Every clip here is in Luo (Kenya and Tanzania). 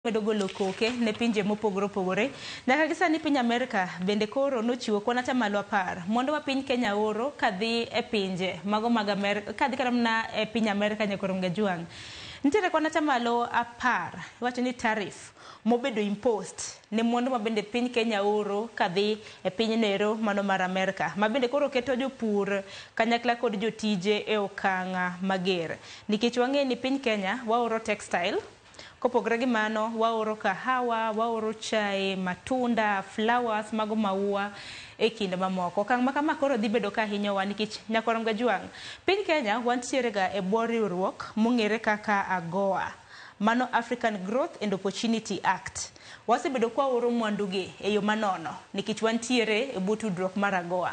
Medo golo koke ne pinje mopogore opogore. Nyaka gi sani piny Amerka bende koro nochiwo kwan 10% mwandu ma piny Kenya oro kadhi e pinje mago mag Amerka, kadhi kata mana e piny Amerka nyakoro Mgajwang'. Nitiere kwan 10% iwacho ni tariff mobedo imposed ne mwandu ma bende piny Kenya oro kadhi e piny nero mano mar Amerka, ma bende koro keto jopur kanyakla kod jotije e okang' mager. Nikech wang'e ni piny Kenya waoro textile, kopogore gi mano waoro kahawa, waoro chae, matunda, flowers mago maua e kind mamoko. Okang' ma kama koro dhi bedo ka hinyowa nikech nyakwar Mgajwang', piny Kenya wantiere ga e bwo riwruok mong'ere kaka AGOA, mano African Growth and Opportunity Act. Wasebedo kwa oro mwandu gi e yo manono nikech wantiere e bwo tudruok mar AGOA.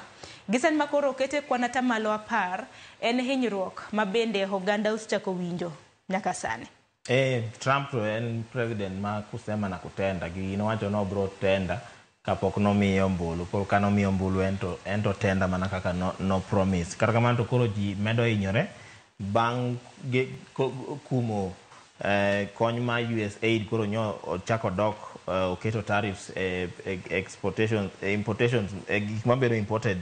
Gi sani ma koro okete kwan 10% en hinyruok ma bende oganda osechako winjo nyaka sani. Trump to en president ma kusema na kutenda. Gigi nowacho ni obro tenda kapok nomiye ombulu. Koro ka nomiye ombulu ento tenda mana kaka no promise. Kata kamano to koro ji medo hinyore bang' kumo kony ma USAID koro nyo ochako dok oketo tariffs exportations, importations, gik mabedo imported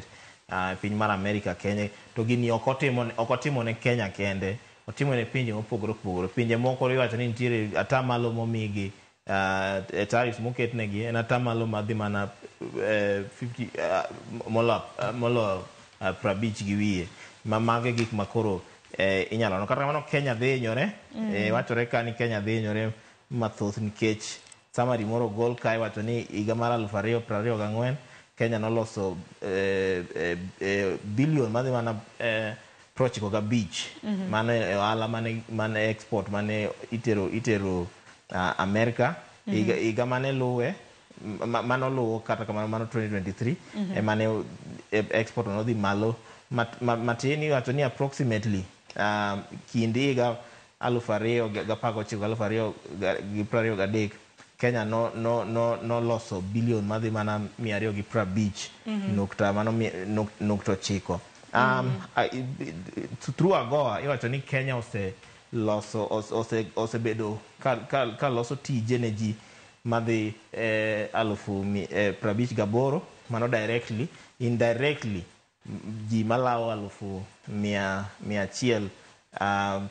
piny mar America Kenya. To gini ok otimo ne Kenya kende, otimo ne pinje mopogore opogore. Pinje moko iwacho ni nitiere atamalo momigi tariffs moketnegi en atamalo madhi mana 50 molo 50 gi wiye. Ma mago e gik ma koro inyalo no. Kata kamano Kenya dhi hinyore, wachore ka ni Kenya dhi hinyore mathoth nikech summary moro ogol ka iwacho ni higa mar 2024 Kenya noloso billion madhi mana 95 mano e ohala mane export mane itero Amerika. Higa mane luwe mano luwo kata kamano mano 2023 emane export nodhi malo matin. Iwacho ni approximately kind higa 2019 2023 Kenya no loso billion madhi mana 250 nukta mano nukta 9. Through AGOA iwacho ni Kenya ose loso osebedo ka loso tije ne ji madhi alufu 58 mano directly, indirectly ji malawo alufu 100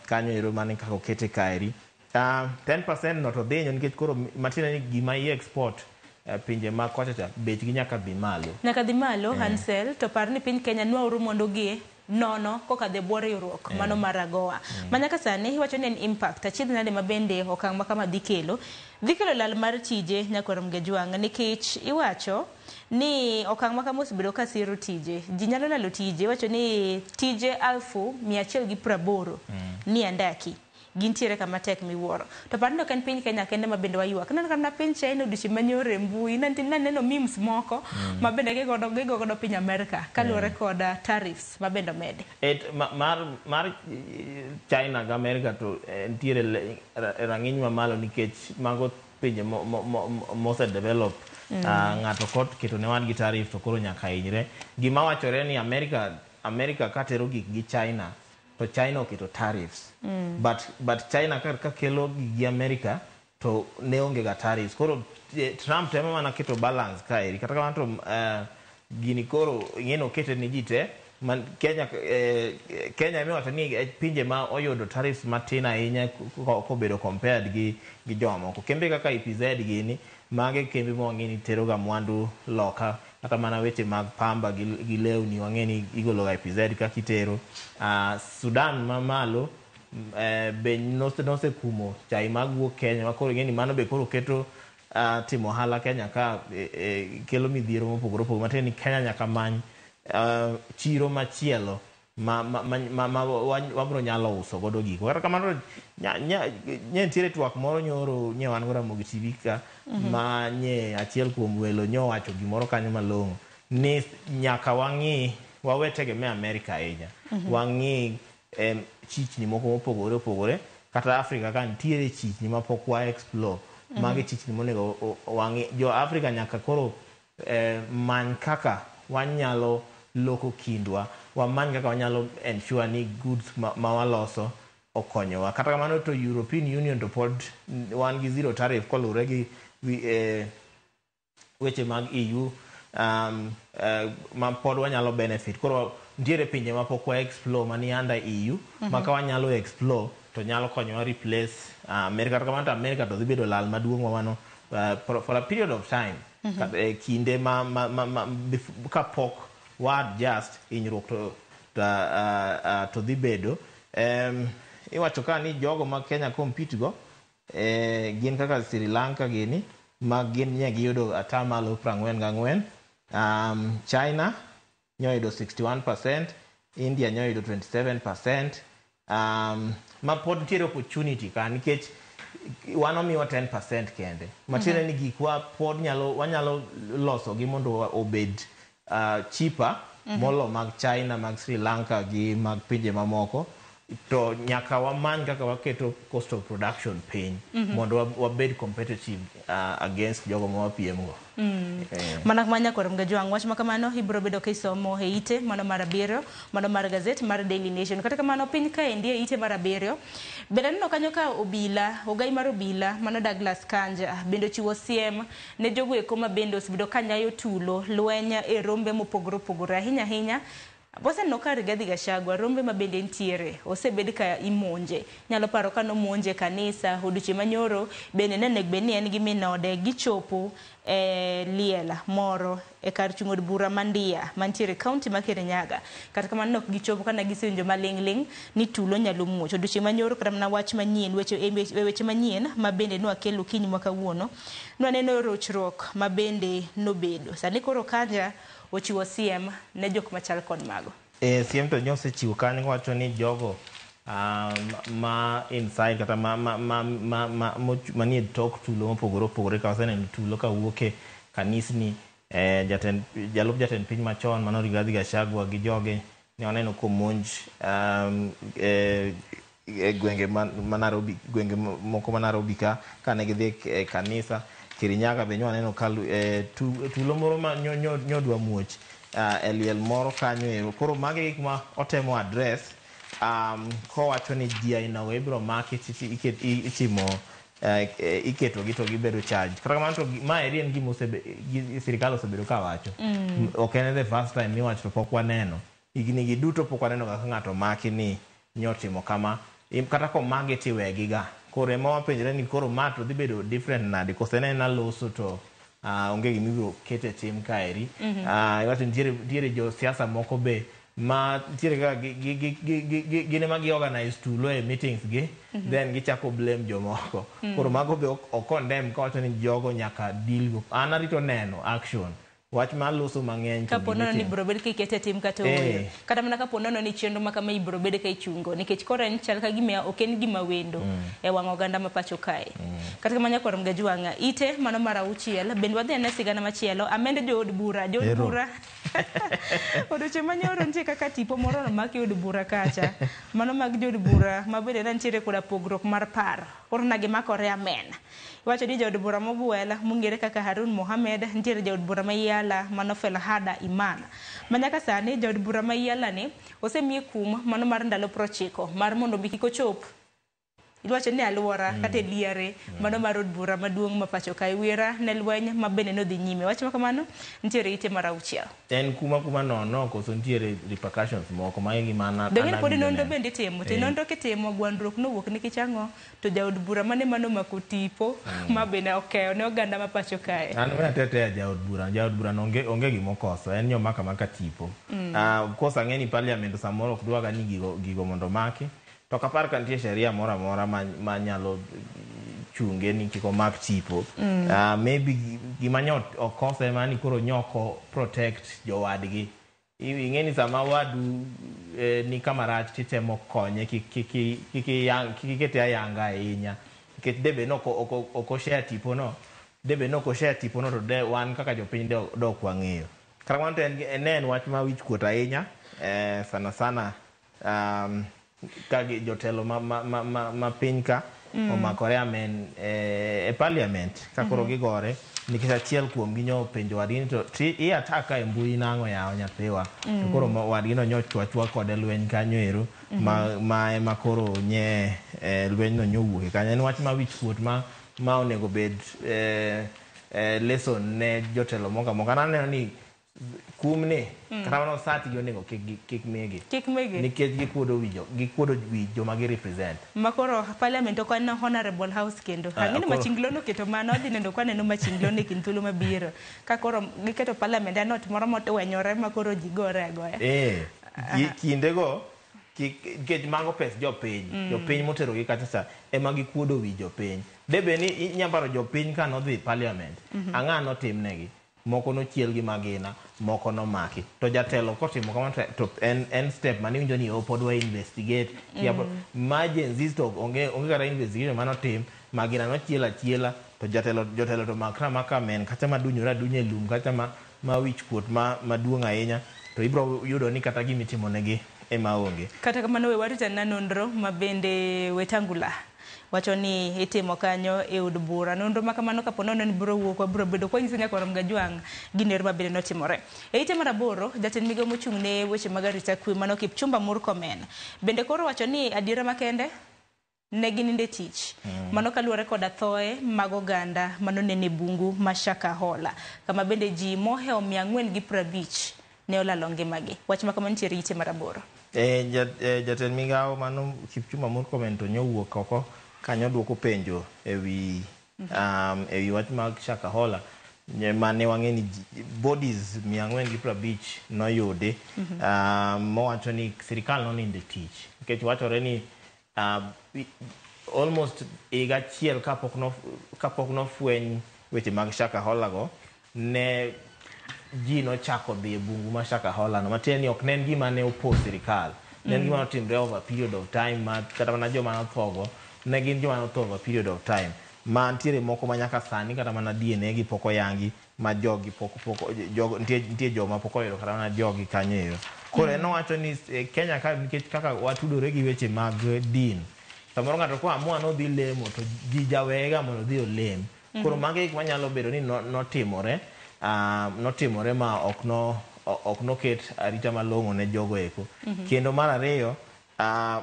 kanyo ero mane kaka okete kaeri. 10% no to dhi hinyo nikech koro matiende ni gima i export pinje ma kocha cha bechgi nyaka dhi malo. Nyaka dhi malo. Hansel, to par ni piny Kenya nwaoro mwandu gi nono kokadho e bwo riwruok mano mar AGOA. Ma nyaka sani iwacho ni en impact achiedh nade ma bende okang' ma kama dhi kelo lal mar tije nyakwar Mgajwang', nikech iwacho ni okang' ma kama osebedo ka siro tije, ji nyalo lalo tije. Iwacho ni tije 180,000 ni andaki gintiere kama tek miwuoro. To par ni ok en piny Kenya kende ma bende waywak. Ineno kata mana piny China odiochieng' manyoro e mbui naneno memes moko ma bende gigo godo piny Amerka kaluwore kod tariffs ma bende omedi. Mar China gi America to nitiere rang'iny mamalo nikech mago pinje mose develop. Ng'ato kot keto ne wadgi tariff to koro nyaka hinyre. Gima wachore ni America katero gik gi China to China oketo tariffs. But China ka kelo gik gi America to ne onge ga tariffs. Koro Trump temo mana keto balance kaeri. Kata kamano to gini koro ing'e ni okete ne ji te. Man, Kenya emiwacho ni e pinje ma oyudo tariffs matin ahinya kobedo compared gi jomoko. Kembe kaka EPZ gini, mage kembe ma wang'e ni tero ga mwandu loka, kata mana weche mag pamba gi lewni wang'e ni igolo ga EPZ kaka itero. Sudan mamalo be nosekumo chai mag wuok Kenya ma koro ing'e ni mano be koro keto timo ohala Kenya ka kelo midhiero mopogore opogore. Matiende ni Kenya nyaka many chiro machielo ma wabro nyalo uso godo gigo. Kata kamano nye nitiere twak moro nyoro nye wan go Ramogi TV ka ma nye achiel kuom welo nyowacho gimoro kanyo malong'o ni nyaka wang'i wawe tegemea Amerika ahinya. Wang'i chichni moko mopogore opogore kata Afrika ka nitiere chichni mapok wa explore. Magi chichni monego wang'i. Jo Afrika nyaka koro many kaka wanyalo loko kindwa, wamany kaka wanyalo ensure ni goods ma waloso. okonyowa. Kata kamano to European Union to pod wan gi zero tariff koluwore gi weche mag EU, ma pod wanyalo benefit. Koro nitiere pinje ma pok wa explore mani under EU, ma ka wanyalo explore to nyalo konyowa replace America. Kata kamano to America to dhi bedo lal maduong' mano for a period of time, kinde ma kapok wa adjust hinyruok to dhi bedo. Iwacho ka ni jogo ma Kenya compete go gin kaka Sri Lanka gini ma gin nye giyudo 44%, China nyoyudo 61%, India nyoyudo 27%, ma pod nitiere opportunity ka nikech wan omiwa 10% kende. Matiende ni gikwa pod nyalo wanyalo loso gi mondo obed cheaper molo mag China, mag Sri Lanka gi mag pinje mamoko, to nyaka wamany kaka waketo cost of production piny mondo wabed competitive against jogo ma wapiem go. Mana manya kor mgajwang' wach ma kamano ibiro bedo kisomo e ite mano mar 7 mano mar gazet mar Daily Nation. Kata kamano piny kaendi e ite mar 7 bende aneno kanyo ka obila ogai mar obila mano Douglas Kanja bende ochiwo siem ne jogo eko ma bende osebedo ka nyayo tulo lweny e rombe mopogore opogore ahinya ahinya. Waseneno ka Rigathi Gachagua rombe ma bende nitiere osebed ka imonje. Nyalo paro ka nomonje kanisa odiochieng' manyoro bende ne onego bed ni en gi min ode gichopo e liel moro e kar chung' od bura ma Ndia mantiere e kaunti ma Kirinyaga. Kata kamano ne ok gichopo kane gisewinjo maling' ling' ni tulo nyalo muoch. Odiochieng' manyoro kata mana wach manyien weche manyien ma bende nwakelo okinyi ma kawuono nwaneno rochruok ma bende nobedo. Sani koro Kanja ochiwo siem ne jok machal kod mago. Siem to nyosechiwo kanyo wacho ni jogo ma inside kata ma manie tok tulo mopogore opogore ka waseneno tulo kawuok e kanisni, jalup jatend piny machon mano Rigathi Gachagua gi joge ne waneno komonj e gwenge ma Nairobi, gwenge moko ma Nairobi ka kane gidhi e kanisa Kirinyaga be nwaneno ka tulo moro ma nyodwa muoch e liel moro kanyo ero. Koro magi gik ma otemo address, kowacho ni ji ainago ibiro maki itimo iketogi to gibedo charged. Kata kamano to maeri en gima sirikal osebedo ka wacho. Ok en the first time miwacho, to pok waneno higni gi duto pok waneno kaka ng'ato maki ni nyotimo kama. Kata komagi tiwegi ga. Koro ema wapenjre ni koro ma to dhi bedo different nade, koso en aena loso to onge gima ibiro ket e tim kaeri. Iwacho nitiere josiasa moko be ma nitiere kaka gin ema gi organize tulo e meetings gi, then gichako blame jomoko. Koro mago be ok condemn kawacho ni jogo nyaka deal go. An arito neno action wach mar loso mang'eny to kapo nono ni gimitim. Ibiro bed kikete tim kata ooyo, kata mana kapo nono ni chenro ma kama ibiro bed ka ichungo, nikech koro en chal ka gima ok en gima wendo e wang' oganda ma pacho kae. Kata kamano nyakwar Mgajwang'a ite mano mar 6 bende wadhi ane sigana machielo amende jood bura jood Ero. bura odiochieng' manyoro nitie kaka tipo moro nomaki od bura kacha mano mag jood bura ma bende ne nitiere koda pogruok mar paro koro na gimakore amen. Iwacho ni jaod bura mogwel mong'ere kaka Harun Mohamed nitiere jaod bura ma Yala mano Felhada Iman ma nyaka sani jaod bura ma Yala ni osemiye kum mano mar ndalo 90 mar mondo mi kik ochop iwacho ni aluora kata e liare mano mar od bura maduong' ma pacho kae wira ne lweny ma bende nodhi nyime. Wach ma kamano nitiere ite mar 6. En kuma nono koso nitiere repercussions moko ma gima an Dong'e pod awinjo nonro neno. Bende itimo to nonro kitimo gwandruok nowuok nikech ang'o to jaod bura mane mano omako tipo ma bende okeyo ne oganda ma pacho kae. An we atetea jaod bura, jaod bura no onge gimokoso, en nyomako amaka tipo. Of course ang'e ni parliament samoro ok dwaga ni gigo mondo omaki, to ok apar ka nitie sheria moro amora ma nyalo chunge ni kik omak tipo. Maybe gima nyo okoso ema ni koro nyoko protect jowadgi. Ing'e ni sama wadu ni kama rach titemo konye kik ikete ayanga ahinya. Nikech debe no ok oshare tipo no, debe no ok oshare tipo no to de wan kaka jopiny de ok wang'eyo. Kata kamano to en ne en wach ma wich kuot ahinya, sana sana ka jotelo ma piny ka omakore amen e parliament ka koro gigore nikech achiel kuom gi nyo penjo wadgi ni to ti i ataka e mbui nang'o yawa nyathiwa to koro wadgi no nyo chwa chwa kode lweny kanyo ero ma ema koro nye lweny no nyowuoke kanyo. En wach ma wich kuot ma onego bed lesson ne jotelo moko amoka. An aneno ni kum ni kata mana osati gi onego kik migi. Kik migi. Nikech gikuodo wi joma gi represent. Makoro parliament ok en honorable house kendo. Ang'e ni Machinglo noketo mano, adhi neno kwa neno Machinglo ne kind thuolo mabiro. Ka koro giketo parliament en ot moro motwenyore ma koro ji gore agoya. Kindego nikech mago pes jopiny, jopiny moterogi kacha cha ema gikuodo wi jopiny. Debe ni inya paro jopiny ka nodhi parliament, ang'a notimnegi? Moko nochiel gi magina, moko nomaki. To jatelo kotimo kamano to en step mane iwinjo ni pod wa investigate. Ma Gen Z to onge kata investigation manotim, magina nochiel achiela to jotelo to makra maka men kacha madunyore adunya e lum kacha ma wich kuot maduong' ahinya to ibro yudo ni kata gimitimo negi ema onge. Kata kamano we warito na nonro ma bende Wetangula wacho ni itimo kanyo e od bura. Nonro ma kamano kapo nono ni biro wuok wabiro bedo kwa nyiso nyaka warom gajwang' gino ero mabende notimore. E ite mar 8, jatend migawo mochung' ne weche mag arita kwe mano Kipchumba Murkomen bende koro wacho ni adiera makende ne gininde tich. Mano kaluwore koda thoe mag oganda manonene bungu ma Shakahola kama bende ji mohewo 450 ne olalo ngimagi. Wach ma kamano nitiere ite mar 8. Jatend migawo mano Kipchumba Murkomen to nyowuok oko kanyo duoko penjo ewi ewi wach mag Shakahola mane wang'e ni bodies 450 noyudi, mowacho ni sirikal nonindo e tich nikech wachore ni almost higa achiel kapok nofweny weche mag Shakahola go ne ji nochako dhi e bungu ma Shakahola no, matiende ni ok ne en gima ne opo sirikal, ne en gima notimre over a period of time ma kata mana joma nothogo ne gin joma notho over a period of time ma ntiere moko ma nyaka sani kata mana DNA gi pok oyangi ma jogi pok jogo nitie joma pok oyudo kata mana jogi kanyo ero. Koro en owacho ni Kenya ka nikech kaka watudore gi weche mag din, samoro ng'ato ko amua nodhi lemo to ji jaweyega mondo odhi olem. Koro mago e gik manyalo bedo ni notimore notimore ma ok noket arita malong'o ne jogo eko. Kendo mar ariyo,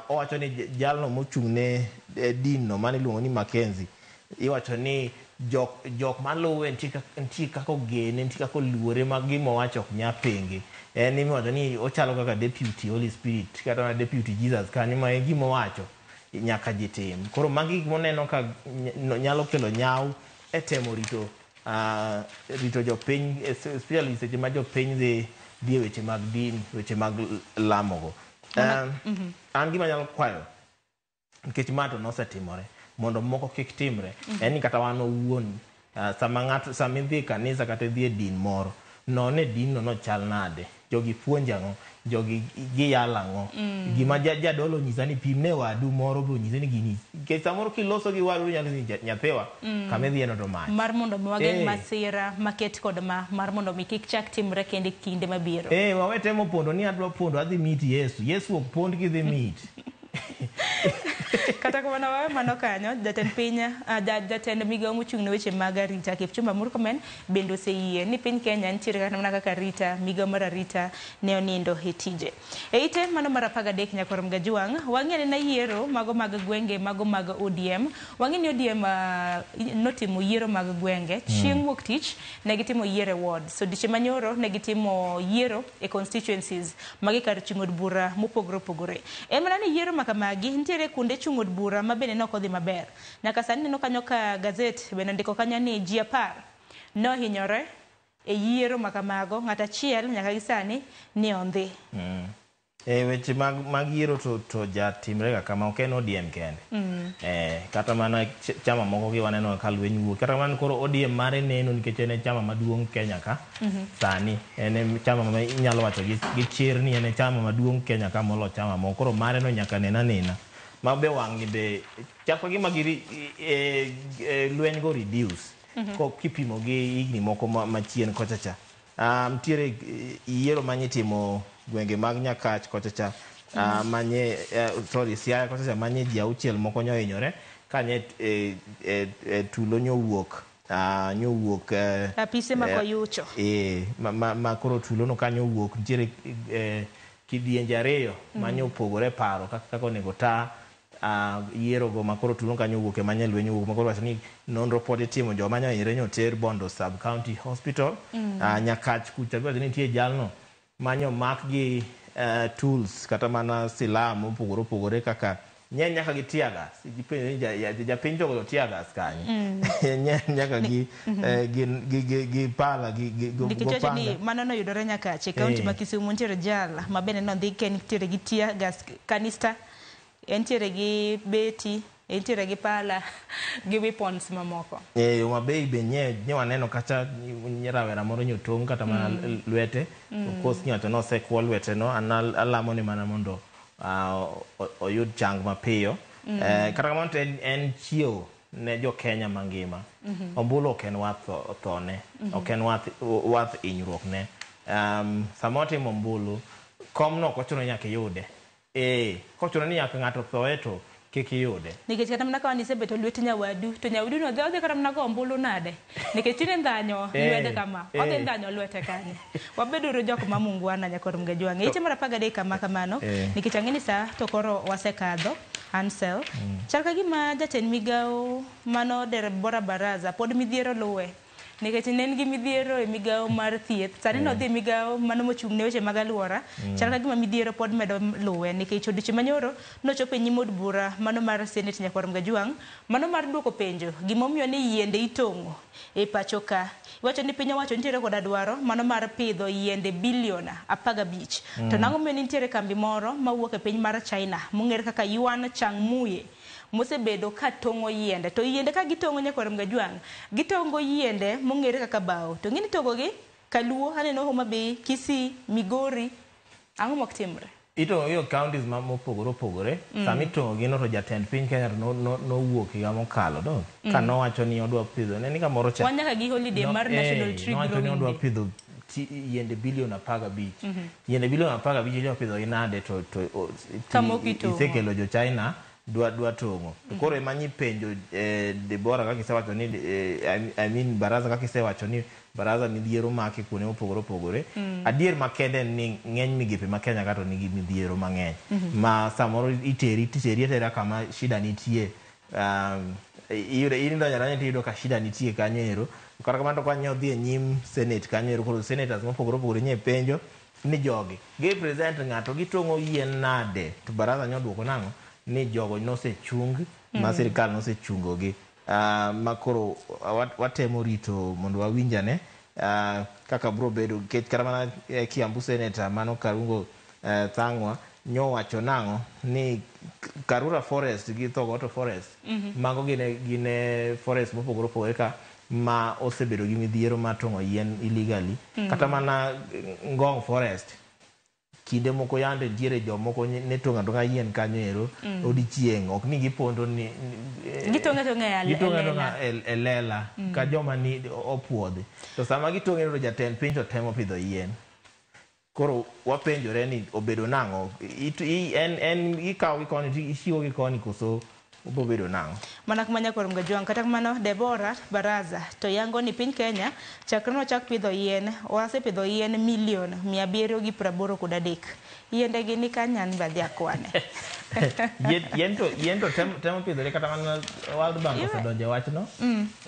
owacho ni jalno mochung' ne din no mane iluongo ni Mackenzie, iwacho ni jok maluwe nitie kaka ogene, nitie kaka oluore ma gima owacho ok nyal pingi. En imiwacho ni ochalo kaka deputy Holy Spirit kata mana deputy Jesus kanyo ma en gima owacho nyaka ji tim. Koro magi gik moneno ka nyalo kelo nyaw e temo rito jopiny, especially seche ma jopiny dhi e weche mag din, weche mag lamogo. An gima anyalo kwayo nikech ma to nosetimore mondo moko kik timre en ni kata wan owuon sama ng'ato sama idhi e kanisa kata idhi e din moro, non e din no nochal nade, jogi puonjo ang'o, jogi giyalo ang'o, gima jadolo onyisa ni pimne wadu moro be onyise ni gini, nikech samoro kiloso gi wadu inyalo ni nyathiwa kama idhiye no to mach. Mar mondo mi wageng' masira maket kod ma mar mondo mi kik chak timre kendo e kinde mabiro. Wawe temo pondo ni adwa pondo adhi meet Yesu. Yesu ok pond kidhi meet. Kata kamano wawe mano kanyo, jatend piny, jatend migawo mochung' ne weche mag arita Kipchumba Murkomen bende oseyie ni piny Kenya nitiere kata mana kaka arita, migawo mar arita ne onindo e tije. E ite mano mar 13 nyakwar Mgajwang', wang'e ni yiero mago mag gwenge mago mag ODM. Wang'e ni ODM notimo yiero mag gwenge chieng' wuok tich ne gitimo yiero e ward. So diche manyoro ne gitimo yiero e constituencies magi kar chung' od bura mopogore opogore. En mana ni yiero makamagi nitiere kuonde chung' od bura ma bende ne ok odhi maber. Nyaka sani neno kanyo ka gazet bende ondiko kanyo ni ji 10 nohinyore e yiero makamago, ng'at achiel nyaka gi sani ni ondhi. Weche mag yiero to jatimre ga kama, ok en ODM kende. Kata mana chama moko gi waneno ka lweny wuok. Kata mana koro ODM mare neno nikech en e chama maduong' Kenya ka. Sani en e chama ma inyalo wacho gi chir ni en e chama maduong' Kenya ka molo chama moko. Koro mare no nyaka nena nena. Ma be wang' ni be chako gima gi lweny go reduce. Ko kipimo gi higni moko machien kocha cha. Nitiere yiero manyitimo gwenge mag Nyakach kocha cha, manye sorry, Siaya kocha cha manye ji 6 moko nyohinyore. Kanye tulo nyowuok nyowuok apise ma koyucho ma koro tulo no kanyo wuok nitiere kidienje ariyo manyo opogore paro kaka onego ta yiero go ma koro tulo kanyo wuok e manye lweny wuok ma koro wacho ni nonro pod itimo joma nyo hinyre nyo ter Bondo Sub County Hospital. Nyakach kucha wacho ni nitie jalno manyo mak gi tools kata mana silaha mopogore opogore kaka nye nyaka gi tear gas. Ipenjo ni japiny to goyo tear gas kanye? Nye nyaka gi gi pala gi nikech ni mano no yudore Nyakach e kaunti ma Kisumu. Nitiere jal ma bende nodhi ka nitiere gi tear gas canister, entiere gi beti, entiere gi pala gi weapons mamoko. Homa Bay be nye waneno kacha rawera moro nyotong' kata mana lwete. Of course nyacho nosekwo lwete no, an alamo ni mana mondo oyud chang mapiyo. Kata kamano to en chiewo ne jo Kenya mangima. Ombulu ok en wath thone, ok en wath hinyruok ne. Sama watimo ombulu, komno ok ochuno nyaka iyude. Kochuno ni nyaka ng'ato thoe to kik iyude. Nikech kata mana ka nisebeto lwet nyawadu, to nyawadu no odhi kata mana go ombulu nade? Nikech tinde ndhanyo lwete kama, odhi ndhanyo lwete kanye. Wabeduru jok ma mungwana nyakor Mgajwang'. Ite mar 13 kama kamano, nikech ang'e ni sa to koro wasekadho. Ansel, chal ka gima jatend migawo mano Deborah Baraza pod midhiero luwe. Nikech ne en gi midhiero e migawo mar thieth, sani nodhi e migawo mano mochung' ne weche mag alwora, chal ka gima midhiero pod medo luwe nikech odiochieng' manyoro nochopo e nyim od bura mano mar Senate nyakwar Mgajwang', mano mar duoko penjo gimomiyo ni yiende itong'o e pacho ka. Iwacho ni piny owacho nitiere koda dwaro mano mar pidho yiende bilion 15. To nang'o momiyo nitiere kambi moro mawuok e piny mar China mong'ere kaka Yuan Changmuye mosebedo ka tong'o yiende. To yiende ka gitong'o nyakwar Mgajwang', gitong'o yiende mong'ere kaka bao. To ng'eni tong'o gi Kaluo, aneno Homa Bay, Kisii, Migori, ang'o mok timre? Itong'o gi e counties ma mopogore opogore. Sama itong'o gi no to jatend piny Kenya to nowuok higa mokalo no. Ka nowacho ni odwa pidho, ne ni kamoro cha. Wan nyaka gi holiday mar National Tree nowacho ni Growing odwa Day. Pidho yiende bilion 15. Yiende bilion 15 idwa pidho gi nade to Kamok itong'o. Isekelo jo China dwa tong'o. To koro ema nyipenjo Deborah kaka isewacho ni I mean Baraza kaka isewacho ni Baraza midhiero make kuonde mopogore opogore. Adier makende en ni ng'eny migepe ma Kenya ka to nigi midhiero mang'eny. Ma samoro iteri titeri atera kama shida nitie. Iyudo in idonjo adonja tiyudo ka shida nitie kanyo ero. Kata kamano to kwanya dhi e nyim Senate kanyo ero koro senators mopogore opogore nye penjo ni jogi gi present ng'ato gitong'o yien nade to Baraza nyoduoko nang'o ni jogo nosechung ma sirikal nosechungo gi. Ma koro watemo rito mondo wawinjane kaka bro bedo nikech kata mana Kiambu senator mano Karungo Thang'wa nyowacho nang'o ni Karura Forest gi Thogoto Forest mago gine forest mopogore opogore ka ma osebedo gi midhiero mar tong'o yien illegally. Kata mana Ngong Forest kinde moko yande nitiere jomoko ne tong'o atong'a yien kanyo ero odiochieng' ok ni gipondo ni Gitong'o atong'a gitong'o e atong'a lela. E lela ka joma ni opuodhi to sama gitong'e to jatend piny to temo pidho yien. Koro wapenjore ni obedo nang'o en ikawo gi koni to ichiwo gi koni koso obo bedo nang'o. Mana kuma nyakwar Mgajwang', kata kamano Deborah Baraza to yango ni piny Kenya chakre nochak pidho yien, wasepidho yien milion 783. Yiende gi ni kanye an be adhi akwane. Yien to temo pidhore kata mana World Bank osedonjo e wachno.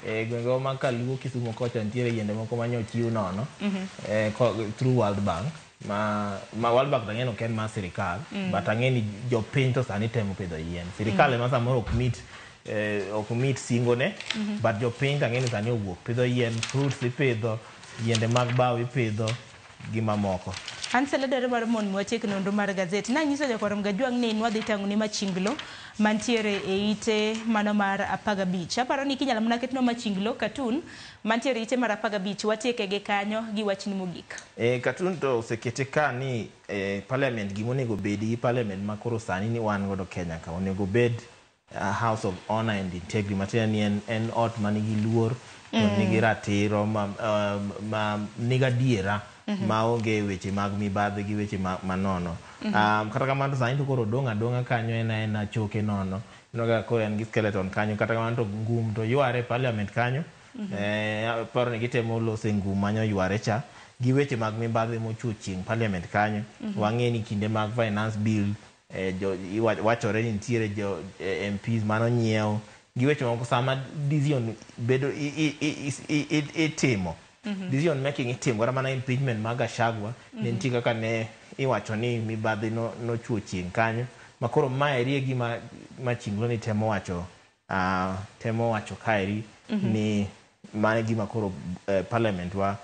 E gwenge ma Kaluo, Kisumu kocha nitiere yiende moko ma nyochiw nono through World Bank. Ma World Bank tang'e ni ok en mar sirikal, but ang'e ni jopiny to sani temo pidho yien. Sirikal ema samoro ok meet singo ne, but jopiny to ang'e ni sani owuok pidho yien, fruits ipidho, yiende mag bao ipidho gi mamoko. Ansel adwaro mar mondo watiek nonro mar gazet. Nanyiso jakwar Mgajwang' ni nwadhi tang'oni machinglo mantiere e ite mano mar 15. Aparo ni kinyalo mana ketnwa machinglo cartoon mantiere e ite mar 15 watieke gi kanyo gi wachni mogik. Cartoon to osekete ka ni parliament gima onego bedi gi parliament ma koro sani ni wan godo Kenya ka onego bed a house of honor and integrity matiende ni en ot manigi luor to nigi ratiro ma nigi adiera maonge weche mag mibadhi gi weche manono. Kata kamano sani to koro odong' adong'a kanyo en aena choke nono. Ineno kaka koro en gi skeleton kanyo kata kamano to ngum to yware e parliament kanyo. Aparo ni gitemo loso e ngum manyo yware cha gi weche mag mibadhi mochuo chieng' parliament kanyo. Wang'e ni kinde mag finance bill wachore ni nitiere jo MPs manonyiew gi weche moko sama decision bedo itimo decision making itimo kata mana impeachment mag Gachagua ne nitie kaka ne iwacho ni mibadhi nochuo chieng' kanyo ma koro maeri e gima Machinglo temo wacho temo wacho kaeri ni mano e gima koro parliament wa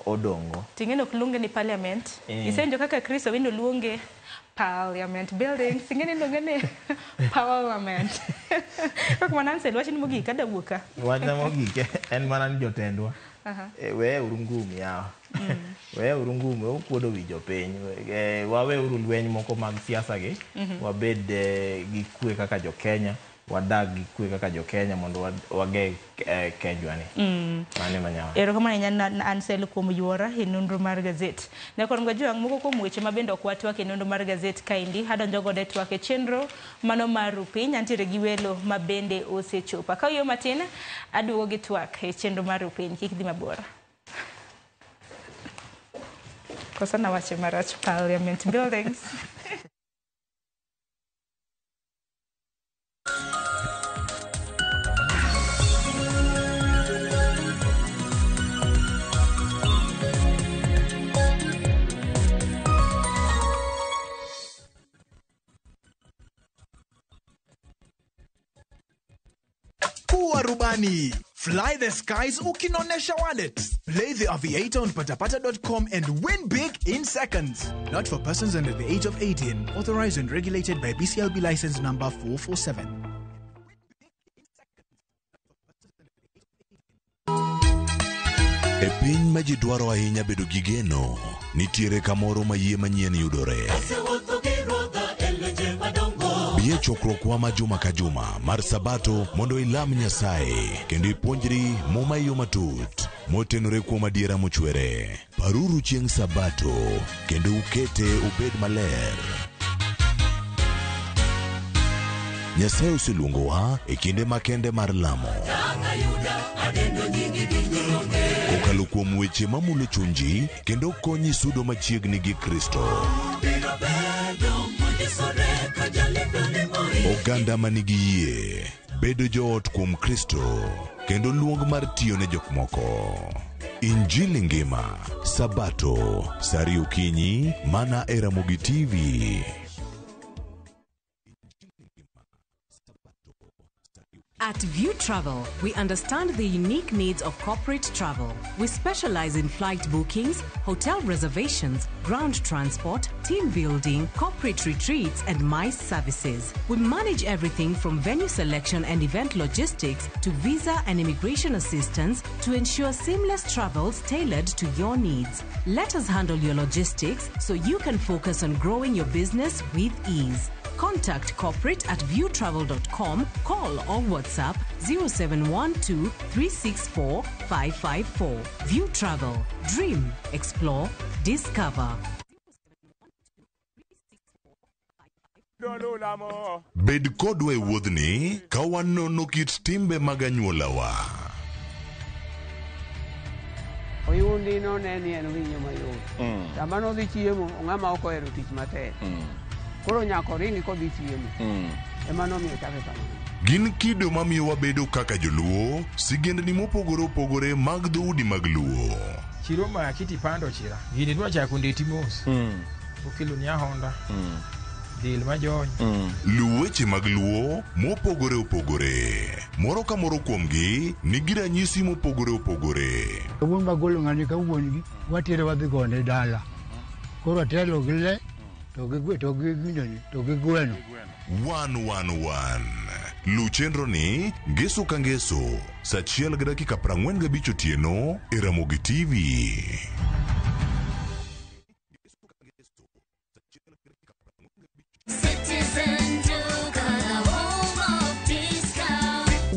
odongo. Ting'e ok luonge ni parliament. Isenjo kaka Chris Owino luonge parliament buildings. Ing'e ni iluonge ni parliament. Kok mana Ansel wachni mogik kada wuok ka. Wachna mogik en mana ni jotendwa weuru ngum yawa. Weuru ngum, we ukuodo wi jopiny. Waweuru lweny moko mag siasa gi. Wabed gi kwe kaka jo Kenya. Wadag gi kwe kaka jo Kenya mondo wage kenjwa ni. Mano ema nyawa. Erokamano ahinya Ansel kuom yuora e nonro mar gazet. Nyakor Ngwajwang' moko kuom weche ma bende ok watwak e nonro mar gazet kaendi adonjo godo e twak e chenro mano mar Rupiny. Antiere gi welo ma bende osechopo. Akaw yo matin aduogo gi twak e chenro mar Rupiny. Kik dhi mabor. Kosa nawache marach parliament buildings. Kuwa rubani. Fly the skies ukinonesha wallet. Play the Aviator on patapata.com and win big in seconds. Not for persons under the age of 18. Authorized and regulated by BCLB license number 447. E piny ma ji dwaro ahinya bedo gi geno, nitiere kamoro ma yie manyien yudore. Bi e chokruokwa ma juma ka juma mar Sabato mondo ilam Nyasaye kendo ipuonjri Muma e yo matut motenore kuom adiera mochwere. Paruru chieng' Sabato kendo ukete obed maler. Nyasaye oseluongowa e kinde makende mar lamo. Kokalo kuom weche mamulo chunji kendo konyi sudo machiegni gi Kristo. Oganda manigi yie, bedo joot kuom Kristo, kendo luong mar tiyo ne jok moko. Injili ngima, Sabato, saa ariyo okinyi, mana e Ramogi TV. At View Travel, we understand the unique needs of corporate travel. We specialize in flight bookings, hotel reservations, ground transport, team building, corporate retreats, and MICE services. We manage everything from venue selection and event logistics to visa and immigration assistance to ensure seamless travels tailored to your needs. Let us handle your logistics so you can focus on growing your business with ease. Contact corporate at viewtravel.com, call or WhatsApp 0712 364 554. View Travel. Dream, explore, discover. Bed kodwa e wuodhni ka wanono kit timbe mag anyuolawa. Oyundi none ni en winyo mayot. Sama nodhi chiemo, ng'ama ok ohero tich matek. Koro nyaka oringi kodhi chiemo. Ema nomiyo chake kamano. Gin kido mamiyo wabedo kaka joluo, sigendni mopogore opogore mag dhoudi mag luo. Chiro ma kiti pando chira. Gini dwa chako ndeti mos. Okelo ni ahonda. Del majony. Luw weche mag luo mopogore opogore. Moro ka moro kuomgi nigi ranyisi mopogore opogore. Wuon magolo ng'ani ka wuon gi watere wadhi gone dala. Koro atelo gi le to gi to gi ginene to gi gweno. 111. Luw chenro ni ngeso ka ngeso saa 1:45 otieno e Ramogi TV.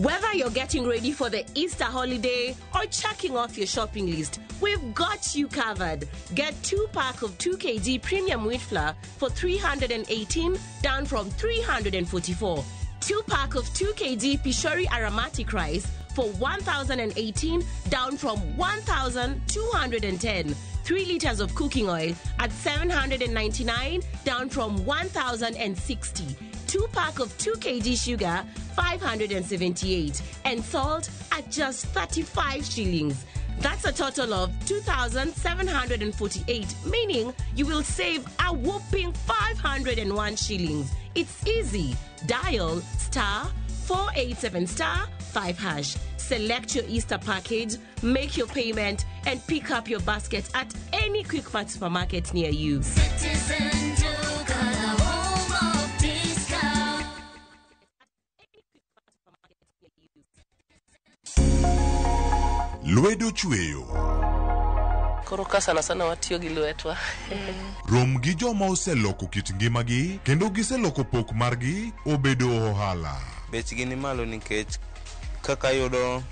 Whether you're getting ready for the Easter holiday or checking off your shopping list, we've got you covered. Get 2 pack of 2 kg premium wheat flour for 318 down from 344. 2 2 pack of 2 kg Pishori aromatic rice for 1,018, down from 1,210. 3 liters of cooking oil at 799, down from 1,060. 2 pack of 2 kg sugar, 578, and salt at just 35 shillings. That's a total of 2,748, meaning you will save a whopping 501 shillings. It's easy. Dial star 487 star 5 hash. Select your Easter package, make your payment, and pick up your basket at any Quickmart supermarket near you. Citizen Duka, the home of discount. Lwedo chweyo. Koro ka sana sana watiyo gi lwetwa. Rom gi joma oseloko kit ngimagi kendo giseloko pok margi obedo ohala. Bechgi ni malo nikech kaka yudo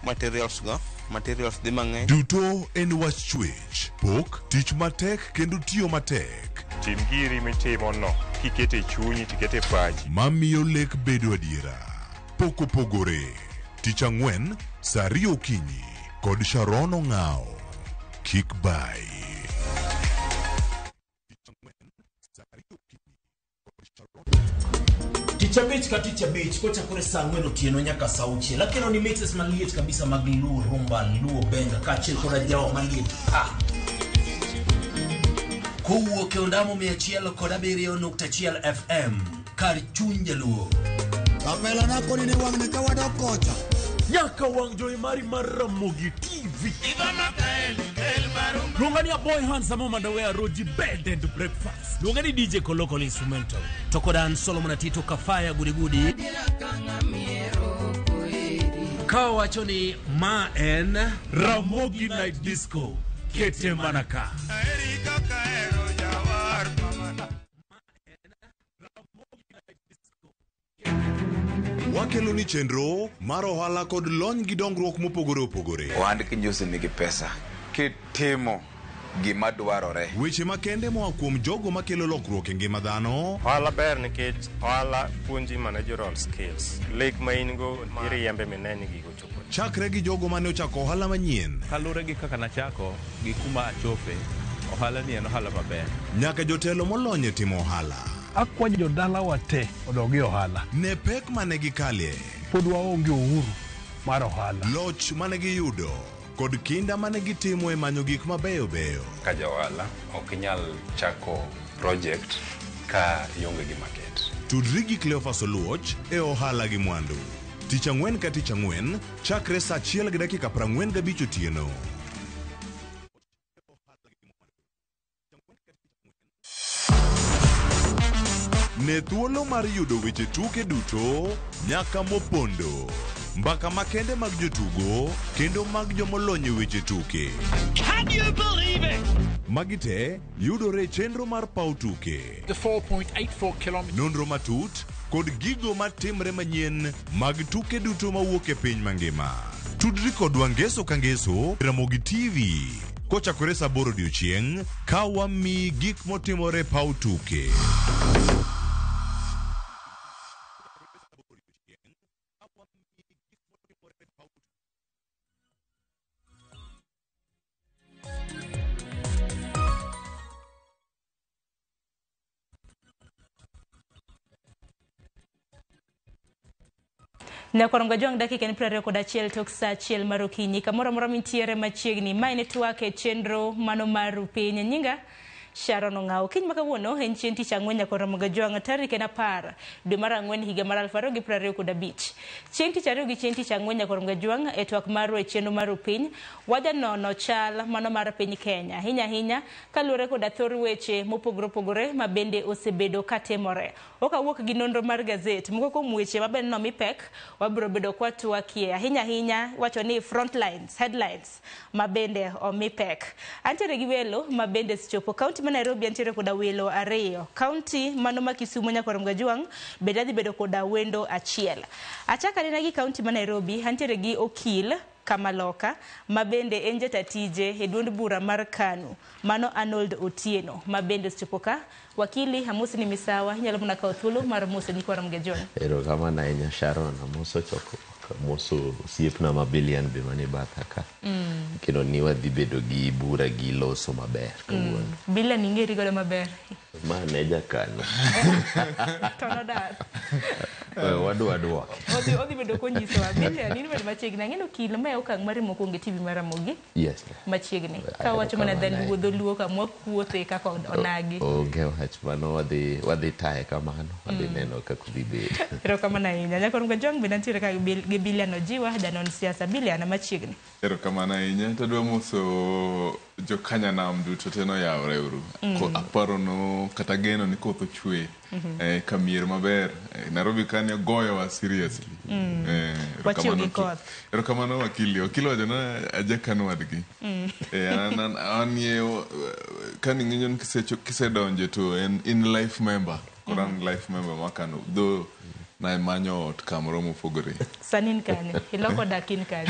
materials go, materials dhi mang'eny. Duto en wach chwech, pok, tich matek kendo tiyo matek. Tim giri mitimo no, kikete chunyi tikete pachi. Mamiyo lek bedo adiera. Pok opogore. Tich ang'wen, saa ariyo okinyi kod Sharon Ong'ao. Kik bai. Tich abich ka tich abich kochakore saa ang'wen otieno nyaka saa auchiel. Akelo ni mixes maliet kabisa mag Luo Rumba, Luo Benga kaachiel koda jawa maliet pa. Kowuok e ondamo 107.1 FM kar chuny Jaluo. Kapela na koni ni wang'ni ka wadok kocha. Nyaka wang' jowi mari mar Ramogi TV. Luonga ni a boy handsome mandawe aroji bed and breakfast. Luonga ni DJ Koloko instrumental. To koda an Solomon Atito Kafaya Gudigudi. Ka wacho ni ma en Ramogi Night Disco. Kete manaka. Wakelo ni chenro mar ohala kod lony gi dongruok mopogore opogore. Ohand kinjusi nigi pesa kitimo gima dwarore. Weche makende moa kuom jogo makelo lokruok e ngima dhano. Ohala ber nikech ohala puonji managerial skills. Lek ma in go iriembe mineni gigo chopo. Chakre gi jogo mane ochako ohala manyien. Kaluwore gi kaka nachako gi kuma achope, ohala ni en ohala maber. Nyaka jotelo molony e timo ohala. Akwayo jodalawa te odog e ohala. Ne pek mane gikalie. Pod waonge uhuru mar ohala. Loch mane giyudo kod kinda mane gitimo e manyo gik mabeyo beyo. Ka ja ohala ok inyal chako project ka ionge gi market. Tudri gi Cleophas Oluoch e ohala gi mwandu. Tich ang'wen ka tich ang'wen chakre saa 1:45 otieno. Ne thuolo mar yudo weche tuke duto nyaka mopondo. Mbaka makende mag jotugo kendo mag jomolony e weche tuke. Can you believe it? Magi te yudore e chenro mar paw tuke. The 4.84 kilometers. Nonro matut kod gigo matimre manyien mag tuke duto mawuok e piny mangima. Tudri kodwa ngeso ka ngeso Ramogi TV kochakore saa 8 odiochieng' ka wamiyi gik motimore paw tuke. Nyakwar Jwang' dakika en 21 tok saa 1 mar okinyi. Kamoro amora mintiere machiegni, mae ne twak e chenro mano mar piny. Nyinga Sharon Ong'ao. Kiny ma kawuono en chieng' tich ang'wen nyakwar Jwang' tarik en 10 dwe mar ang'wen higa mar 2025. Chieng' tich ariyo gi chieng' tich ang'wen nyakwar Jwang' e twak marwa e chenro mar piny wajanono chal mano mar piny Kenya. Ahinya ahinya kaluwore koda thor weche mopogore opogore ma bende osebedo katimore. Ok awuok gi nonro mar gazet, moko kuom weche mabende nomi pek wabiro bedo kwatwakie. Ahinya ahinya wacho ni front lines, headlines ma bende omi pek. Antiere gi welo ma bende osechopo kaunti ma Nairobi antiere koda welo ariyo. Kaunti mano ma Kisumu nyakwar Jwang' bende adhi bedo koda wendo achiel. Achako anena gi kaunti ma Nairobi antiere gi okil Kamaloka ma bende en jata tije e duond bura mar KANU mano Arnold Otieno ma bende osechopo ka. Wakili, amosi ni misawa, inyalo mana kawo thuolo mar moso nyikwa Ramogi Ajwang'. Erokamano ahinya Sharon, amoso chokruok, amoso osiepna ma Bilian be mane batha ka. Kendo ni wadhi bedo gi bura gi loso maber kawuono. Bilian ing'eri godo maber. Ma ne jakano. To nodar. Wadwa duoke. Odhi bedo konyisowa. Bilian in bende machiegni. Ang'e ni okil ma e okang' mari mokwongo e TV mar Ramogi. Yes. Machiegni. Ka wacho mana dholuo dholuo kama wakuothe kaka onagi. Onge wach mano wadhi taye kamano. Wadhi neno kaka odhi bedo. Erokamano ahinya. Nyakor Mgajwang' bende nitiere ka gi Bilian Ojiwa, janon siasa. Bilian machiegni. Erokamano ahinya. Tadwa moso jokanyanam duto te noyawre uru. Aparo no kata geno ni koth ochwe. Kamier maber. Nairobi kani ogoyowa seriously. Wachiwo gi koth. Erokamano wakili. Wakili wacho na ajakan wadgi. An ye kani ng'inyo ni kisedonje to en in life member. Koro an life member ma Kanu. Though na manyo ot kamoro mopogore. Sani in kanye? Iloko dak in kanye?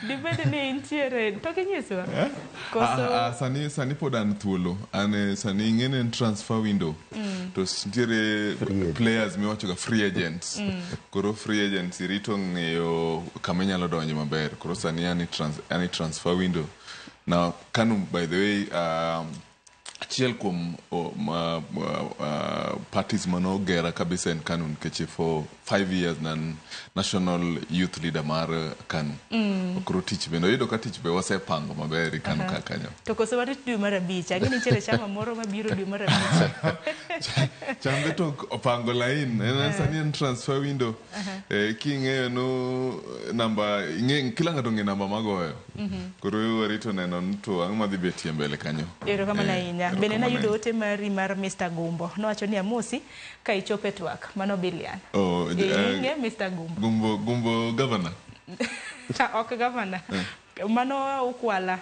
Dibed ni intiere to kinyiswa? Koso sani pod an thuolo. An sani ing'e ni en transfer window. To nitiere players miwacho ga free agents. Koro free agents irito ng'eyo kama inyalo donje maber. Koro sani an e transfer window. Now Kanu, by the way, achiel kuom parties manogera kabisa en Kanu nikech for 5 years nan national youth leader mar Kanu. Koro tich bende oyudo ka tich be wasepango maber i Kanu ka kanyo. To koso warit dwe mar 5, ang'e ni nitiere chama moro mabiro dwe mar 5. Chambe to opango line, en sani en transfer window. King'eyo no namba, ing'e kila ng'ato ong'e namba magoyo. Koro warito neno ni to ang'o madhi betie mbele kanyo. Erokamano ahinya. Bende nayudo ote mari mar Mr. Gumbo. Nowacho ni amosi ka ichopo e twak. Mano Bilian. Ing'e Mr. Gumbo. Gumbo governor. Ok governor. Mano Ukwala.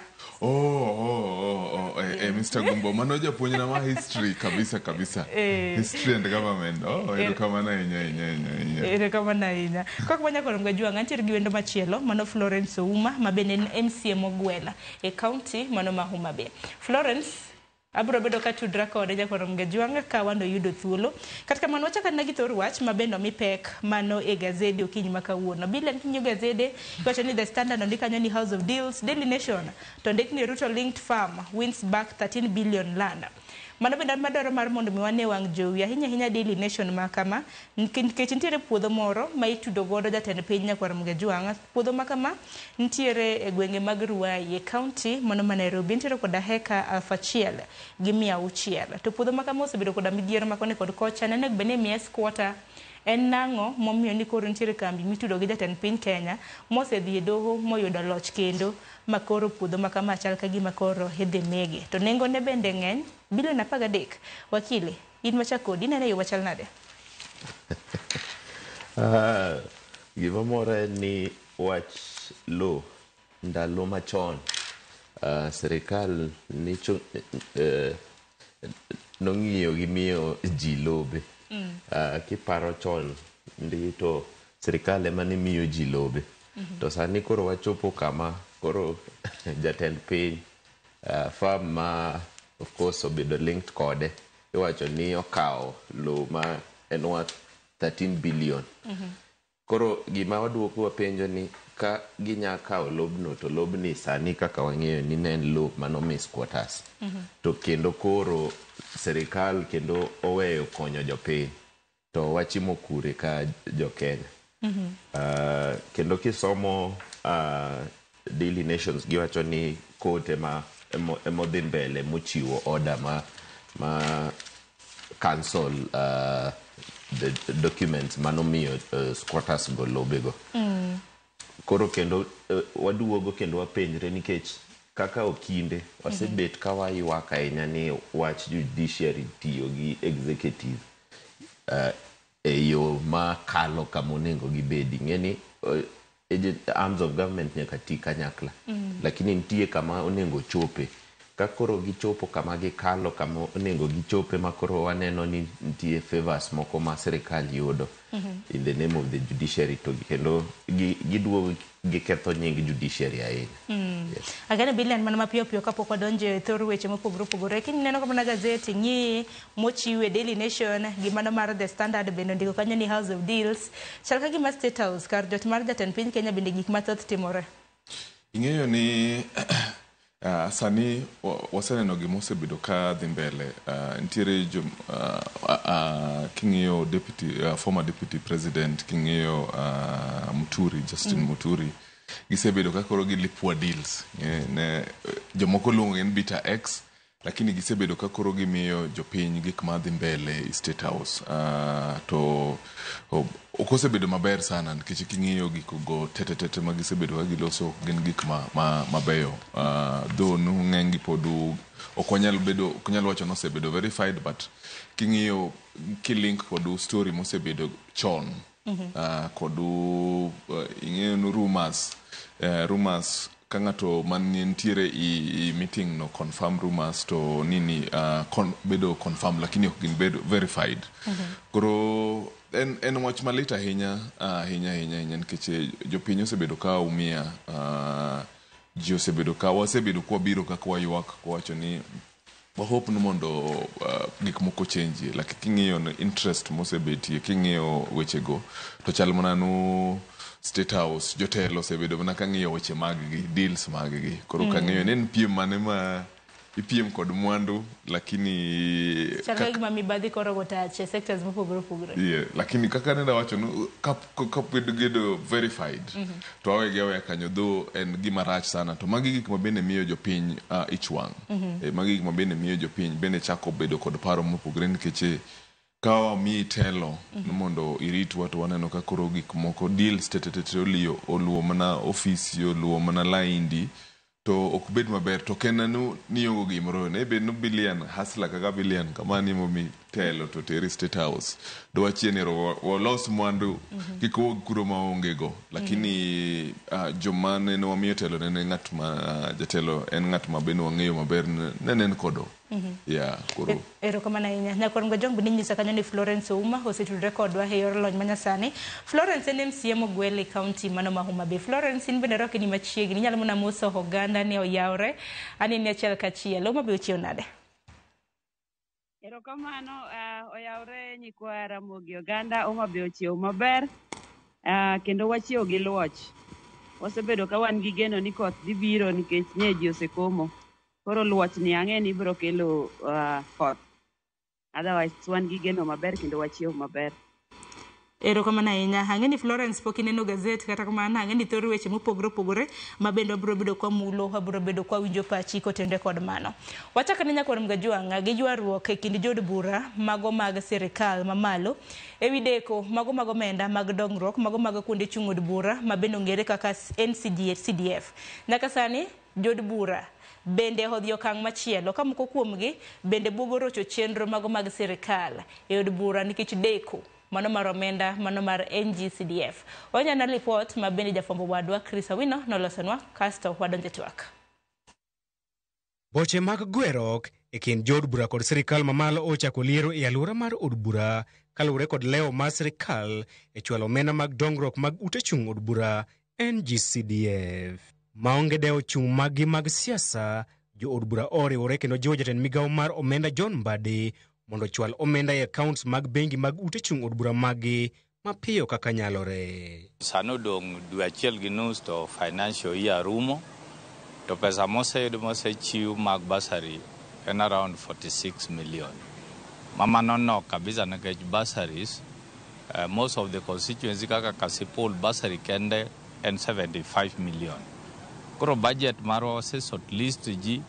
Mr. Gumbo. Mano japuonjna ma history kabisa kabisa. History and government. Erokamano ahinya. Erokamano ahinya. Kok wanyakoro Mgajwang' antiere gi wendo machielo mano Florence Ouma ma bende en MCA Mogwela e county mano ma Homa Bay. Florence abiro bedo ka tudra kode Nyakwar Mgajwang' ka wando yudo thuolo. Kata kamano wachako anena gi thor wach ma bende omi pek mano e gazede okinyi ma kawuono. Bilian king'iyo gazede iwacho ni The Standard ondik kanyo ni House of Deals, Daily Nation to ondik ni Ruto linked farm wins back 13 billion land. Mano bende madwaro mar mondo mi wane wang' jowi ahinya ahinya Daily Nation ma kama nikech nitiere puodho moro ma itudo godo jatend piny Nyakwar Mgajwang'. Puodho ma kama nitiere e gwenge mag Ruai e county mano ma Nairobi nitiere koda heka 1600. To puodho ma kama osebedo koda midhiero ma koni kod kocha neno bende miye squatter. En nang'o momiyo ni koro nitiere kambi mitudo gi jatend piny Kenya mosedhi e doho moyudo loch kendo ma koro puodho ma kama chal ka gima koro idhi migi. To nengo ne bende ng'eny bilion 13. Wakili, in macha kodi inene yo machal nade? Gima mora en ni wach lo ndalo machon sirikal nong'iyo gi miyo ji lobe. Kiparo chon ndi to sirikal ema ne miyo ji lobe. To sani koro wachopo kama koro jatend piny farm ma of course obedo linked kode iwacho ni okawo lowo ma en worth 13 billion. Koro gima waduoko wapenjo ni ka ginya kawo lobno to lobni sani kaka wang'eyo ni ne en lob manomi squatters. To kendo koro sirikal kendo oweyo konyo jopiny to wachimo kure ka jo Kenya. Kendo kisomo Daily Nations giwacho ni court ema emodhi mbele mochiwo order ma cancel the documents manomiyo squatters go lobego. Koro kendo waduogo kendo wapenjre nikech kaka okinde wasebet ka waywak ahinya ni wach judiciary tiyo gi executive e yo makalo kama onego gibedi. Ing'e ni arms of government nyaka ti kanyakla. Lakini nitie kama onego chope Ka koro gichopo kama gikalo kama onego gichope ma koro waneno ni nitie favors moko ma sirikal yudo in the name of the judiciary, to kendo giduogo giketho nying judiciary ahinya. Yes. Agane Bilian, mana mapiyo piyo kapok wadonjo e thor weche mopogore opogore. Kiny neno ka mana gazeti ng'i mochiw e Daily Nation gi mano mar The Standard bende ondiko kanyo ni House of Deals. Chal ka gima State House kar jot mar jatend piny Kenya bende gik mathoth timore. Ing'eyo ni sani waseneno gima osebedo ka dhi mbele. Nitiere jo king'iyo deputy, former deputy president, king'iyo Muturi, Justin Muturi, gisebedo ka koro gilipwa deals. Ne, jomoko luongo ni Beta X, lakini gisebedo ka koro gimiyo jopiny gik madhi mbele i State House. To ok osebedo maber sana nikech king'iyo gikogo tete ma gisebedo ka giloso ok gin gik mabeyo. Though nu ng'eny gi pod ok wanyal bedo, ok wanyal wacho ni osebedo verified, but king'iyo kilink kod story mosebedo chon kod ing'eyo ni rumors ka ng'ato man nitiere i meeting no confirm rumors to nini bedo confirm, lakini ok gin bedo verified. Koro en wach malit ahinya ahinya ahinya ahinya nikech jopiny osebedo ka umia, ji osebedo ka wasebedo kwabiro kaka waywak kwawacho ni wahope ni mondo gik moko change, lakini king'iyo no interest mosebetie, king'iyo wechego to chal mana nu State House jotelo osebedo mana ka ng'iyo weche mag gi deals mag gi. Koro kang'iyo ni en piem mane ma ipiem kod mwandu, lakini Chal ka gima mibadhi koro go tach e sectors mopogore opogore. Yeah, lakini kaka nenda wacho nu ka gedo verified to awegi aweya kanyo, though en gima rach sana, to magi gik ma bende miyo jopiny ich wang'. Magi gik ma bende miyo jopiny bende chako bedo kod paro mopogore nikech ka wamiyi telo ni mondo iritwa, to waneno ka koro gik moko deals tetetete oliyo oluwo mana ofisi, oluwo mana laindi, to ok bed maber. To ok en nu niongo gimoro ne bed no Bilian hustler kaka Bilian kamani momi telo to teri State House dwachie ni walos mwandu kik wuog kuro maonge go, lakini joma nene wamiyo telo nene ng'at ma jatelo en ng'at ma bende wang'eyo maber nene en kodo. Yeah, koro Erokamano ahinya. Nyakwar Ngojong bende nyisa kanyo ni Florence Ouma osetudore kodwa e yor lony manyasani. Florence en MCA mogwel e kaunti mano ma Homa Bay. Florence, in bende rwaki ni machiegni. Inyalo mana moso oganda ni oyawre. Aneni achiel kachiel. Homa Bay ochiew nade? Erokamano, oyawre nyikwa Ramogi oganda. Homa Bay ochiew maber, kendo wachiew gi luoch. Wasebedo ka wan gi geno ni koth dhi biro nikech nye ji osekomo. Koro luoch ni ang'e ni biro kelo koth. Otherwise wan gi geno maber kendo wachiew maber. Erokamano ahinya. Ang'e ni Florence pok ineno gazet, kata kamano ang'e ni thor weche mopogore opogore ma bende wabiro bedo kwa mulo, wabiro bedo kwa winjo pachi kotenore kod mano. Wachak ne nyakwar Mgajwang' gi ywaruok e kind jood bura mago mag sirikal mamalo ewi deko mago mag omenda mag dongruok mago mag kuonde chung' od bura ma bende ong'ere kaka NCDF CDF. Nyaka sani jood bura bende odhi okang' machielo ka moko kuomgi bende buogo rocho chenro mago mag sirikal e od bura nikech deko mano mar omenda mano mar NGCDF. Wanyana lipot ma bende jafwambo wadwa Chris Awino nolosonwa, kasto wadonjo e twak. Boche mag gwerok e kind jood bura kod sirikal mamalo ochako liero e alwora mar od bura kaluwore kod lewo mar sirikal e chwalo omenda mag dongruok mag ute chung' od bura NGCDF. Maonge dewo chung' maggi mag siasa, jo od bura oriwore kendo jiwo jatend migawo mar omenda John Mbadi mondo ochwal omenda e accounts mag bengi mag ute chung' od bura maggi mapiyo kaka nyalore. Sani odong' dwe 1.5 to financial year rumo, to pesa moseyud mosechiw mag bursary en around 46 million. Ma mano nok kabisa nikech bursaries, most of the constituency kaka Kasipul bursary kende en 75 million. Koro budget marwa ose shortlist ji,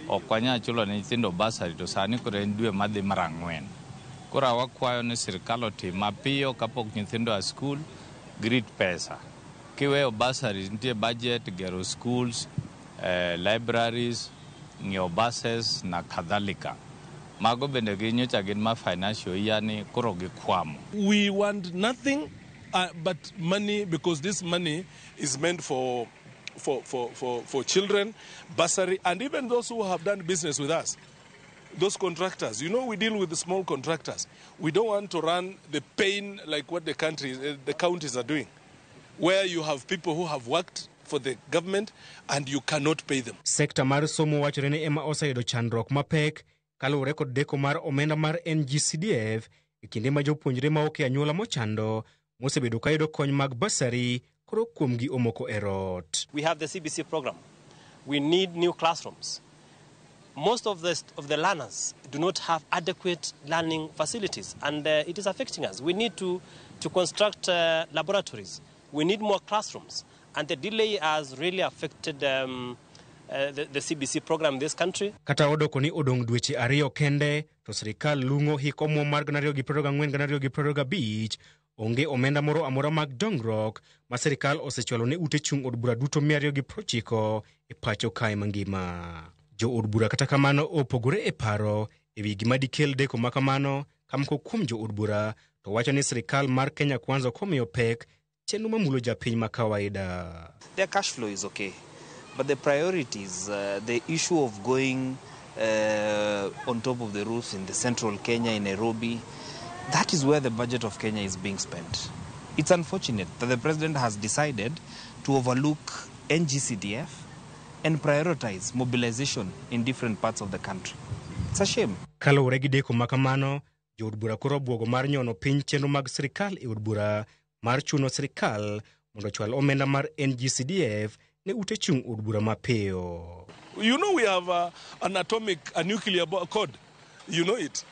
ok wanyal chulo ne nyithindo bursary, to sani koro en dwe madhi mar 4. Koro wakwayo ni sirikal otim mapiyo kapok nyithindo a skul girit pesa. Kiweyo bursaries, nitie budget gero schools, libraries, ng'iewo buses na kadhalika. Mago bende gi nyocha gin ma financial year ni koro gikwamo. We want nothing but money, because this money is meant for for children, bursary, and even those who have done business with us. Those contractors, you know, we deal with the small contractors. We don't want to run the pain like what the counties are doing, where you have people who have worked for the government and you cannot pay them. Sekta mar somo wachore ni ema oseyudo chandruok mapek kaluwore kod deko mar omenda mar NGCDF e kinde ma jopuonjre ma ok e anyuola mochando mosebedo ka yudo kony mag basari koro kuomgi omoko e rot. We have the CBC program. We need new classrooms. Most of the learners do not have adequate learning facilities, and it is affecting us. We need to construct laboratories. We need more classrooms, and the delay has really affected the CBC program in this country. Kata odoko ni odong' dweche ariyo kende to sirikal lung'o hik omuom mar 2024-2025 onge omenda moro amora mag dongruok ma sirikal osechwalo ne ute chung' od bura duto 290 e pacho kae mangima. Jo od bura kata kamano opogore e paro e wi gima dikel deko ma kamano ka moko kuom jo od bura to wacho ni sirikal mar Kenya Kwanza komiyo pek chenro mamulo japiny ma kawaida. Their cash flow is okay, but the priorities, the issue of going on top of the roofs in the central Kenya, in Nairobi, that is where the budget of Kenya is being spent. It's unfortunate that the president has decided to overlook NGCDF and prioritize mobilization in different parts of the country. It's a shame. Kaluwore gi deko ma kamano, jo od bura koro obwogo mar nyono piny chenro mag sirikal e od bura mar chuno sirikal mondo ochwal omenda mar NGCDF ne ute chung' od bura mapiyo. You know we have a nuclear code. You know it.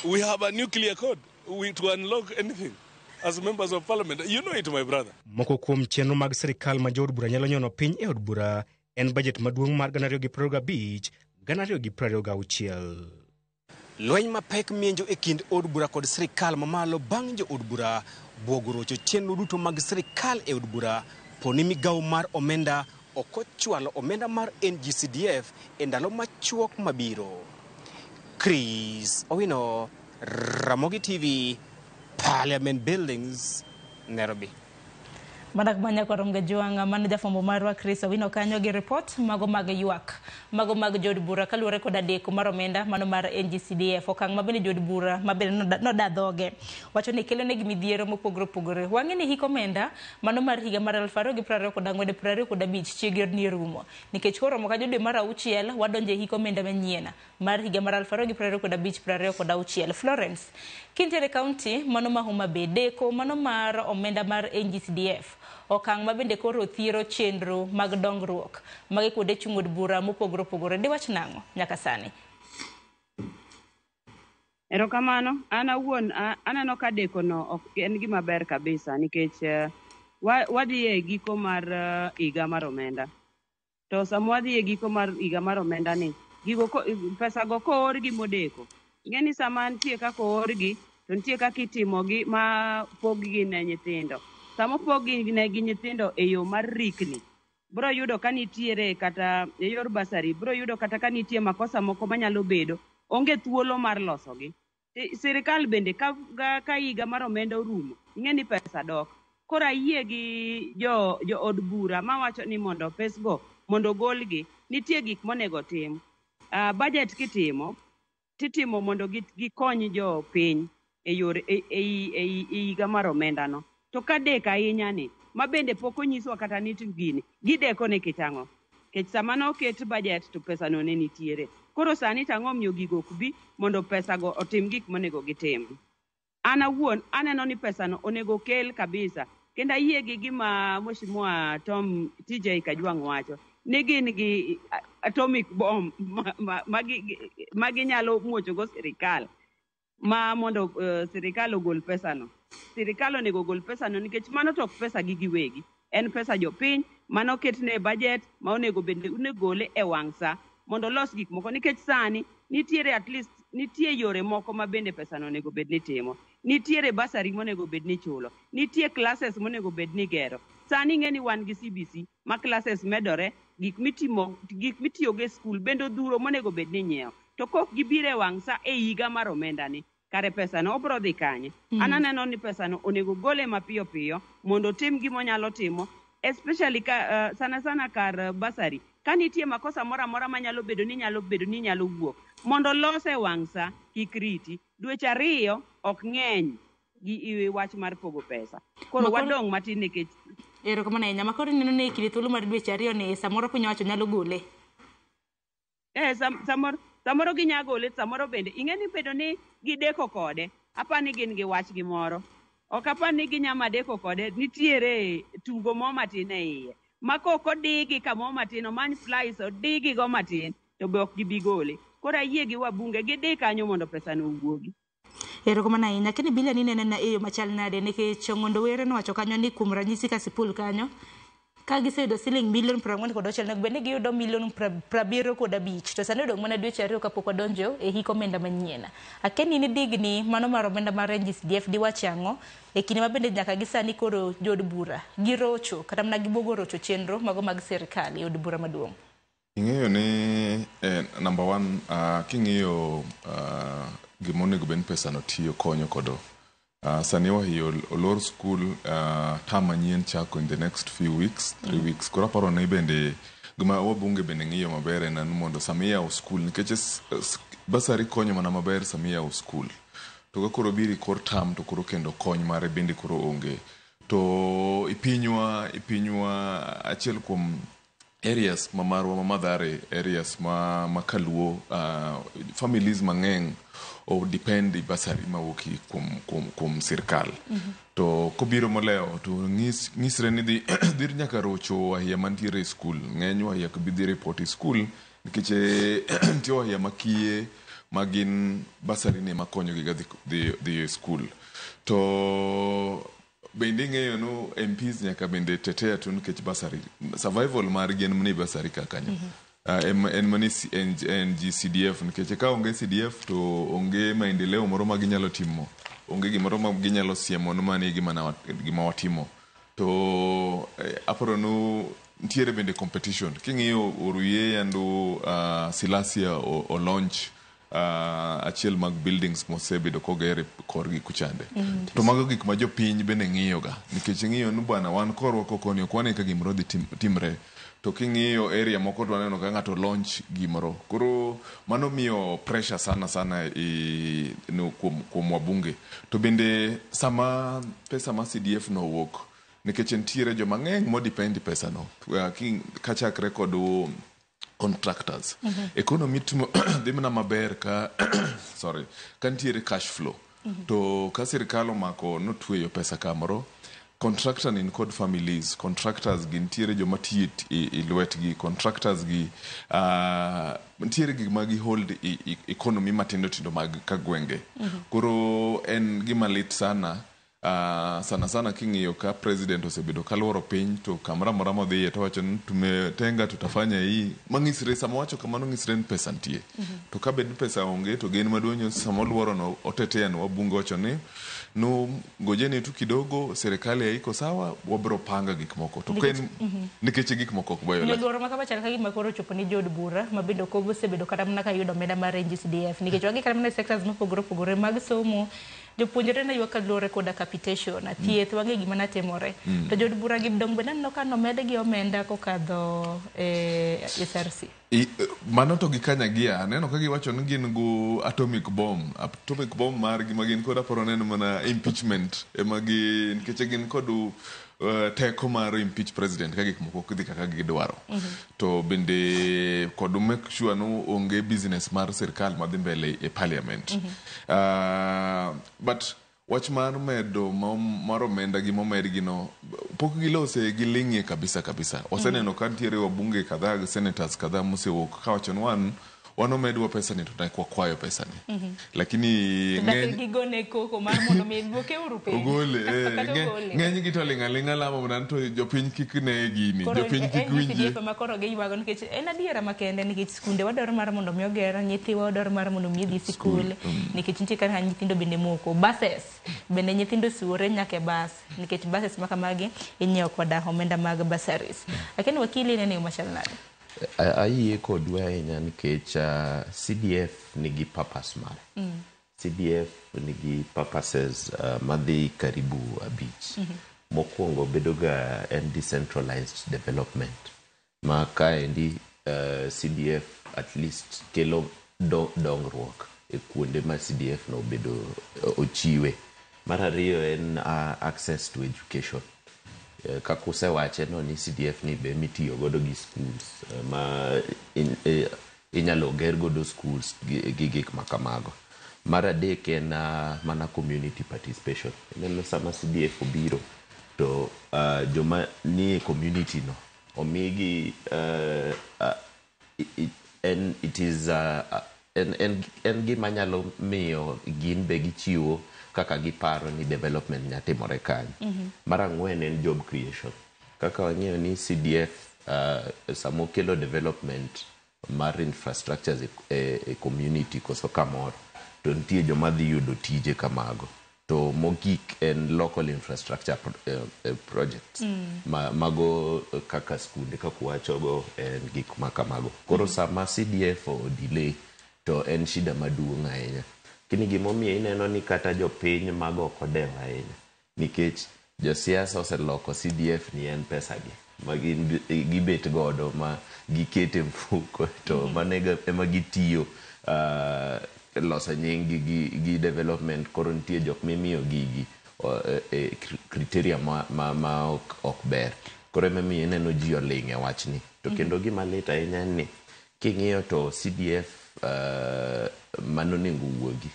We have a nuclear code to unlock anything as members of parliament. You know it, my brother. Moko kuom chenro mag sirikal ma jo od bura nyalo nyono piny e od bura en budget maduong' mar 2025-2026. Lweny mapek mienjo e kind od bura kod sirikal mamalo bang' jo od bura bwogo rocho chenro duto mag sirikal e od bura poni migawo mar omenda ok ochwalo omenda mar NGCDF e ndalo machuok mabiro. Chris Owino, Ramogi TV, Parliament Buildings, Nairobi. Manak manya korom gajuanga mano jafwambo marwa Chris Owino kanyo gi report mago mag ywak mago mag jood bura kaluwore kod deko mar omenda mano mar NGCDF okang' mabende jood bura mabende noda dhoge wacho ni kelo negi midhiero mopogore opogore. Wang'e ni hik omenda mano mar higa mar 2024-2025 chiegni rumo nikech koromo ka dwe mar auchiel wadonje hik omenda manyien mar higa mar 2025-2026. Florence kintiere county mano ma Homa Bay deko mano mar omenda mar NGCDF okang' mabende koro thiero chenro mag dongruok mage kuonde chung' od bura mopogore opogore. Diwach nang'o nyaka sani? Erokamano. An awuon aneno ka deko no ok en gima ber kabisa nikech wadhi e giko mar higa mar omenda. To sama wadhi e giko mar higa mar omenda ni gigo pesa go koorgi modeko. Ing'e ni sama nitie kaka oorgi to nitie kaka itimogi ma pog-gi ne nyithindo. Sama opog-gi ne gi nyithindo e yo mar rikni, bro yudo ka nitiere kata e yor basari, bro yudo kata ka nitie makosa moko manyalo bedo, onge thuolo mar losogi. Sirikal bende ka higa mar omenda orumo, ing'e ni pesa dok. Koro ayie gi jo od bura mawacho ni mondo pesgo mondo ogolgi, nitie gik monego tim. Budget kitimo, titimo mondo gikony jopiny e yor e higa mar omenda no. To ka dek ahinya ni, ma bende pok onyiswa kata ni gini, gideko nikech ang'o? Nikech sama noket budget to pesa no ne nitiere. Koro sani to ang'o miyo gigo ok bi mondo pesa go otim gik monego gitim. An awuon aneno ni pesa no onego kel kabisa. Kendo ayie gi gima Mheshimiwa Tom TJ Kajwang' wacho, ni gin gi atomic bomb ma ginyalo muochogo sirikal ma mondo sirikal ogol pesano. Sirikal onego ogol pesano nikech mano to ok pesa gi giwegi. En pesa jopiny mano ketne budget ma onego bende gole e wang' sa mondo olos gik moko nikech sani nitiere at least nitie yore moko ma bende pesano onego bed ni timo. Nitiere basari monego bed ni chulo. Nitie classes monego bed ni gero. Sani ing'e ni wan gi CBC ma classes medore, gik mitiyogo e skul bende odhuro monego bed ni nyiewo. To kok gibiro e wang' sa e higa mar omenda ni, kare pesano obro dhi kanye? An aneno ni pesano onego gole mapiyo piyo mondo otim gima onyalo timo. Especially ka, sana sana kar bursary. Ka nitie makosa moro amora manyalo bedo ni nyalo bedo ni nyalo wuok. Mondo lose wang' sa kik riti. Dweche 2 ok ng'eny gi wach mar pogo pesa. Koro wadong' matin nikech erokamano ahinya. Makoro ineno ni kinde thuolo mar dweche 2 ni samoro piny owacho nyalo gole. Samoro ginya gole, samoro bende ing'e ni bedo ni gideko kode. Apani gin gi wach gimoro. Ok apani ginya madeko kode, nitiere tugo mo matin e iye. Ma kok odigi kamo matin, omany flies odigi go matin, to be ok gibi gole. Koro ayie gi wabunge, gidhi kanyo mondo pesa no owuogi. Erokamano ahinya. Keni bila ni nene na e yo machal nade nikech Ong'ondo Were nowacho kanyo ni kuom ranyisi ka sipul kanyo ka giseyudo siling milion 49 onego bed ni giyudo milion 75 to sani odong' mana dweche 2 kapok wadonjo e hik omenda manyien. Akeni ni digni mano mar omenda mar NGCDF diwach ang'o e kinde ma bende nyaka gi sani koro jood bura girocho kata mana gibuogo rocho chenro mago mag sirikal e od bura maduong'. Ing'eyo ni number one, king'iyo gima onego bed ni pesa no tiyo konyo kodo. Sani wahiyo olor school, term manyien chako in the next few weeks, 3 weeks. Koro aparo ni bende gima wabunge bende ng'iyo maber en mondo sama iyawo school nikech bursary konyo mana maber sama iyawo school. To ka koro biro kor term to koro kendo kony mare bende koro onge. To ipinywa achiel kuom areas ma marwa ma Mathare, areas ma Kaluo, families mang'eny o depend i bursary mawuok kuom sirkal. To kobiro molewo to nyisre ni dhi nyaka rocho wahia mantiere e skul. Ng'eny wahia ok bi dhi report e skul nikech nitie wahia makiye ma gin bursary ni ema konyogi ga dhi e skul. To bende ing'eyo ni MPs nyaka bende tetea tu nikech bursary survival margi en mana bursary ka kanyo. En mana NGCDF nikech ka onge CDF to onge maendeleo moro ma ginyalo timo, onge gimoro ma ginyalo siemo ni mani gima watimo. To aparo ni nitiere bende competition. King'iyo Oruye yando Silasia o launch achiel mag buildings mosebedo koger korgi kuchande. To mago gik ma jopiny bende ng'iyo ga nikech ing'iyo ni bwana wan korwa kokoni ok wane ka gimoro dhi timre. To king'iyo area moko to waneno ka ng'ato launch gimoro. Koro mano miyo pressure sana sana kuom wabunge. To bende sama pesa ma CDF no owuok nikech nitiere joma ng'eny mo depend pesa no. Kachakre kod contractors. Economy dhi mana maber ka sorry, ka nitiere cash flow. To ka sirikal omako notweyo pesa kamoro, contractor ni kod families, contractors gi nitiere joma tiyo e lwetgi, contractors gi nitiere gik ma gi hold economy matindo tindo mag ka gwenge. Koro en gima lit sana. Sana sana king'iyo ka president osebedo kaluoro piny to kamoro amora modhiye to wacho ni tumetenga tutafanya hii. Mang'isre sama wacho kamano ng'isre ni pesa nitie. To ka bed ni pesa onge to gen maduong' sama oluoro no otetea no wabunge wacho ni no ngojeni tu kidogo serikali haiko sawa wabro panga gik moko. To ken nikech gik moko ok boyo. Luoro ma kama chal ka gima koro ochopo ni jood bura ma bende ok osebedo kata mana ka yudo omenda mar NGCDF nikech wang'e kata mana sectors mopogore opogore mag somo jopuonjre ne ywak kaluwore koda capitation, thieth wang'e gima natimore. To jood bura gi dong bende aneno ka nomedgi omenda kokadho SRC. Mano to gikanyagia aneno ka giwacho ni gin go atomic bomb. Atomic bomb margi ma gin kod aparo neno mana impeachment ema gi nikech gin kod teko mar impeach president ka gik moko ok dhi kaka gidwaro. To bende kod make sure no onge business mar sirkal madhi mbele e parliament. But wach mar medo mar omenda gi momedgi no pok gilose giling'ie kabisa kabisa. Waseneno ka nitiere wabunge kadhaa gi senators kadhaa mosewuok kawacho ni wan omedwa pesa ni to ne wakwayo pesa ni. Lakini ng'eny gigone koko mar mondo mi duoke uru piny. Ogole ng'eny gi to ling' aling'a lamo mana to jopiny kik ne gini, jopiny kik winji. Ma koro giywago nikech en adiera makende nikech skunde wadwaro mar mondo mi oger, nyithiwa wadwaro mar mondo mi odhi sikul nikech nitie kaka nyithindo bende moko buses bende nyithindo suore nyaka e bus nikech buses ma kamagi inyiewo koda omenda mag bursaries. Lakini wakili nene machal nade? Ayie kodu ahinya nikech CDF nigi purpose mare. CDF nigi purposes madhi karibu 5. Mokwongo bedo ga en decentralized development ma kaendi CDF at least kelo dongruok e kuonde ma CDF no obedo ochiwe. Mar ariyo en access to education. Kaka usewache no ni CDF ni be mitiyo godo gi schools ma inyalo ger godo schools gi gik ma kamago. Mar adek en mana community participation. Ineno sama CDF obiro to joma nie community no omigi en it is en gima nyalo miyo gin be gichiwo kaka giparo ni development nya timore kanyo. Mar ang'wen en job creation. Kaka wang'eyo ni CDF sama okelo development mar infrastructures e community koso kamoro, to nitie joma dhi yudo tije kamago. To mogik en local infrastructure projects. Mago kaka skunde kaka uwachogo en gik ma kamago. Koro sama CDF o delay to en shida maduong' ahinya. Lakini gimomiyo ineno ni kata jopiny mago ok odewo ahinya nikech josiasa oseloko CDF ni en pesa gi ma gin gibet godo ma gikete mfuko to mano ema gitiyo loso nying gi development. Koro nitie jok mimiyo gigi criteria ma ok ber. Koro emomiyo ineno ji oling' e wachni. To kendo gima lit ahinya en ni king'iyo to CDF manonego wuogi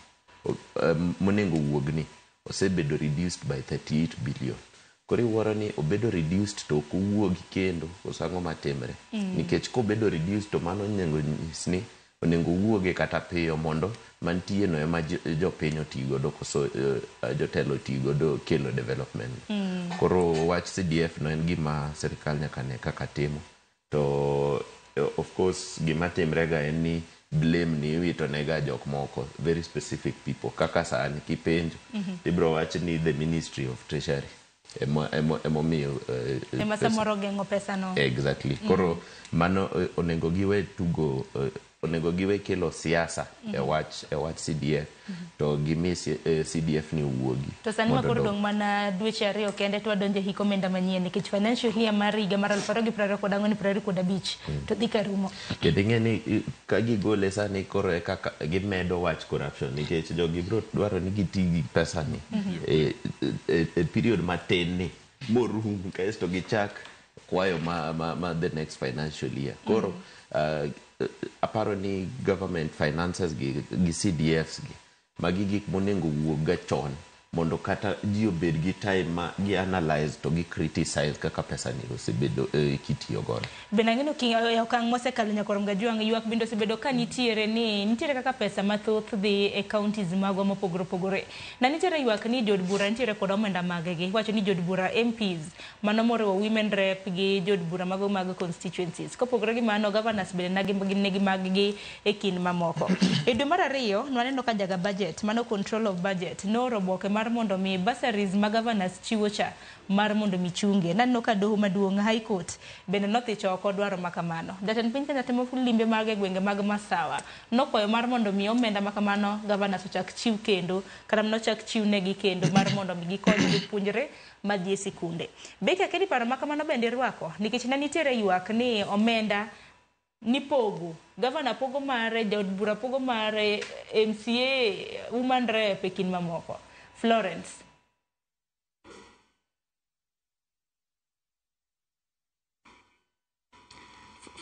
monego wuogni osebedo reduced by 38 billion. Koro iwuoro ni obedo reduced to ok owuogi kendo koso ang'o matimre? Nikech kobedo reduced to mano onego nyis ni onego owuoge kata piyo mondo mantie no ema jopiny oti godo koso jotelo oti godo kelo development. Koro wach CDF no en gima sirikal nyaka ne kaka timo. To of course gima timre ga en ni blame ni iwito ne ga jok moko, very specific people. Kaka sani kipenjo, ibro wach ni the Ministry of Treasury emomiyo ema samoro geng'o pesa no. Exactly. Koro mano onego giwe tugo, onego giwe kelo siasa e wach CDF to gimi CDF ni owuogi. To sani ma mondo koro dong. Dong' mana dweche 2 kende to wadonjo e hik omenda manyien nikech financial year mar higa mar 2024 25 to dhi ka rumo. Kendo ing'e ni ka gigole sani koro e kaka gimedo wach corruption nikech jogi biro dwaro ni giti gi pesa ni e period matin ni morum kaeto gichak kwayo ma the next financial year. Koro aparo ni government finances gi CDFs gi magi gik monego wuog ga chon mondo kata ji obed gi time ma gi analyze to gi criticize kaka pesa ni osebedo kitiyo godo. Bende ang'eno e okang' mosekalo nyakorom Gajwang' ywak bende osebedo ka nitiere ni nitiere kaka pesa mathoth dhi e counties magwa mopogore opogore. Na nitiere ywak ni jood bura nitiere kod omenda mag gi. Iwacho ni jood bura MPs mano moriwo women rep gi jood bura mago mag constituencies. Kopogore gi mano, governors bende nigi mag gi e kind mamoko. E dwe mar ariyo nwaneno ka jaga budget mano control of budget nooro oboke mar mondo mi bursaries ma governors chiwo cha mar mondo mi chunge. Naneno ka doho maduong' High Court bende nothicho oko dwaro ma kamano. Jatend piny Kenya temo limbe mag e gwenge mag Masawa nokwayo mar mondo mi omenda ma kamano governors ochak chiw kendo kata mana ochak chiw negi kendo mar mondo mi gikony jopuonjre madhi e sikunde. Beki akedi paro ma kamano bende irwako nikech ne nitiere ywak ni omenda nipogo gavana pogo mare, jaod bura pogo mare, MCA, woman rep e kind mamoko. Florence.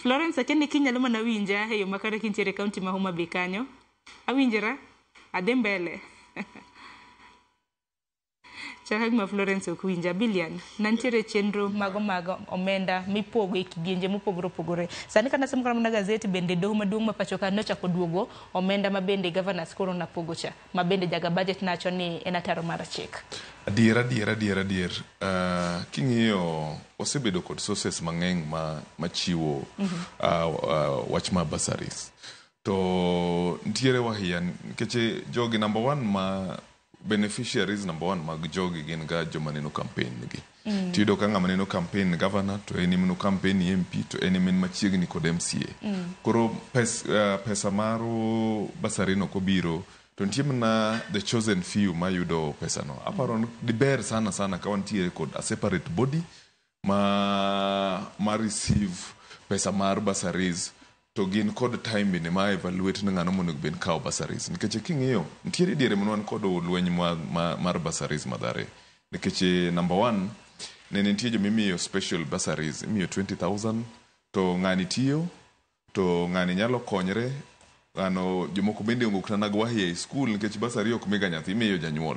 Florence, akia ni kinyalo mana winja e yo makare kintiere e kaunti ma Homa Bay kanyo. Awinjora? Adhi mbele. Chaka gima Florence ok winja. Bilian, nantiere chenro mago mag omenda mipogo e kidienje mopogore opogore. Sani kata nasomo kata mana gazeti bende doho maduong' ma pacho ka nochako duogo omenda ma bende governors koro napogo cha ma bende jaga budget nacho ni en ataro mar chik. Adier. King'iyo osebedo kod sources mang'eny ma machiwo wach mar bursaries. To nitiere wahia nikech jogi number one ma beneficiaries number one mag jogi gin ga joma neno campaign gi. Tiyudo ka ng'ama neno campaign governor to en ema no campaign MP to en ema en machiegni kod MCA. Koro pesa mar bursary no kobiro To nitie mana the chosen few mayudo pesano. Aparo ni diber sana sana ka wantiere kod a separate body ma receive pesa mar bursaries, to gin kod time bende ma evaluate ni ng'ano monego bed kawo bursaries, nikech king'iyo nitiere diere mane wan kod lweny mar bursaries Mathare, nikech number one ne nitie jomimiyo special bursaries, imiyo 20,000 to ng'ani tiyo to ng'ani nyalo konyre, ng'ano jomoko bende onge kata nag wahie e skul, nikech bursary ok miga nyathi, imiyo janyuol.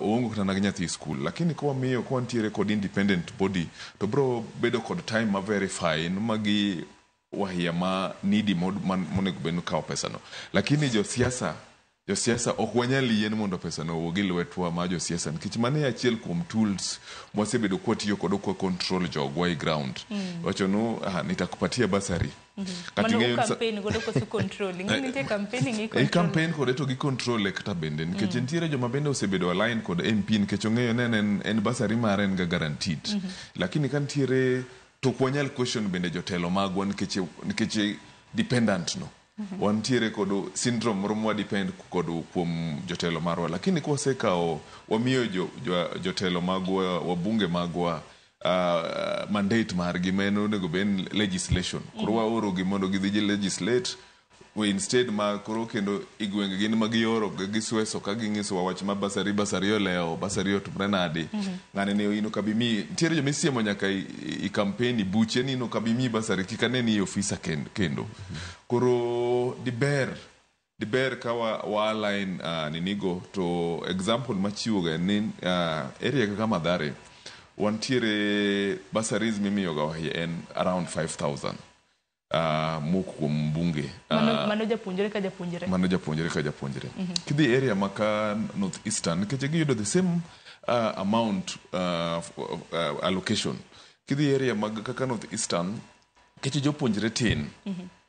Oonge kata nag nyathi e skul, lakini ka wamiyo ka wantiere kod independent body to bro bedo kod time ma verify magi wahia ma needy monego bed ni kawo pesano. Lakini josiasa ok wanyal yien mondo pesano owuog e lwetwa ma josiasa, nikech mano e achiel kuom tools mwasebedo kwatiyo kodo kwa control jogwa e ground. Wacho nu ah, nitakupatia bursary. Kata Mano ing'eyo ni campaign godo koso control? Ing'e nitie campaigning gi e control. Campaign kode to gi control kata bende nikech nitiere joma bende osebedo align kod MP, nikech ong'eyo ni en bursary mare en ga guaranteed. Lakini ka nitiere to ok wanyal question bende jotelo magwa, nikech dependent no wantiere kod syndrome moro mwa depend kod kuom jotelo marwa. Lakini kwasekawo wamiyo jotelo magwa, wabunge magwa, mandate margi ma en onego bed ni legislation, koro waorogi mondo gidhi gi legislate we instead ma koro kendo i gwenge gin ma gioro gisweso ka ging'isowa wach ma bursary, bursary olewo, bursary otimre nade. Ng'ani ni in ok abi miyi, nitiere joma isiemo nyaka i campaign i buche ni in ok abi miyi bursary, kik ane ni i ofisa kendo. Koro diber ka wa align ninigo. To example machiwo ga en ni area kaka Mathare wantiere bursaries mimiyo ga wahia en around 5000 mowuok kuom bunge. Mano japuonjre ka japuonjre. Mano japuonjre ka japuonjre. Kidhi area maka North Eastern, nikech giyudo the same amount allocation, kidhi area mag kaka North Eastern, nikech jopuonjre tin,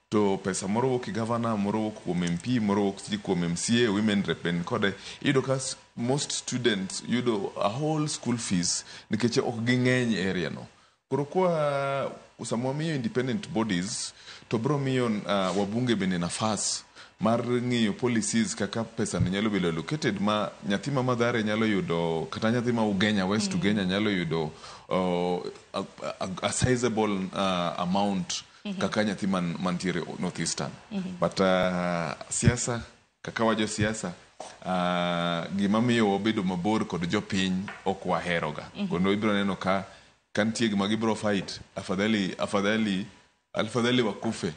to pesa moro wuok e governor, moro wuok kuom MP, moro wuok sijui kuom MCA, women rep ben kode, iyudo ka most students yudo a whole school fees nikech ok ging'eny e area no. Koro kwa sama wamiyo independent bodies to bro miyo wabunge bende nafas mar ng'iyo policies kaka pesa ni nyalo bedo allocated, ma nyathi ma Mathare nyalo yudo, kata nyathi ma Ugenya West, Ugenya nyalo yudo a sizable amount kaka nyathi mantiere North Eastern. But siasa kaka wajo siasa, gima miyo wabedo mabor kod jopiny ok waheroga. Kendo ibiro neno ka nitie gima gibiro fight, afadhali afadhali afadhali wakufe,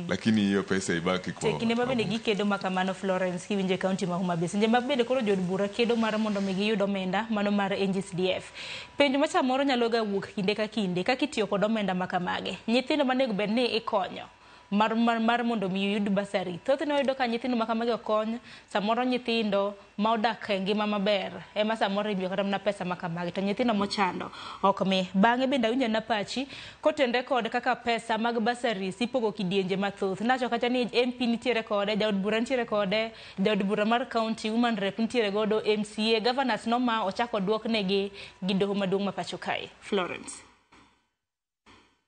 lakini hiyo pesa ibaki kwa Te kinde ma bende gikedo ma kamano, Florence, kiwinjo e kaunti ma Homa Bay, seche ma bende koro jood bura kedo mar mondo mi giyud omenda mano mar NGCDF, penjo ma samoro nyalo ga wuok kinde ka kinde kaka itiyo kod omenda ma kamage, nyithindo manego bed ni ikonyo mar mondo mi oyud bursary, thothne wayudo ka nyithindo ma kamagi okony, samoro nyithindo ma odak e ngima maber ema samoro imiyo kata mana pesa ma kamagi, to nyithindo mochando ok mi. Bang'e bende awinjo na pachi kotenre kod kaka pesa mag bursaries ipogo kidienje mathoth. Nacho kacha ni MP nitiere kode, jaod bura nitiere kode, jaod bura mar county, woman rep nitiere godo, MCA, governors noma ochako duoknegi gi doho maduong' ma pacho kae. Florence.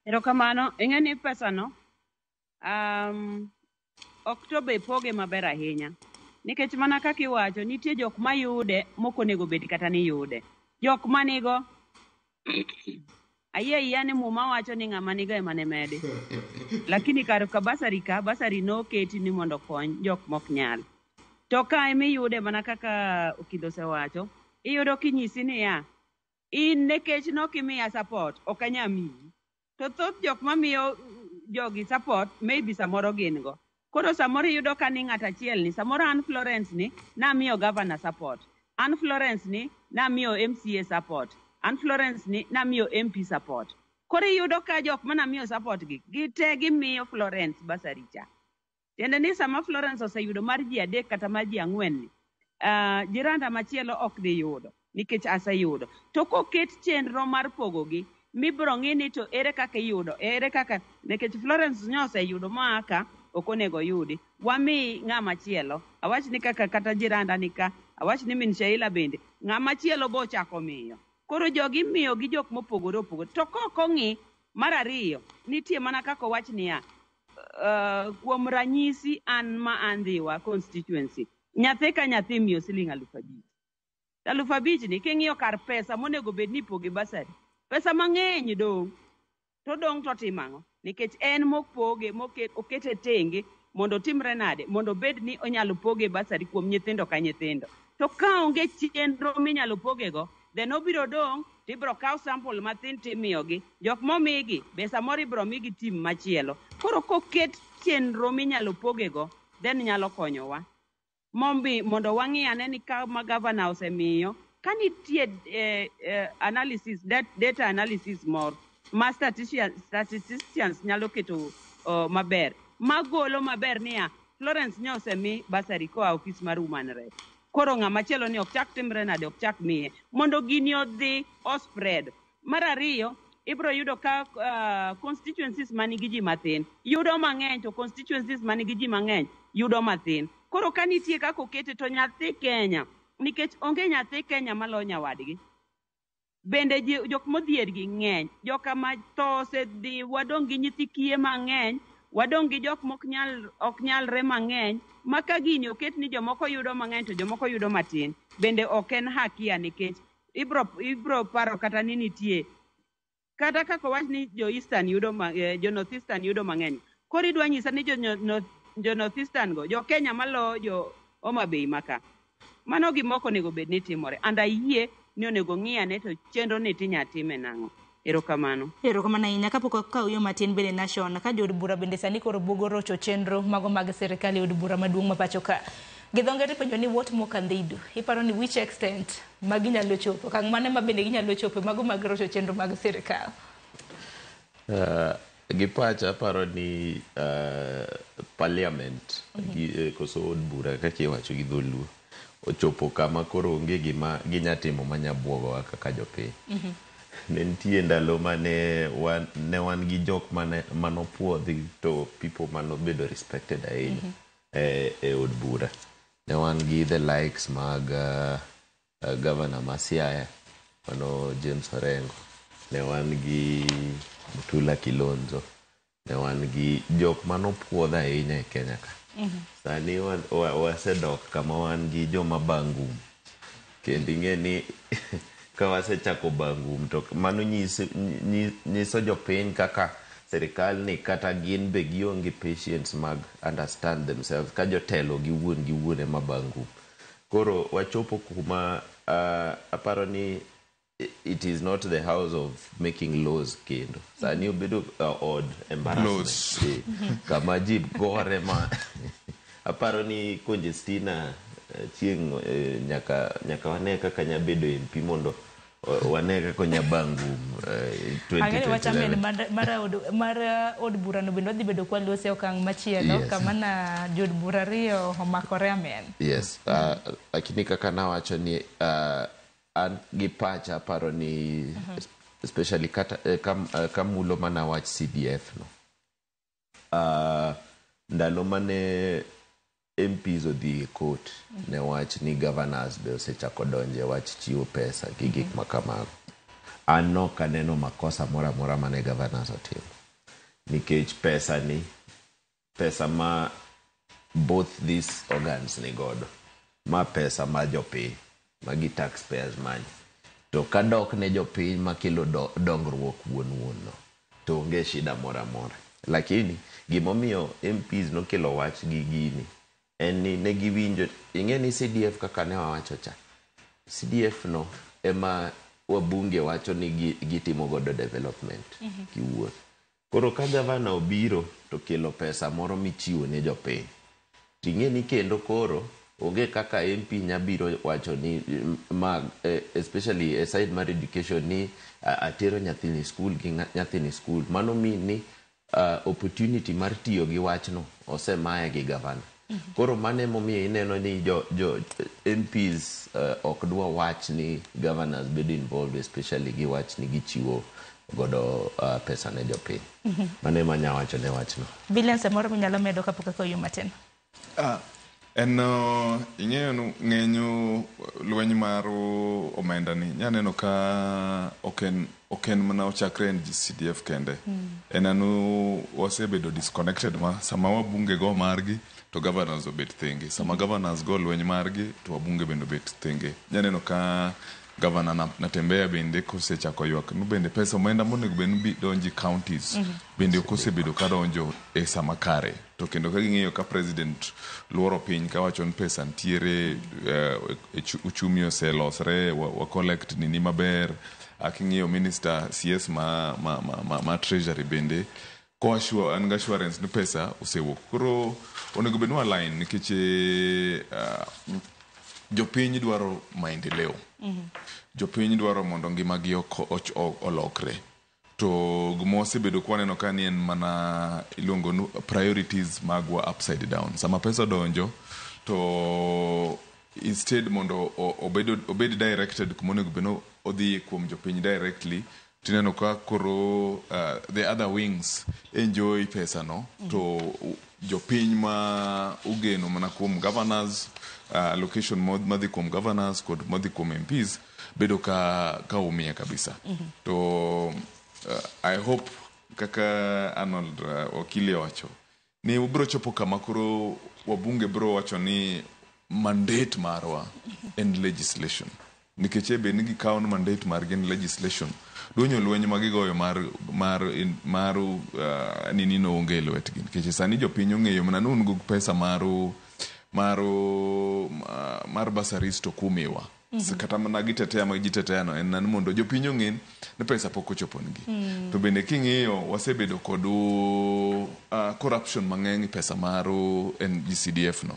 Erokamano. Ing'e ni pesano ok to be poge maber ahinya. Nikech mana kaka iwacho, nitie jok mayude mok onego bed kata ni yude. Jok manigo, ayie ayia ni Muma wacho ni ng'ama nigo ema ne medi. Lakini kar ka bursary, ka bursary noketi ni mondo okony jok mok nyal. To ka emiyude mana kaka Okidho osewacho, iyudo kinyisi niya, in nikech nokimiya support, ok anya miyi. To thoth jok mamiyo jogi support, maybe samoro gin go. Koro samoro iyudo ka ni ng'at achiel ni, samoro an Florence ni, namiyo governor support. An Florence ni, namiyo MCA support. An Florence ni, namiyo MP support. Koro iyudo ka jok manamiyo support gi, gite gimiyo Florence bursary cha. Tiende ni sama Florence oseyudo mar ji adek kata mar ji ang'wen ni, jiranda machielo ok dhi yudo nikech aseyudo. To koket chenro mar pogogi, mibro ng'i ni to ere kaka iyudo, ere kaka, nikech Florence nyo oseyudo moa ka, ok onego oyudi. Wami ng'ama chielo. Awach ni kaka kata jiranda ni ka, awach ni min Sheila bende, ng'ama chielo bo ochako miyo. Koro jogi imiyo gi jok mopogore opogore. To kok ong'i, mar ariyo, nitie mana kaka owach niya, Kuom ranyisi an ma an Ndhiwa constituency, nyathi ka nyathi imiyo siling 5,000. 5,000 ni king'iyo kar pesa monego bed ni ipoge bursary, pesa mang'eny dong'. To dong' to timo ang'o? Nikech en mopoge, moket, okete tenge mondo otimre nade? Mondo obed ni onyalo poge bursary kuom nyithindo ka nyithindo. To ka onge chenro minyalo pogego, then obiro dong' tibiro kaw sample mathin timiyogi. Jok momigi be samoro ibiro migi team machielo. Koro koket chenro minyalo pogego, then nyalo konyowa. Mombi mondo wang'i ane ni ka ma governor osemiyo, ka nitie analysis, data analysis moro ma statisticians nyalo keto maber, magolo maber niya Florence nyo osemi bursary koa ofis mar Woman Rep. Koro ng'ama chielo ni ok chak timre nade, ok chak miye mondo gini odhi o spread. Mar ariyo, ibiro yudo ka constituencies manigi ji mathin yudo mang'eny to constituencies manigi ji mang'eny yudo mathin. Koro ka nitie kaka okete to nyathi Kenya, nikech onge nyathi Kenya maloyo nyawadgi. Bende jok modhier gi ng'eny, joka ma tho osedhi, wadong' gi nyithi kiye mang'eny, wadong' gi jok mok nyal, ok nyalre mang'eny, ma ka gini oket ni jomoko yudo mang'eny to jomoko yudo matin, bende ok en hakia nikech ibro paro kata ni nitie kata kaka owach ni jo Eastern yudo jo North Eastern yudo mang'eny. Koro idwa nyisa ni jo North Eastern go, jo Kenya maloyo jo Homa Bay maka. Mano gima ok onego bed ni timore. And ayie ni onego ng'i ane to chenro ni tinya time nang'o. Erokamano. Erokamano ahinya. Kapok wakawo yo matin bende Nation, ka jood bura bende sani koro bugo rocho chenro mago mag sirikal e od bura maduong' ma pacho ka. Gi dho ngere ipenjo ni what more can they do? Iparo ni which extent ma ginyalo chopo? Okang' mane ma bende ginyalo chopo mago mag rocho chenro mag sirikal? Gi pacha aparo ni parliament gi, koso od bura kaka iwacho gi dholuo ochopo kama koro onge gima ginya timo manya buogowa kaka jopiny. Ne nitie ndalo mane ne wan gi jok mane manopuodhi to people manobedo respected ahinya e od bura. Ne wan gi the likes mag governor ma Siaya mano James Orengo. Ne wan gi Mutula Kilonzo. Ne wan gi jok manopuodh ahinya e Kenya ka. Sani wasedok kama wan gi joma bangum. Kendo ing'e ni ka wasechako bangum to mano nyiso jopiny kaka sirikal ni kata gin be gionge patience mag understand themselves ka jotelo gi wuon gi wuon ema bangum. Koro wachopo kuma aparo ni it is not the house of making laws kendo. Sani obedo od embarrassment. Kama ji gore ma aparo ni Conjestina chieng' nyaka wane kaka nyabedo MP mondo wane kaka onya bangum Ang'e ni wachamen 2011. Mar od bura no bende wadhi bedo kwalose okang' machielo kama na jood bura ariyo omakore amen. Yes, lakini kaka nawacho ni an gi pacha aparo ni especially kata kamulo mana wach CDF no. Ndalo mane MPs odhi e court ne wach ni governors be osechako donje wach chiwo pesa gi gik ma kamago. An nok aneno makosa moro amora mane governors otimo. Nikech pesa ni, pesa ma both these organs ni godo, ma pesa ma jopiny, magi taxpayers money. To kadok ne jopiny makelo dongruok wuon wuon no, to onge shida moro amora. Lakini gimomiyo MPs nokelo wach gi gini en ni ne giwinjo, ing'e ni CDF kaka ne wawacho cha, CDF no ema wabunge wacho ni gitimo godo development giwuon. Koro ka gavana obiro to kelo pesa moro michiwo ne jopiny, ting'e ni kendo koro onge kaka MP nyabiro wacho ni ma especially e side mar education ni atero nyathini school gi nyathini school. Mano mean ni opportunity mar tiyo gi wachno osemaye gi gavana. Koro mano emomiyo ineno ni jo MPs ok dwa wach ni governors bedo involved especially gi wach ni gichiwo godo pesa ne jopiny. Mano ema anya wacho ne wachno. Billions moro minyalo medo kapok akawo yo matin. En ing'eyo ng'enyo lweny mar omenda ni nyaneno ka ok en mana ochakre NGCDF kende. En anu wasebedo disconnected ma sama wabunge go margi to governors obet thenge. Sama governors go lweny margi to wabunge bende obet thenge. Nyaneno ka governor Natembeya bende kosechako ywak no bende pesa omenda monego bed ni donji counties bende ok osebedo ka donjo e sama kare. To kendo ka ging'iyo ka president luoro piny kawacho ni pesa ntiere, uchumi oselosre, wa collect nini maber. King'iyo minister CS ma treasury bende ko assure an assurance ni pesa osewuok. Koro onego bed ni align nikech jopiny dwaro maendeleo. Jopiny dwaro mondo ngimagi olokre. To gima wasebedo kwaneno ka ni en mana iluongo ni priorities magwa upside down. Sama pesa donjo to instead mondo obed directed kuma onego bed ni odhi kuom jopiny directly, tineno ka koro the other wings enjoy pesa no to jopiny ma ugeno mana kuom governors, allocation madhi kuom governors kod madhi kuom MPs bedo ka umia kabisa. To I hope kaka Arnold Wakili owacho ni ubro chopo kama koro wabunge bro wacho ni mandate marwa en legislation. Nikech be ni gikawo ni mandate margi en legislation. Donyo lweny ma gigoyo mar nini no onge e lwetgi. Nikech sani jopiny ong'eyo mana ni un go pesa mar bursaries to kumiwa. Kata mana gitetea ma gitetea no en ni mondo jopiny ong'e ni pesa pok ochopo negi. To bende king'iyo wasebedo kod corruption mang'eny pesa mar NGCDF no.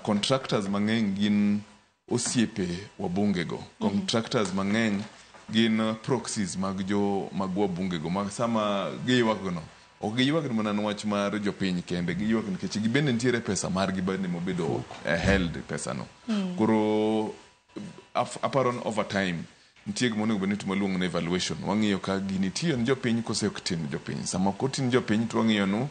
Contractors mang'eny gin osiepe wabunge go. Contractors mang'eny gin proxies mag jo mag wabunge go. Ma sama giywak no ok giywak mana ni wach mar jopiny kende, giywak nikech gibende nitiere pesa margi bende mobedo held pesa no. Koro aparo ni over time nitie gima onego bed ni itimo iluongo ni evaluation. Wang'iyo ka gini tiyo ne jopiny kose ok ti ne jopiny. Sama ok oti ne jopiny to wang'iyo nu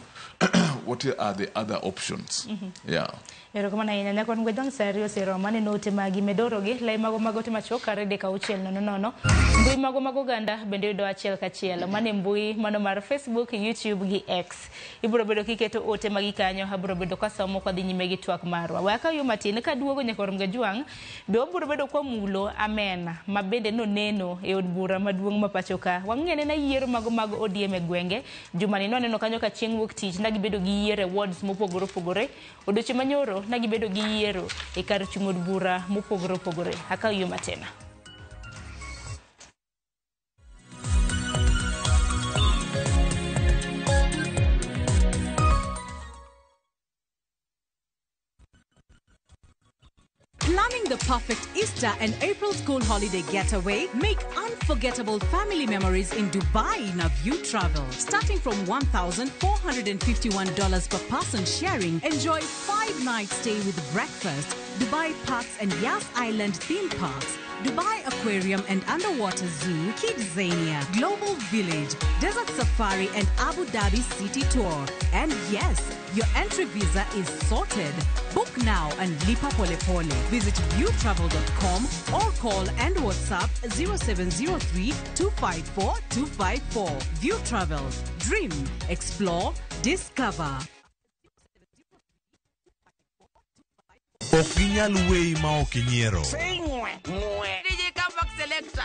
what are the other options. Yeah. Erokamano ahinya nyakwan Gwedong sa 2 oseromo aneno ote magi medorogi lai mago mag ote machuok kar 3 6 0 0 mbui mago mag oganda bende yudo achiel kachiel mane mbui mano mar Facebook, YouTube gi X. Ibiro bedo kiketo ote magi kanyo, abiro bedo kasomo kwadhi nyime gi twak marwa. We akaw yo matin kaduogo nyaka Gajwang' be wabiro bedo kwamulo amena ma bende noneno e od bura maduong' ma pacho ka. Wang'e nena yiero mago mag ODM e gwenge. Jumani nwaneno kanyo ka chieng' wuok tich na gibedo gi yiero e wards mopogore opogore. Odiochieng' manyoro na gibedo gi yiero e kar chung' od bura mopogore opogore. Akaw yo matena. Planning the perfect Easter and April school holiday getaway? Make unforgettable family memories in Dubai in a View Travel. Starting from $1,451 per person sharing, enjoy 5-night stay with breakfast, Dubai Parks and Yas Island theme parks, Dubai Aquarium and Underwater Zoo, Kidzania, Global Village, Desert Safari and Abu Dhabi City Tour. And yes, your entry visa is sorted. Book now and lipa pole pole. Visit viewtravel.com or call and WhatsApp 0703 254 254. View Travel. Dream, explore, discover. Ok ginyal weyi ma ok inyiero. DJ Comeback Selector.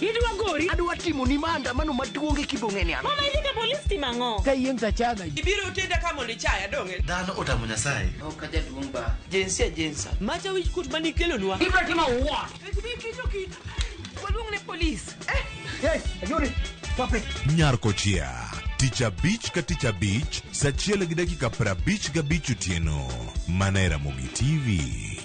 Idwa gori. Adwa timo ni maandamano maduong' e Kibong'eni an. Mama idhi ka polis timo ang'o? Ka yieng' tachaga. Ibiro tenda ka mondo ichaya dong'e. Dhano otamo Nyasaye. Ok ajaduong' ba. Jinsia jinsa. Macha wich kuot manikelonwa. Ibiro timo what? Waluong ne polis. Hey, Ayuri. Stop it. Nyar Kochia. Tich abich ka tich abich, saa 1:55 otieno. Mana e Ramogi TV.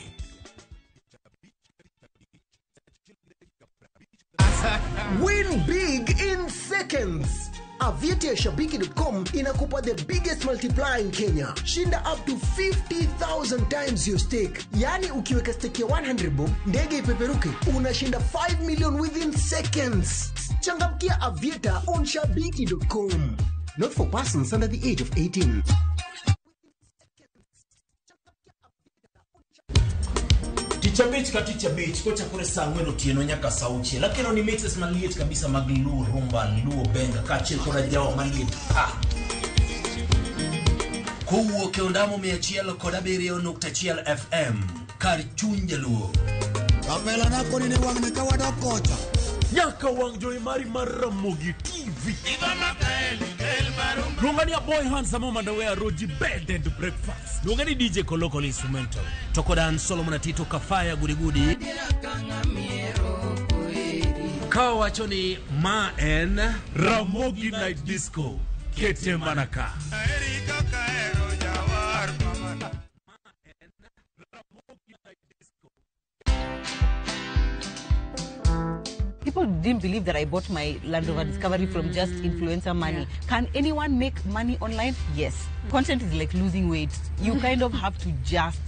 Win big in seconds. Aviator Shabiki.com inakupa the biggest multiplier in Kenya. Shinda up to 50,000 times your stake. Yani ukiweka stake ya 100 bob, ndege ipeperuke, unashinda 5 million within seconds. Changamkia Aviator on Shabiki.com. Not for persons under the age of 18. Tich abich ka tich abich kochakore saa ang'wen otieno nyaka saa auchiel akelo ni mixes maliet kabisa mag Luo Rumba, Luo Benga kaachiel koda jawa maliet pa kowuok e ondamo 107.1 FM kar chuny jaluo. Kapela nako ni wang'ni ka wadok kocha. Nyaka wang' jowi mari mar Ramogi TV. Luonga ni Aboy Handsome Mandawe Roji Bed and Breakfast. Luonga ni DJ Koloko Instrumental. To koda an Solomon Atito Kafaya Gudigudi. Ka wacho ni ma en Ramogi Night Disco. Kete manaka. People didn't believe that I bought my Land Rover Discovery from just influencer money. Yeah. Can anyone make money online? Yes. Content is like losing weight. You kind of have to just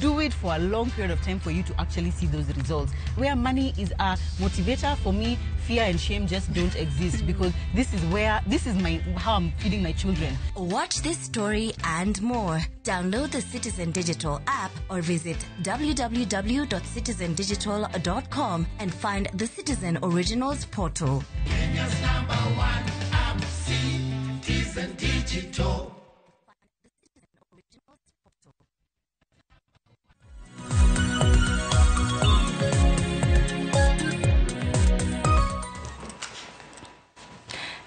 do it for a long period of time for you to actually see those results. Where money is a motivator, for me, fear and shame just don't exist, because this is where, this is my, how I'm feeding my children. Watch this story and more. Download the Citizen Digital app or visit www.citizendigital.com and find the Citizen Originals portal. Kenya's number one app, Citizen Digital.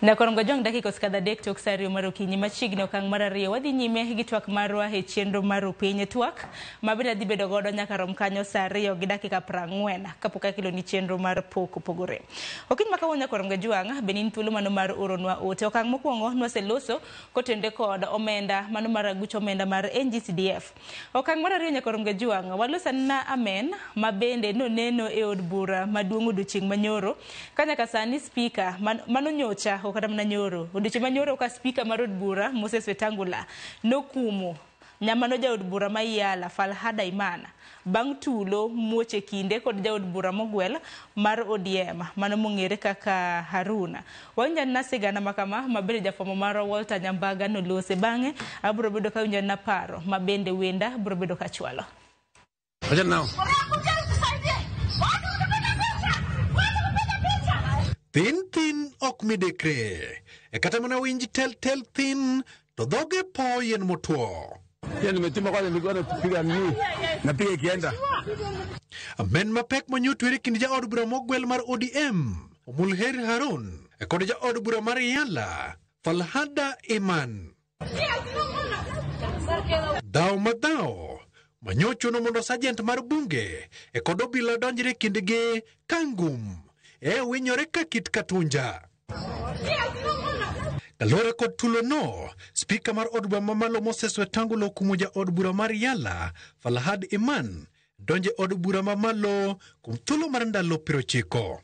Nakorongo jong dakika osekadho adek tok sa ariyo mar okinyi machiegni okang' mar ariyo wadhi nyime gi twak marwa e chenro mar Opiny twak ma bende dhi bedo godo nyaka rom kanyo sa 2:40 kapok akelo ni chenro mar pok opogore. Okinyi ma kawuono Nyakorongo Jwang' bende in thuolo mano mar oronwa ote. Okang' mokwongo nwaseloso kotende kod omenda mano mar aguch omenda mar NGCDF. Okang' mar ariyo Nyakorongo Jwang' waloso na amen ma bende noneno e od bura maduong' odiochieng' manyoro ka nyaka sani spika mano nyocha kata mana nyoro odiochieng' manyoro ka spika mar od bura Moses Wetangula nokumo nyamano jaod bura ma Iyala Falhada Imana bang' tulo muoche kinde kod jaod bura mogwel mar ODM mano mong'ere kaka Haruna. Wawinjo na sigana makama mabende jafwambo marwa Walter Nyambaga nolose bang'e abiro bedo ka winjo na paro ma bende wenda biro bedo ka chwalo. Thin thin ok midekre. E kata mana winj tel tel thin to dhoge po yien motwo. Napiga ikienda. Amen mapek manyotwere kind jaod bura mogwel mar ODM Omulher Harun e kod jaod bura mar Iyala Falhada Iman. Dhaw madhaw manyochuno mondo sergeant mar bunge e kod obila donjre kindgi kangum e winyore ka kit katunja. Kaluwore kod tulo no, spika mar od bura mamalo Moses Wetangula okumo jaod bura mar Iyala Falhad Iman donje od bura mamalo kuom thuolo mar ndalo 90.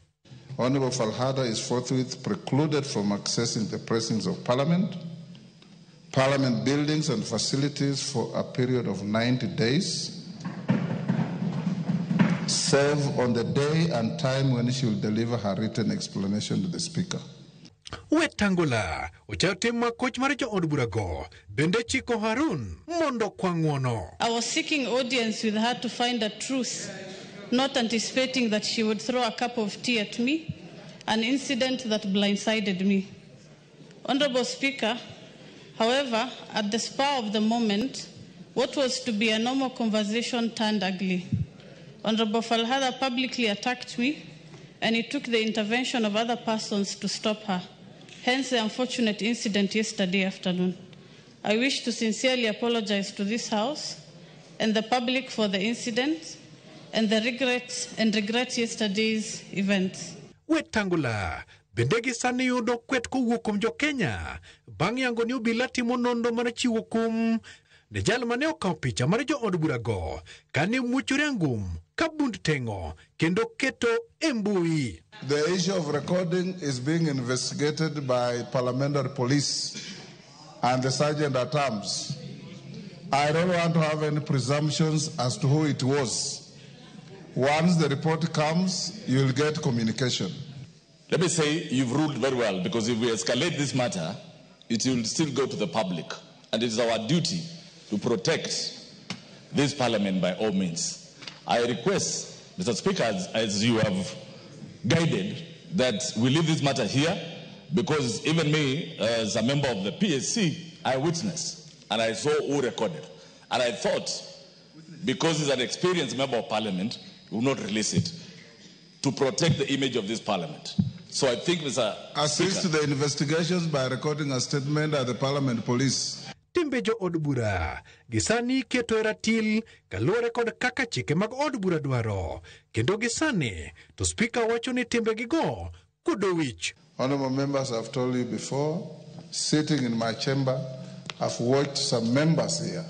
Honorable Falhada is forthwith precluded from accessing the precincts of Parliament, Parliament buildings and facilities for a period of 90 days, save on the day and time when she will deliver her written explanation to the Speaker. Wetangula ochayo tim ma koch mar jood burago bende chiko Harun mondo kwa ng'uono. I was seeking audience with her to find the truth, not anticipating that she would throw a cup of tea at me, an incident that blindsided me. Honorable Speaker, however, at the spur of the moment, what was to be a normal conversation turned ugly. Honorable Falhada publicly attacked me, and it took the intervention of other persons to stop her. Hence the unfortunate incident yesterday afternoon. I wish to sincerely apologize to this House and the public for the incident and the regret yesterday's events. Wetangula bende gi sani yudo kwet kowuok kuom jo Kenya bang' yango ni obila timo nonro mar chiwo kum ne jal mane okawo picha mar jood burago kane muochore angum ka bund teng'o kendo keto e mbui. The issue of recording is being investigated by parliamentary police and the sergeant at arms. I don't want to have any presumptions as to who it was. Once the report comes, you'll get communication. Let me say you've ruled very well, because if we escalate this matter, It will still go to the public. And it is our duty to protect this parliament by all means. I request, Mr. Speaker, as you have guided, that we leave this matter here, because even me, as a member of the PSC, I witnessed and I saw who recorded. And I thought, because he's an experienced member of parliament, he will not release it to protect the image of this parliament. So I think, Mr. Assist Speaker, the investigations by recording a statement at the parliament police. Timbe jo od bura gisani iketo e ratil kaluwore kod kaka chike mag od bura dwaro, kendo gisani to spika wacho ni timbegigo kudo wich. Honorable members, I've told you before, sitting in my chamber, I've watched some members here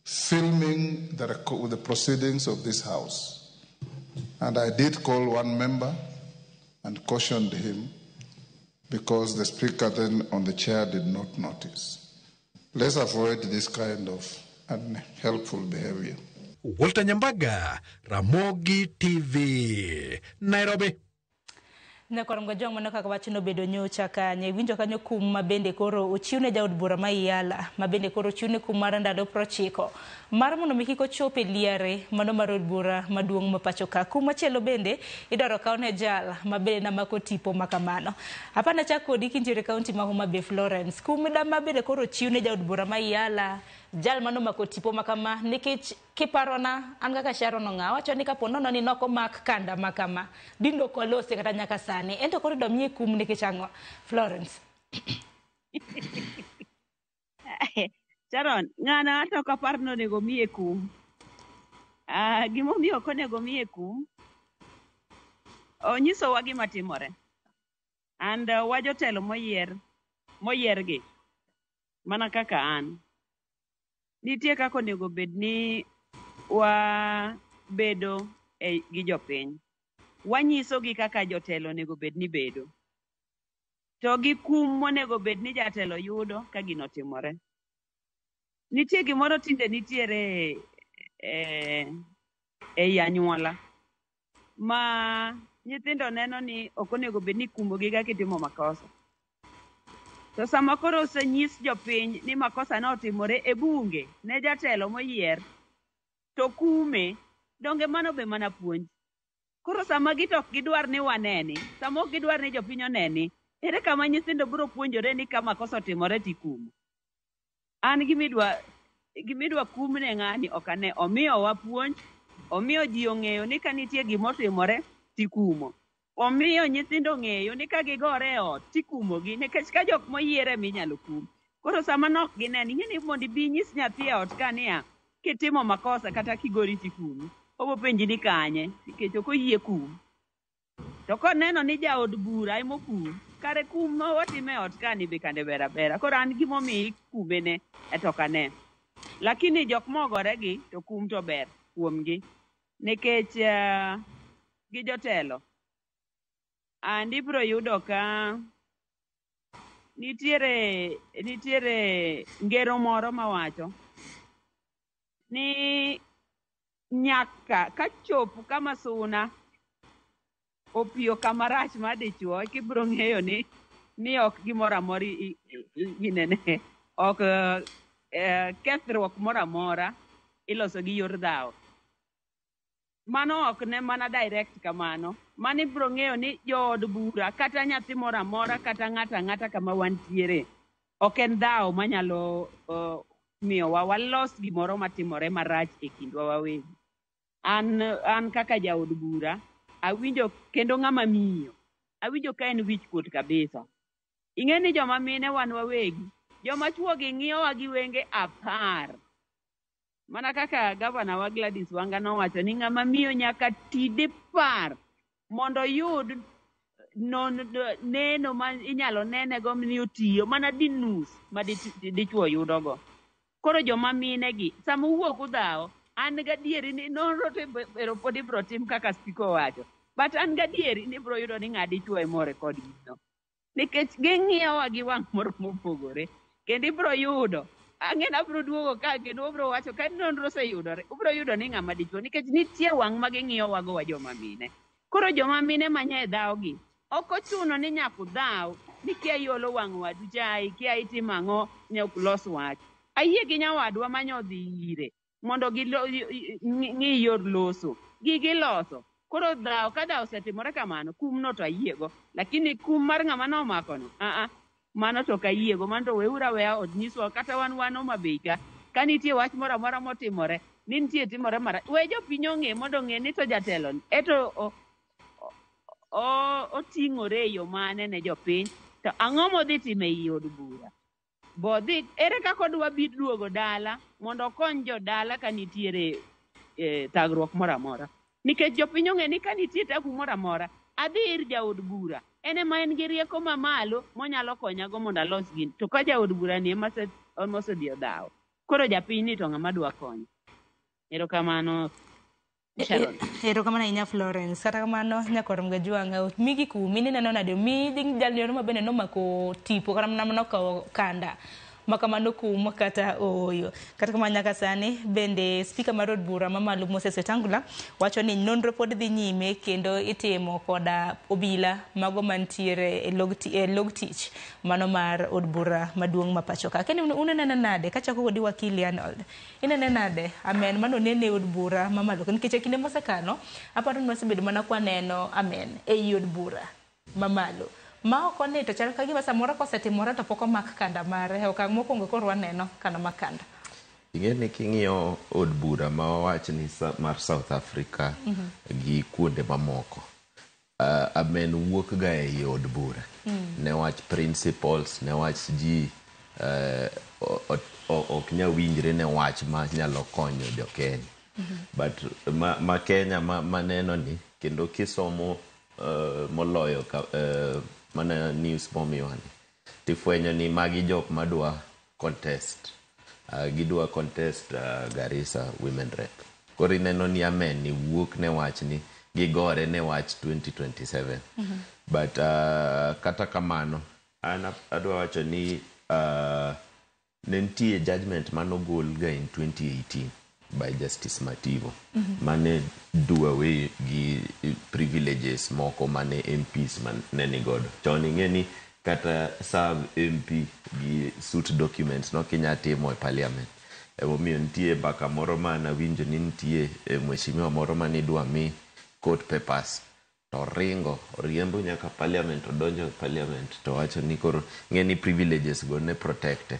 filming the proceedings of this house. And I did call one member and cautioned him because the speaker then on the chair did not notice. Let's avoid this kind of unhelpful behavior. Walter Nyambaga, Ramogi TV, Nairobi. Nyakwar Jong mano kaka wachno bedo nyocha kanye winjo kanyo kum ma bende koro ochiwne jaod bura ma Iyala ma bende koro ochiwne kum mar ndalo 90 mar mondo mi kik ochop e liare mano mar od bura maduong' ma pacho ka. Kum machielo bende idwaro kawne jal ma bende namako tipo makamano. Hapana chak kodi kintiere kaunti ma Homa Bay Florence. Kum ma bende koro ochiwne jaod bura ma Iyala jal mano mako tipo makama nikech kiparona an kaka Sharon Ong'awo wacho ni kapo nono ni nok omak kanda makama dindo kolose kata nyaka sani ento koro idwa miye kum nikech ang'o Florence? Sharon, ng'ano ato ok apar ni onego miye kum. Gimomiyo ok onego miye kum, onyisowa gima timore. And wa jotelo moyier gi mana kaka an. Nitie kaka onego bed ni wabedo gi jopiny. Wanyisogi kaka jotelo onego bed ni bedo. To gi kum monego bed ni jatelo yudo ka gino otimore. Nitie gimoro tinde nitiere ei anyuola ma nyithindo neno ni ok onego bed ni ikumogi ka gitimo makosa. To sama koro osenyis jopiny ni makosa notimore e bunge ne jatelo moyier to kume, donge mano be mana puonj. Koro sama gito ok gidwar ni waneni, sama ok gidwar ni jopiny oneni, ere kama nyithindo biro puonjore ni ka makosa otimore tikumo. An gimidwa kumne ng'ani ok ane, omiyowa puonj, omiyo ji ong'eyo ni ka nitie gimotimore tikumo. Omiyo nyithindo ong'eyo ni ka gigore e ot tikumogi nikech ka jok moyier ema inyalo kum. Koro sama nok gineni, ing'e ni mondo ibi inyis nyathi e ot ka niya, kitimo makosa kata kigori tikumi, obo penji ni kanye nikech ok oyie kum. To koneno ni jaod bura emokum, kare kum ma watimo e ot ka ni be kande ber abera. Koro an gimomiyo ikume ne to ok ane. Lakini jok mogore gi to kum to ber kuomgi nikech gi jotelo. And ibiro yudo ka nitiere ngero moro mawacho ni nyaka kachop kama suna opiyo kama rach mar dichuo eka ibiro ng'eyo ni ok gimoro amora ginene ok kethruok moro amora iloso gi yor dhawo. Mano ok ne mana direct kamano. Mano ibiro ng'eyo ni jood bura kata nyathi moro amora kata ng'ato ang'ata kama wantiere ok en dhawo manyalo miyowa walos gimoro matimore marach e kindwa wawegi. An kaka jaod bura awinjo kendo ng'ama miyo awinjo ka en wich kuot kabisa. Ing'e ni joma mine wan wawegi, joma chuo gi ng'iyowa gi wenge 10. Mana kaka gavana wa Gladys Wanga nowacho ni ng'ama miyo nyaka ti dipar mondo oyud neno ma inyalo nenego ni otiyo mana dinus ma dichuo yudogo. Koro joma mine gi sama uwuok udhawo an gadieri ni nonro to ero pod ibiro tim kaka spika owacho. But an gadieri ni ibiro yudo ni ng'a dichuo ema orekod gino. Nikech ging'iyowa gi wang' moro mopogore. Kendo ibiro yudo ang'e ni abiro duogo ka kendo wabiro wacho ka nonro oseyudore ubiro yudo ni ng'ama dichuo nikech nitie wang' ma ging'iyowago wa joma mine. Koro joma mine manye dhawo gi ok ochuno ni nyaka udhaw. Ni kia iolo wang' wadu chai, kia itimo ang'o, ne ok los wach. Ayie gi nyawadwa manyodhi ire mondo ng'i yor loso. Gigi loso. Koro dhawo ka dhawo osetimore kamano, kum no to ayiego. Lakini kum mar ng'ama nomakono, aa, mano to ok ayiego. Mano to weuru aweya onyiswa kata wan wan Homa Bay ka. Ka nitie wach moro amora motimore, ni nitie timore marach, we jopiny ong'e mondo ong'e ni to jatelo ni eto oting'ore e yo mane ne jopiny, to ang'o modhi timo ei od bura. Bodhi, ere kaka odwa bi duogo dala mondo okony jodala ka nitiere thagruok moro amora. Nikech jopiny ong'e ni ka nitie tabu moro amora, adhi ir jaod bura. En ema en gi rieko mamalo monyalo konyago mondo alos gini. To ka jaod bura ni ema osedhi odhawo, koro japiny ni to ng'ama dwa konyo. Erokamano. Sharon. Erokamano ahinya Florence. Kata kamano nyakwar Mgajwang', migi kumi nineno nade mi jalno ma bende nomako tipo kata mana nokawo kanda ma kamano kum kata ooyo. Kata kamano nyaka sani bende spika mar od bura mamalo Moses Wetangula wacho ni nonro pod dhi nyime kendo itimo koda obila mago mantiere e log tich mano mar od bura maduong' ma pacho ka. Kendo unenene nade kachako kodi wakili Arnold? Inene nade amen mano nene od bura mamalo nikech e kinde mosekalo aparo ni wasebedo mana kwaneno amen ei od bura mamalo. Ma ok one to chal ka gima samoro kosetimore to pok omak kanda mare. E okang' mokwongo koro waneno kana mak kanda. Ing'e ni king'iyo od bura ma wawach ni mar South Africa gi kuonde mamoko, amen wuok ga ei od bura. Ne wach principles, ne wach ji ok nyal winjre ne wach ma nyalo konyo jo Kenya. But ma Kenya maneno ni kendo kisomo moloyo mana news momiwani tifwenyo ni magi jok madwa contest, gidwa contest Garissa Women Rep. Koro ineno ni amen ni wuok ne wach ni gigore ne wach 2027. But kata kamano an adwa wacho ni ne nitie judgment manogol ga in 2018 by Justice Mativo mane do away gi privileges moko mane MPs mane nigodo. Chon ing'e ni kata serve MP gi suit documents nokinya timo e parliament. Emomiyo nitie mbaka moro ma nawinjo ni nitie mheshimiwa moro mane idwa mi court papers to ringo oriembo nyaka parliament, odonjo e parliament to wacho ni koro ng'e ni privileges go ne protected.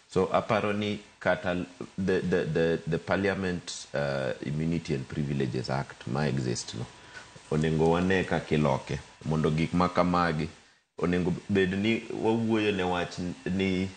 So aparo ni kata the Parliament Immunity and Privileges Act ma exist no onego wane kaka iloke mondo gik ma kamagi onego bed ni wawuoyo ne wach ni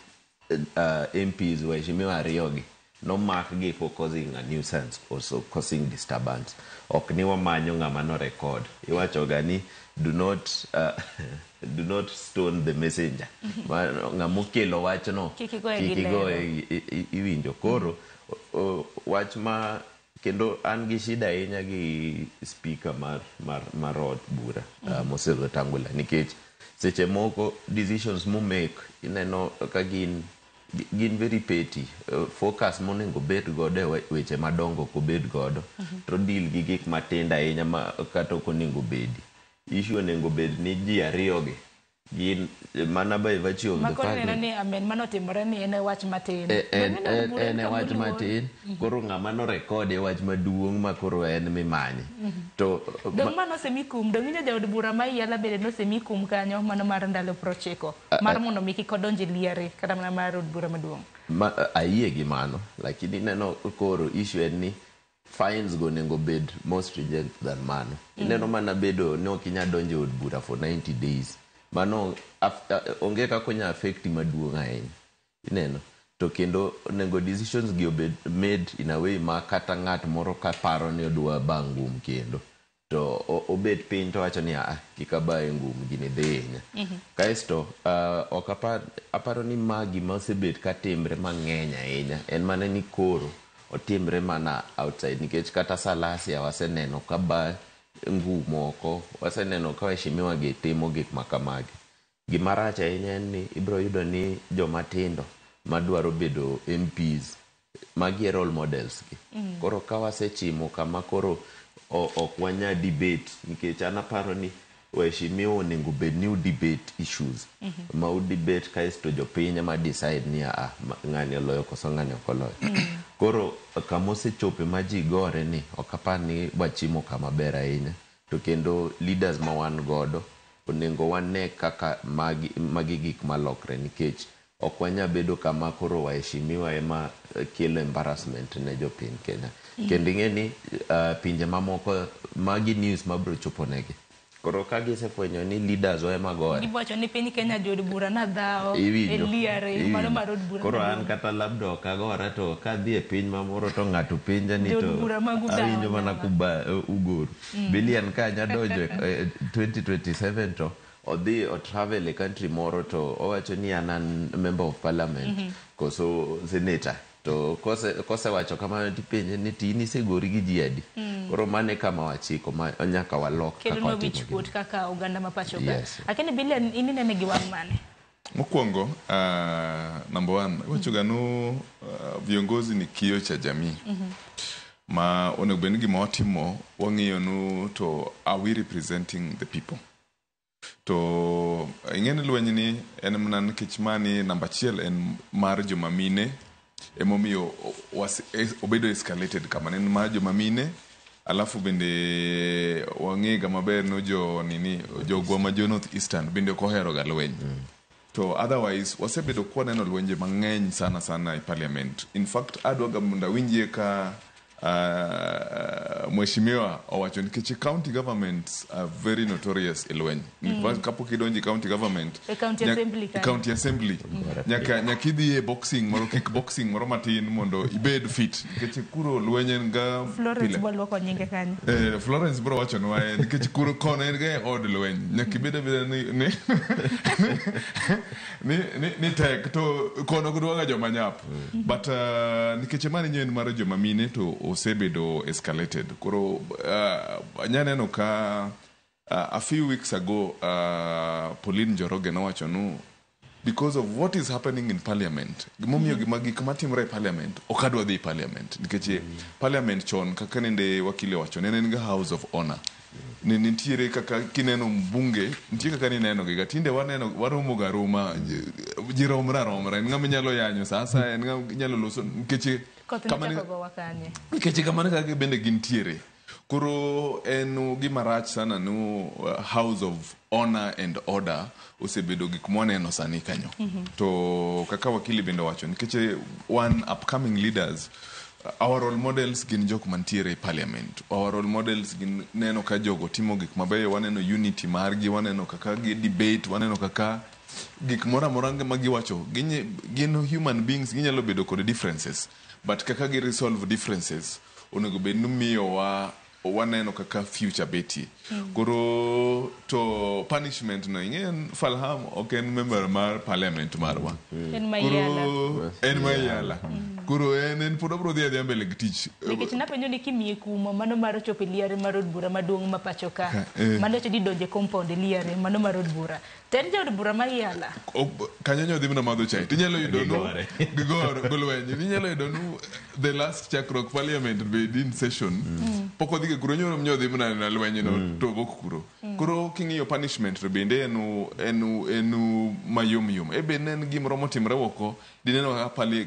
MPs waheshimiwa ariyogi nomak gi for causing a nuisance, also causing disturbance. Ok ni wamanyo ng'ama no record. Iwacho ga ni do not stone the messenger. Ng'ama okelo wachno kik igoye gi kik igoye iwinjo. Koro wach ma kendo an gi shida ahinya gi speaker mar od bura Moses Wetangula nikech seche moko decisions momake ineno ka gin very petty. Focus monego bed godo e weche madongo ok obed godo. To deal gi gik matindo ahinya ma kata ok onego bedi. Issue onego bed ni ji ariyogi gin mana by virtue of the fact neno ni amen manotimore ni en e wach matin. En e wach matin. Koro ng'ama no record e wach maduong' ma koro en mimanye. To dong' mano osemi kum, dong' winjo jaod bura ma Iyala bende nosemi kum kanyo mano mar ndalo 90 mar mondo mi kik odonj e liare kata mana mar od bura maduong'. Ayie gi mano, lakini ineno koro issue en ni fines go onego bed more stringent than mano. Ineno mana bedo ni ok inyal donjo e od bura for 90 days. Mano onge kaka onya affect maduong' ahinya. Ineno? To kendo onego decisions gi obed made in a way ma kata ng'at moro ka paro ni odwa ba ngum kendo to obet piny to wacho ni kik abaye ngum gini dhi hinya. Kaesto ok aparo ni ma gima osebet ka timre mang'eny ahinya en mana ni koro otimre mana outside nikech kata Salasia waseneno ka ba ngum moko, waseneno ka waheshimiwa gi timo gik ma kamagi. Gima rach ahinya en ni ibiro yudo ni joma tindo madwaro bedo MPs magi e role models gi. Koro ka wasechimo kama koro ok wanya debate nikech an aparo ni Waheshimiwa onego bed ni debate issues ma u debate kaeto jopiny ema decide ni ah, ng'ani oloyo koso ng'ani ok oloyo. Koro kama osechope ma ji gore ni ok apar ni wachimo kama ber ahinya. To kendo leaders ma wan godo onego wane kaka magi gik malokre, nikech ok wanya bedo kama koro waheshimiwa ema kelo embarrassment ne jopiny Kenya. Kendo ing'e ni pinje mamoko magi news mabiro chopo negi. Koro ka gisefwenyo ni leaders wa ema gore, Giwacho ni piny Kenya jood bura na dhawo e Iwinjo? liare Iwinjo. mano mar od bura Koro an maduong'. kata labda ok agora, to kadhi e piny mamoro to ng'ato penja ni Jood to bura magu dhawo awinjo mana nyama. kuba ugoru. Bilian ka nya donjo e 2027 to odhi o travel e country moro to owacho ni an member of parliament koso senator, to kosewacho kamano tipenje ni to in isegori gi ji adi? Koro mano e kama wachiko ma nyaka walok kaka Kelonwa watimo wich kuot kaka oganda ma pacho ka. Yes. Akeni Bilian, in inene gi wang' mane? Mokwongo, number one, iwachoga nu viongozi ni kioo cha jamii. Ma onego bed ni gima watimo wang'iyo nu to are we representing the people? To ing'e ni lweny ni en mana nikech mani namba achiel en mar joma mine, emomiyo obedo escalated kamano. En mar joma mine, alafu bende wang'e ga maber no jo nini, jogwa ma jo North Eastern bende ok ohero ga lweny. To otherwise wasebedo kwaneno lwenje mang'eny sana sana e parliament. In fact, adwa ga mondo awinjie ka mheshimiwa owacho, nikech county governments are very notorious e lweny. Kapok idonjo e county government, E county assembly kanyo. County assembly nyaka idhi e boxing moro, kick boxing moro matin mondo ibed fit, nikech kuro lweny en ga Florence pile. Bwaluoko nyinge kanyo. Florence bro wachonwa en nikech kuro kono en ga e od lweny, nyaka ibed abeda ni tek to kono gidwa ga joma nyap. But nikech mani en mar joma mine to osebedo escalated. Koro anya neno ka a few weeks ago Pauline Njoroge nowacho nu because of what is happening in parliament, gimomiyo gima gik matimore e parliament ok adwa dhi e parliament, nikech parliament chon, kaka nende wakili owacho, ne en ga house of honor. Ne nitiere kaka kineno mbunge, nitie kaka nineno gi ga tinde waneno waromo ga roma, ji romre aromra, en ng'ama inyalo yanyo sa asaya, en ng'ama inyalo loso nikech Koth kamano- nochako gowa kanye? Nikech kamano kaka bende gintiere. Koro en gima rach sana nu house of honor and order osebedo gik mwaneno sani kanyo. To kaka wakili bende owacho, nikech wan upcoming leaders, our role models gin jok mantiere e parliament. Our role models gin neno ka jogo timo gik mabeyo, waneno unity margi, waneno kaka gi debate, waneno kaka gik moro amora ma giwacho gin human beings, ginyalo bedo kod differences, but kaka gi resolve differences onego bed ni miyowa waneno kaka future betie. Koro to punishment no, ing'e Falham ok en member mar parliament marwa. En ma Yala. Koro en ma Yala. Koro en pod obro dhi adhiya mbele gi tich. Nikech napenjo ni kimiye kumo mano mar chopo e liare mar od bura maduong' ma pacho ka. Eh. Mano wacho ni donje compound e liare mano mar od bura. To en jaod bura ma Yala. Kanyo nyo dhi mana madho chai tinyalo yudo nu Gigore. Gigore golweny inyalo yudo nu the last chakruok parliament bed in session pok odhi ga kuro, nyoro nyo dhi mana na lweny no to bok kuro. Koro king'iyo punishment to bende en mayom yom e bende en gimoro motimre oko dineno kaka pali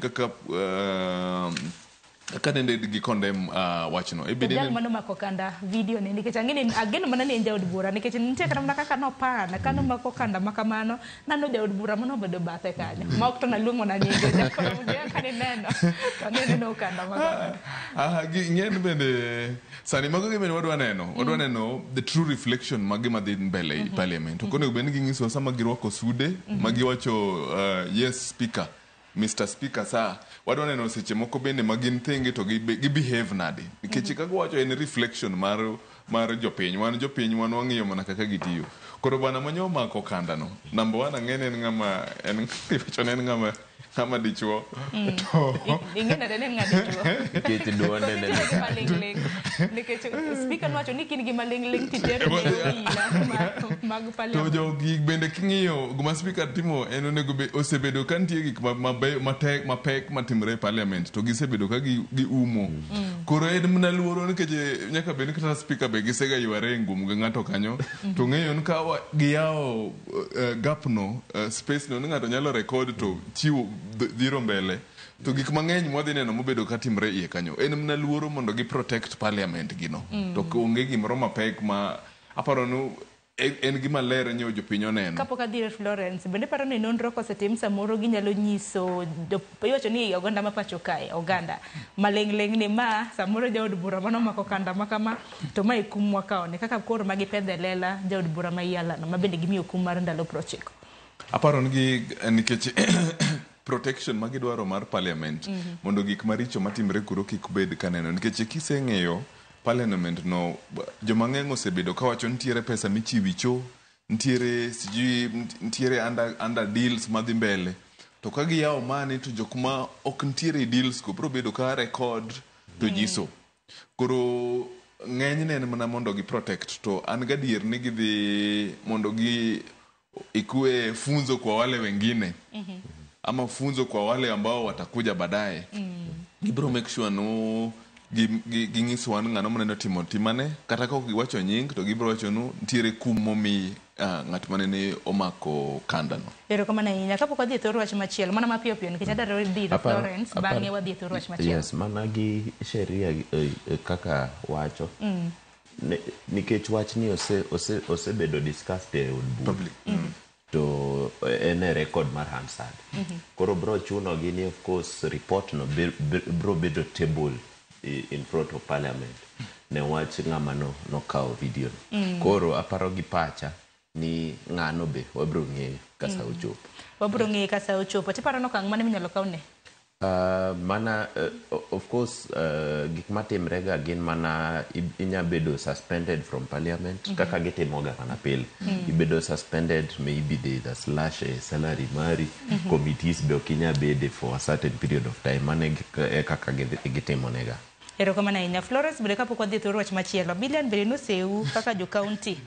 kaka nende gi condemn wachno e To bende jal manomako kanda video ni, nikech ang'e ni ageno mana ni en jaod bura, nikech nitie kata mana kaka nopana ka nomako kanda ma kamano nano jaod bura manobedo bathe kanyo ma ok to naluongo mana nyinge jakoro ka nineno to ang'e ni no kanda ma kamano. Ah, ng'en bende sani mago gima wadwa neno the true reflection mag gima dhi mbele e parliament. Ok onego bed ni ging'isowa sama girwako sude ma giwacho "Yes speaker, Mr Speaker sir." Wadwa neno seche moko bende ma gin thenge to gi behave nade, nikech kaka wacho en reflection mar jopiny. Wan jopiny, wan wang'iyo mana kaka gitiyo. Koro bwana manyo omako kandano, number one, ang'e ni en ng'ama en iwacho ni en ng'ama Ng'ama dichuo. To Ing'e nade ni en ng'a dichuo? Nikech duonde ne Koso itiyo gi maling'ling'. Nikech speaker nowacho ni kin gi maling'ling' titero ne obila mag To parliament. jogi bende king'iyo gima speaker timo en onego be osebedo ka nitie gik mabeyo matek mapek matimore e parliament to gisebedo ka giumo. Koro en mana luoro nikech nyaka bed ni kata speaker be gisega yware e ngum gi ng'ato kanyo to ng'eyo ni ka giyawo gap no, space no, ni ng'ato nyalo record to chiwo dhiro mbele to gik mang'eny mwadhi neno mobedo ka timre iye kanyo en mana luoro mondo gi protect parliament gino. To onge gimoro mapek ma aparo ni en gima ler nyiewo jopiny oneno. Kapok adhi ir Florence, bende paro ni nonro kosetim samoro ginyalo nyiso iwacho ni oganda ma pacho kae, oganda maling'ling' ni ma samoro jaod bura manomako kanda ma kama to mae kum mwakawone kaka koro magi pedho e lela jaod bura ma Iyalano ma bende gimiyo kum mar ndalo 90. Aparo ni gi nikech protection ma gidwaro mar parliament mondo gik maricho matimre kuro kik bed kaneno nikech kiseng'eyo parliament no joma ng'eny osebedo kawacho nitiere pesa michiwi cho nitiere sijui nitiere under deals madhi mbele to ka giyawo mani to jok ma ok nitiere e deals go biro bedo ka record to nyiso. Koro ng'enyne en mana mondo gi protect to an gadier ni gidhi mondo gi ikue funzo kwa wale wengine ama funzo kwa wale ambao watakuja baadaye. Gibiro make sure no ging'isowa ni ng'ano manene otimo timane kata ka ok giwacho nying to gibiro wacho nu nitiere kum momi ng'at manene omako kanda no. Erokamano ahinya. Kapok wadhi e thor wach machielo, mana mapiyo piyo nikech adwaro dhi ir Florence, bang'e wadhi e thor wach machielo. Yes, mana gi sheria kaka wacho. Nikech wachni osebedo discussed e od bura. To en e record mar Hansard. Koro bro chuno gi ni of course report no bro bedo table in front of parliament ne wach ng'ama no nokawo video no. Koro aparo gi pacha ni ng'ano be wabro ng'eyo ka sa ochopo. Wabro ng'eyo ka sa ochopo. Tiparo ni okang' mane minyalo kaw ne? Mana of course gik matimre ga gin mana inya bedo suspended from parliament kaka gitimoga mana pile. Ibedo suspended, maybe there is a slash e salary mari. Committees be ok inya bede for a certain period of time. Mano e kaka gitimonega. Erokamano ahinya. Florence bende kapok wadhi e thor wach machielo, Bilian bende noseu kaka jo county.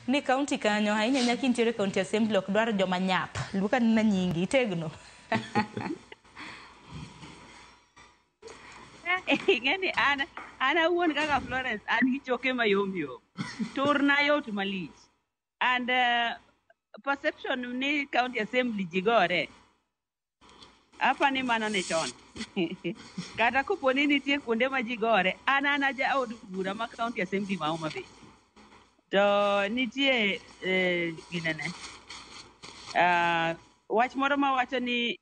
Ni county kanyo, ahinya ahinya kintiere county assembly ok dwar joma nyap. Luok anena nyingi, itegno. Ing'eni an awuon kaka Florence an gi choke mayom yom. Turna yot malich. And perception ni county assembly ji gore. Apa ni mano ne chon. Kata kopo ni nitie kuonde ma ji gore, an ja od bura ma county assembly ma Homa Bay. To nitie ginene. Wach moro mawacho ni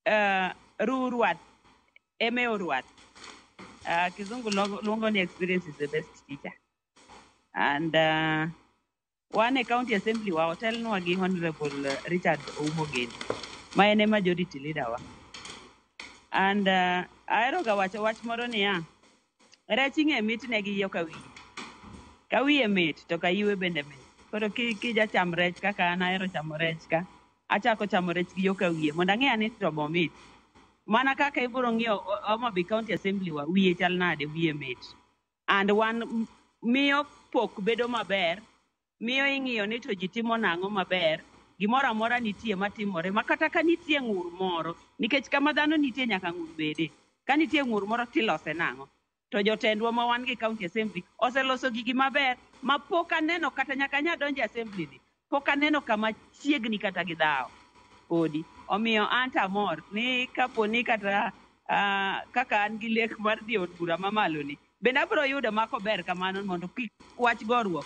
ru rwath, emeo rwath. Kizungu luongo ni experience is the best teacher. And wan e county assembly wa otelnwa gi Honorable Richard Oumo Geni, ma en e majority leader wa. And ahero ga wacho wach moro niya, rech ing'e mitne gi yo ka wiye. Ka wiye mit to ka yiwe bende mit. Koro kijacham rech kaka an ahero chamo rech ka, achako chamo rech gi yo ka wiye mondo ang'e ni to bomit. Mana kaka ibiro ng'iyo Homa Bay County Assembly wa, wiye chal nade, wiye mit. And wan miyo pok bedo maber, miyo ing'iyo ni to ji timo nang'o maber, gimoro amora nitie matimore, ma kata ka nitie ng'ur moro, nikech kama dhano nitie nyaka ng'ur bede. Ka nitie ng'ur moro tilose nang'o? To jotendwa ma wan gi County Assembly oseloso gigi maber, ma pok aneno kata nyaka nya donjo e assembly ni, pok aneno kama chiegni kata gi dhawo podi. Omiyo an to amor ni kapo ni kata kaka an gi lek mar dhi e od bura mamalo ni, bende abiro yudo mako ber kamano mondo kik wach goruok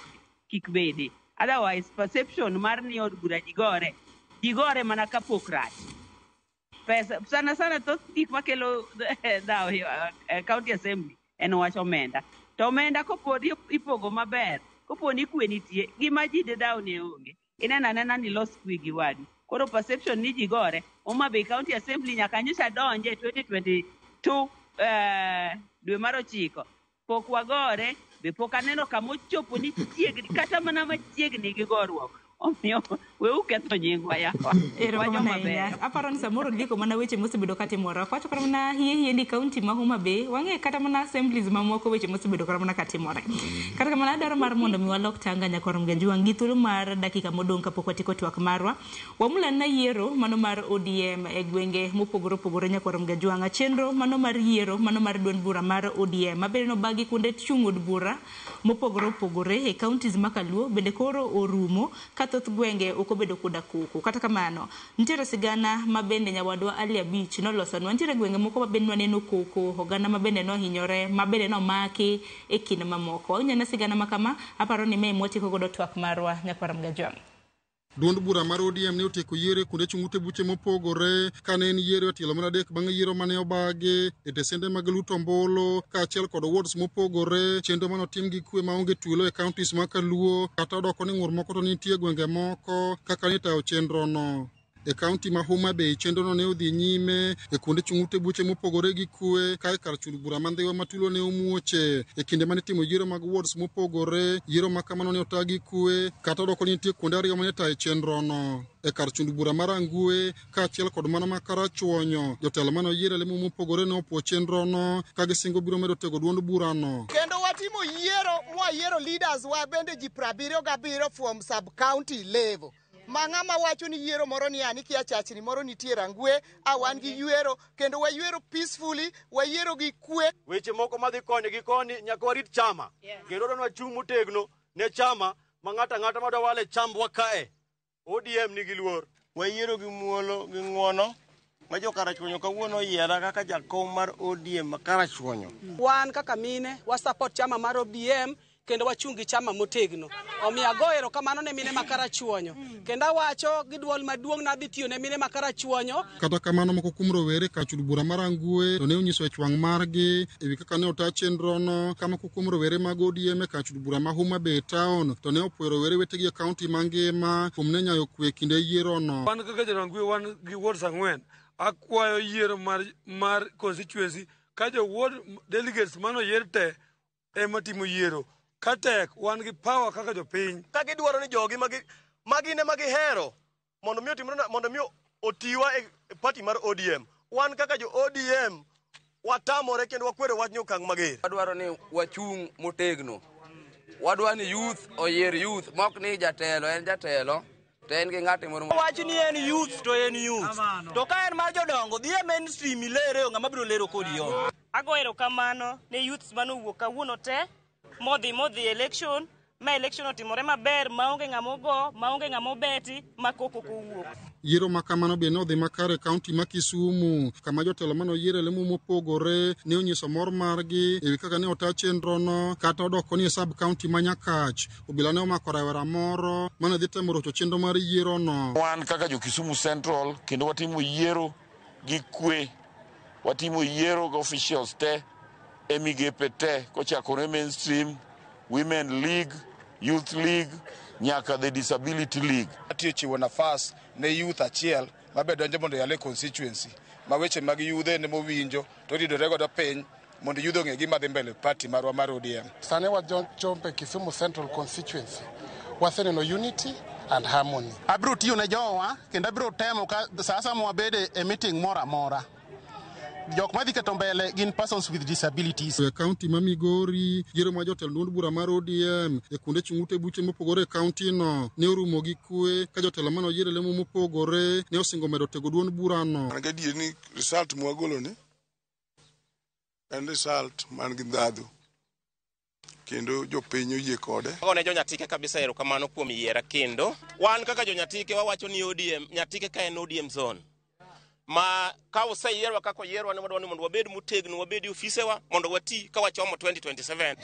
kik bede. Otherwise, perception mar ni od bura ji gore mana kapok rach. Pesa, sana sana thoth gik makelo dhawo e county assembly en wach omenda. To omenda koponi ipogo maber, koponi kwe nitie, gima ji de dhaw ne onge. Ineno anena ni los kwe gi wadu. Koro perception ni ji gore, Homa Bay County Assembly nyaka nyocha donje 2022 dwe mar 9. Pok wagore, be pok aneno kama ochopo ni chiegni, kata mana machiegni gi goruok. Omiyo weu ketho nyingwa yawa. Erokamano ahinya. Aparo ni samoro ndiko mana weche mosebedo katimore. Ok wacho kata mana hie hie ni kaunti ma Homa Bay, wang'e kata mana assemblies mamoko weche mosebedo kata mana katimore. Kata kamano adwaro mar mondo mi walok tanga nyakwar Mganjuang' gi thuolo mar dakika modong' kapok watieko twak marwa. Wamulana yiero mano mar ODM e gwenge mopogore opogore nyakwar Mganjuang'. Chenro mano mar yiero mano mar duond bura mar ODM mabende nobagi kuonde chung' od bura mopogore opogore e counties ma Kaluo bende koro orumo ka thoth gwenge ok obedo koda koko. Kata kamano, nitiere sigana ma bende nyawadwa Ali Abich nolosonwa. Nitiere gwenge moko ma bende nwaneno koko, oganda ma bende nohinyore, ma bende nomaki e kind mamoko. Awinjo na sigana ma kama, aparo ni mae mwatieko godo twak marwa nyakwar Mgajwang'. Duond bura mar ODM ne otieko yiero e kuonde chung' ute buche mopogore kane en yiero e tielo mar adek bang' yiero mane obagi e tesende mag luto ombulu kaachiel kod wards mopogore. Chenro mane otim gi kwe maonge tulo e counties ma Kaluo kata odoko ni ng'ur moko to nitie e gwenge moko kaka ne itayo chenrono. E kaunti ma Homa Bay chenrono ne odhi nyime e kuonde chung' ute buche mopogore gi kwe kae kar chung' bura ma Ndhiwa ma tulo ne omuoche e kinde mane itimo yiero mag wards mopogore. Yiero ma kamano ne ota gi kwe kata odoko ni nitie kuonde ariyo mane itaye chenrono. E kar chung' bura mar Angwe kaachiel kod mano ma Karachuonyo, jotelo mane oyier e lemo mopogore ne opuo chenrono ka gisingo biro medo tego duond burano. Kendo watimo yiero mwayiero leaders wa bende ji 77 from sub county level. Ma ng'ama wacho ni yiero moro ni ani kia chachni moro nitie Rangwe, a wan gi yiero kendo wayiero peacefully, wayiero gi kwe. Weche moko madhi koni gi koni nyaka warit chama. Kendo dwa wachung' motegno ne chama ma ng'ato ang'ata madwa wale chambwa kae. ODM nigi luor. Wayiero gi muolo gi ng'uono ma jo Karachuonyo kawuono oyiera kaka jakom mar ODM ma Karachuonyo. Wan kaka mine wa support chama mar ODM kendo wachung' gi chama motegno. Omiyo ago erokamano ne mine ma Karachuonyo. Kendo awacho gi duol maduong' nadhi tiyo ne mine ma Karachuonyo. Kata kamano moko kuom rowere kar chung' bura mar Angwe to ne onyiso ich wang' margi ewi kaka ne ota chenrono ka moko kuom rowere mag ODM e kar chung' bura ma Homa Bay town to ne opuoyo rowere wetegi e kaunti mangima kuom ne nyayo kwe e kinde yierono. Wan kaka jo-Rangwe wan gi wards 4. Akwayo yiero mar constituency ka jo ward delegates manoyier te ema timo yiero. Ka tek wan gi power kaka jopiny. Ka gidwaro ni jogi ma gin ema gihero mondo mi otimre mondo mi otiwa e party mar ODM. Wan kaka jo ODM watamore kendo wakwero wach ni okang' mager. Wadwaro ni wachung' motegno. Wadwaro ni youth oyier youth, mok ni jatelo en jatelo to en gi ng'ate moro. Wach ni en youth to en youth. To ka en mar jodongo dhi e mainstream ilere ng'ama biro lero kodi yo. Ago erokamano ne youths manowuok kawuono te modhi election, ma election otimore maber maonge ng'ama ogo, maonge ng'ama obeti, ma koko kowuok. Yiero ma kamano bende ne odhi makare e kaunti ma Kisumu kama jotelo mane oyier e lemo mopogore ne onyiso mor margi ewi kaka ne ota chenrono kata odoko ni e sub county ma Nyakach obila ne omako rawera moro mane dhi temo rocho chenro mar yierono. Wan kaka jo Kisumu Central kendo watimo yiero gi kwe, watimo yiero gi officials te e migepe te kochakore mainstream, Women League, Youth League, nyaka the Disability League. Atiyo chiwo nafas ne youth achiel mabe donjo mondo oyal e constituency ma weche mag yudhe ne mowinjo to ridore godo piny mondo yudhe ong'e gima dhi mbele party marwa mar ODM. Sani wachompe Kisumu Central constituency, waseneno unity and harmony. Abiro tiyo ne jowa kendo abiro temo ka sasa mwabede e meeting moro amora. Jok madhi keto mbele gin persons with disabilities. E kaunti ma Migori, yiero ma jotend duond bura mar ODM e kuonde chung' ute buche mopogore e kaunti no ne orumo gi kwe ka jotelo mane oyier e lemo mopogore ne osingo medo tego duond burano. An gadier ni result mwagolo ni en result man gi ndhadhu kendo jopiny oyie kode. Agone jo-Nyatike kabisa erokamano kuom yiera kendo. Wan kaka jo-Nyatike wawacho ni ODM, Nyatike ka en ODM zone. Ma ka oseyierwa kaka oyierwa ne wadwaro ni mondo wabed motegno, wabed e ofisewa mondo wati ka wachomo 2027.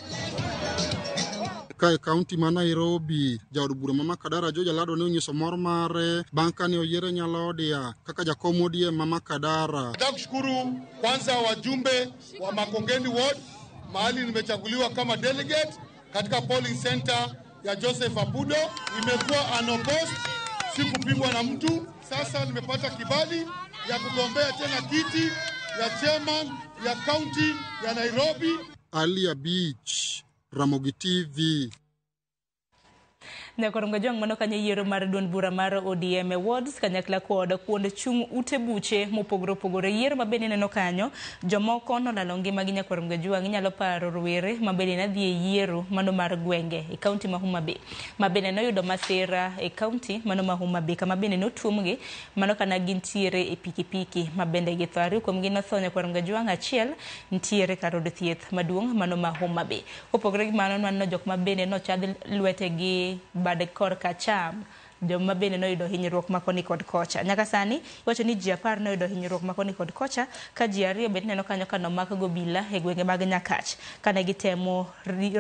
Ka e kaunti ma Nairobi, jaod bura ma Makadara George Alado ne onyiso mor mare bang' kane oyiere Nyalodia kaka jakom ODM ma Makadara. Nataka kushukuru kwanza wajumbe wa Makongeni Ward mahali nimechaguliwa kama delegate katika polling center ya Joseph Abudo. Imekuwa unopposed, sikupigwa na mtu. Sasa nimepata kibali ya kugombea tena kiti ya chairman ya county ya Nairobi. Alia Beach, Ramogi TV. Nyakorongo Jong mano kanyo yiero mar duond bura mar ODM e wards kanyakla kod kuond chung' ute buche mopogore opogore. Yiero ma bende ineno kanyo, jomoko nolalo ngimagi Nyakorongo Jwang'. Inyalo paro rowere ma bende ne dhi e yiero mano mar gwenge e kaunti ma Homa Bay, ma bende noyudo masira e kaunti mano ma Homa Bay, kama bende notuomgi mano kana gintiere e pikipiki ma bende githo. Ariyo kuomgi notho Nyakorongo Jwang', achiel nitiere kar od thieth maduong' mano ma Homa Bay. Kopogore gi mano, nwaneno jok ma bende nochadh lwetegi bad korka acham, joma bende noyudo hinyruok ma koni kod kocha. Nyaka sani iwacho ni ji 10 noyudo hinyruok ma koni kod kocha, ka ji 2 bende ineno kanyo ka nomak gobila e gwenge mag Nyakach kane gitemo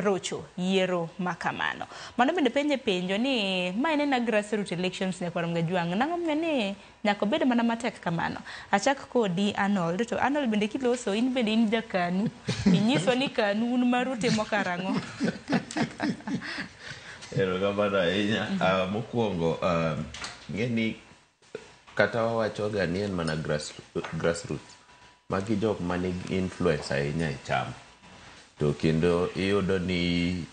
rocho yiero ma kamano. Mano bende penje penjo ni ma en ena grassroots elections Nyakwar Jwang', nang'o momiyo ni nyaka obed mana matek kamano? Achak kodi Arnold, to Arnold bende kiloso in bende in jakanu, inyiswa ni kanu un maru timo karang'o? Erokamano ahinya. Mokwongo, ng'e ni kata wawachoga ni en mana grassroots. Magi jok manigi influence ahinya e chama. To kendo iyudo ni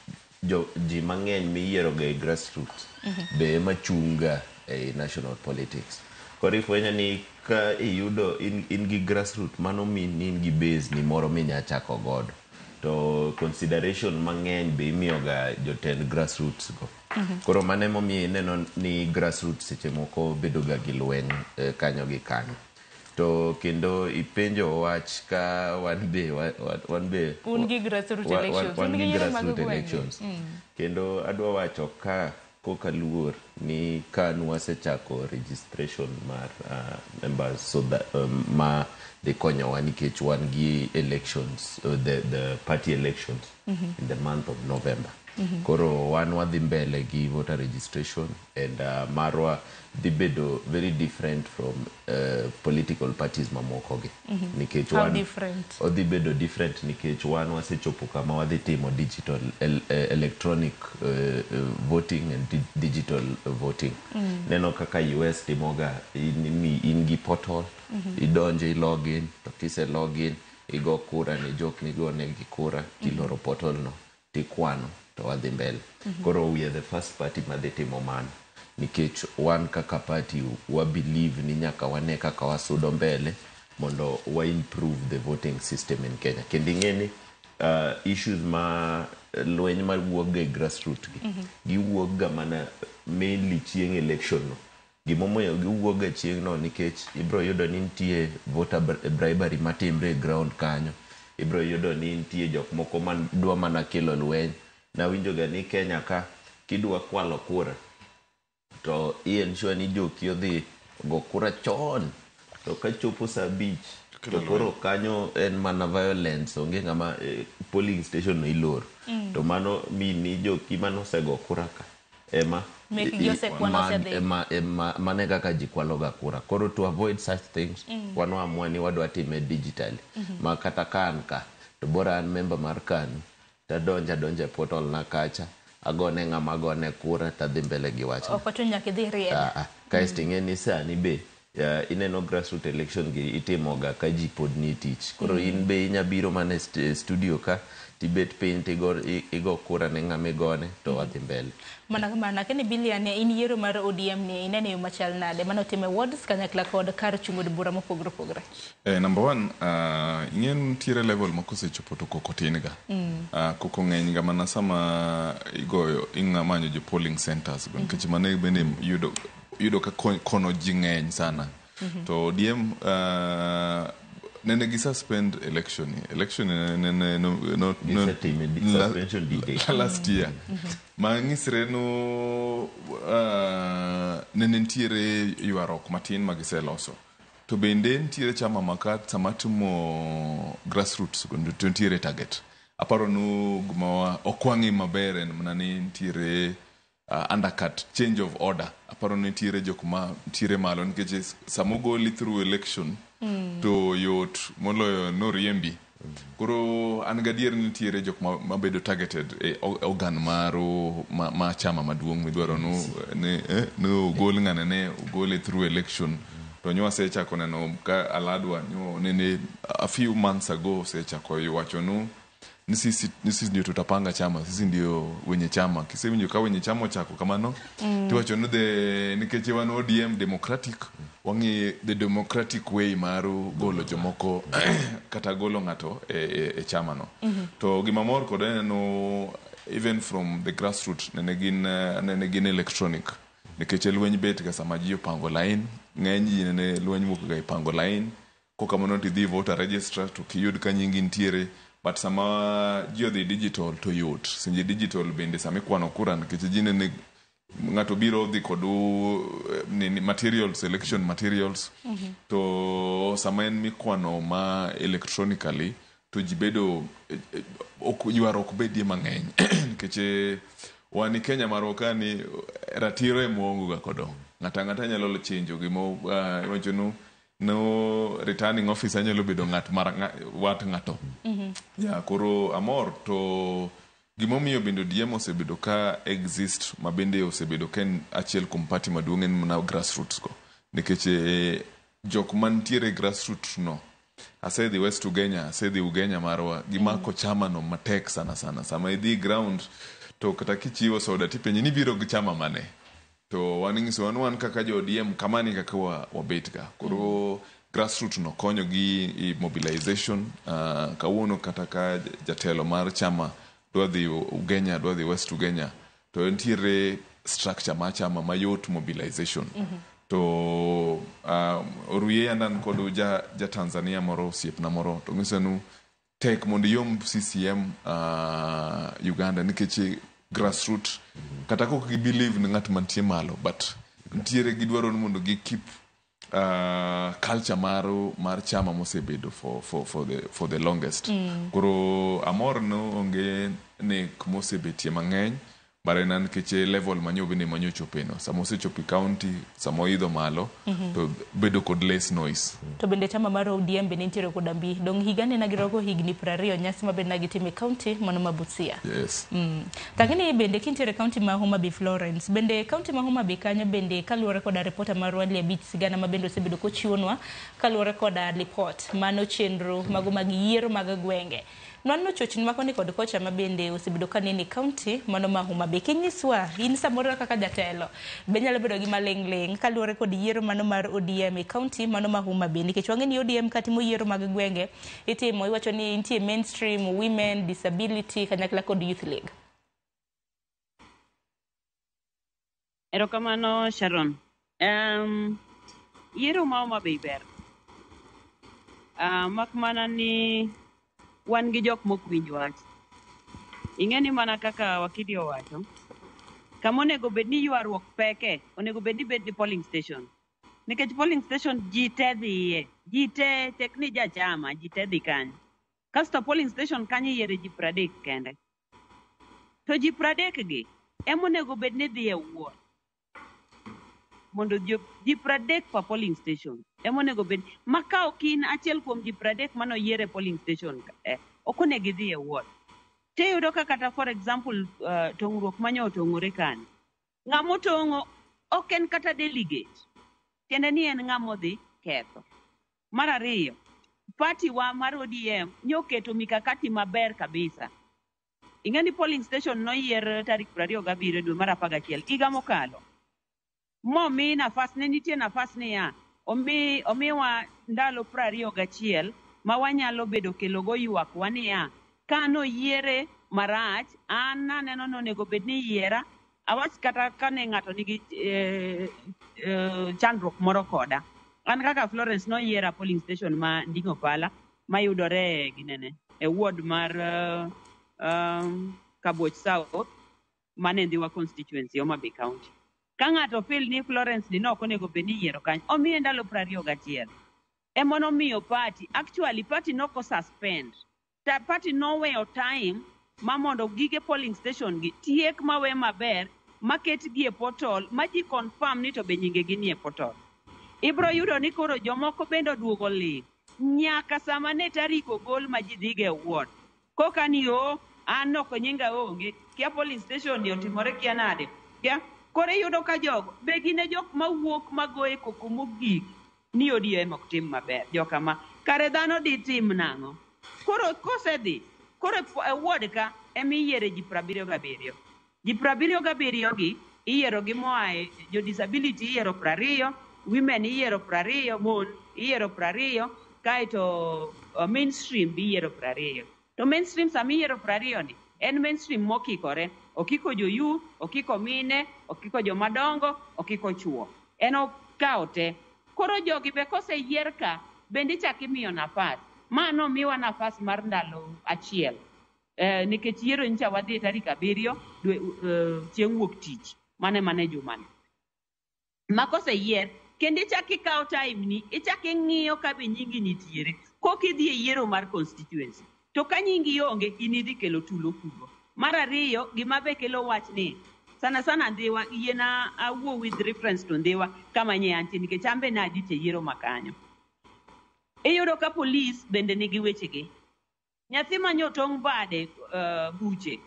ji mang'eny miyieroga e grassroots be ema chung'ga e national politics. Koro ifwenyo ni ka iyudo in gi grassroots, mano mean ni in gi base ni moro minya chako godo. To consideration mang'eny be imiyoga jotend grassroots go. Koro mano emomiyo ineno ni grassroots seche moko bedo ga gi lweny kanyo gi kanyo. To kendo ipenjo wach ka wan be wan be Un gi grassroots elections, wan un gi gi yiero mag grassroots gwenge. elections. Kendo adwa wacho ka koka luor ni KANU wasechako registration mar members so that ma dhi konyowa nikech wan gi elections, the party elections in the month of November. Koro wan wadhi mbele gi voter registration and marwa dhi bedo very different from political parties mamoko gi. Nikech How wan different? odhi bedo different nikech wan wasechopo kama wadhi timo digital electronic voting and digital voting. Neno kaka US timoga, in gi portal, idonjo i login, to kise login igo kura ne jok migonegi kura, tiloro portal no, tikwano, to wadhi mbele. Koro we are the first party madhi timo mano nikech wan kaka party wa believe ni nyaka wane kaka wasudo mbele mondo wa improve the voting system in Kenya. Kendo ing'e ni issues ma lweny mawuok ga e grassroots gi, giwuok ga mana mainly chieng' election no. Gimomiyo giwuok ga chieng' no nikech ibro yudo ni nitie voter bribery matimre e ground kanyo. Ibro yudo ni nitie jok moko madwa mana kelo lweny. Nawinjo ga ni Kenya ka kidwa kwalo kura to i ensure ni joki odhi go kura chon, to kachopo saa 5 to koro kanyo en mana violence, onge ng'ama polling station no iloro. To mano mean ni joki manosego kura ka ema Mekgi osekwan osedhi. Ema mane kaka ji kwalo ga kura. Koro to avoid such things, wan waamua ni wadwa time digitally, ma kata ka an ka to bora an member mar KANU, tadonjo adonja e portal na kacha, agone ng'ama agone kura, tadhi mbele gi wachno. Ok ochuno nyaka idhi ried. Kaeto ing'e ni sani be ineno grassroot election gi itimoga ka ji pod nie tich. Koro in be inya biro mana e studio ka tibet piny tigo igo kura ne ng'ama igone to wadhi mbele. Mana kamano, lakini Bilian, in yiero mar ODM ni ineno e yo machal nade mano timo e wards kanyakla kod kar chung' od bura mopogore opogore? Number one, ing'e nitiere level ma kosechopo to koko tin ga. Koko ng'eny ga mana sama igoyo ing'a manyo jo polling centers go nikech mano bende yudo ka kono ji ng'eny sana. To ODM nene gi suspend election ni. Election ni nene no, Gisetime suspension dide. Last year. Ma ng'isre no nene nitiere ywaruok matin ma giseloso. To bende nitiere chama ma ka sama timo grassroots go to nitiere target. Aparo nu gima ok wang'e maber en mana ni nitiere undercut change of order. Aparo ni nitiere jok ma nitiere malo nikech sama ogoli through election to yot moloyo noriembi. Koro an gadier ni nitiere jok mabedo targeted e organ maru ma chama maduong' midwaro no ne no ogol ng'ane ne ogole through election. To nyo asechako neno ka aladwa nyo nene a few months ago osechako wacho nu Ni sisi, ni sisi ndio tutapanga chama, sisi ndio wenye chama. Kisewinjo ka wenye chama ochako kamano, tiwacho ni the nikech wan ODM democratic, wang'i the democratic way mar golo jomoko kata golo ng'ato e chama no. To gima mor kode neno even from the grassroots nene gin electronic nikech lweny bet ga sama ji opango line ng'eny ji nene lweny wuok ga e pango line kokamano to idhi voter register to kiyud ka nyingi nitiere but sama ji odhi digital to yot sinje digital bende sama ikwano kura nikech ji nene ng'ato biro dhi kod nini materials election materials to sama en mikwano ma electronically to ji bedo ok ywaruok bedie mang'eny nikech wan i Kenya marwa ka ni ratiro ema waonge ga kodo ng'ato ang'ata nyalo chenjo gima iwacho no no returning officer nyalo bedo ng'at mar wat ng'ato ya koro amor to gimomiyo bende ODM osebedo ka exist ma bende osebedo ka en achiel kuom party maduong' en mana grassroots go nikech jok mantiere grassroots no asedhi West Ugenya asedhi Ugenya marwa gimako chama no matek sana sana sama idhi ground to kata kichiwo soda tipenji ni biro gi chama mane to wan ing'iso wan kaka jo ODM kamani kaka wabet ga koro grassroots no konyo gi i mobilization kawuono kata ka jatelo mar chama dwa dhi Ugenya dwa dhi West Ugenya to nitiere structure mar chama mayot mobilization to oruye yandan kod ja Tanzania moro osiepna moro to ng'isa nu tek mondo iyomb CCM Uganda nikech grassroot kata kok gi believe ni ng'at mantie malo but nitiere gidwaro ni mondo gi keep culture mar chama mosebedo for the longest koro amor no onge nek mosebetie mang'eny but en nikech level manyo bende manyochope no sama osechopo e county sama oidho malo to bedo kod less noise. To bende chama mar ODM bende nitiere koda mbi dong higa ne nagirwako higni 20 nyasi ma bende nagitimo e county mano ma Busia. Yes. Tang'ni bende kintiere county ma Homa Bay Florence bende county ma Homa Bay kanyo bende kaluwore koda ripota marwa Lee Abich sigana ma bende osebedo kochiwonwa kaluwore koda lipot mano chenro mago mag yiero mag gwenge nwanno chochni ma koni kod kocha ma bende osebedo ka nene e county mano ma Homa Bay kinyiswa in samoro kaka jatelo be nyalo bedo gi maling' ling' kaluwore kod yiero mano mar ODM e county mano ma Homa Bay nikech wang'e ni ODM katimo yiero mag gwenge itimo iwacho ni nitie mainstream women disability kanyakla kod youth league. Erokamano Sharon. Yiero ma Homa Bay ber. Mak mana ni wan gi jok mok winj wach. Ing'e ni mana kaka wakidi owacho, kama onego bed ni ywaruok peke, onego bed ni bed ni polling station. Nikech polling station ji te dhiye, ji te tek ni jachama, ji te dhi kanyo. Kasto polling station kanyo iyiere ji 30 kende. To ji 30 gi ema onego bed ni dhi e ward. Mondo ji 30 per polling station ema onego bed ma ka ok in achiel kuom ji 30 manoyier e polling station ok onego idhi e ward. Tiyudo ka kata for example tong'ruok manyo otong'ore kanyo. Ng'ama otong'o ok en kata delegate. Tiende ni en ng'ama odhi ketho. Mar ariyo, party wa mar ODM nyoketo mikakati maber kabisa. Ing'e ni polling station noyier tarik 27 dwe mar 11 higa mokalo. Momi nafas, ne nitie nafas niya, omiwa ndalo 21 ma wanyalo bedo kelogo ywak wa niya, kanoyiere marach, an naneno ni onego bed ni iyiera, awach kata kane ng'ato nigi chandruok moro koda. An kaka Florence noyiera polling station ma Nding'o Pala mayudore ginene e ward mar Kabuoch South mane Ndhiwa constituency, Homa Bay County. Ka ng'ato feel ni Florence ni nok onego bed ni iyiero kanyo, omiye ndalo 21. Ema nomiyo party, actually party noko suspend. Ta party noweyo time ma mondo gige polling station gi tiek mawe maber maket gi e portal ma ji confirm ni to be nyinge gi nie portal. Ibro yudo ni koro jomoko bende oduogo ling' nyaka sama ne tarik ogol ma ji dhiga e ward. Koka ni o an ok nyinga onge, kia polling station ni otimore kia nade. Kia koro iyudo ka jogo be gin e jok mawuok magoye koko mogik ni ODM ok tim maber. Jokama kare dhano ditim nang'o? Koro kosedhi Koro e ward ka ema iyiere ji 77. Ji 77 gi iyiero gi moa e jo disability iyiero 20, women iyiero 20, mon iyiero 20, kaeto mainstream be iyiero 20. To mainstream sama iyiero 20 ni en mainstream mokikore. Okiko jo youth, okiko mine, okiko jomadongo, okiko chuo. En okawo te. Koro jogi be koseyier ka, bende ichako imiyo nafas. Ma nomiwa nafas mar ndalo achiel. Nikech yiero nyocha wadhi tarik 7 dwe chieng' wuok tich. Mano ema ne jumani. Ma koseyier, kendo ichako ikawo time ni, ichako ing'iyo ka be nyingi nitiere. Kok idhi e yiero mar constituency. To ka nyingi onge, in idhi kelo tulo kugo. Mar ariyo, gima be kelo wach ni, sana sana Ndhiwa, yiena awuo with reference to Ndhiwa kama nye antie nikech an be nadich e yiero ma kanyo. Iyudo ka polis bende nigi wechegi. Nyathi ma otong' bade buche.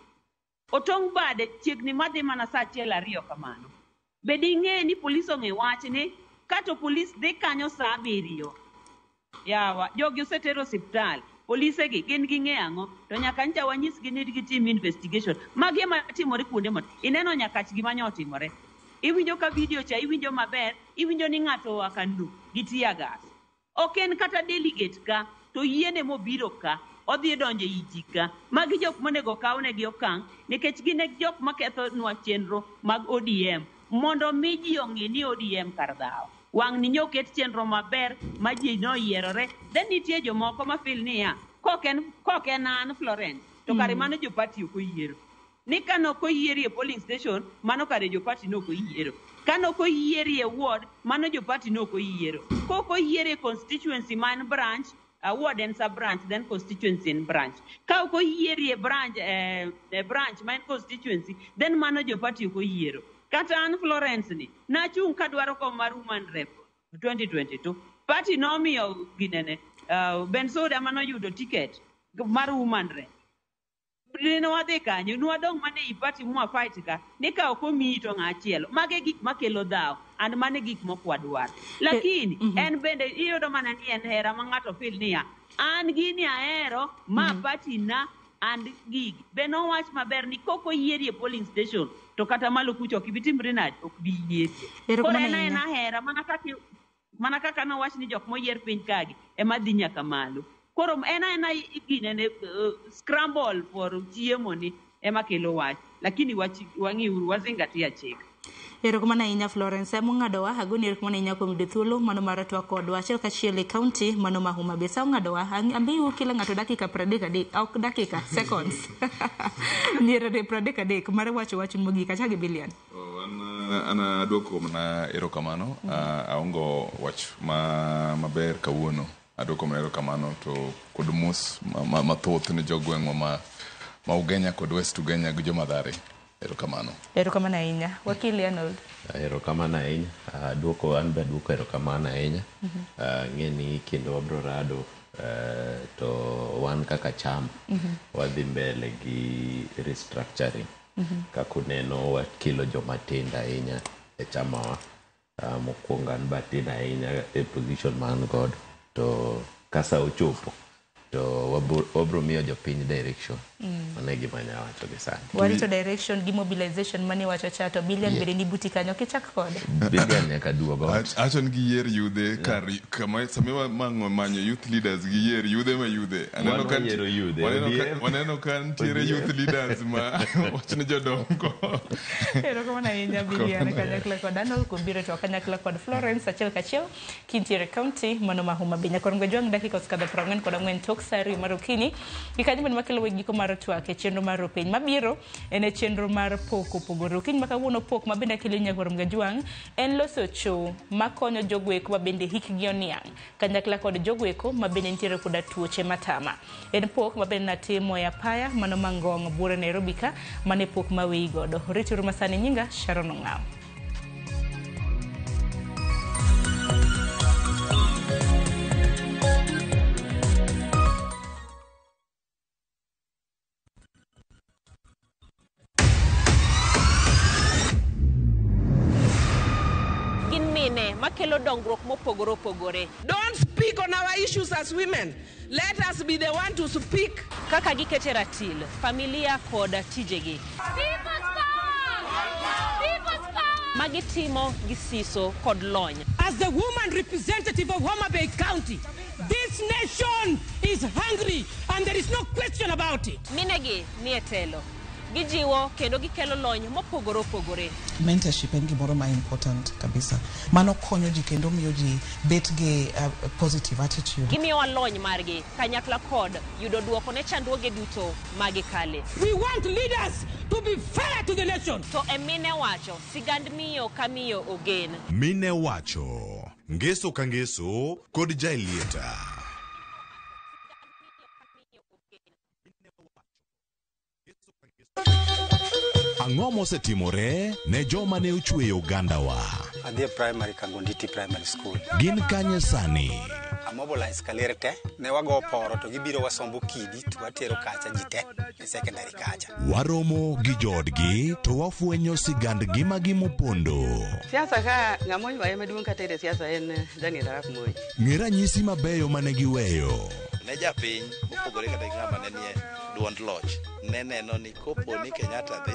Otong' bade chiegni madhi mana saa 1 2 kamano. Be ding'e ni polis ong'e wachni kato polis dhi kanyo saa 7. Yawa, jogi osetero osiptal. Polise gi gin ging'e ang'o? To nyaka ncha wanyisgi ni gitim investigation. Magi ema timore kuonde mo. Ineno Nyakach gima nyo otimore. Iwinjo ka video cha iwinjo maber, iwinjo ni ng'ato oa Kanu gi tear gas. Ok en kata delegate ka, to yiene mobiro ka, odhi donjo ei ji ka. Magi jok monego kawnegi okang' nikech gin e jok makethonwa chenro mag ODM mondo mi ji ong'e ni ODM kar dhawo. Wang' ni nyoket chenro maber ma ji noyierore. Then nitie jomoko ma feel niya, kok en an Florence, to kare mano jo party ok oyiero. Ni ka nok oyieri e polling station, mano kare jo party nok oyiero. Ka nok oyieri e ward, mano jo party nok oyiero. Kok oyieri e constituency man branch, a ward en sub branch, then constituency en branch. Ka ok oyieri e branch, branch ma en constituency, then mano jo party ok oyiero. Kata an Florence ni, nachung' kadwaro kom mar woman rep 2022. Party nomiyo ginene, Ben Soda manoyudo ticket mar woman rep. Ne wadhi kanyo, nwadong' mana ei party mwa fight ka, ni ka ok omiyi to ng'a achielo. Mage gik makelo dhawo, and mane gik mok wadwar. Lakini, en bende iyudo mana ni en hera ma ng'ato feel niya, an gini ahero, ma party na, and gigi. Be nowach maber ni kok oyieri e polling station, to kata malo kucho ok ibi timri nade, ok bi yierie. Koro en aena hera, mana kaka nowach ni jok moyier piny kagi, ema dhi nyaka malo. Koro en aena ginene scramble for chiemo ni ema kelo wach, lakini wang'iuru wazingatia chik. Erokamano ahinya Florence, mong'adowa agoni erokamano ahinya kuom yudo thuolo mano mar twak kodwa achiel kachiel e county mano ma Homa Bay. Sa ong'adowa ambiu kila ng'ato dakika 33, ok dakika, seconds. 33 mar wacho wach mogik. Achak gi Bilian. An aduoko mana erokamano. Aongo wach maber kawuono. Aduoko mana erokamano to kod mos mathoth ne jogweng'wa ma Ugenya kod West Ugenya gi jo Mathare. Erokamano. Erokamano ahinya. Wakili Arnold. Erokamano ahinya. Aduoko an be aduoko erokamano ahinya. Ng'e ni kendo wabro rado to wan kaka chama wadhi mbele gi restructuring. Kaka uneno wakelo joma tindo ahinya e chamawa. Mokwongo an be atin ahinya e position ma an godo. To ka sa ochopo to wabro miyo jopiny direction. Mano e gima anyalo wacho gi sani. Warito direction gi mobilization mane iwacho cha to Bilian bende ni buti kanyo kichak kode. Bilian nyaka duog ot. Acho ni giyier yudhe kar kama sama manyo youth leaders giyier yudhe ma yudhe. Aneno ka yiero yudhe. Waneno ka nitiere youth leaders ma wach ni jodongo. Erokamano ahinya Bilian kanyakla kod Arnold kuom biro to kanyakla kod Florence achiel kachiel kintiere county mano ma Homa Bay. Nyakor Ngwejwang' dakika osekadho 44 tok sa 2 mar okinyi. Gi kanyo bende makelo giko mar twak e chenro mar piny mabiro en e chenro mar pok opogore. Okinyi ma kawuono pok ma bende akelo Nyakwar Mgajwang' en loso cho makonyo jogoeko ma bende hikgi oniang' kanyakla kod jogoeko ma bende nitiere koda tuoche matama. En pok ma bende natimo e apaya mano Mangong' buore Nairobi ka mane pok ma weyi godo. Rituru masani nyinga Sharon Ong'aw. Makelo dongruok mopogore opogore. Don't speak on our issues as women. Let us be the one to speak. Kaka gikete ratil, familia kod tijegi. Magitimo gi siso kod lony. As the woman representative of Homa Bay County, this nation is hungry and there is no question about it. Minegi nie telo. Gijiwo kendo gikelo lony mopogore opogore. Mentorship en gimoro ma important kabisa. Mano konyo ji kendo miyo ji bet gi positive attitude. Gimiyowa lony margi kanyakla kod yudo duoko ne chandruoge duto magikale. We want leaders to be fair to the nation. To e mine wacho, sigand miyo ka miyo ogen. Mine wacho, ngeso ka ngeso kod Jaelieta. Ang'o mosetimore ne joma ne ochweyo ogandawa? Adhi e primary Kangonditi Primary School. Gin kanye sani? Amobilize kaler te, ne wago poro to gibiro wasombo kidi to watero kacha ji te e secondary kacha. Waromo gi joodgi to wafwenyo sigand ngimagi mopondo. Siasa ka ng'ama oywaye maduong' kata e siasa en Daniel Arap Moi. Ng'e ranyisi mabeyo mane giweyo. Ne japiny mopogore kata gi ng'ama ne nie duond loch ne neno ni kopo ni Kenyatta dhi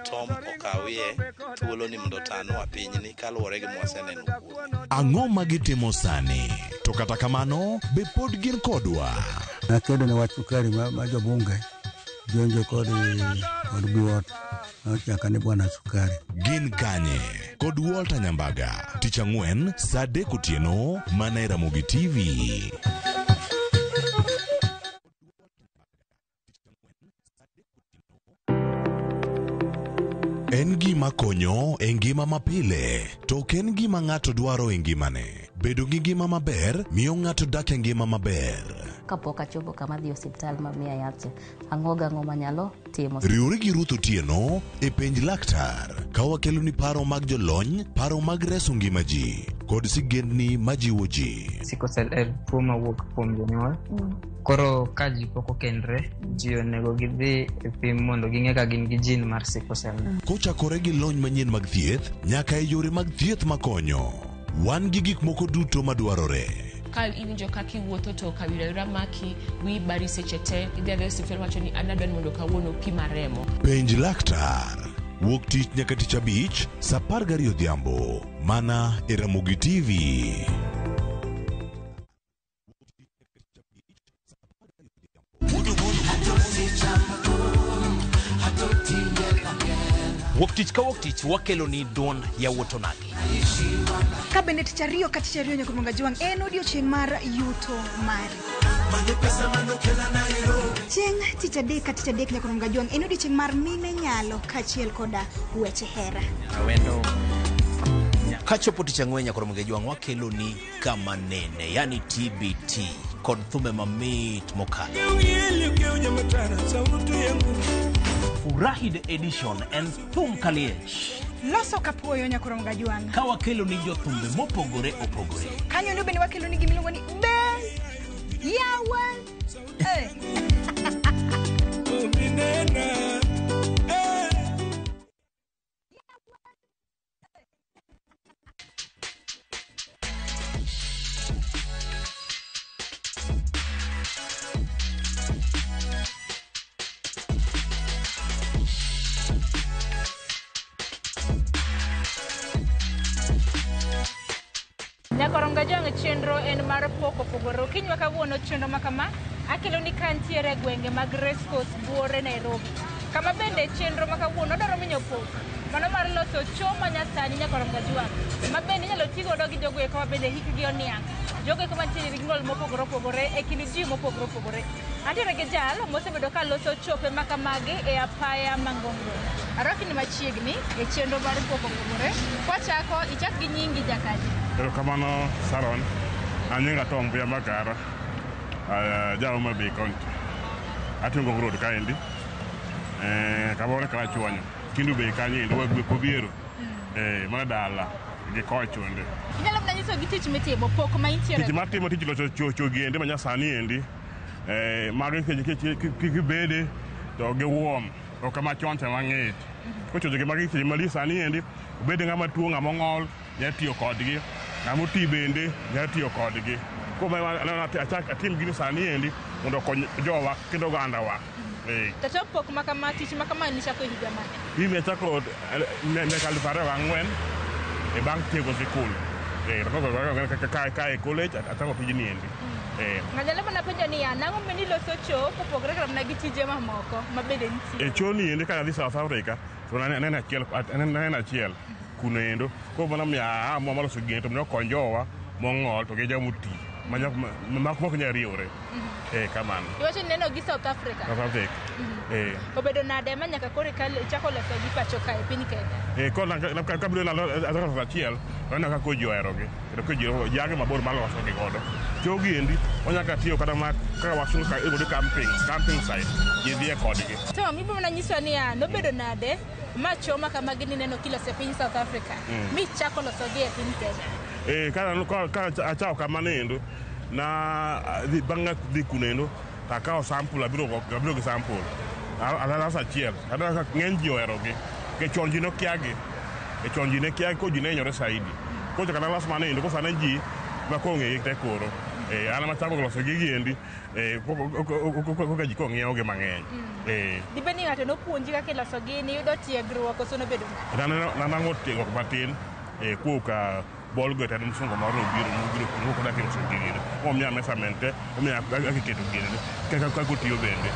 Tom okawie thuolo ni mondo otanwa pinyni kaluwore gi mwaseneno kuome. Ang'o ma gitimo sani? To kata kamano, be pod gin kodwa? Nakedo ne wach sukari ma jobunge jonjo kod buot nochaka ni bwana sukari. Gin kanye? Kod Walter Nyambaga, tich ang'wen saa 3 otieno mana e Ramogi TV. En gima konyo e ngima mapile, to ok en gima ng'ato dwaro e ngimane. Bedo gi ngima maber miyo ng'ato dak e ngima maber. Kapok achopo kama dhi osiptal ma miya yath, ang'o gang'o manyalo timo. Riwri gi Ruth Otieno e Penj Laktar ka wakeloni paro mag jolony, paro mag reso ngima ji kod sigendni majiwo ji. Sickle cell en tuo mawuok kuom jonyuol. Koro ka ji pok okendre, ji onego gidhi e pim mondo ging'e ka gin gi gene mar sickle cell. Kochakore gi lony manyien mag thieth nyaka e yore mag thieth makonyo, wan gi gik moko duto madwarore. Ka iwinjo kaka iwuotho to kawira maki, wi bari seche te, idhi adhiya e osiptal wacho ni an adwa ni mondo kawuono pima remo. Penj Laktar wuok tich nyaka tich abich saa 12 odhiambo mana e Ramogi TV. Wuok tich ka wuok tich wakelo ni duond yawuot onagi. Ka bende tich ariyo ka tich ariyo nyaka Juang en odiochieng' mar yuto mari. Chieng' tich adek ka tich adek nyaka Juang en odiochieng' mar mine nyalo kaachiel koda weche hera. Kachopo tich ang'wen nyaka Juang wakelo ni kama nene, yani TBT kod thumbe mamit mokalo. Furahi the edition en thum kaliech. Loso kapuoyo nyaka Juang. Ka wakelo ni jothumbe mopogore opogore. Kanyo ndo bende wakelo ni gimiluongo ni be yawa. Nyakorom Gajwang' chenro en mar pok opogore. Okinyi kawuono chenro makama akelo ni kantiere e gwenge mag Racecourse buore Nairobi. Kama bende chenro makawuono dwaro minyo pok mano mar loso cho manyasani Nyakorom Gajwang' ma bende inyalo ti godo gi jogo eko ma bende hikgi oniang', jogo eko mantiere gi ng'ol mopogore opogore e kind ji mopogore opogore. Antiere gi jal mosebedo ka loso chope makamagi e apaya Mangongo. Arwaki ni machiegni e chenro mar pok opogore. Kwachako ichak gi nyingi jakaji. Erokamano Saron, an nyinga Tom Mbuya Makara, ja Homa Bay County. Atiyo Ngong Road kaendi, kamoro Karachuonyo, Kendu Bay kanyo endi Kobiero, mana dala gi kochonde. Inyalo mana nyiso gi tich mitimo, pok ma intiere. Tich matimo tich loso chogi endi manyasani endi, mago kibede to giwuom, ok kama chon cha mang'ich. Kochochogi magi seche mali sani endi, obed ng'ama tuo, ng'ama ong'ol, nyalo tiyo kodgi. Ng'ama oti bende nyalo tiyo kodgi. Koro achak atim gini sani endi mondo okony jowa kendo ogandawa. To Tom pok makama tich makama nichako e higa mane? Gini achako miaka 2004 e bang' tieko sikul. Ka e college achako tijni endi. Ng'anyalo mana penjo niya, nang'o momiyo niloso cho kopogore kata mana gi tije mamoko ma bende nitie? E cho ni endi ka adhi South Africa to naneno achiel kuno endo. Koro mano omiyo aamua mar loso gini to mondo okony jowa mong'ol to gi joma oti ma ok nyal riwre. Kamano. Iwacho ni neno gi South Africa? South Africa. Obedo nade ma nyaka koro ichako loso gi pacho ka e piny Kenya? Koro kabiro loso achiel to aneno ka ji oherogi kendo ka ji yage mabor maloso gi godo. Chogi endi onyaka tiyo kata ma kaka wasungu ka iluongo ni camping site ji dhiye kodgi. Tom, ibo mana nyiswa niya, nobedo nade ma cho ma kamagi nineno kiloso e piny South Africa michako losogi e piny Kenya? Ka achako kamano endo na bang' dhi kuno endo to akawo sample abiro gi sample aloso achiel aneno ka ng'eny ji oherogi nikech chon ji nokiagi chon ji ne kia koro ji ne hinyore saidi. Koro chaka nalos mano endo koro sani ji ma koro ong'egi te koro. An ema achako loso gigi endi koka ji koro ng'iewogi mang'eny. Dibed ni ng'ato nopuonji kaka iloso gini, iyudo tiegruok koso nobedo nade? Nanang'o tiegruok matin kowuok Bolgo to en msungu moro nobiro kuno kaka iloso gini. Omiya measurement te, omiya kaka iketo gini, kaka otiyo bende.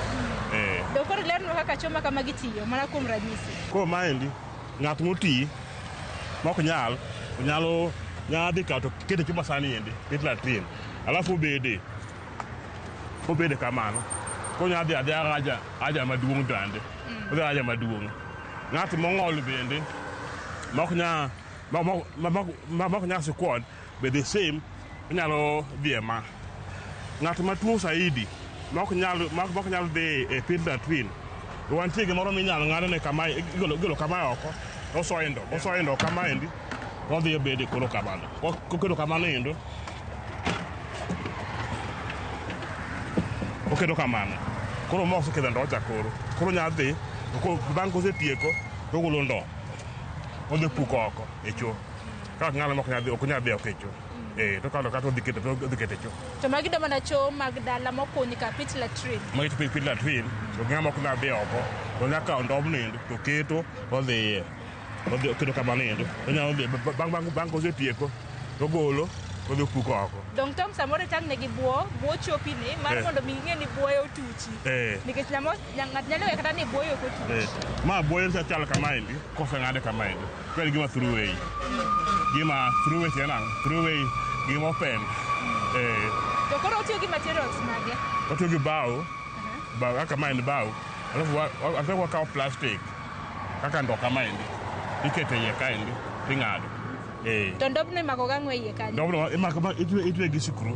To koro ilernwa kaka cho ma kamagi tiyo, mana kuom ranyisi. Koro maendi, ng'at moti mok nyal, nyalo dhi kawo to kete cho masani endi, ket latrine. Alafu obede kamano. Koro nyalo dhi adhiya haja maduong' dande. Odhi haja maduong'. Ng'at mong'ol bende, mok nyal squat, be the same, onyalo dhi e ma. Ng'at matuo saidi, mok nyal dhi e pit latrine. Wantie gimoro minyalo ng'adne kamae, igolo kamae oko, osoyo ndo kamaendi, odhi obede koro kamano. Koketo kamano endo, oketo kamano. Koro ma oseketho ndocha koro. Koro onyalo dhi, bang' kosetieko, to ogolo ndo. Odhi puko oko e cho. Kaka ng'ano ma ok nyal dhi oko e cho. To kawo kata odhi keto e cho. To magi do mana cho mag dala mokuny ka pit latrine. Magi pit latrine, to ng'ama ok nyal dhi oko, to nyaka kawo ndobno endo, to keto, to odhiye. Odhi oketo kamano endo. Onyalo dhi bang' kosetieko, to ogolo, odhi opuko oko. Dong' Tom samoro itang'ne gi buo chopi ni mar mondo mi ing'e ni buoyo otuchi. Nikech ng'ato nyalo weyo kata ni buoyo ok otuchi. Ma buoyo chal kamaendi, koseng'ade kamaendi. To en gima throughway. Gima throughway tiende nang'o? Throughway gima open. To koro otiyo gi materials mage? Otiyo gi bao, kaka ma en bao. Alafu wakawo plastic kaka ndo kamaendi. Ikete iye kaendi, ting'ado. To ndobno imako gang'o e iye kanyo? Ndobno imako itwe gi screw.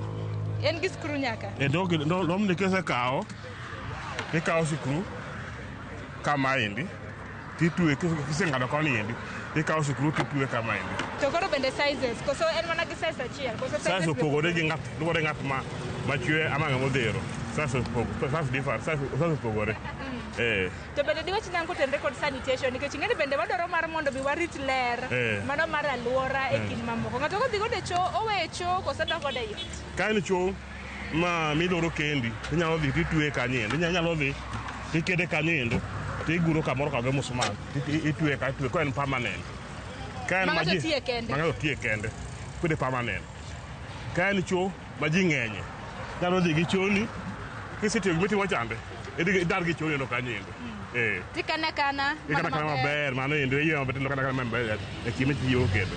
En gi screw nyaka? Ndobno kisekawo, ikawo screw kamaendi, titwe kiseng'ado koni endi, ikawo screw titwe kamaendi. To koro bende sizes, koso en mana gi size achiel? Koso size opogore gi ng'at, luwore ng'at ma chwe ama ng'ama odhero. Size opogore. To bende diwach nang'o kotenore kod sanitation, nikech ing'eni bende wadwaro mar mondo mi warit ler, mano mar alwora e kind mamoko. Ng'ato kodhi godo e cho, owe cho koso dok godo e ot? Ka en cho ma miloro kendi, inyalo dhi titweye kanyo endo. Inyalo dhi tikete kanyo endo, tiguro kamoro ka gi musmal, itweye ka itweye, koro en permanent. Ma ng'ato tiye kende. Ma ng'ato tiye kende, kode permanent. Ka en cho ma ji ng'enye, nyalo dhi gi choni, kisetiyo gimitimo chande, idar gi choni no kanyo endo. Tikana kana. Ikana kana maber, mano endo, iywe maber, tino kana kana maber, e kime tiyo kendo.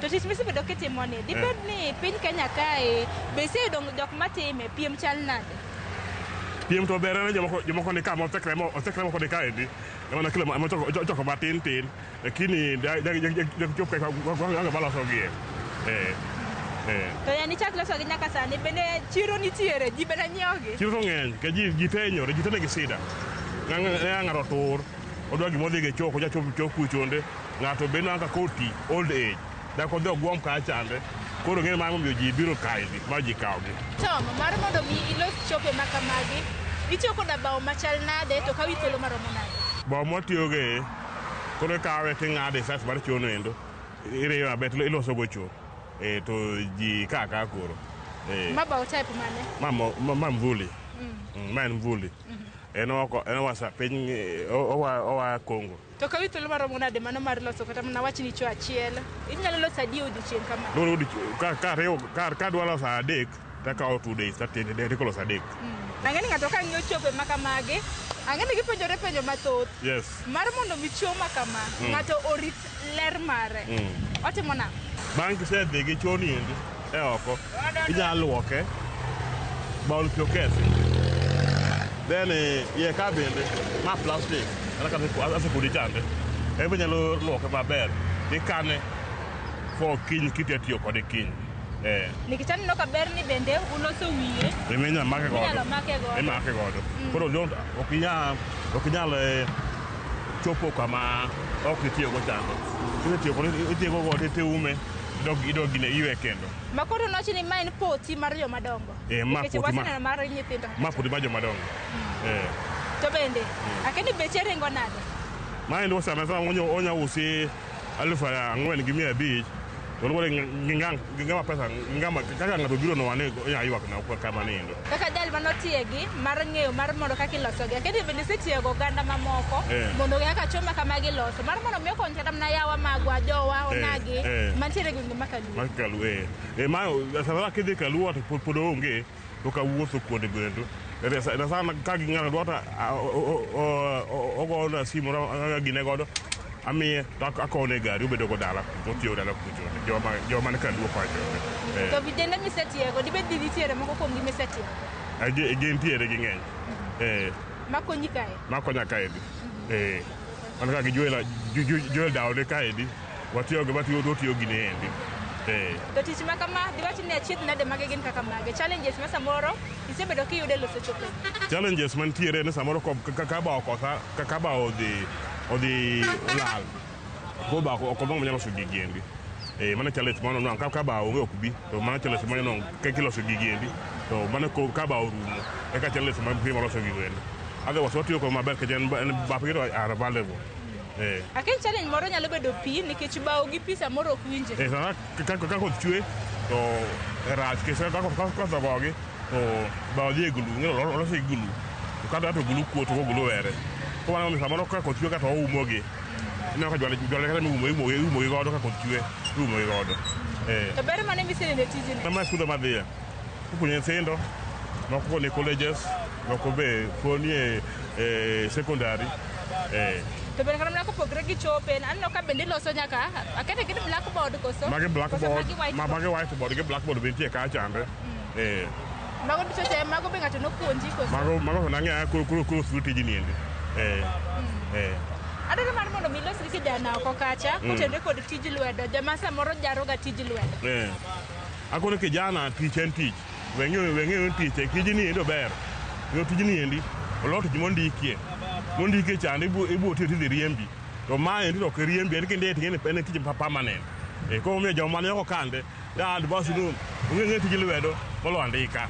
To tich misebedo kitimo ni, dibed ni piny Kenya kae, be iseyudo jok matime, piem chal nade? Piem to ber en jomoko ni ka, otekre moko ni kaendi, ema kilo ochoko matin tin, lakini chop kaka maloso gie. To yani chak loso gi nyaka sani, bende chiro nitiere, ji bende nyiewogi? Chiro to ng'eny, ka ji te hinyore, ji te nigi sida. Ng'ato tur, odwa gima odhi go e choo, ocha chop kuchonde, ng'ato be nwango ka oti, old age, dak odhi ogwom kacha chande, koro ng'e mano momiyo ji biro kaendi, ma ji kawogi. Tom, mar mondo mi ilos chope ma kamagi, itiyo koda bao machal nade to kawi thuolo maromo nade? Bao mwatiyogo koro ikawe ting'ade e size mar chono endo, iriyo maber to iloso go cho. To ji ka koro. Ma bao type mane? Ma mvuli. Ma en mvuli. En oko en oa piny oa Congo. To kawi thuolo maromo nade mano mar loso kata mana wach ni cho achiel? Inyalo loso adi odiochieng' kama? Ka dwa loso 3 takawo 2 days tatende loso 3. Ang'e ni ng'ato ka ng'iyo chope ma kamagi, ang'e ni gipenjore penjo mathoth. Yes. Mar mondo mi choo ma kama, ng'ato orit ler mare. Otimo nang'o? Bang' kisedhi gi choo ni endi e oko, inyalo luoke, baol pi okethi. Then iye ka bende, ma plastic, asekodi chande. En be inyalo luoke maber, ikane for kiny kitiyo tiyo kode kiny. Nikech aneno ka ber ni bende uloso wiye. Inyalo make godo. Inyalo make godo. Imake godo. Koro ok inyal chopo kama ok itiyo go chande. Kisetiyo kode, itiyo godo tiume, idog gine iwe kendo. Ma koro nowacho ni ma en poti mar joma dongo. Ma Nikech poti waseneno mar nyithindo. Ma poti mar joma dongo. To bende, akia ni beche ringo nade? Ma en sana sana onya usi 4,500. To luwore gi ng'ama pesa, ng'ama kaka ng'ato biro no wane onya ywak na kama nindo. Kaka jal manotiegi mar ng'eyo mar mondo kaka ilosogi. Akia ni bende isetiego oganda mamoko mondo kaka choo ma kama giloso. Mar mondo mi okony kata mana yawa magwa, jowa, onagi, mantiere e gwenge ma Kaluo. Ma Kaluo, Ma sana kidhi Kaluo to pod onge, to kawuotho kuonde goendo. Sana ka gi ng'ato dwa to ogona simu gine godo. Amiye to akone gari obedo go dala otiyo dala kucho joma man Kaluo kocha. To vijende misetiego dibed ni nitiere moko kuomgi misetiego? Gintiere gi ng'eny. Makonyi kae? Makonya kaendi. Mana kaka gi Joel Daode kaendi, watiyo go watiyo gine endi. To tich ma kama diwach ni achiedh nade mage gin kaka mage? Challenges ma samoro isebedo kiyudo e loso chope? Challenges mantiere ni samoro ka bao okosa, ka bao odhi lal. Ko bao ok obang' manyalo loso gigi endi. Mano challenge mano nwang' ka bao onge ok bi, to mano challenge mano nwang' kaka iloso gigi endi, to mano ka bao orumo, eka challenge mar pimo loso gigo endi. Otherwise watiyo kode maber nikech en bape to are available. Akia ni challenge moro nyalo bedo pi nikech bao gi pi samoro ok winjre. Sama ka koth chwe to rach nikech ka koth ogogi to bao dhi e gulu, ing'eyo olose gi gulu. To kata to gulu kuot to gulu were. Koro mano omiyo samoro ka koth chwe kata oumogi. Ineno ka jwala kata miumo gi godo ka koth chwe, iumo gi godo. To ber mane miseneno e tijni? Ma skul madhiye. Ipuonjo nyithindo, moko ni colleges, moko be pod nie secondary. To bende kata mana kopogore gi chope, aneno ka bende iloso nyaka, akia ni gin blackboard koso? Magi blackboard, Koso magi whiteboard? Magi whiteboard gi blackboard be nitie kacha chande. Mago duto te, mago be ng'ato nopuonji koso? Mago to nang'eyo koro koro tijni endi. Adwaro mar mondo mi ilos gi kijana oko kacha, kotenore kod tij lwedo, joma samoro jaro ga tij lwedo. Akono kijana tich en tich. Weng'eyo tich, tijni endi ober. Ng'eyo tijni endi, olor tich mondikie. Mondikie chande ibo tiyo tidhi riembi. To ma endi to ok riembi, en kinde ting'e ni en tich permanent. Koro omiyo joma ni oko kande, da advance ni ong'e tij lwedo molo andika.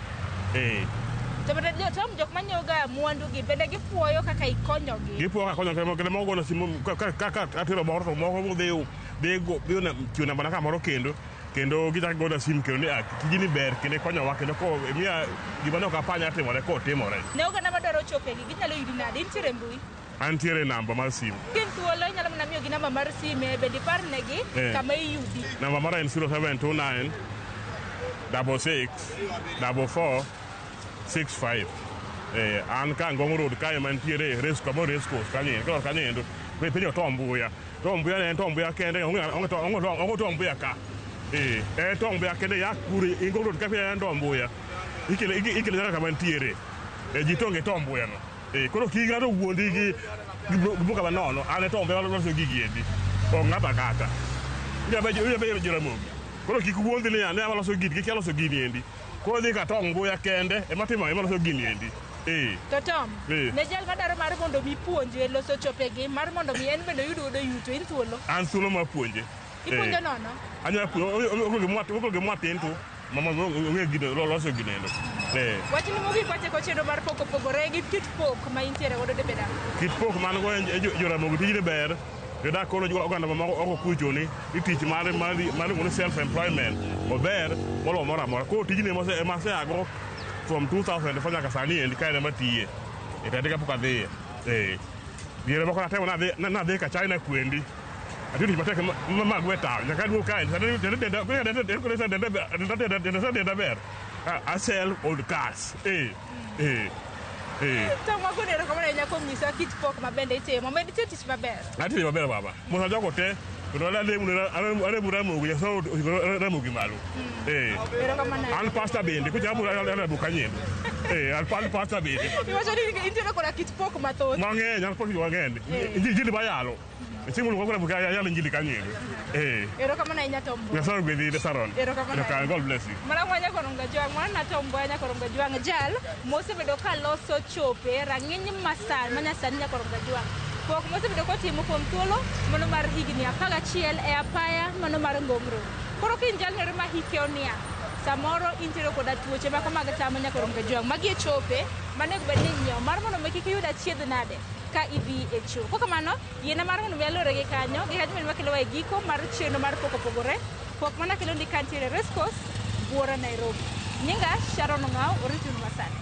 To bende Tom jok manyiewo ga mwandu gi bende gipuoyo kaka ikonyogi? Gipuoyo kaka akonyogi, kendo moko goyo simu ka atero moro to moko dhi chiwo nambana kamoro kendo. Kendo gichako goyo simu kendo ni tijni ber kendo ikonyowa kendo ko miya gima ne ok apar nyalo timore kotimore. Ne oganda madwaro chopegi ginyalo yudi nade? Intiere e mbui? Antiere e namba mar simu. Gin thuolo inyalo mana miyogi namba mar sime bende iparnegi kama iyudi. Namba mara en 0729 66 44 65. An ka Ngong Road kae mantiere race kamoro race course kanyo endo. Kanyo endo. Penjo Tom Mbuya. Tom Mbuya ne en Tom Mbuya kende, onge Tom Mbuya ka. En Tom Mbuya kende ya kure Ngong Road ka en Tom Mbuya. Ikele nyaka kama ntiere. Ji to onge Tom Mbuya no. Koro kik ng'ato wuondi gi buka manono, an e Tom Mbuya loso gigi endi. Ok ng'ato ang'ata. Inyalo bedo Jaramogi. Koro kik wuondi ni an ema loso gini, kik aloso gini endi. Koro dhi ka Tom Mbuya kende ema timo ema loso gini endi. To Tom, ne jal madwaro mar mondo mi puonje loso chopegi, mar mondo mi en bende oyud godo yuto, in thuolo? An thuolo mar puonje. Ipuonjo nono? Anyalo puonjo, okelo gima tin to mama ong'e gino loso gino endo. Wachni mogik wachako chenro mar pok opogore gi kit pok ma intiere godo debed ang'o? Kit pok man go en Joramogi tijni ber, To da kono oganda mamoko oko kucho ni tich mar mar self employment ober moloyo moro amora. Koro tijni ema aseago from 2004 nyaka sani endi kae ema tiye. E to kapok adhiye. Diere moko natemo nadhi ka China kwendi. Atiyo tich matek ma gwe tawo nyaka aduog kae. Denda ber. I sell old cars. To mago nero kamano ahinya kuom nyisowa kit pok ma bende itimo. Med tiyo tich maber. Atiyo maber baba. Mosa jogo te kendo alemo Ramogi Nyasaye oting'o Ramogi malo. An pastor bende kochamo Ramogi kanyendo. An pastor bende. Iwacho ni intiere koda kit pok mathoth. Mang'eny an pok mang'eny. Injili bayalo. Chieng' moro Ramogi ayalo injili kanyendo. Erokamano ahinya Tom Mboya. Nyasaye ogwedhi Saron. Erokamano. God bless you. Mana mwanya koronga jwang' mano na Tom Mboya nyakoronga jwang' jal mosebedo ka loso chope rang'iny masani manyasani nyakoronga jwang'. Pok mosebedo kotimo kuom thuolo mano mar higni 11 e apaya mano mar Ngong Road. Koro ka in jalno ma hike oniang', samoro intiere koda tuoche mako mag tamo nyakoronga jwang'. Magi e chope manego bed ni inyiewo mar mondo mi kik iyud achiedh nade ka idhi e cho. Kokamano, yiena mar mondo mi alure gi kanyo, gi kanyo makelowa e giko mar chenro mar pok opogore. Pok mana kelo ni kantiere Race Course, Buora, Nairobi. Nyinga Sharon Ong'aw, orituru masani.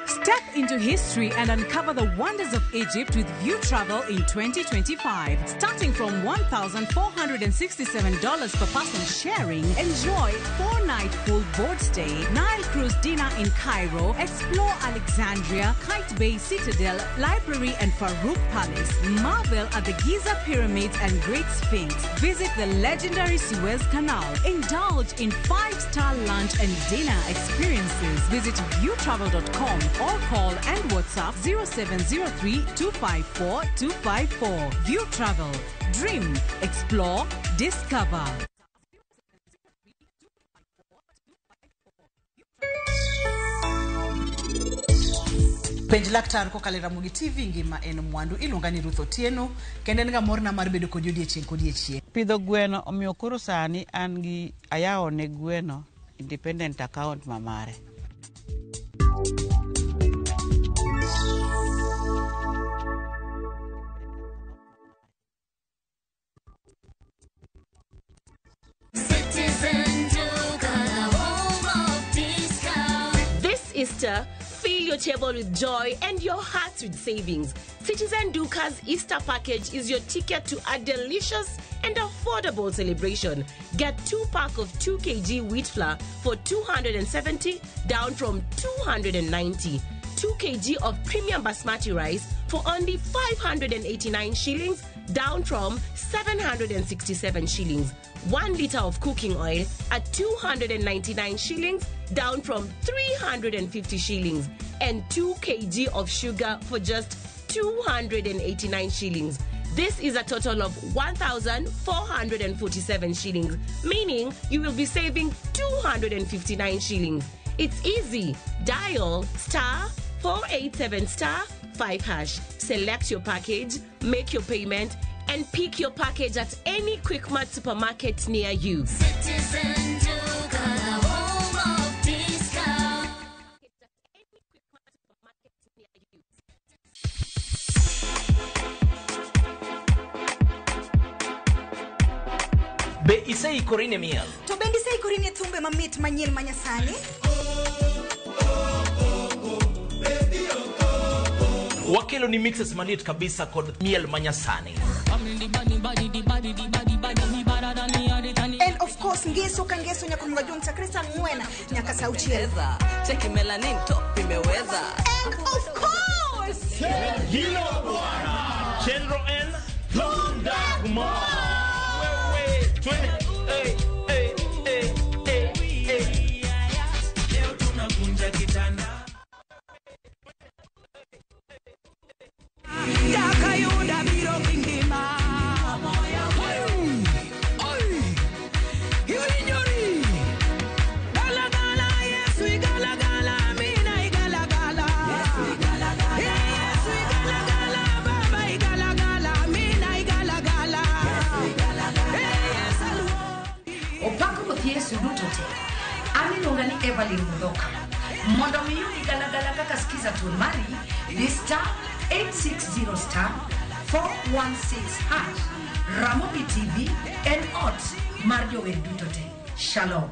Step into history and uncover the wonders of Egypt with View Travel in 2025. Starting from $1,467 per person sharing, enjoy 4-night full board stay, Nile cruise dinner in Cairo, explore Alexandria, Kite Bay Citadel, Library and Farouk Palace, marvel at the Giza Pyramids and Great Sphinx, visit the legendary Suez Canal, indulge in 5-star lunch and dinner experiences. Visit viewtravel.com or call and WhatsApp 0703 254 254. View Travel. Dream, explore, discover. Penj laktar kokalo e Ramogi TV ngima en mwandu. Iluonga ni Ruth Otieno kendo en ga morna mar bedo kodi odiechieng' kodiechieng'. Pidho gweno omiyo koro sani an gi ayawo ne gweno independent account ma mare. This Easter, fill your table with joy and your hearts with savings. Citizen Duka's Easter package is your ticket to a delicious and affordable celebration. Get 2 pack of 2 kg wheat flour for 270 down from 290. 2 kg of premium basmati rice for only 589 shillings down from 767 shillings. 1 liter of cooking oil at 299 shillings down from 350 shillings, and 2 kg of sugar for just 289 shillings. This is a total of 1,447 shillings, meaning you will be saving 259 shillings. It's easy. Dial star 487 star 5 hash. Select your package, make your payment, and pick your package at any Quickmart supermarket near you. Citizen Duka, home of discount. Be iseikori ne miel? To bende iseikori ne thumbe mamit manyien manyasani? Wakelo ni mixes maliet kabisa kod miel manyasani. And of course ngeso ka ngeso nyaka Jong chakre saa 4 nyaka saa 6. Cheki melanin top imeweza. And of course Hilo bwana. Chenro N Lunda Kuma. Wewe twende. Hey hey hey hey hey. Leo tunakunja kitanda. Dakayuda biro kingima. An iluonga ni Evelyn Mudhoka. Mondo mi iyudi galagala kaka skiza tune mari, di star 860 star 416 hash. Ramogi TV en ot mar jower duto te. Shalom.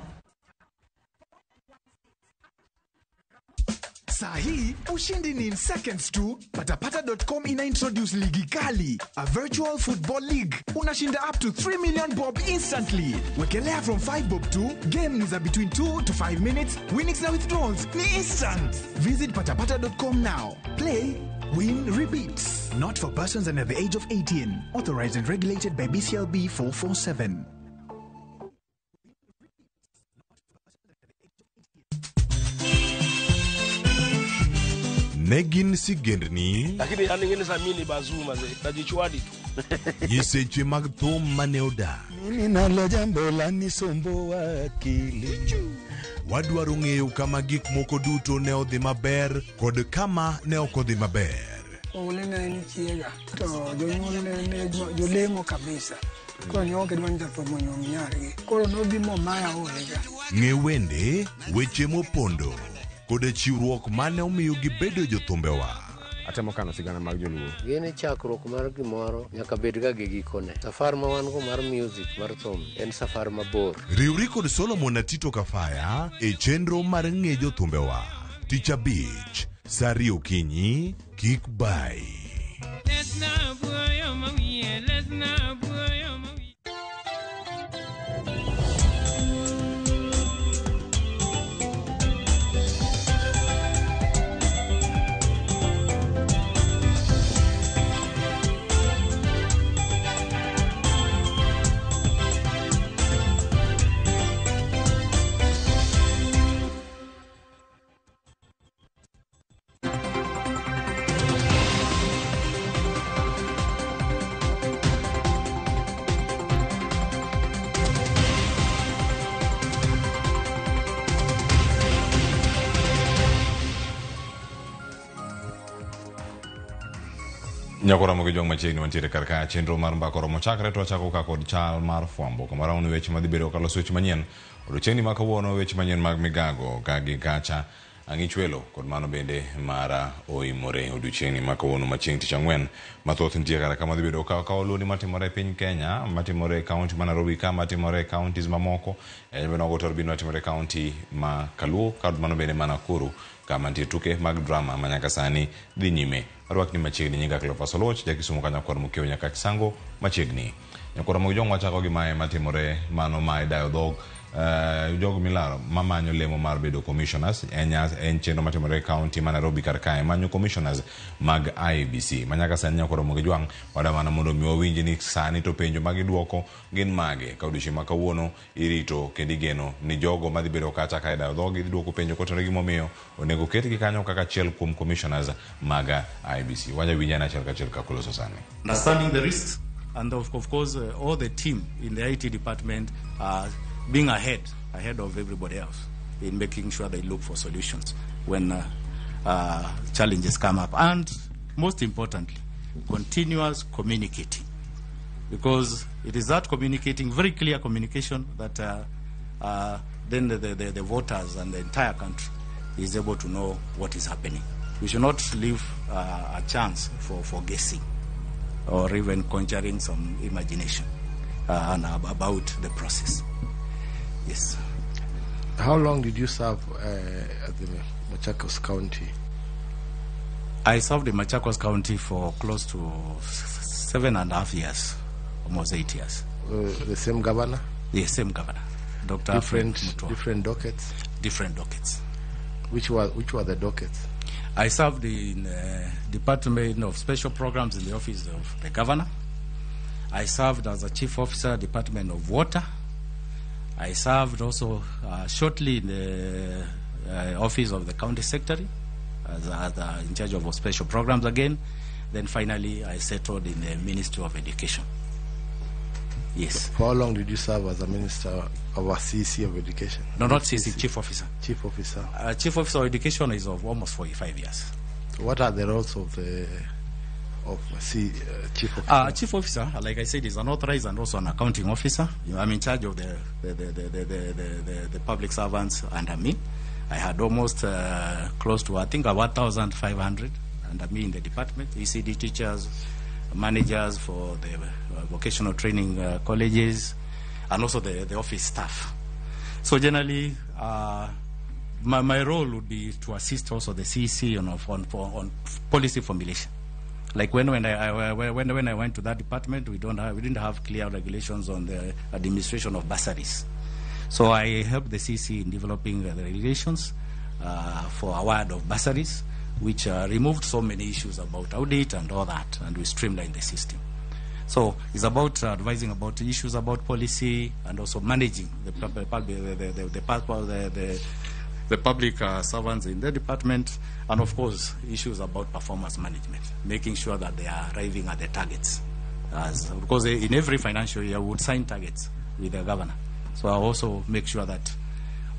Saa hii ushindi ni in seconds tu. Patapata.com ina introduce ligi kali, a virtual football league. Unashinda up to 3 million bob instantly. Wekelea from 5 bob to game ni za between 2 to 5 minutes. Winnings na withdrawals ni instant. Visit patapata.com now. Play, win, repeat. Not for persons under the age of 18. Authorized and regulated by BCLB 447. Ne gin sigendni Lakini yani ngine za mimi bazuma ze najichwadi tu. Nyiseche mag thum mane odak. Mimi nalo jambo la nisumbua akili. Wadwaro ng'eyo kama gik moko duto ne odhi maber kod kama ne ok odhi maber. Oule ne en chiega to jonyuol ne jolemo kabisa. Koro ne ok gidwar ni jathum onyuom nyargi. Koro nobi momaya olega. Ng'e wende, weche mopondo kod chiwruok mane omiyo gibedo jothumbewa. Atemo kano sigana mag joluo. Gini chakruok mar gimoro nyaka bed ga gi gikone. Safar ma wan go mar music mar thum en safar mabor. Riwri kod Solomon Atito Kafaya e chenro mar ng'e jothumbewa. Tich abich, saa ariyo okinyi, kik bai. Nyakora mogi jong machiegni wantiere kar ka chenro mar mbaka oromo chakre to wachako ka kod chal mar fwambo kamoro ni weche madhi bedo kaloso weche manyien odiochieng'ni ma kawuono weche manyien mag migago ka gi kacha ang'ichwelo kod mano bende mara oimore odiochieng'ni ma kawuono ma chieng' tich ang'wen mathoth nitie kar ka madhi bedo ka waluwo ni matimore e piny Kenya matimore e kaunti ma Nairobi ka matimore e counties mamoko bende wago tarubini matimore e kaunti ma Kaluo kod mano bende ma Nakuru kama nitie tuke mag drama ma nyaka sani dhi nyime. Arwakni machiegni nyinga Cleophas Oluoch, jakisumo kanyakwar Mukeo nyaka Kisango machiegni. Nyakwar Mojong wachako gi mae matimore mano ma idayo dhok jogo milaro mamanyo lemo mar bedo commissioners en chenro matimore e kaunti ma Nairobi kar kae manyo commissioners mag IEBC. Ma nyaka sani Nyakwar Mojwang wadamana mondo mi wawinj ni sani to penjo magiduoko gin mage ka odiochieng' ma kawuono irito kendo igeno ni jogo madhi bedo kacha ka idayo dhogi dhi duoko penjo kotenore gi gimomiyo onego ketgi kanyo kaka achiel kuom commissioners mag IEBC. Wanyawinjana achiel kachiel kaka oloso sani. Understanding the risks and of course all the team in the IT department are being ahead of everybody else in making sure they look for solutions when challenges come up. And most importantly, continuous communicating, because it is that communicating, very clear communication, that then the voters and the entire country is able to know what is happening. We should not leave a chance for guessing or even conjuring some imagination about the process. Yes. How long did you serve at the Machakos County? I served in Machakos County for close to 7.5 years, almost 8 years. The same governor? The same governor, Dr. Different dockets? Different dockets. Which were the dockets? I served in the Department of Special Programs in the office of the governor. I served as a chief officer, Department of Water. I served also shortly in the office of the county secretary, as in charge of special programs again. Then finally, I settled in the Ministry of Education. Yes. For how long did you serve as a minister of a CC of Education? No, not CC, Chief Officer. Chief Officer. Chief Officer of Education is of almost 45 years. So what are the roles of the Chief Officer? Chief Officer, like I said, is an authorized and also an accounting officer. I'm in charge of the public servants under me. I had almost close to, I think, 1,500 under me in the department, ECD teachers, managers for the vocational training colleges, and also the office staff. So generally, my role would be to assist also the CEC on policy formulation. Like when I went to that department, we didn't have clear regulations on the administration of bursaries. So I helped the CC in developing the regulations for award of bursaries, which removed so many issues about audit and all that, and we streamlined the system. So it's about advising about issues about policy and also managing the public servants in the department, and of course issues about performance management, making sure that they are arriving at the targets. Because in every financial year we would sign targets with the governor. So I also make sure that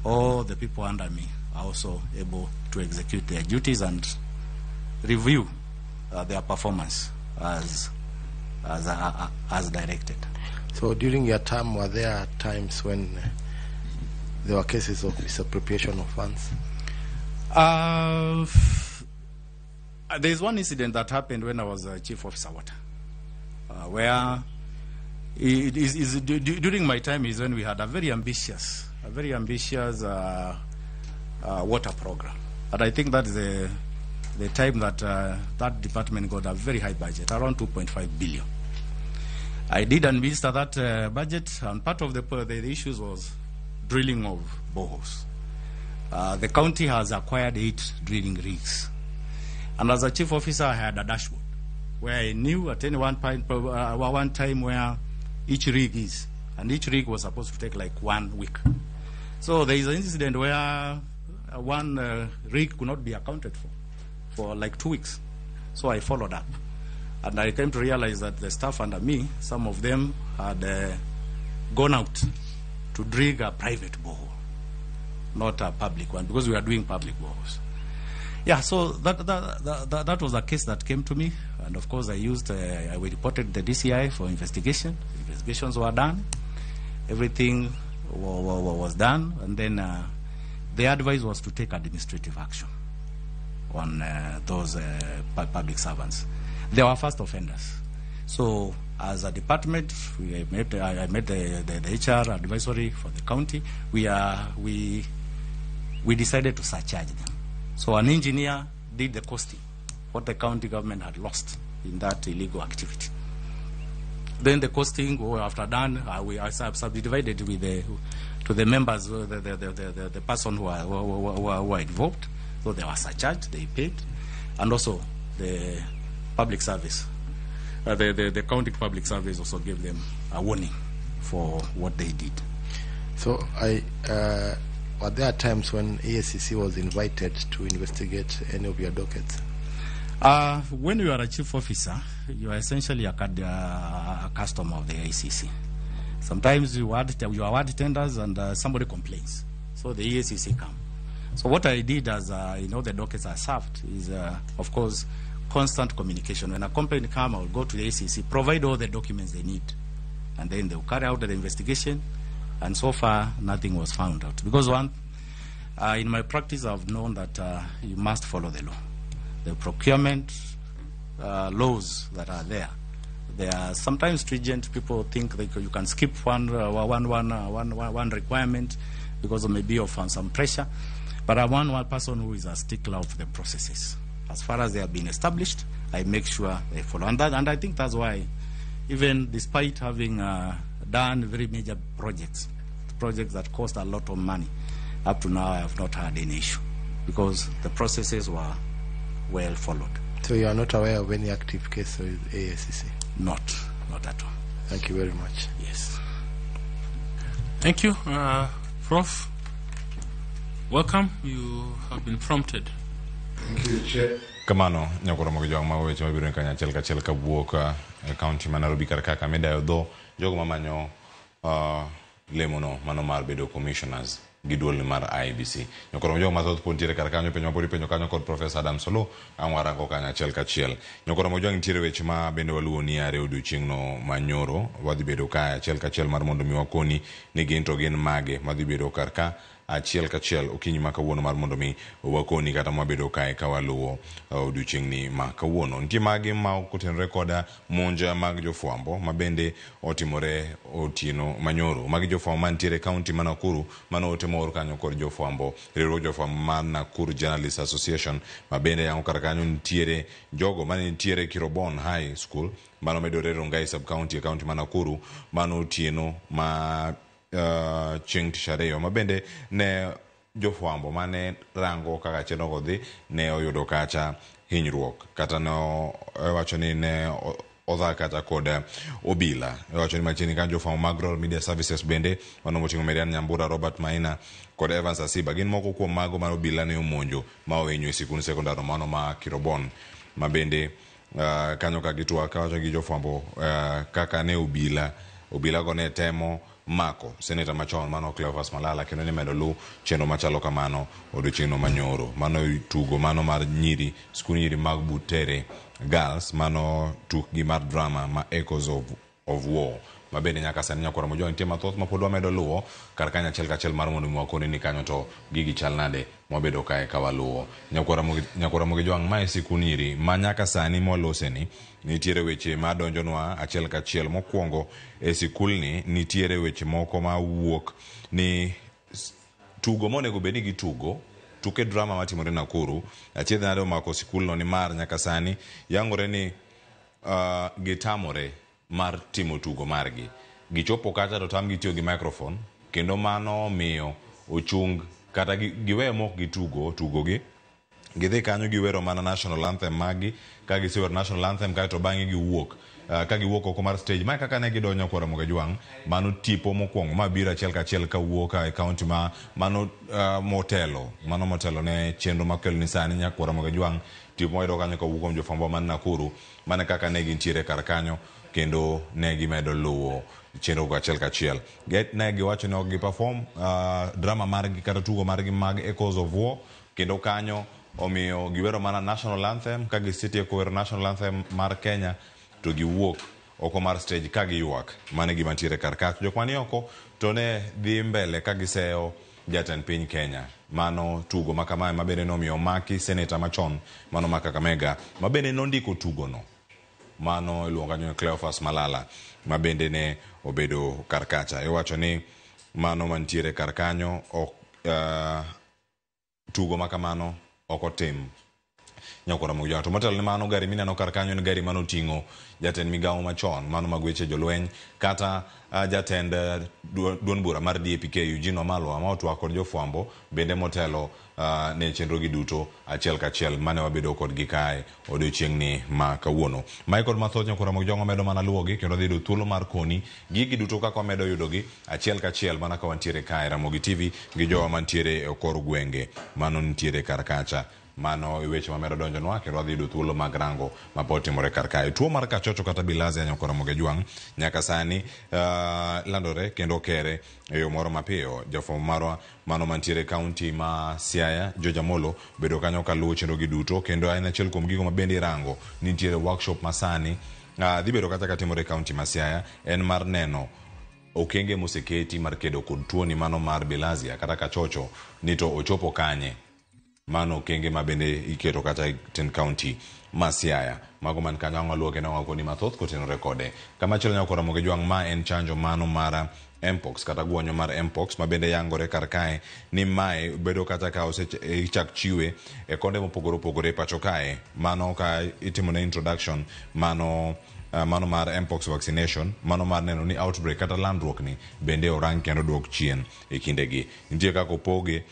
all the people under me are also able to execute their duties and review their performance as directed. So during your term, were there times when there were cases of misappropriation of funds? There's one incident that happened when I was a Chief Officer Water, where it is during my time is when we had a very ambitious water program. And I think that is the time that that department got a very high budget, around 2.5 billion. I did administer that budget, and part of the issues was drilling of boreholes. The county has acquired 8 drilling rigs. And as a chief officer, I had a dashboard where I knew at any one time where each rig is. And each rig was supposed to take like 1 week. So there is an incident where one rig could not be accounted for like 2 weeks. So I followed up. And I came to realize that the staff under me, some of them had gone out to dig a private borehole, not a public one, because we are doing public boreholes. Yeah, so that was a case that came to me, and of course I reported the DCI for investigation. Investigations were done, everything was done, and then the advice was to take administrative action on those public servants. They were first offenders. So as a department, I met the HR advisory for the county. We decided to surcharge them. So an engineer did the costing, what the county government had lost in that illegal activity. Then the costing, after done, I subdivided with to the members, the person who were involved. So they were surcharged, they paid, and also the public service. The county public service also gave them a warning for what they did. So were there times when EACC was invited to investigate any of your dockets? When you are a chief officer, you are essentially a customer of the EACC. Sometimes you award tenders and somebody complains. So the EACC come. So what I did as the dockets are served is, of course, constant communication. When a complaint comes, I will go to the ACC, provide all the documents they need, and then they will carry out the investigation. And so far, nothing was found out. Because one, in my practice, I've known that you must follow the law. The procurement laws that are there, they are sometimes stringent. People think that you can skip one requirement because of maybe of some pressure. But I'm one person who is a stickler of the processes. As far as they have been established, I make sure they follow. And I think that's why, even despite having done very major projects that cost a lot of money, up to now I have not had any issue because the processes were well followed. So you are not aware of any active case with AICC? Not at all. Thank you very much. Yes. Thank you, Prof. Welcome. You have been prompted. Thank you, Chair. Kamano, nyakoro mogi jwang' mago weche mabiro kanyachiel kachiel kawuok e kaunti ma Nairobi kar kaka midayo dho jogo mamanyo lemono mano mar bedo commissioners gi duol mar IEBC. Nyakoro mogi jwang' mathoth pod nitiere kar kanyo, penjo mapod ipenjo kanyo kod Professor Adam Solo ang' warango kanyo achiel kachiel. Nyakoro mogi jwang' nitiere weche ma bende waluwo ni are odiochieng'no manyoro wadhi bedo ka achiel kachiel mar mondo mi wakoni ni gin to gin mage madhi bedo kar ka achiel kachiel okinyi ma kawuono mar mondo mi wakoni kata mabedo kae ka waluwo odiochieng'ni ma kawuono. Nitie mage ma ok otenore koda monj mag jofwambo ma bende otimore otieno manyoro. Magi jofwambo mantiere kaunti ma Nakuru mano ote moor kanyo kod jofwambo riwruog jofwambo mar Nakuru Journalists Association ma bende yango kar kanyo nitiere jogo mane nitiere Kirobon High School mano medore Rongai sub county e kaunti ma Nakuru mano otieno ma chieng' tich ariyo ma bende ne jofwambo mane rango kaka chenro go dhi ne oyudo kacha hinyruok kata ne owacho ni ne odha kata kod obila. Owacho ni machiegni ka jofwambo mag Royal Media Services bende mano moting'o Marian Nyambura, Robert Maina kod Evans Asiba gin moko kuom mago mar obila ne omonjo ma ohinyo e sikund sekondar mano ma Kirobon ma bende kanyo ka gitwak kawacho gi jofwambo kaka ne obila go ne temo mako seneta machon mano Cleophas Malala kendo ne medo lu chenro machalo kamano odiochieng'no manyoro. Mano tugo mano mar nyiri skund nyiri mag Butere Girls mano tukgi mar drama ma Echoes of War ma bende nyaka sani nyakwara Mojwang' nitie mathoth ma pod wamedo luwo kar kanyo achiel kachiel mar mondo mi wakoni ni kanyo to gigi chal nade mwabedo kae ka waluwo. Nyakwara Mojwang' mae sikund nyiri ma nyaka sani mwaloseni nitiere weche madonjonwa achiel kachiel. Mokwongo e sikulni nitiere weche moko ma wuok ni tugo monego bed ni gitugo tuke drama matimore Nakuru achiedh nade omako sikulno ni mar nyaka sani yangore ni gitamore mar timo tugo margi. Gichopo kacha to tamgi tiyo gi microphone kendo mano omiyo ochung kata giweyo mok gitugo tugogi. Gidhi kanyo giwero mana national anthem magi ka gisewero national anthem kaeto bang'e giwuok ka giwuok oko mar stage. Mae kaka ne gidonjo Nyakwara Mojwang' mano tipo mokwongo mabiro achiel kachiel kawuok e kaunti ma mano motelo ne chenro makelo ni sani Nyakwara Mojwang' tipo moyudo kanyo kawuok kuom jofwambo man Nakuru mana kaka ne gintiere kar kanyo kendo ne gimedo luwo chenro go achiel kachiel. Ne giwacho ni ok gi perform drama margi kata tugo margi mag Echoes of War kendo kanyo omiyo giwero mana national anthem. Ka gisetieko wero national anthem mar Kenya to giwuok oko mar stage ka giywak. Mano e gima ntiere kar kacha. Jok mani oko to ne dhi mbele ka giseyo jatend piny Kenya. Mano tugo ma kamae ma bende nomiyo omaki seneta machon mano ma Kakamega ma bende nondiko tugono. Mano iluongo kanyo ni Cleophas Malala ma bende ne obedo kar kacha. Iwacho ni mano mantiere kar kanyo ok tugo ma kamano ok otim Nyakwara Mojwang'. To motelo ne mano gari mineno kar kanyo en gari manoting'o jatend migawo machon mano mag weche jolweny kata jatend duond bura mar DAPK Eugene Wamalwa ma otwak kod jofwambo bende motelo ne chenro gi duto achiel kachiel mane wabedo kodgi kae odiochieng'ni ma kawuono. Mae kod mathoth Nyakwara Mojwang' wamedo mana luwogi kendo dhi yudo thuolo mar koni gigi duto kaka wamedo yudogi achiel kachiel mana ka wantiere kae Ramogi TV gi jowa mantiere e kor gwenge mano nitiere kar kacha. Mano weche mamedo donjonwa kendo wadhi yudo thuolo mag rango mapod timore kar kae. Tuo mar kachocho kata bilharzia Nyakwara Mojwang' nyaka sani landore kendo kere e yo moro mapiyo. Jafwambo marwa mano mantiere kaunti ma Siaya George Amolo bedo kanyo kaluwo chenro gi duto kendo en achiel kuom gigo ma bende irango. Nitiere workshop masani dhi bedo kata katimore e kaunti ma Siaya en mar neno okenge moseketi mar kedo kod tuoni mano mar bilharzia kata kachocho ni to ochopo kanye. Mano okenge ma bende iketo kata e tend kaunti ma Siaya. Mago man kanyo ang' waluwo kendo ang' wakoni mathoth kotenore kode. Kamachielo Nyakwara Mojwang' ma en chanjo mano mar Mpox kata guonyo mar Mpox ma bende yangore kar kae ni mae bedo kata ka osechak chiwe e konde mopogore opogore e pacho kae mano ka itimone introduction mano mano mar Mpox vaccination mano mar neno ni outbreak kata landruok ni bende orang kendo duok chien e kindegi. Nitie kaka opoge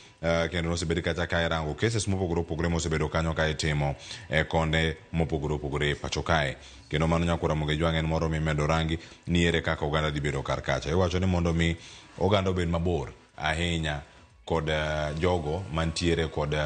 kendo nosebed kacha ka irango cases mopogore opogore mosebedo kanyo ka itimo e konde mopogore opogore e pacho kae. Kendo mano nyakwar Ramogi Jwang' en moro mimedo rangi ni ere kaka oganda dhi bedo kar kacha. Iwacho ni mondo mi oganda obed mabor ahinya kod jogo mantiere kod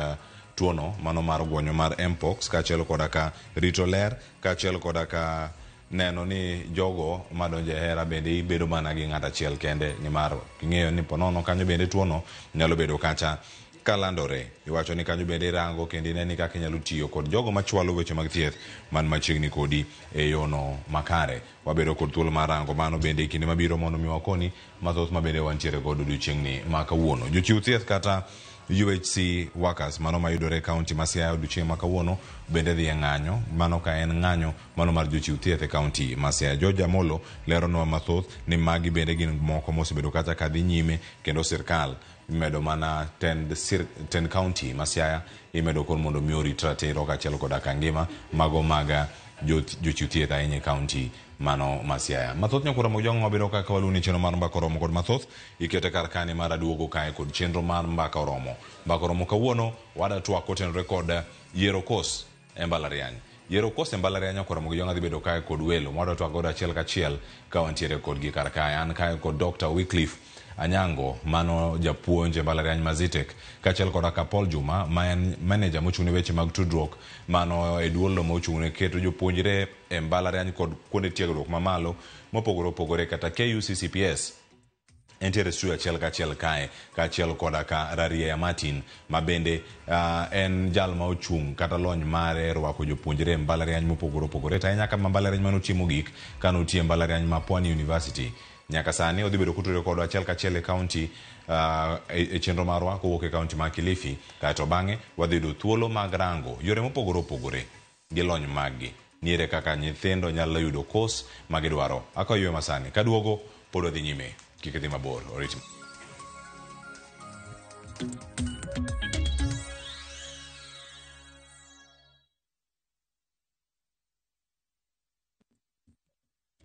tuono mano mar guonyo mar Mpox kaachiel koda ka rito ler kaachiel koda ka neno ni jogo madonjo e hera bende ibedo mana gi ng'at achiel kende nimar ing'eyo ni ponono kanyo bende tuono nyalo bedo kacha kalandore. Iwacho ni kanyo bende irango kendo ine ni kaka inyalo tiyo kod jogo machwalo weche mag thieth man machiegni kodi e yono makare. Wabedo kod thuolo mar rango mano bende e kinde mabiro mondo mi wakoni mathoth ma bende wantiere godo odiochieng'ni ma kawuono. Jochiw thieth kata UHC workers mano mayudore e kaunti ma Siaya odiochieng' ma kawuono bende dhi e ng'anyo mano ka en ng'anyo mano mar jochiw thieth e kaunti ma Siaya. George Amolo leronwa mathoth ni magi bende gin moko mosebedo kacha ka dhi nyime kendo sirkal imedo mana tend, sir, tend kaunti ma Siaya imedo kod mondo mi orit ratiro kaachiel koda ka ngima mago mag jochiw thieth ahinya e kaunti mano ma Siaya. Mathoth nyakwar Ramogi Jwang' wabedo kaka waluwoni chenro mar Mbaka Oromo kod mathoth ikete kar kani mar aduogo kae kod chenro mar Mbaka Oromo. Mbaka Oromo kawuono wada twak kotenore kod yiero kos e mbalariany. Yiero kos e mbalariany nyakwar Ramogi Jwang' adhi bedo kae kod welo mwadwa twak godo achiel kachiel ka wantiere kodgi kar kae. An kae kod Dr. Wycliffe Anyango mano japuonj e mbalariany ma Zetech kaachiel koda ka Paul Juma ma en manager mochung' ne weche mag tudruok mano e duolno mochung' ne keto jopuonjre e mbalariany kod kuonde tiegruok mamalo mopogore opogore kata KUCCPS entiere studio achiel kachiel kae kaachiel koda ka Rarieya Martin ma bende en jal ma ochung' kata lony mare rwako jopuonjre e mbalariany mopogore opogore to ahinya kama mbalariany mane otie mogik kane otiyo e mbalariany ma Pwani University. Nyaka sani odhi bedo kotudore kodwa achiel kachiel e kaunti e chenro marwa kowuok e kaunti ma Kilifi kaeto bang'e wadhi yudo thuolo mag rango yore mopogore opogore gi lony maggi niere kaka nyithindo nyalo yudo kos ma gidwaro. Akawo yweyo masani kaduogo pod wadhi nyime kik idhi mabor orit.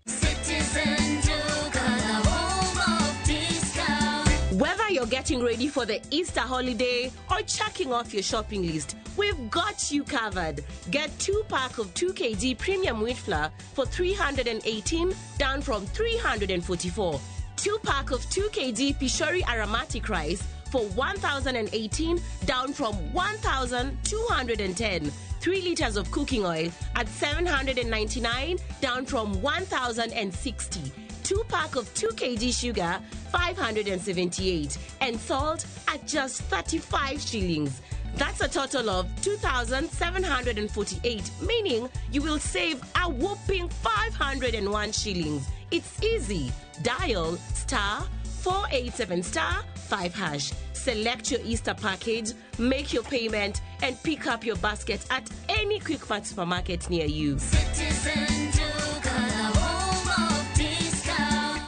Citizen Duka, the home of discount. Whether you're getting ready for the Easter holiday or checking off your shopping list, we've got you covered. Get 2 pack of 2 kg premium wheat flour for 318 down from 344. 2 pack of 2 kg Pishori aromatic rice for 1018 down from 1210. 3 liters of cooking oil at 799 down from 1060. 2 pack of 2 kg sugar 578 and salt at just 35 shillings. That's a total of 2,748, meaning you will save a whopping 501 shillings. It's easy. Dial star 487 star 5 hash. Select your Easter package, make your payment, and pick up your basket at any Quickmart supermarket near you. Citizen Duka, the home of discount.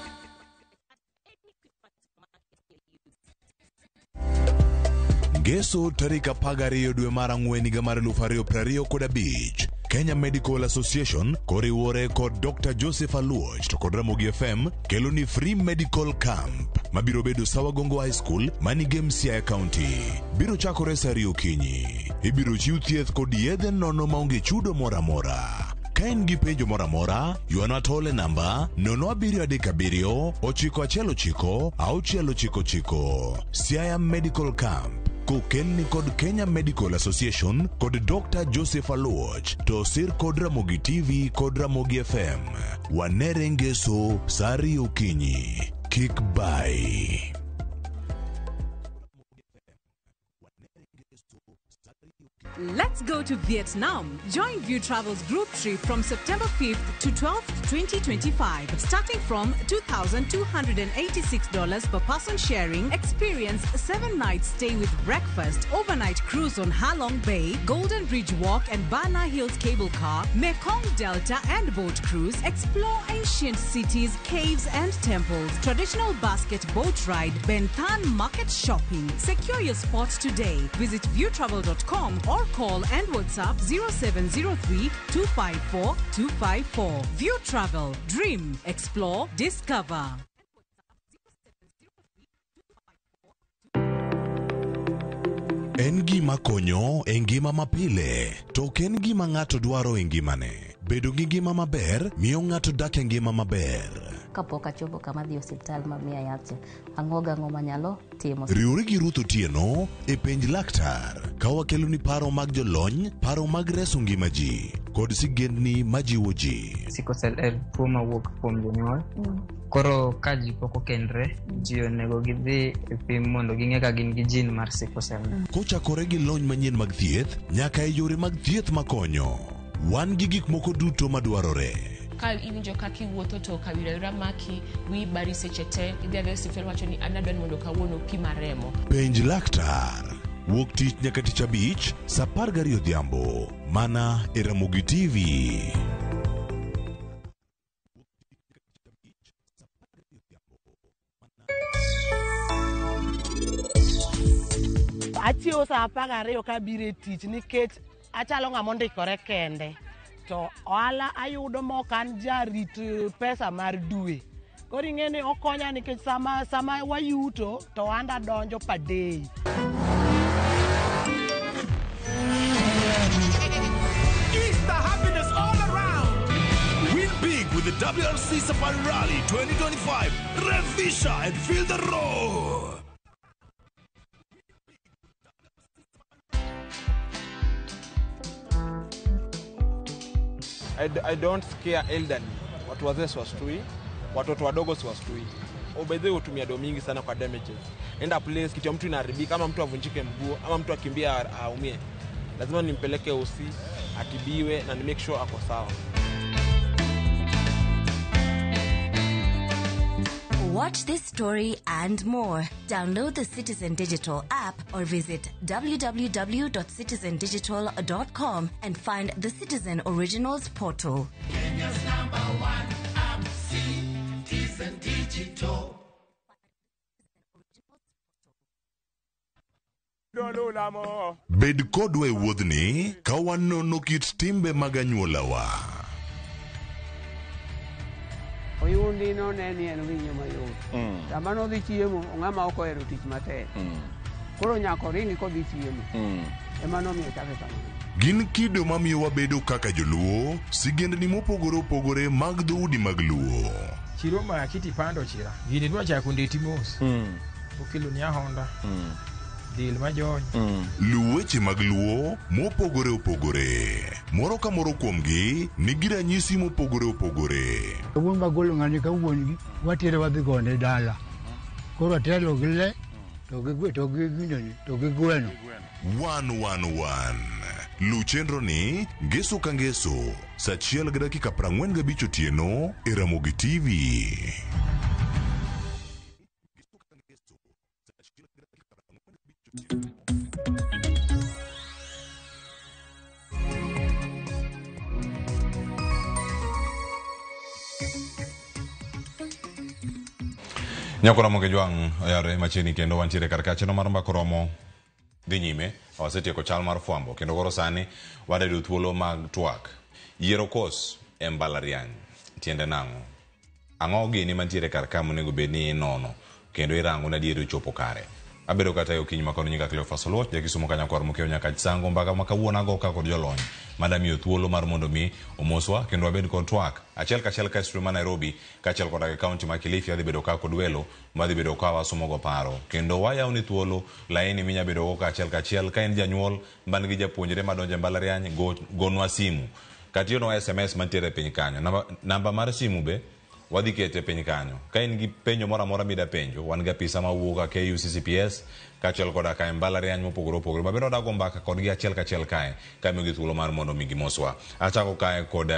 Ngeso tarik 12 dwe mar ang'wen higa mar 2025 Kenya Medical Association koriwore kod Dr. Joseph Aluoch to kod Ramogi FM kelo ni free medical camp mabiro bedo Sawa Gongo High School manigi Siaya County. Biro chakore sa 2 okinyi. Ibiro chiw thieth kod yedhe nono maonge chudo moro amora. Ka in gi penjo moro amora, ywana tol e namba 0737 919 699. Siaya Medical Camp kokelni kod Kenya Medical Association kod Dr. Joseph Aluoch to osir kod Ramogi TV kod Ramogi FM. Wanere Ngeso sa 2 okinyi. Kik bai. Let's go to Vietnam. Join View Travel's group trip from September 5th to 12th, 2025. Starting from $2,286 per person sharing, experience 7-night stay with breakfast, overnight cruise on Halong Bay, Golden Bridge Walk and Bana Hills Cable Car, Mekong Delta and boat cruise, explore ancient cities, caves and temples, traditional basket boat ride, Ben Thanh market shopping. Secure your spot today. Visit viewtravel.com or call and WhatsApp 0703 254 254. View Travel. Dream, explore, discover. En gima konyo e ngima mapile, to ok en gima ng'ato dwaro e ngimane. Bedo gi ngima maber miyo ng'ato dak e ngima maber. Kapok achopo kama adhi e osiptal ma miya yath cha, ang'o gang'o manyalo timo. Riwri gi Ruth Otieno e Penj Laktar ka wakeloni paro mag jolony, paro mag reso ngima ji, kod sigendni majiwo ji. Sickle cell en tuo mawuok kuom jonyuol. Koro ka ji pok okendre, ji onego gidhi e pim mondo ging'e ka gin gi gene mar sickle cell. Kochakore gi lony manyien mag thieth nyaka e yore mag thieth makonyo, wan gi gik moko duto madwarore. Ka iwinjo kaka iwuotho to kawira wira maki, wiyi bari seche te, idhi adhiya e osiptal wacho ni an adwa ni mondo kawuono pima remo. Penj Laktar. Wuok tich nyaka tich abich, saa 12 odhiambo, mana e Ramogi TV. Achiewo saa 12 kabiro e tich nikech achalo ng'ama ondikore kende. To ohala ayudo ma ok an jarit pesa mar dwe. Koro ing'e ni okonya nikech sama wayuto to ohanda donjo per day. Easter happiness all around. Win big with the WRC Safari Rally 2025. Revisha and feel the roar. I don't scare elderly. Watu wazee siwashtui, watoto wadogo siwashtui. Oh, by the way, hutumia do mingi sana kwa damages. Enda place kitu ya mtu inaharibika, ama mtu avunjike mguu, ama mtu akimbia aumie. Lazima nimpeleke hosi, atibiwe na ni make sure ako sawa. Watch this story and more. Download the Citizen Digital app or visit www.citizendigital.com and find the Citizen Originals portal. Kenya's number one app, Citizen Digital. Bed kodwa e wuodhni ka wanono kit timbe mag anyuolawa. Oyundi none ni en winyo mayot. Sama nodhi chiemo, ng'ama ok ohero tich matek. Koro nyaka oringi kodhi chiemo. Ema nomiyo chake kamano. Gin kido mamiyo wabedo kaka joluo, sigendni mopogore opogore mag dhoudi mag luo. Chiro maki tipando chira. Gini dwa chako ndeti mos. Okelo ni ahonda. Del majony. Luw weche mag luo mopogore opogore. Moro ka moro kuomgi nigi ranyisi mopogore opogore. Kawuono magolo ng'ani ka wuon gi watere wadhi gone dala. Koro atelo gi le to gi gwe to gi ginene to gi gweno. 111. Luw chenro ni ngeso ka ngeso saa 1:45 otieno e Ramogi TV. Nyako Ramogi Jwang' oyawre machiegni kendo wantiere kar ka chenro mar mbaka oromo dhi nyime. Wasetieko chal mar fwambo kendo koro sani wadayudo thuolo mag twak. Yiero kos e mbalariany tiende nang'o? Ang'o gini mantiere kar ka monego bed ni inono kendo irango ni adieri ochopo kare? Abedo kata e okinyi makono nyinga Cleophas Oluoch, ja Kisumu kanyakwar mokiewo nyaka Chisango. Mbaka ma kawuono ago ka kod jolony madamiyo thuolo mar mondo mi omoswa kendo wabed kod twak achiel kachiel ka e studio ma Nairobi kaachiel koda e kaunti ma Kilifi. Adhi bedo ka kod welo madhi bedo ka wasomo go paro kendo wayawo ni thuolo laini minya bedo go kachiel kachiel ka in janyuol man gi japuonjre madonjo e mbalariany, gonwa simu kata ionwa SMS mantiere piny kanyo. Namba mar simu be wadhi kete piny kanyo. Ka in gi penjo moro amora mida penjo, wan gi apisa mawuok ka KUCCPS kaachiel koda ka e mbalariany mopogore opogore ma bende wadago mbaka kodgi achiel kachiel kae ka miyogi thuolo mar mondo mi gimoswa. Achako kae kod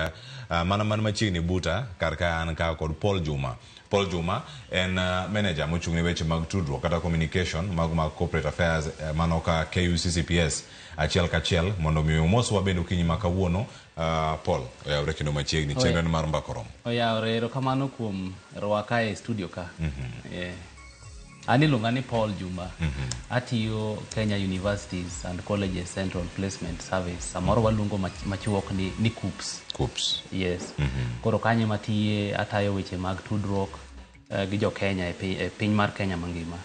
mana man machiegni buta kar ka an ka kod Paul Juma. Paul Juma en manager mochung' ne weche mag tudruok kata communication mag corporate affairs mano ka KUCCPS achiel kachiel mondo mi omoswa bende okinyi ma kawuono. Paul oyawre kendo machiegni chenro en mar Mbaka Oromo. Oyawre, erokamano kuom rwaka e studio ka. Yeah. An iluonga ni Paul Juma. Atiyo Kenya Universities and Colleges Central Placement Service. Samoro waluongo machuok ni KUCCPS. KUCCPS. Yes. Koro kanyo matiye atayo weche mag tudruok gi jo Kenya e piny mar Kenya mangima.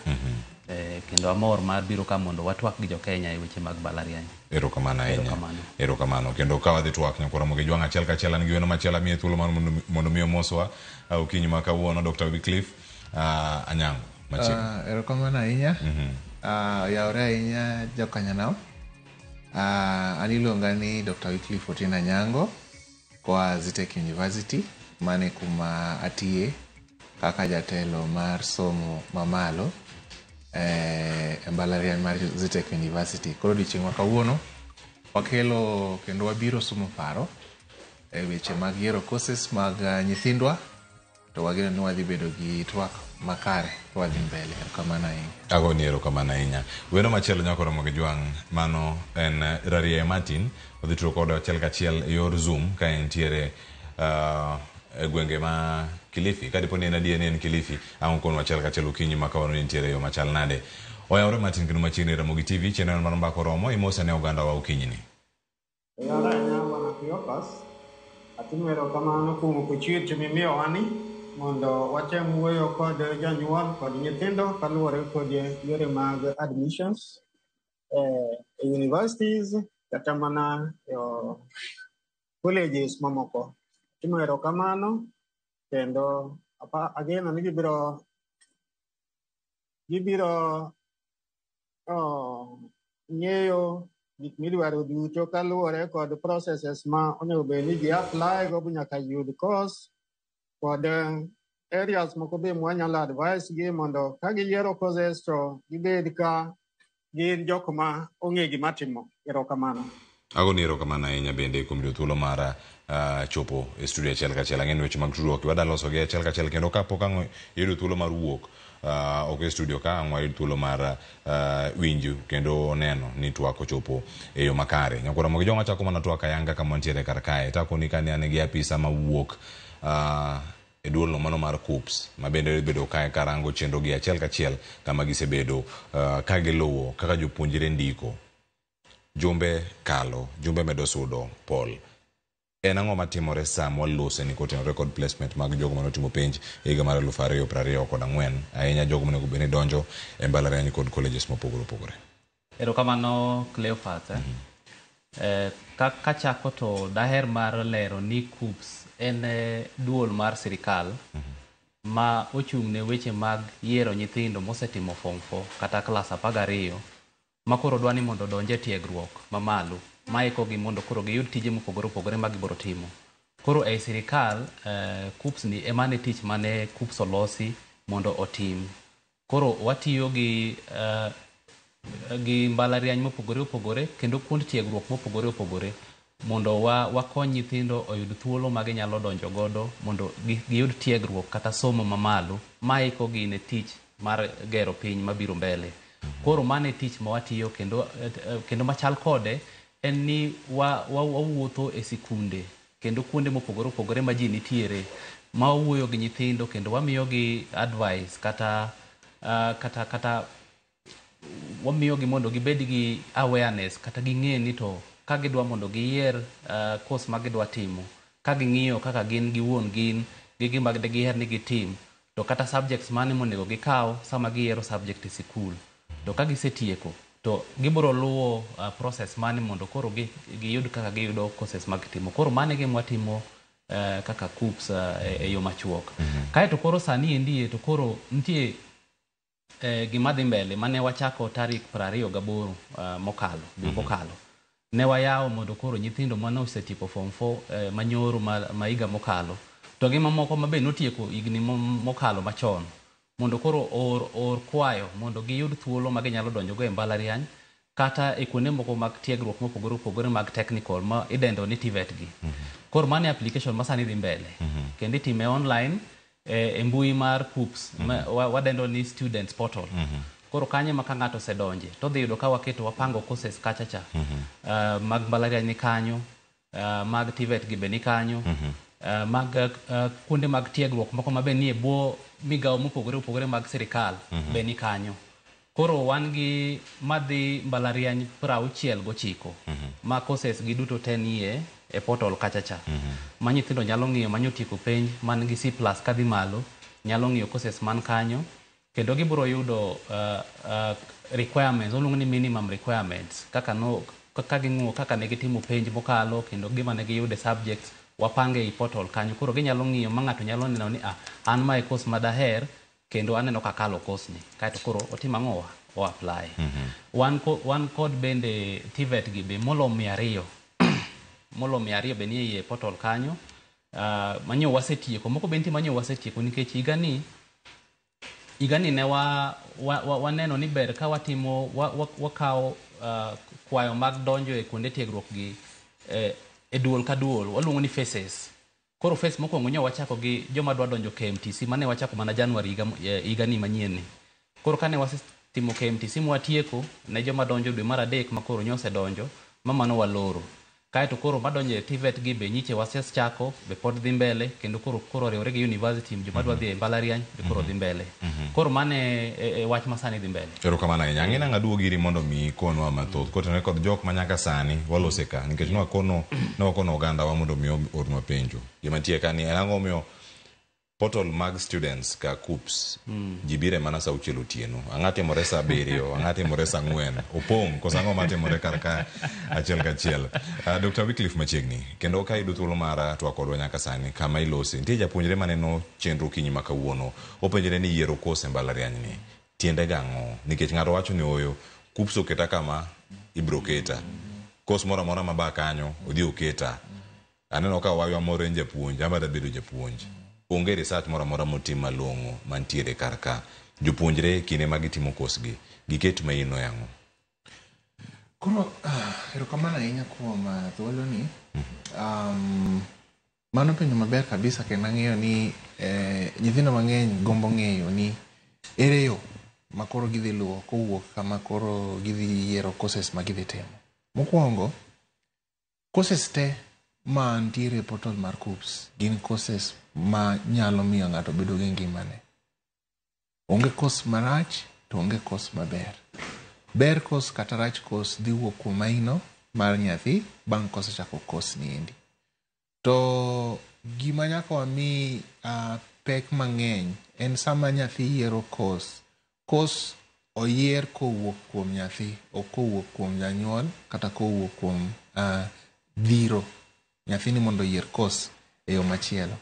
Kendo amor mar biro ka mondo watwak gi jo Kenya e weche mag mbalariany. Erokamano ahinya. Erokamano. Erokamano. Kendo ka wadhi twak nyakwa Ramogi Jwang' achiel kachiel an gi wendo machielo amiye thuolo mar mondo mi omoswa okinyi ma kawuono Dr. Wycliffe Anyango machiegni. Erokamano ahinya. Oyawore ahinya jokanyanam. An iluonga ni Dr. Wycliffe Otieno Anyango koa Zetech University mane kuma atiye kaka jatelo mar somo mamalo e mbalariany mar Zetech University. Koro odiochieng' ma kawuono wakelo kendo wabiro somo paro e weche mag yiero courses mag nyithindwa to wageno ni wadhi bedo gi twak makare ka wadhi mbele. Erokamano ahinya. Agoni erokamano ahinya. Wendo machielo nyako Ramogi Jwang' mano en Rarieye Martin odhi tudruok kode achiel kachiel e yor Zoom ka entiere e gwenge ma Kilifi. Ka dipo ni en adier ni en Kilifi, ang' okonwa achiel kachiel okinyi ma kawuono ni nitiere e yo machal nade. Oyawore Martin kendo machiegni Ramogi TV chenro mar Mbaka Oromo imose ne oganda wa okinyi ni. Oyawore ahinya Bwana Cleophas, atimo erokamano kuom opportunity mimiyowani mondo watem wuoyo kod jonyuol kod nyithindo kaluwore kod yore mag admissions e universities kata mana e colleges mamoko. Atimo erokamano kendo ageno ni gibiro ng'eyo gik midwaro duto kaluwore kod processes ma onego bed ni ji apply go nyaka yud course kod areas moko be mwanyalo advise gi mondo ka giyiero courses to gibed ka gin jok ma ong'e gima timo. Erokamano. Agoni erokamano ahinya bende kuom yudo thuolo mar chopo e studio achiel kachiel. Ang'e ni weche mag tudruok wadwa loso gi achiel kachiel kendo kapok ang' iyudo thuolo mar wuok oko e studio ka ang' wayud thuolo mar winjo kendo neno ni twak ochopo e yo makare. Nyakwa Ramogi Jwang' achako mana twak ayanga kama wantiere kar kae. Takoni ka ne an gi apisa mawuok e duolno mano mar KUCCPS ma bende bedo kae karango chenro gi achiel kachiel kama gisebedo ka giluwo kaka jopuonjre ndiko. Jumbe kalo, jumbe medo sudo, Paul. En ang'o matimore sama walose ni kotenore kod placement mag jogo manotimo penj e higa mar 2024 ahinya jogo monego bed ni donjo e mbalariany kod colleges mopogore opogore? Erokamano Cleophas. Kachako to daher mar lero ni KUCCPS en duol mar sirikal ma ochung' ne weche mag yiero nyithindo mosetimo form 4 kata klas 12 ma koro dwa ni mondo odonj e tiegruok mamalo ma ikogi mondo koro giyud tije mopogore opogore ma gibiro timo. Koro ei sirikal KUCCPS ni ema ne tich mane KUCCPS olosi mondo otim. Koro watiyo gi mbalariany mopogore opogore kendo kuond tiegruok mopogore opogore mondo wakony nyithindo oyud thuolo ma ginyalo donjo godo mondo giyud tiegruok kata somo mamalo ma ikogi ne tich mar gero piny mabiro mbele. Koro mano e tich ma watiyo kendo machal kode en ni wawuotho e sikunde kendo kuonde mopogore opogore ma ji nitiere ma wawuoyo gi nyithindo kendo wamiyogi advice kata wamiyogi mondo gibed gi awareness kata ging'e ni to ka gidwa mondo giyier course ma gidwa timo ka ging'iyo kaka gin giwuon gin gi gima giher ni gitim to kata subjects mane monego gikaw sama giyiero subject e sikul to ka gisetieko to gibiro luwo process mane mondo koro giyud kaka giyudo courses ma gitimo. Koro mano e gima watimo kaka KUCCPS e yo machuok. Kaeto koro sani endi to koro nitie gima dhi mbele mane wachako tarik 28 mokalo dwe mokalo ne wayawo mondo koro nyithindo mane osetieko form 4 manyoro ma higa mokalo to gi mamoko ma be notieko higni mokalo machon mondo koro or kwayo mondo giyud thuolo ma ginyalo donjogo e mbalariany kata e kuonde moko mag tiegruok mopogore opogore mag technical ma idendo ni TVET gi. Koro mano e application ma sani dhi mbele. Kendo itime online e mbui mar KUCCPS ma wadendo ni students portal. Koro kanyo ma ka ng'ato osedonje to odhi yudo ka waketo wapango courses kacha cha. Mag mbalariany ni kanyo, mag TVET gi be ni kanyo, mag kuonde mag tiegruok moko ma be nie bwo migawo mopogore opogore mag sirikal be ni kanyo. Koro wan gi madhi mbalariany 69 ma courses gi duto te nie e portal kacha cha. Ma nyithindo nyalo ng'iyo ma nyotieko penj man gi C+ kadhi malo nyalo ng'iyo courses man kanyo kendo gibiro yudo requirements oluongo ni minimum requirements kaka no kaka ging'uo kaka ne gitimo penj mokalo kendo gima ne giyudo e subjects wapange ei portal kanyo. Koro ginyalo ng'iyo ma ng'ato nyalo neno ni an mae course madaher kendo aneno kakalo course ni kaeto koro otimo ang'owa o apply. Wan kod bende TVET gi be molo 200 molo 200 be nie portal kanyo manyo wasetieko moko be nitie manyo wasetieko nikech higani ne waneno ni ber ka watimo wakawo kwayo mag donjo e kuonde tiegruok gi e duol ka duol waluongo ni phases. Koro phase mokwongo nyo wachako gi joma dwa donjo KMTC mane wachako mana January higa ni manyien ni. Koro kane wasetimo KMTC mwatieko ne joma donjo dwe mar 3 ma koro nyo osedonjo ma mano waloro. Kaeto koro madonjo e TVET gi be nyiche wasechako be pod dhi mbele kendo koro oriwore gi university joma dwa dhi e mbalariany be koro dhi mbele. Koro mane e wach ma sani dhi mbele. Erokamano ahinya. Ang'e nang'a duogo iri mondo mi ikonwa mathoth kotenore kod jok ma nyaka sani walose ka nikech nwakono oganda wa mondo mi ornwa penjo. Gima nitie ka ni en ang'o momiyo portal mag students ka KUCCPS ji bire mana saa 6 otieno. Ang'a timore saa 7, ang'a timore saa 4. Opong' koso ang'o matimore kar ka achiel kachiel. Dr. Wycliffe machiegni kendo ka iyudo thuolo mar twak kodwa nyaka sani kama ilose. Nitie japuonjre maneno chenro okinyi ma kawuono. Openjore ni yiero course e mbalariany ni tiende gang'o? Nikech ng'ato wacho ni oyo KUCCPS oketa kama ibro keta. Course moro amora maba kanyo odhi oketa. Aneno ka waywa moro en japuonj, amba dabedo japuonj. Onge research moro amora motim malong'o mantiere kar ka. Jopuonjre kinde ma gitimo course gi giket maino e ang'o? Koro erokamano ahinya kuom thuoloni. Mano penjo maber kabisa kendo ang'eyo ni nyithindo mang'eny gombo ng'eyo ni ere yo ma koro gidhi luwo kowuok kama koro gidhi yiero courses ma gidhi timo. Mokwongo, courses te ma ntiere e portal mar KUCCPS gin courses ma nyalo miyo ng'ato bedo gi ngimane. Onge course marach to onge course maber. Ber course kata rach course dhi wuok kuom maino mar nyathi bang' kosechako course ni endi. To gima nyaka wami pek mang'eny en sama nyathi yiero course. Course oyier kowuok kuom nyathi, ok kowuok kuom janyuol kata kowuok kuom dhiro nyathini mondo oyier course e yo machielo.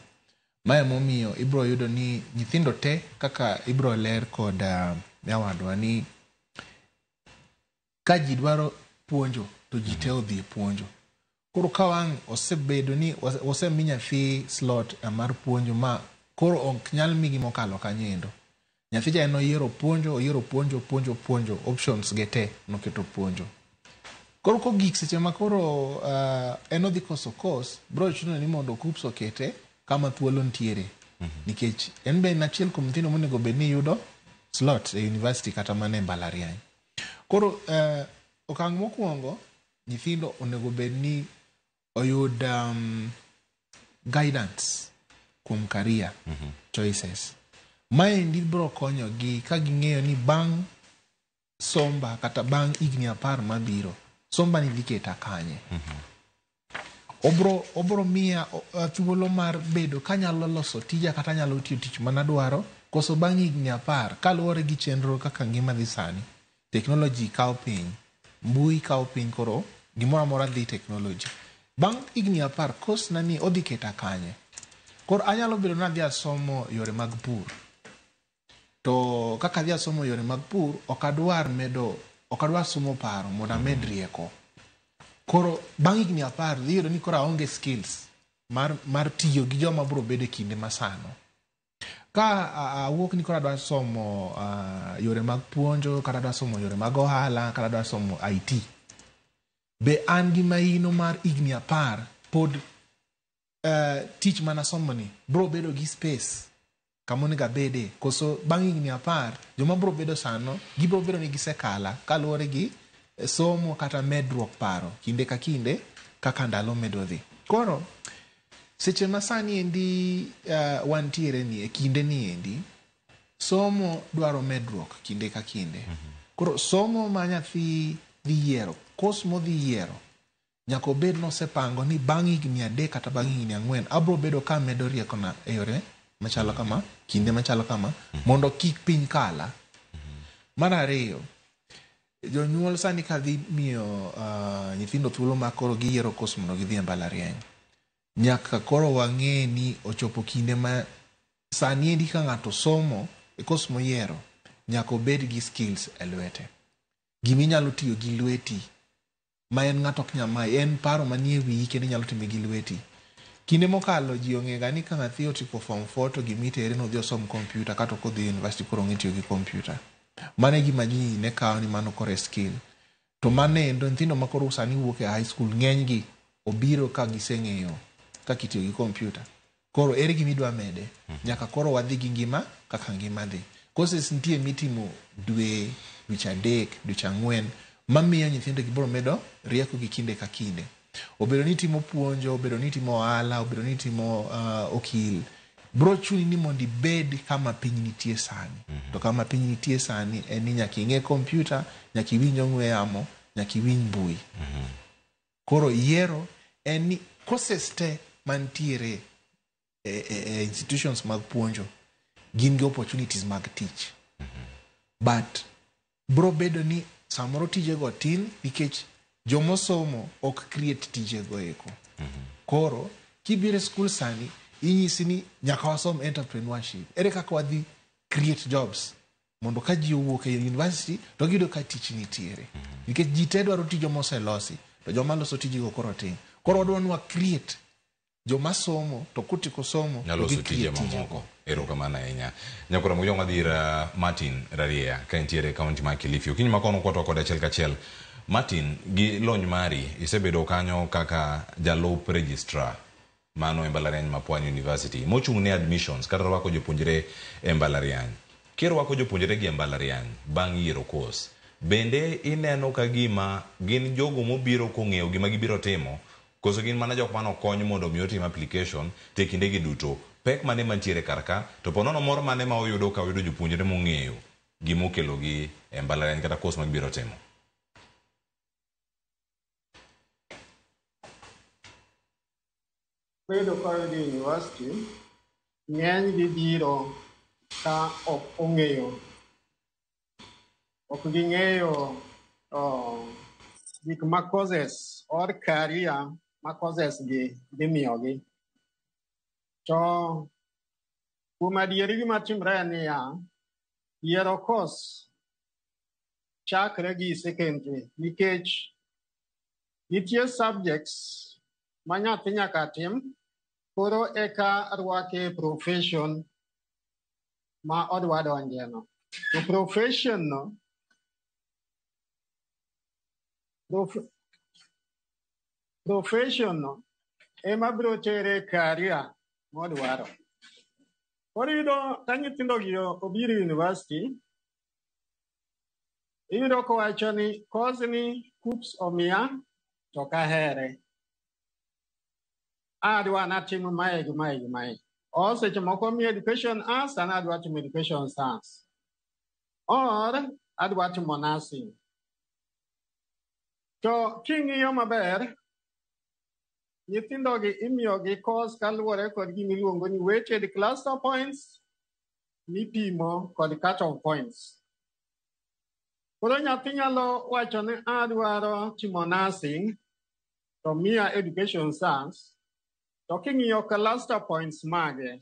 Mae momiyo ibro yudo ni nyithindo te kaka ibro ler kod nyawadwa ni ka ji dwaro puonjo to ji te odhi e puonjo. Koro ka wang' osebedo ni osemi nyathi slot mar puonjo ma koro ok nyal migi mokalo kanyo endo. Nyathi cha en oyiero puonjo, oyiero puonjo, puonjo, puonjo, options ge te noketo puonjo. Koro kogik seche ma koro en odhi koso course, bro chuno ni mondo KUCCPS okete kama thuolo ntiere. Nikech en be en achiel kuom nyithindo monego bed ni yudo slot e university kata mana e mbalariany. Koro okang' mokwongo nyithindo onego bed ni oyud guidance kuom career choices. Maendi bro konyogi ka ging'eyo ni bang' somba kata bang' higni 10 mabiro somba ni dhi keta kanye. Obro miya thuolo mar bedo kanyalo loso tija kata anyalo tiyo tich manadwaro koso bang' higni 10 kaluwore gi chenro kaka ngima dhi sani. Technology kawo piny, mbui kawo piny, koro gimoro amora dhi technology. Bang' higni 10 course na ni odhi keta kanye. Koro anyalo bedo ni adhi asomo yore mag pur. To kaka adhi asomo yore mag pur, ok adwar somo paro mondo amed rieko. Koro bang' higni 10 dhi yudo ni koro aonge skills mar tiyo gi joma biro bedo e kinde masano. Ka awuok ni koro adwa somo yore mag puonjo, kata adwa somo yore mag ohala, kata adwa somo IT. Be an gi maino mar higni 10 pod tich manasomo ni bro bedo gi space kama onego abede, koso bang' higni 10 joma bro bedo sano gibro bedo ni gisekala kaluwore gi somo kata medruok paro kinde ka kinde kaka ndalo medo dhi. Koro seche ma sani endi wantiere ni e kinde ni endi somo dwaro medruok kinde ka kinde. Koro somo ma nyathi dhi yiero, course modhi yiero, nyaka obed nosepango ni bang' higni 3 kata bang' higni 4 abro bedo ka medo riekona e yore machalo kama, kinde machalo kama, mondo kik piny kala. Mar ariyo, jonyuol sani kadhi miyo nyithindo thuolo ma koro giyiero course mondo gidhi e mbalariany, nyaka koro wang'e ni ochopo kinde ma sani endi ka ng'ato somo e course moyiero, nyaka obed gi skills e lwete. Giminyalo tiyo gi lweti, ma en ng'ato ok nyal mayi, en paro manie wiyi kendo inyalo time gi lweti. Kinde mokalo ji ong'ega ni ka nyathi otieko form 4 to gimitere ni odhi osom computer kata ok odhi university koro ong'e tiyo gi computer. Mano e gima ji ne kawo ni mano koro e skill. To mano endo nyithindo ma koro sani wuok e high school ng'enygi obiro ka giseng'eyo kaka itiyo gi computer. Koro ere gima idwa mede? Nyaka koro wadhi gi ngima kaka ngima dhi. Courses nitie mitimo dwe, dweche 3, dweche 4 mamiyo nyithindo gi biro medo rieko gi kinde ka kinde. Obedo ni itimo puonjo, obedo ni itimo ohala, obedo ni itimo okil, bro chuni ni mondo ibed kama piny nitie sani. To kama piny nitie sani en ni nyaka ing'e computer, nyaka iwinj ong'we yamo, nyaka iwinj mbui. Koro yiero en ni courses te mantiere e institutions mag puonjo gin gi opportunities mag tich. But bro bedo ni samoro tijego tin nikech jomosomo ok create tijego eko. Koro kibiro e school sani inyisi ni nyaka wasom entrepreneurship. Ere kaka wadhi create jobs mondo ka ji owuok e university to giyudo ka tich nitiere. Nikech ji te dwaro tije moselosi to joma loso tijego koro tin. Koro wadwa ni wa create joma somo to kotieko somo nyalo to loso tije gi create tijego. mamoko. Erokamano ahinya. Nyakora Mojong wadhi ir Martin Rarieda ka entiere e kaunti ma Kilifi. Okinyi ma kono kwatwa kode achiel kachiel. Martin, gi lony mari isebedo kanyo kaka jalup registrar mano e mbalariany ma Pwani University mochung' ne admissions kata rwako jopuonjre e mbalariany. Kirwako jopuonjre gi e mbalariany bang' yiero course, bende ineno ka gima gin jogo mobiro kong'eyo gima gibiro timo, koso gin mana jok mane okony mondo mi otim application te kindegi duto? Pek mane mantiere kar ka, to ponono mor mane ma oyudo ka oyudo jopuonjre mong'eyo gima okelogi e mbalariany kata course ma gibiro timo? Bedo ka e university, ng'eny gi biro ka ok ong'eyo, ok ging'eyo gik ma courses or career ma courses gi dhi miyogi. To kuom adieri gima timre en niya, yiero course chakre gi secondary nikech nitie subjects ma nyathi nyaka tim koro eka rwake profession ma odwa donjeno. To profession no profession no ema biro tere career modwaro. Koro iyudo ka nyithindo gi obiro university, iyudo kowacho ni course ni KUCCPS omiya to ok ahere. Adwa natim mae gi mae gi mae. Or seche moko miya education arts an adwa timo education science. Or adwa timo nursing. To king'iyo maber, nyithindogi imiyogi course kaluwore kod gima iluongo ni weighted cluster points mipimo kod cut-off points. Koro nyathi nyalo wacho ni adwaro timo nursing to miya education science, to king'iyo cluster points mage,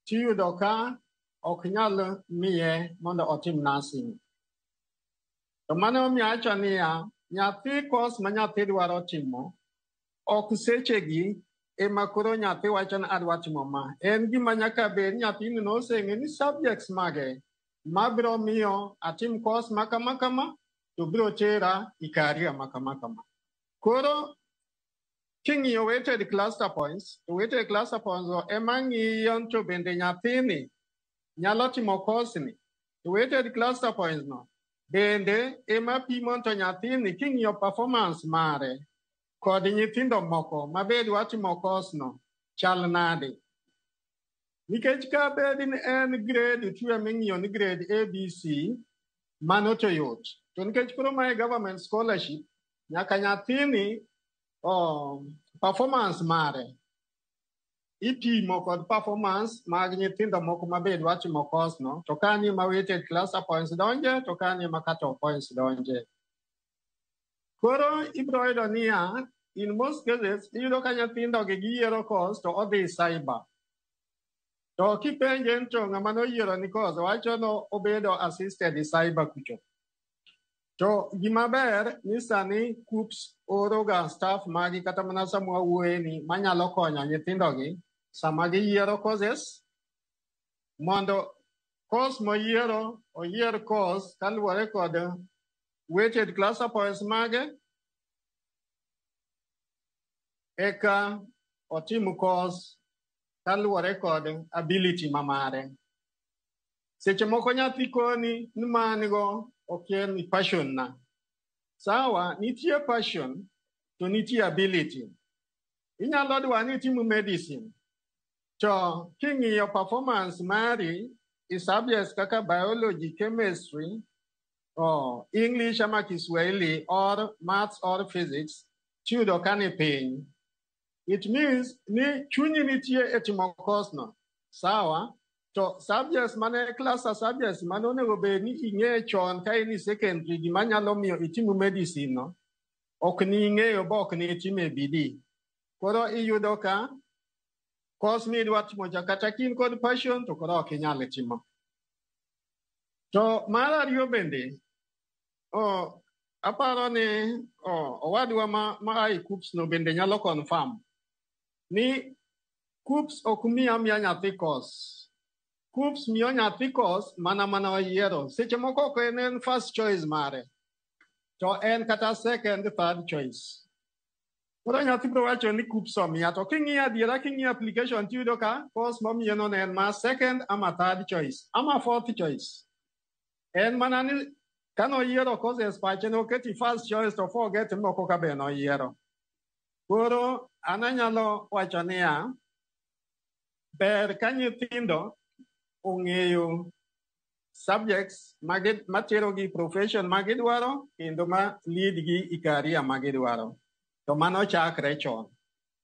tiyudo ka ok nyal miye mondo otim nursing. To mano omiyo awacho niya, nyathi course ma nyathi dwaro timo ok sechegi ema koro nyathi wacho ni adwa timo ma. En gima nyaka bed nyathini noseng'e ni subjects mage mabiro miyo atim course ma kama kama to biro tera e career ma kama kama. Koro king'iyo weighted cluster points, to weighted cluster points go ema ng'iyo to bende nyathini nyalo timo course ni. To weighted cluster points no bende ema pimo to nyathini king'iyo performance mare kod nyithindo moko mabe dwa timo course no chal nade. Nikech ka bed ni en grade 2 eming'iyo ni grade A, B, C, mano to yot. To nikech koro mae government scholarship, nyaka nyathini performance mare ipimo kod performance mag nyithindo moko mabe dwa timo course no, to kanyo ema weighted cluster points donje, to kanyo ema cut off points donje. Koro ibiro yudo niya, in most cases, iyudo ka nyithindo gi giyiero course to odhi cyber. To kipenje to ng'ama noyiero ni course, wacho no obedo assisted e cyber kucho. To gima ber ni sani KUCCPS oro ga staff magi kata mana sama wawuoye ni manyalo konyo nyithindo gi sama giyiero courses mondo course moyiero oyier course kaluwore kod weighted cluster points mage eka otim course kaluwore kod ability mamare. Seche moko nyathi koni ni man go ok en passion na. Sawa, nitie passion to nitie ability. Inyalo dwa ni itim medicine to king'iyo performance mari e subjects kaka biology, chemistry, or English ama Kiswahili or maths or physics, tiyudo ka ni piny. It means ni chunyi nitie e timo course no. Sawa, to subjects mane cluster subjects mane onego bed ni ing'e chon ka in e secondary gima nyalo miyo itim medicine no, ok ni ing'eyo ba ok ni itime bidii. Koro iyudo ka course midwa timo cha kata ka in kod passion to koro ok inyal timo. To mar ariyo bende, aparo ni owadwa ma a e KUCCPS no bende nyalo confirm ni KUCCPS ok mi amiya nyathi course. KUCCPS miyo nyathi course mana oyiero. Seche moko ok en first choice mare, to en kata second, third choice. Koro nyathi biro wacho ni KUCCPS omiya, to king'iyo adiera king'iyo application tiyudo ka course momiye no ne en ma second ama third choice ama fourth choice. En mana ni kanoyiero courses pache noketi first choice to forget moko ka be noyiero. Koro an anyalo wacho niya, ber ka nyithindo ong'eyo subjects matero gi profession magidwaro kendo ma lead gi e career magidwaro. To mano chakre chon.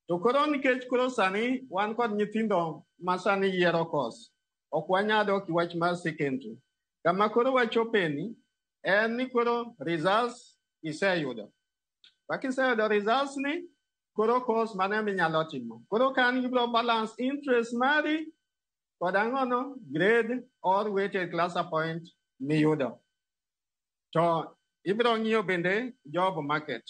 To koro nikech koro sani wan kod nyithindo ma sani yiero course, ok wanyal dok e wach mar secondary. Kama koro wachopeni en ni koro results iseyudo. Ka iseyudo results ni, koro course mane minyalo timo. Koro kan ibiro balance interest mari kod ang'ono grade or weighted cluster point miyudo. To ibiro ng'iyo bende job market.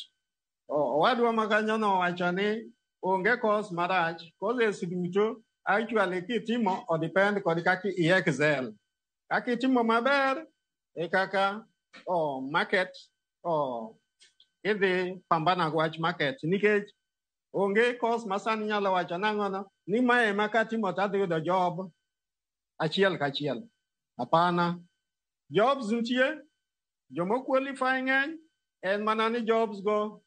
Owadwa ma kanyo nowacho ni onge course marach, courses duto actually kitimo o depend kod kaka i excel. Kaka itimo maber e kaka o market o idhi pambana gi wach market nikech onge course ma sani nyalo wacho nang'ono ni mae ema katimo to adhi yudo job achiel kachiel. Hapana. Jobs nitie, joma qualify ng'eny, en mana ni jobs go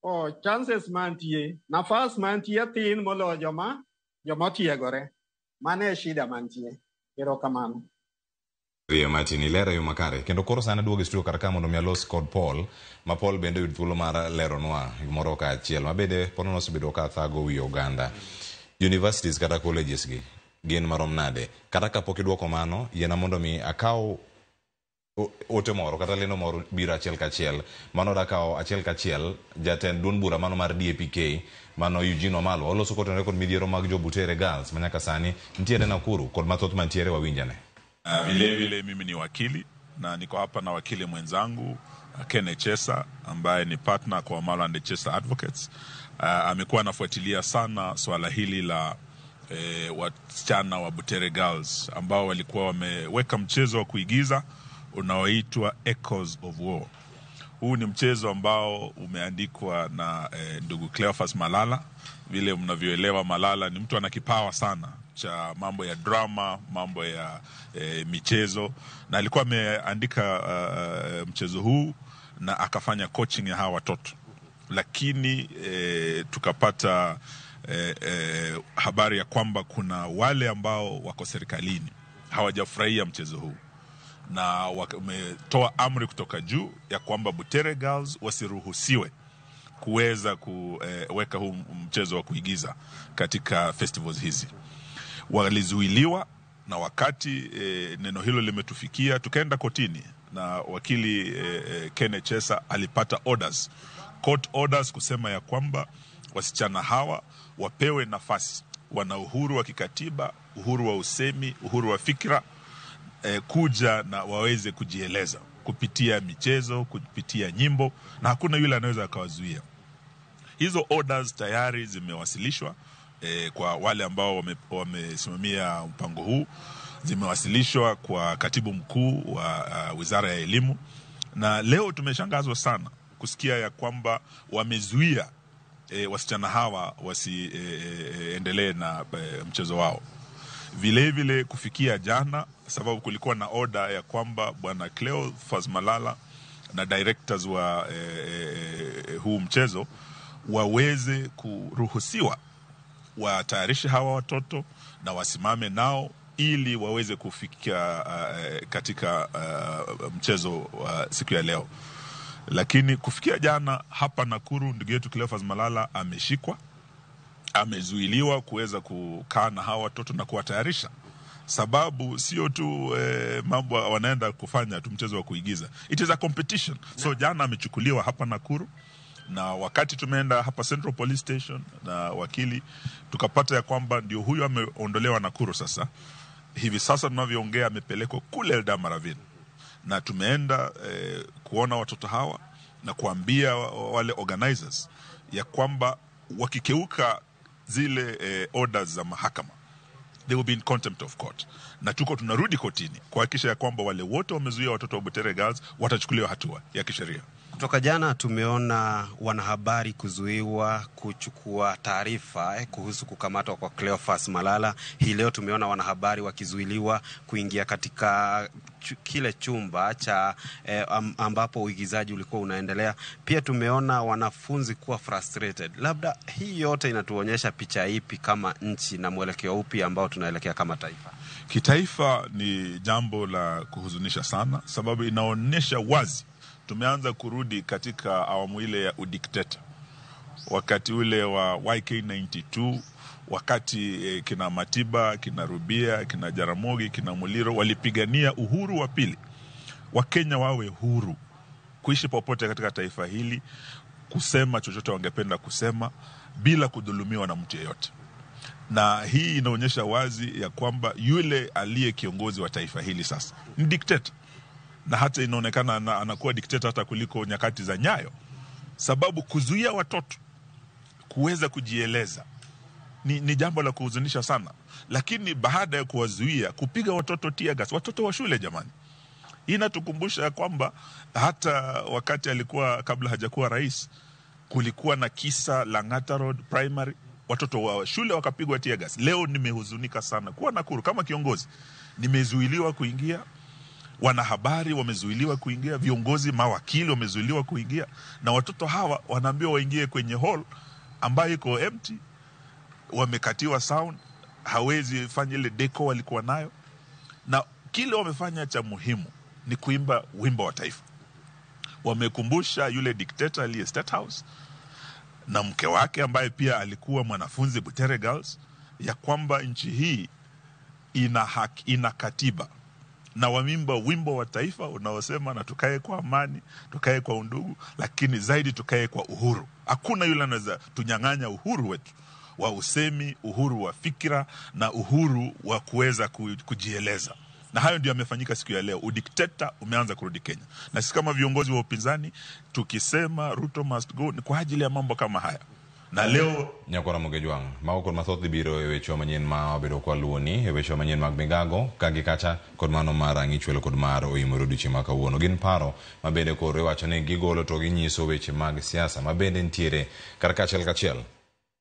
o chances mantie, nafas mantie thin moloyo joma otiegore. Mano e shida mantie. Erokamano. Rie Martin, ilero e yo makare kendo koro sani aduogo e studio kar ka mondo mi alos kod Paul ma Paul bende oyud thuolo mar leronwa gimoro kaachiel ma bende ponono osebedo ka thago wi oganda. Universities kata colleges gi gin marom nade? Kata kapok iduoko mano, yiena mondo mi akaw ote moro kata lendo moro biro achiel kachiel. Mano da kawo achiel kachiel jatend duond bura mano mar DAPK mano Eugene Wamalwa oloso kotenore kod midhiero mag jo Butere Girls ma nyaka sani nitiere Nakuru kod mathoth mantiere wawinjane. Vile vile mimi ni wakili na niko hapa na wakili mwenzangu Ken Echesa ambaye ni partner kwa Wamalwa and Echesa Advocates. Amekuwa anafuatilia sana swala hili la wasichana wa Butere Girls ambao walikuwa wameweka mchezo wa kuigiza unaoitwa Echoes of War. Huu ni mchezo ambao umeandikwa na ndugu Cleophas Malala. Vile mnavyoelewa, Malala ni mtu ana kipawa sana cha mambo ya drama, mambo ya michezo, na alikuwa ameandika mchezo huu na akafanya coaching ya hawa watoto, lakini tukapata habari ya kwamba kuna wale ambao wako serikalini hawajafurahia mchezo huu na wametoa amri kutoka juu ya kwamba Butere Girls wasiruhusiwe kuweza kuweka huu mchezo wa kuigiza katika festivals hizi. Walizuiliwa, na wakati neno hilo limetufikia tukaenda kotini na wakili Ken Echesa alipata orders, court orders kusema ya kwamba wasichana hawa wapewe nafasi, wana uhuru wa kikatiba, uhuru wa usemi, uhuru wa fikra, kuja na waweze kujieleza kupitia michezo, kupitia nyimbo, na hakuna yule anaweza akawazuia. Hizo orders tayari zimewasilishwa kwa wale ambao wamesimamia mpango huu, zimewasilishwa kwa katibu mkuu wa Wizara ya Elimu, na leo tumeshangazwa sana kusikia ya kwamba wamezuia wasichana hawa wasiendelee na mchezo wao. Vile vile kufikia jana, sababu kulikuwa na order ya kwamba bwana Cleophas Malala na directors wa huu mchezo waweze kuruhusiwa watayarishe hawa watoto na wasimame nao ili waweze kufikia katika mchezo siku ya leo. Lakini kufikia jana hapa Nakuru, ndugu yetu Cleophas Malala ameshikwa, amezuiliwa kuweza kukaa na hawa watoto na kuwatayarisha. Sababu sio tu mambo wanaenda kufanya tu mchezo wa kuigiza, it is a competition. So jana amechukuliwa hapa Nakuru, na wakati tumeenda hapa Central Police Station na wakili tukapata ya kwamba ndio huyo ameondolewa Nakuru. Sasa hivi sasa tunavyoongea amepelekwa kule Eldama Ravine, na tumeenda kuona watoto hawa na kuambia wale organizers ya kwamba wakikeuka zile orders za mahakama they will be in contempt of court, na tuko tunarudi kotini kuhakikisha ya kwamba wale wote wamezuia watoto wa Butere Girls watachukuliwa hatua ya kisheria. Kutoka jana tumeona wanahabari kuzuiwa kuchukua taarifa kuhusu kukamatwa kwa Cleophas Malala. Hii leo tumeona wanahabari wakizuiliwa kuingia katika kile chumba cha ambapo uigizaji ulikuwa unaendelea. Pia tumeona wanafunzi kuwa frustrated. Labda hii yote inatuonyesha picha ipi kama nchi na mwelekeo upi ambao tunaelekea kama taifa? Kitaifa ni jambo la kuhuzunisha sana, sababu inaonyesha wazi tumeanza kurudi katika awamu ile ya udikteta, wakati ule wa YK92, wakati kina Matiba, kina Rubia, kina Jaramogi, kina Muliro walipigania uhuru wa pili, Wakenya wawe huru kuishi popote katika taifa hili, kusema chochote wangependa kusema bila kudhulumiwa na mtu yeyote. Na hii inaonyesha wazi ya kwamba yule aliye kiongozi wa taifa hili sasa ni dikteta, na hata inaonekana anakuwa dikteta hata kuliko nyakati za Nyayo, sababu kuzuia watoto kuweza kujieleza ni jambo la kuhuzunisha sana. Lakini baada ya kuwazuia kupiga watoto tear gas, watoto wa shule jamani, inatukumbusha kwamba hata wakati alikuwa kabla hajakuwa rais kulikuwa na kisa Lang'ata Road Primary, watoto wa shule wakapigwa tear gas. Leo nimehuzunika sana kuwa Nakuru kama kiongozi, nimezuiliwa kuingia, wanahabari wamezuiliwa kuingia, viongozi, mawakili wamezuiliwa kuingia, na watoto hawa wanaambiwa waingie kwenye hall ambayo iko empty, wamekatiwa sound, hawezi fanya ile deco walikuwa nayo. Na kile wamefanya cha muhimu ni kuimba wimbo wa taifa. Wamekumbusha yule dikteta aliye State House na mke wake ambaye pia alikuwa mwanafunzi Butere Girls ya kwamba nchi hii ina haki, ina katiba, na wameimba wimbo wa taifa unaosema na tukae kwa amani, tukae kwa undugu, lakini zaidi tukae kwa uhuru. Hakuna yule anaweza tunyang'anya uhuru wetu wa usemi, uhuru wa fikra na uhuru wa kuweza kujieleza. Na hayo ndio yamefanyika siku ya leo. Udikteta umeanza kurudi Kenya, na sisi kama viongozi wa upinzani tukisema Ruto must go ni kwa ajili ya mambo kama haya. Na leo Nyakora Mogejwang' mago kod mathoth dhi biro e wechewa manyien ma wabedo kwa luwoni e wechewa manyien mag migago ka gi kacha kod mano mar ang'ichwelo kod mar oimore odiochieng' ma kawuono. Gin paro ma bende koro iwacho ni gigolo to ginyiso weche mag siasa ma bende nitiere kar kachiel kachiel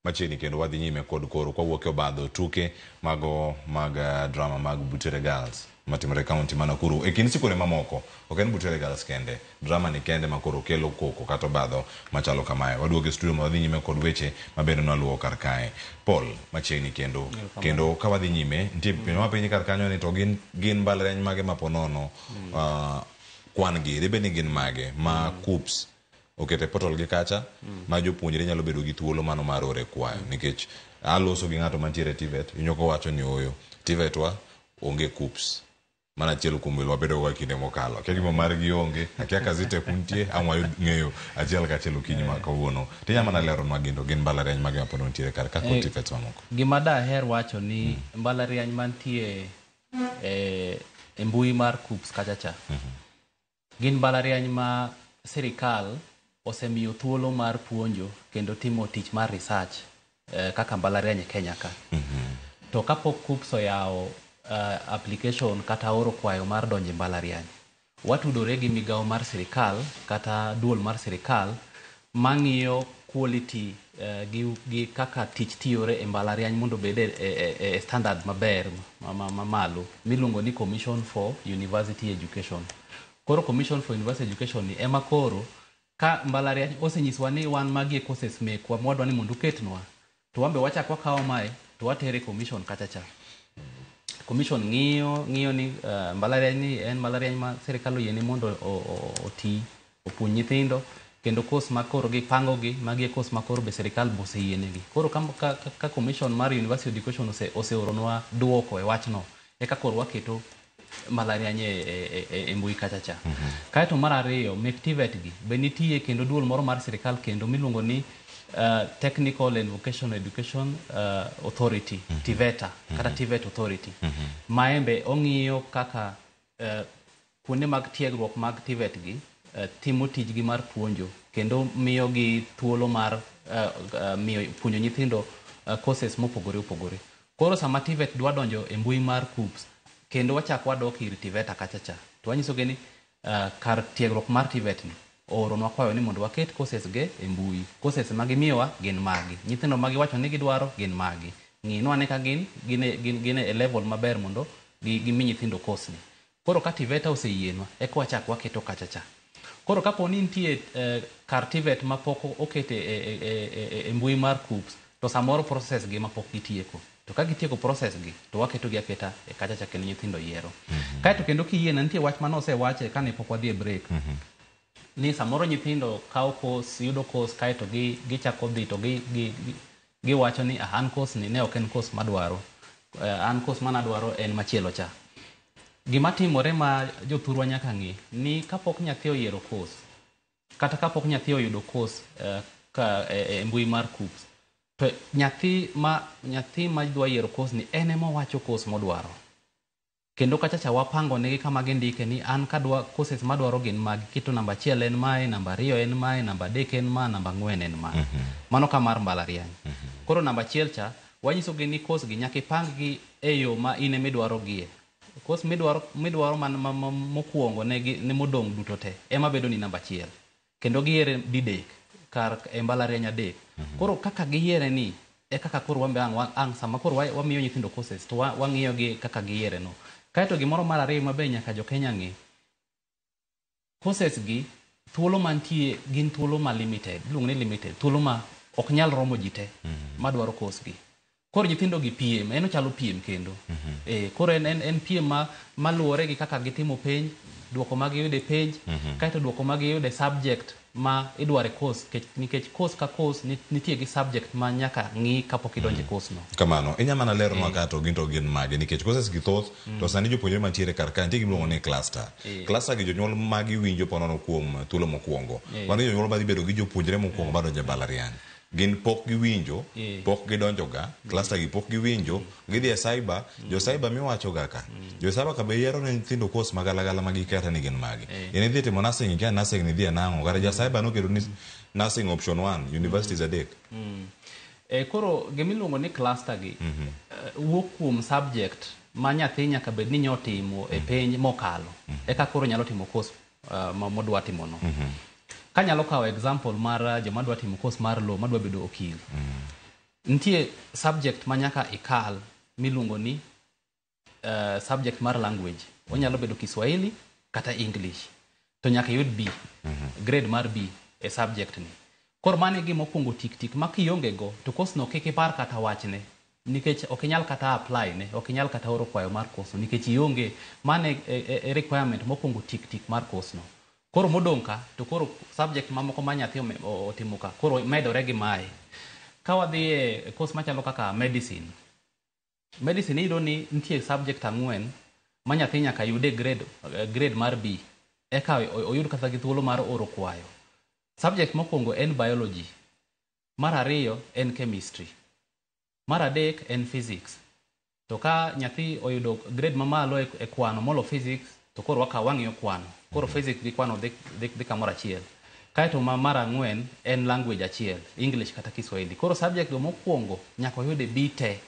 machiegni kendo wadhi nyime kod koro kwawuok e obadho tuke mago mag drama mag Butere Girls matimore e kaunti ma Nakuru e kind sikunde mamoko. Ok en Butere Girls kende, drama ni kende ma koro kelo koko kata obadho machalo kamae. Waduogo e studio mondo wadhi nyime kod weche mabende nwaluwo kar kae. Paul, machiegni kendo kendo ka wadhi nyime nitie penjo mapenji kar kanyo ni to gin mbalariany mage ma ponono kwan gi dibed ni gin mage ma KUCCPS okete portal gi kacha ma jopuonjre nyalo bedo gi thuolo mano mar ore kwayo, nikech aloso gi ng'ato mantiere TVET winjo kowacho ni oyo TVET wa onge KUCCPS. Mana achiel kuom welo wabedo go kinde mokalo. Akia gima margi onge, akia ka Zetech nitie, ang' wayud ng'eyo achiel kachiel okinyi ma kawuono. Tinya mana leronwa gin to gin mbalariany mage ma pod nitiere kar ka kod TVETs mamoko. Gima daher wacho ni mbalariany mantie e mbui mar KUCCPS kacha cha gin mbalariany ma sirikal osemiyo thuolo mar puonjo kendo timo tich mar research kaka mbalariany e Kenya ka. To kapok KUCCPS oyawo application kata oro kwayo mar donjo e mbalariany, watudore gi migawo mar sirikal kata duol mar sirikal mang'iyo quality gi kaka tich tiyore e mbalariany mondo obed e standard maber mamalo miluongo ni Commission for University Education. Koro Commission for University Education ni ema koro ka mbalariany osenyiswa ni wan magi e courses mekwa mwadwa ni mondo uketnwa, to wan be wachak wakawo mae to watere commission kacha cha. Commission ng'iyo ni mbalariany ni en mbalariany ma sirikal oyiene mondo oti opuonj nyithindo, kendo course ma koro gipango gi magi e course ma koro be sirikal be oseyienegi. Koro ka commission mar University Education oseoronwa duoko e wachno, eka koro waketo mbalariany e mbui kacha cha. Kaeto mar ariyo, mek TVET gi be nitie kendo duol moro mar sirikal kendo miluongo ni Technical and Vocational Education Authority, TVETA, kata TVET Authority. Maembe ong'iyo kaka kuonde mag tiegruok mag TVET gi timo tijgi mar puonjo kendo miyo gi thuolo mar miyo puonjo nyithindo courses mopogore opogore. Koro sama TVET dwa donjo e mbui mar KUCCPS, kendo wachak wadok ir TVETA kacha cha, to wanyisogi ni kar tiegruok mar TVET ni ooronwa kwayo ni mondo waket courses ge e mbui. Courses ma gimiyowa gin magi. Nyithindo ma giwacho ni gidwaro gin magi. Ng'inwa ane ka gin e level maber mondo gimi nyithindo course ni. Koro ka TVETA oseyienwa, eka wachak waketo kacha cha. Koro kapo ni nitie kar TVET ma pok okete e mbui mar KUCCPS, to samoro process gi ma pok gitieko. To ka gitieko process gi, to waketo gi aketa e kacha cha kendo nyithindo yiero. Kaeto kendo kiyiena, nitie wach mane osewache kane pok wadhi e break. Ni samoro nyithindo kawo course, yudo course kaeto gichako dhi to giwacho ni an course ni ne ok en course madwaro. An course manadwaro en machielo cha. Gima timore ma jothurwa nyaka ng'e ni kapok nyathi oyiero course, kata kapok nyathi oyudo course ka e mbui mar KUCCPS, to nyathi ma dwa yiero course ni en ema owacho course modwaro. Kendo kacha cha wapango negi kama gindike ni an kadwa courses madwaro gin magi, keto namba 1 en mae, namba 2 en mae, namba 3 en ma, namba 4 en ma. Mano ka mar mbalariany. Koro namba 1 cha wanyisogi ni course gi nyaka ipang gi e yo ma in emidwaro gie. Course midwaro mokwongo ne modong' duto te ema bedo ni namba 1. Kendo giyiere didek kar e mbalariany 3. Koro kaka giyiere ni e kaka koro wan be ang' sama koro wamiyo nyithindo courses to wang'iyo gi kaka giyiere no. Kaeto gimoro mar ariyo mabe nyaka jo Kenya ng'e, courses gi thuolo mantie gin thuolo ma limited, iluongo ni limited, thuolo ma ok nyal romo ji te madwaro course gi. Koro nyithindo gi piem, en ochalo piem kendo. Koro en piem maluwore gi kaka gitimo penj, duoko ma giyudo e penj, kaeto duoko ma giyudo e subject ma idwaro e course, nikech course ka course nitie gi subject ma nyaka ng'i kapok idonjo e course no. Kamano, inya mana leronwa ka to gin to gin mage, nikech courses gi thoth, to sani jopuonjre mantiere kar ka nitie gimiluongo ni cluster. Cluster gi jonyuol magi winjo ponono kuom thuolo mokwongo. Mano jonyuol madhi bedo gi jopuonjre mokwongo madonjo e mbalariany. Gin pok giwinjo, pok gidonjo ga, cluster gi pok giwinjo, gidhi e cyber, jo cyber miwacho ga ka. Jo cyber ka be yiero ne nyithindo course magalagala ma gikia ni gin magi. In idhi timo nursing, ikia nursing ni idhi e nang'o, kata ja cyber noketo ni nursing option 1, universities adek. Koro gimiluongo ni cluster gi wuok kuom subject ma nyathi nyaka bed ni nyotimo e penj mokalo. Eka koro nyalo timo course modwa timo no. Kanyalo kawo example mar joma dwa timo course mar law, madwa bedo okil. Nitie subject ma nyaka ikal miluongo ni subject mar language. Onyalo bedo Kiswahili kata English. To nyaka iyud B, grade mar B e subject ni. Koro mano e gima okwongo tik tik ma kionge go to course no kik ipar kata wachne. Nikech ok inyal kata apply ne, ok inyal kata oro kwayo mar course no nikech ionge. Mano e requirement mokwongo tik tik mar course no. Koro modong' ka to koro subject mamoko ma nyathi otimo ka koro medore gi mae. Ka wadhi e course machalo kaka medicine. Medicine iyudo ni nitie subject 4 ma nyathi nyaka yud e grade mar B eka oyud kata gi thuolo mar oro kwayo. Subject mokwongo en biology, mar ariyo en chemistry, mar adek en physics. To ka nyathi oyudo grade mamalo e kwano molo physics to koro wang'iyo kwano. Koro physics gi kwano dhi kamoro achiel. Kaeto mar 4 en language achiel, English kata Kiswahili. Koro subject go mokwongo nyaka oyud e B te.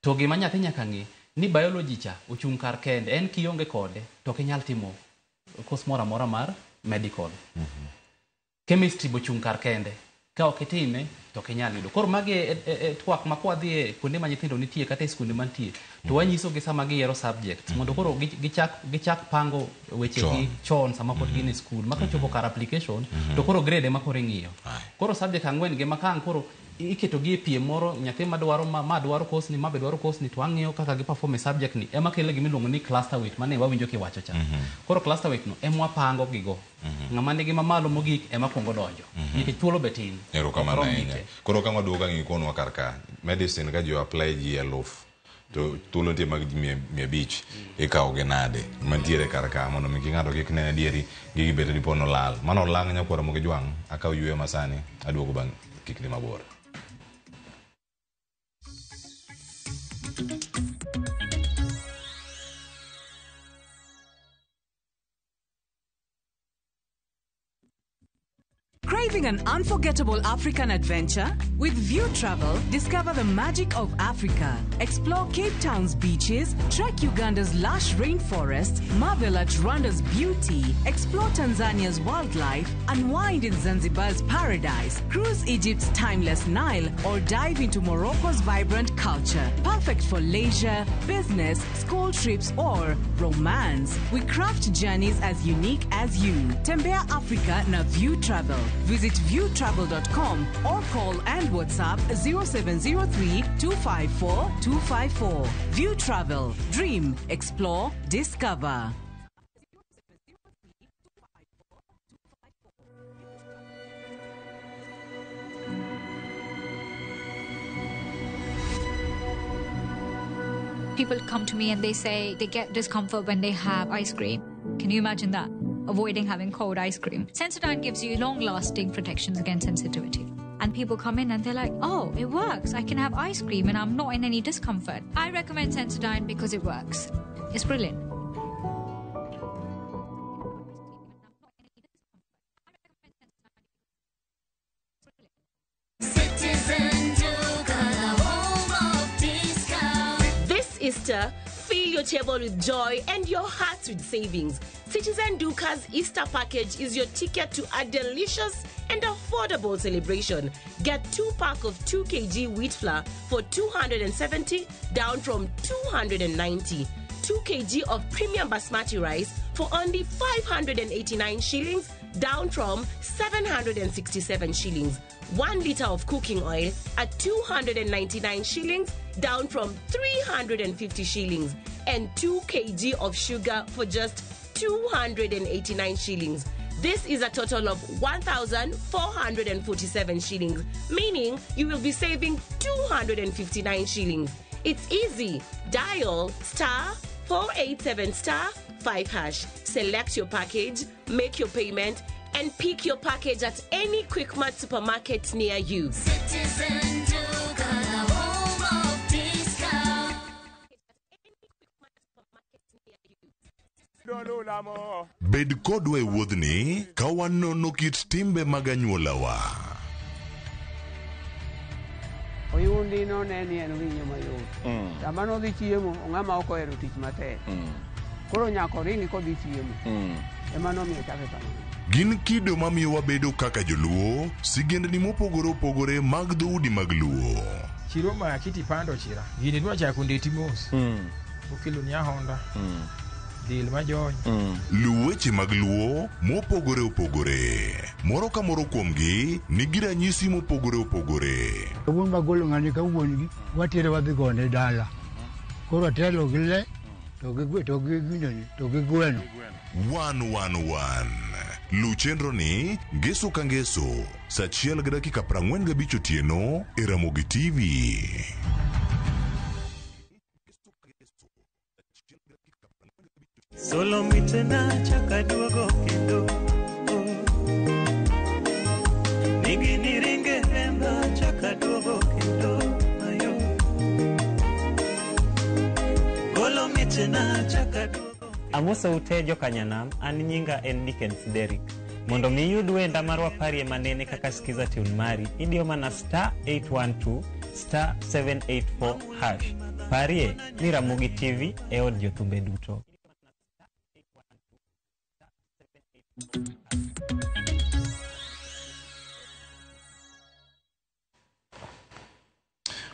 To gima nyathi nyaka ng'e ni biology cha ochung' kar kende, en kionge kode to ok inyal timo course moro amora mar medical. Chemistry bochung' kar kende, ka ok itime to ok inyal yudo. Koro magi e twak ma kwadhi e kuonde ma nyithindo nitie kata e skunde mantie to wanyisogi sama giyiero subject mondo koro gichak pango wechegi chon sama pod gin e skul. Ma kochopo kar application to koro grade ema koro ing'iyo. Koro subject 4 gi ma ka ang' koro iketo gi e piem moro, nyathi madwaro ma dwaro course ni, ma be dwaro course ni, to ang'iyo kaka gi perform e subject ni ema kelo gima iluongo ni cluster weight mane wawinjo kiwacho cha. Koro cluster weight no ema wapango gigo. Ng'ama nigi mamalo mogik ema kuongo donjo. Nikech thuolo be tin. Erokamano ahinya. Koro ka waduogo ka ng'ikonwa kar ka, medicine ka ji apply ji 1000 to thuolo nitie mag ji 500 ikawo gi nade mantiere kar ka mondo mi ng'ato kik ne adieri gigi bet dipo nolal. Mano olang' nyakwara mogi jwang' akaw yueyo masani aduogo bang' kikni mabor. Craving an unforgettable African adventure? With View Travel, discover the magic of Africa. Explore Cape Town's beaches, trek Uganda's lush rainforests, marvel at Rwanda's beauty, explore Tanzania's wildlife, unwind in Zanzibar's paradise, cruise Egypt's timeless Nile, or dive into Morocco's vibrant culture. Perfect for leisure, business, school trips, or romance. We craft journeys as unique as you. Tembea Africa na View Travel. Visit viewtravel.com or call and WhatsApp 0703 254 254. View Travel. Dream, explore, discover. People come to me and they say they get discomfort when they have ice cream. Can you imagine that? Avoiding having cold ice cream. Sensodyne gives you long-lasting protections against sensitivity. And people come in and they're like, oh, it works. I can have ice cream and I'm not in any discomfort. I recommend Sensodyne because it works. It's brilliant. Citizen Duka, the home of discount. This Easter, fill your table with joy and your hearts with savings. Citizen Duka's Easter package is your ticket to a delicious and affordable celebration. Get 2 pack of 2 kg wheat flour for 270, down from 290. 2 kg of premium basmati rice for only 589 shillings, down from 767 shillings. 1 liter of cooking oil at 299 shillings, down from 350 shillings. And 2 kg of sugar for just 289 shillings. This is a total of 1,447 shillings, meaning you will be saving 259 shillings. It's easy. Dial *487 *5#. Select your package, make your payment, And pick your package at any Quickmart supermarket near you. Citizen Duka, the home of discount. Bed kodwa e wuodhni ka wanono kit timbe mag anyuolawa. Oyundi none ni en winyo mayot. Sama nodhi chiemo, ng'ama ok ohero tich matek. Koro nyaka oringi kodhi chiemo. Ema nomiyo ochake kamano. Gin kido mamiyo wabedo kaka joluo, sigendni mopogore opogore mag dhoudi mag luo. Chiro ma kiti pando chira. Gini dwa chako ndeti mos. Okelo ni ahonda. Del majony. Luw weche mag luo mopogore opogore. Moro ka moro kuomgi nigi ranyisi mopogore opogore. Wuon magolo ng'ani ka wuon gi watere wadhi gone dala. Koro atelo gi le to gi to gi ginene to gi gweno. 111. Luw chenro ni ngeso ka ngeso saa 1:45 otieno e Ramogi TV. Solo mitena chaka duogo kendo Nigi niringe remba chaka duogo kendo ayo Golo mitena chaka duogo. Amoso ute jokanyanam, an nyinga en Dickens Derrick. Mondo mi iyud wenda mar waparie manene kaka skiza tune mari, idiyo mana star 812 star 784 hash. Parie ni Ramogi TV e od jothumbe duto.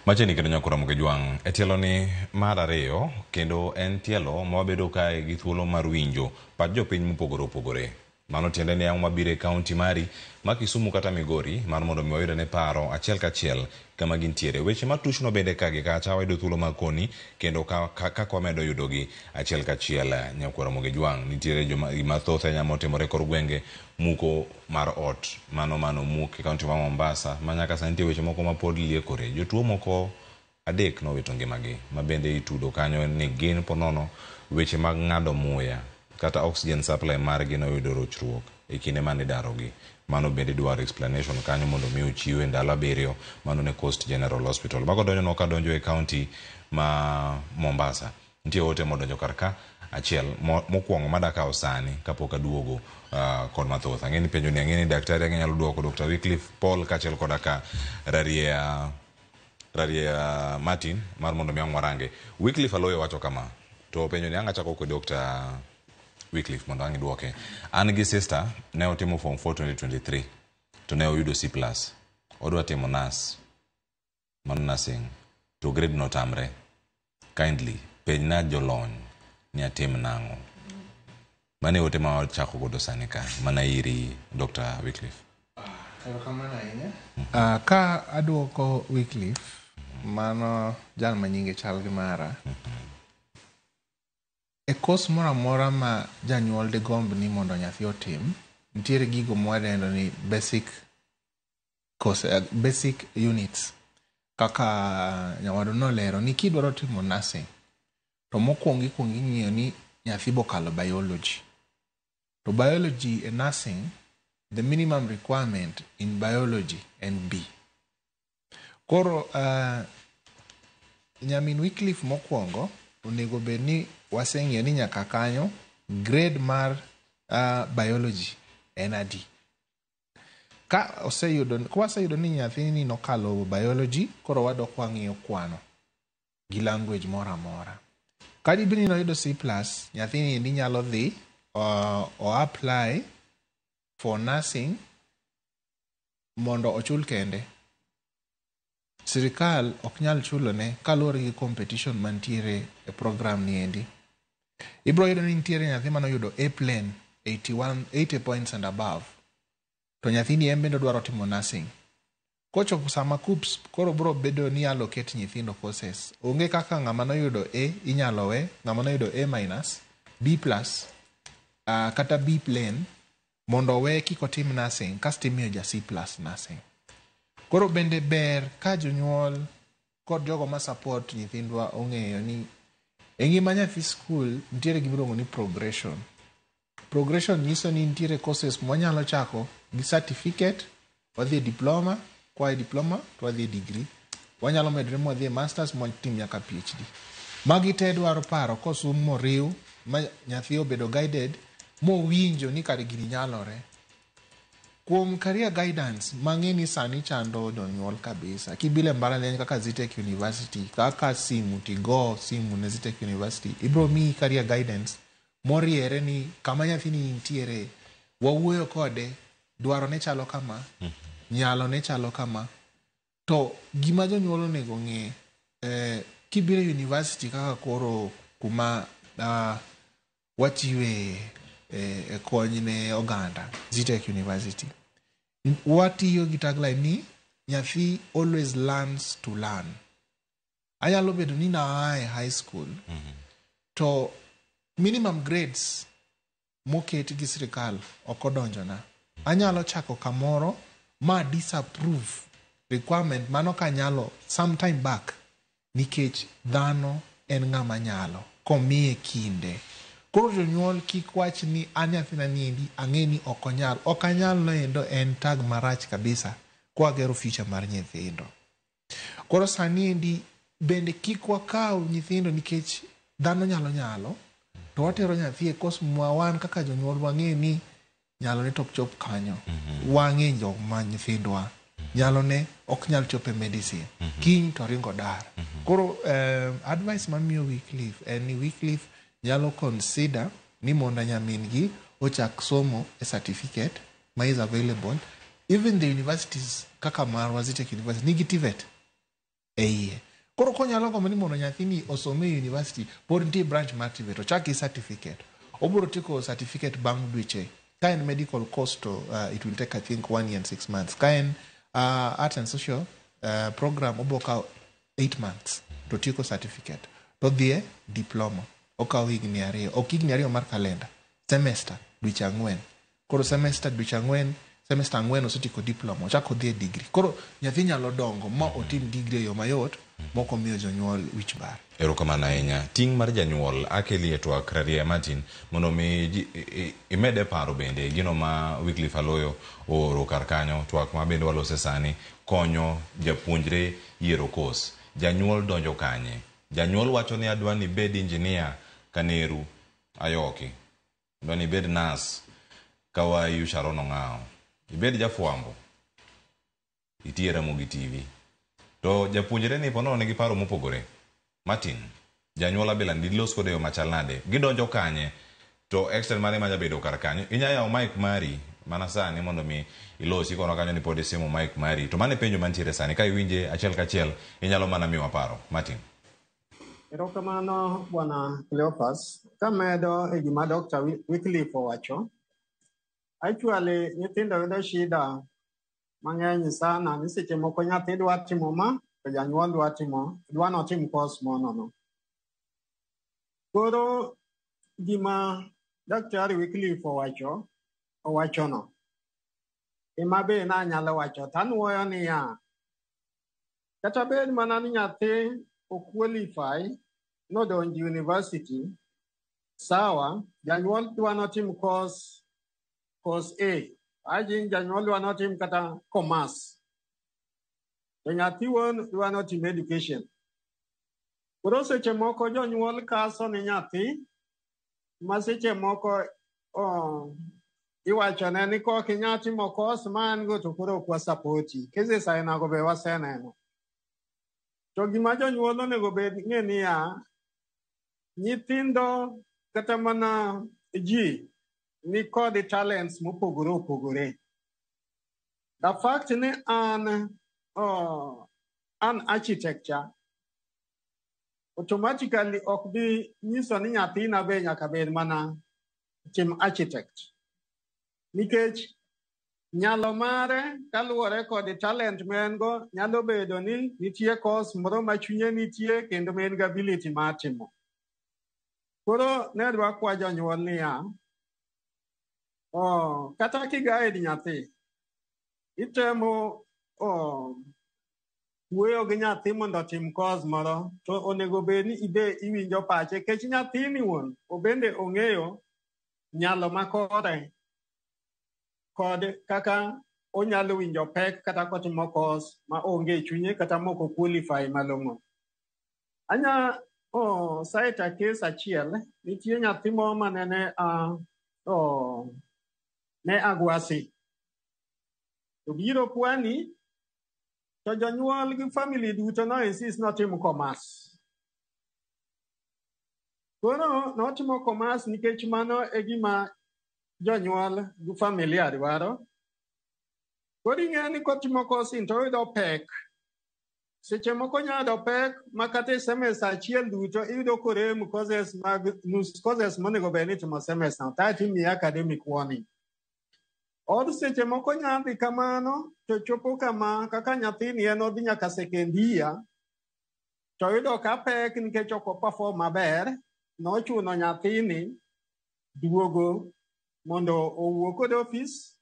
Machiegni kendo nyako Ramogi Jwang' e tielo ni mar ariyo kendo en tielo ma wabedo kae gi thuolo mar winjo pach jopiny mopogore opogore. Mano tiende ni ang'o mabiro e kaunti mari ma Kisumu kata Migori mar mondo mi wayud ane paro achiel kachiel kama gintiere. Weche matuchno bende ka gi kacha wayudo thuolo mar koni kendo kaka wamedo yudogi achiel kachiel nyako Ramogi Jwang'. Nitiere joma mathoth ahinya motimore kor gwenge, muko mar ot mano muk e kaunti ma Mombasa ma nyaka sani nitie weche moko ma pod liekore. Jotuo moko 3 nowito ngimagi ma bende itudo kanyo ni gin ponono weche mag ng'ado muya kata oxygen supply margi noyudo rochruok e kinde mane idarogi. Mano bende dwaro explanation kanyo mondo mi ochiwe ndalo 7 mano ne Coast General Hospital. Mago donjo no kadonjo e kaunti ma Mombasa. Nitie ote modonjo kar ka achiel mokwongo madakawo sani kapok aduogo kod mathoth. Ang'e ni penjo ni ang'e ni daktari ang'e nyalo duoko Dr. Wycliffe Paul kaachiel koda ka Raria Martin mar mondo mi ang' warange. Wycliffe Aloyo wacho kama, to penjo ni ang' achako kod Dr. Wycliffe mondo ang' iduoke. An gi sister ne otimo form 4 2023 to ne oyudo C+. Odwa timo nurse, mano nursing, to grade notamre. Kindly penjna jolony ni atim nang'o. Mane ote ma wachako godo sani ka mana iri Dr. Wycliffe. Erokamano ahinya. Ka aduoko Wycliffe, mano jal ma nyinge chal gi mara. E course moro amora ma janyuol digomb ni mondo nyathi otim, nitiere gigo mwadendo ni basic course, basic units. Kaka nyawadu nolero ni kidwaro timo nursing, to mokwongo ikwongo ing'iyo ni nyathi bokalo biology. To biology e nursing, the minimum requirement in biology en B. Koro nyamin Wycliffe mokwongo onego bed ni waseng'iyo ni nyaka kanyo grade mar biology en adi. Ka waseyudo ni nyathini nokalo biology, koro wadok wang'iyo kwano gi language moro amora. Ka dibed ni noyudo C+, nyathini endi nyalo dhi o apply for nursing mondo ochul kende. Sirikal ok nyal chulone kaluwore gi competition mantiere e program ni endi. Ibiro yudo ni nitiere nyathi manoyudo A plain 80 points and above. To nyathini en bende odwaro timo nursing. Kochopo sama KUCCPS koro biro bedo ni allocate nyithindo courses. Onge kaka ng'ama noyudo A inyalo we, ng'ama noyudo A minus, B plus, kata B plain mondo owe kik otim nursing kasto imiyo ja C plus nursing. Koro bende ber ka jonyuol kod jogo ma support nyithindwa ong'eyo ni e ngima nyathi skul nitiere gima iluongo ni progression. Progression nyiso ni nitiere courses mwanyalo chako gi certificate, wadhi e diploma, koa e diploma to wadhi e degree. Wanyalo medore mwadhi e masters mwatim nyaka PhD. Magi te dwaro paro kosum moriw ma nyathi obedo guided mowinjo ni kare gini nyalore. Kuom career guidance mang'e ni sani chando jonyuol kabisa. Kibile mbalariany kaka Zetech University, kaka simu tigo simu ne Zetech University, ibro miyi career guidance moriere ni kama nyathini nitiere, wawuoyo kode, dwaro ne chalo kama, nyalo ne chalo kama. To gima jonyuol onego ng'e, kibiro e university kaka koro kuma wachiwe kony ne oganda, Zetech University, watiyo gi tagline ni nyathi always learns to learn. Anyalo bedo ni naa e high school, to minimum grades moket gi sirikal ok odonjona. Anyalo chako kamoro ma disapprove requirement mano kanyalo sometime back, nikech dhano en ng'ama nyalo komiye kinde. Koro jonyuol kik wach ni an nyathina niendi ang'e ni ok onyal. Ok anyal noendo en tag marach kabisa kwagero future mar nyithindo. Koro sani endi bende kik wakaw nyithindo nikech dhano nyalo nyalo, to watero nyathi e course ma wan kaka jonyuol wang'e ni nyalo ne to ok chop kanyo. Wang'e joma nyithindwa nyalo ne ok nyal chopo e medicine. Kiny to ringo dar. Koro advice mamiyo Wycliffe en ni Wycliffe nyalo consider ni mondo nyamin gi ochak somo e certificate ma is available. Even the universities kaka marwa Zetech University nigi TVET e iye. Koro konyalo gombo ni mondo nyathini osom e university, pod nitie branch mar TVET, ochak gi certificate. Obiro tieko certificate bang' dweche. Ka en medical course to it will take I think 1 year and 6 months. Ka en art and social program obiro kawo 8 months to tieko certificate. To dhi e diploma, okawo higni 2, ok higni 2 mar kalenda, semester dweche 4. Koro semester dweche 4, semester 4 osetieko diploma, ochako odhi e degree. Koro nyathi nyalo dongo ma otim degree e yo mayot mok omiyo jonyuol wich bar. Erokamano ahinya. Ting' mar janyuol akeli e twak Raria Martin mondo mi imede paro bende gino ma Wycliffe Aloyo ooro kar kanyo, twak ma bende walose sani konyo japuonjre yiero course. Janyuol donjo kanye? Janyuol wacho ni adwa ni ibed engineer kaneru Ayoki. Adwa ni ibed nurse Kawayu Sharon Ong'awo. Ibed jafwambo itie Ramogi TV. To japuonjre ni ponono nigi paro mopogore. Martin, janyuol abila ni dilos kode yo machal nade? Gidonjo kanye? To extent mane manya bedo kar kanyo? Inya yawo mic mari mana sani mondo mi ilosi kono kanyo ni pod isimo mic mari. To mano e penjo mantiere sani. Ka iwinje achiel kachiel, inyalo mana miwa paro. Martin. Erokamano Bwana Cleophas. Kamedo e gima Dr. Wycliffe owacho, actually nyithindo yudo shida mang'eny sana ni seche moko nyathi dwa timo ma to janyuol dwa timo dwa notim course monono. Koro gima Daktari Wycliffe owacho owachono ema be nanyalo wacho to anuoyo niya, kata bed mana ni nyathi o qualify nodonjo university, sawa, janyuol dwa notim course A, ajin janyuol dwa notim kata commerce, to nyathi wuon dwa notim education. Koro seche moko jonyuol kaso ni nyathi ma seche moko iwachone ni kok inyal timo course ma an go to koro ok wasapoti. Cases ainago be waseneno. To gima jonyuol onego bed ng'e niya, nyithindo kata mana ji ni kod talents mopogore opogore. The fact ni an architecture automatically ok bi nyiso ni nyathina be nyaka bed mana tim architect. Nikech nyalo mare kaluwore kod talent ma en go nyalo bedo ni nitie course moro ma chunye nitie kendo ma en gi ability mar timo. Koro ne dwa kwa jonyuol niya, kata kiguide nyathi, itemo wuoyo gi nyathi mondo otim course moro, to onego bed ni ibe iwinjo pache, nikech nyathini wuon obende ong'eyo nyalo makore kod kaka onyalo winjo pek kata kotimo course ma onge e chunye kata mok o qualify malong'o. Anya cite case achiel, nitie nyathi moro manene ne Agwasi. To biro Pwani, to jonyuol gi family duto no insist notim commerce. Koro notimo commerce nikech mano e gima jonyuol gi familia dwaro. Koro ing'eyo ni kotimo course ni to oyudo pek. Seche moko onyalo yudo pek ma kata e semester achiel duto iyudo korem courses mag nus courses monego bed ni itimo semester no, kaeto imiye academic warning. Or seche moko nya dhi kamano to chopo kama kaka nyathini en odhi nyaka second year to oyudo ka pek nikech ok o perform maber, nochuno nyathini duogo mondo owuo kod ofis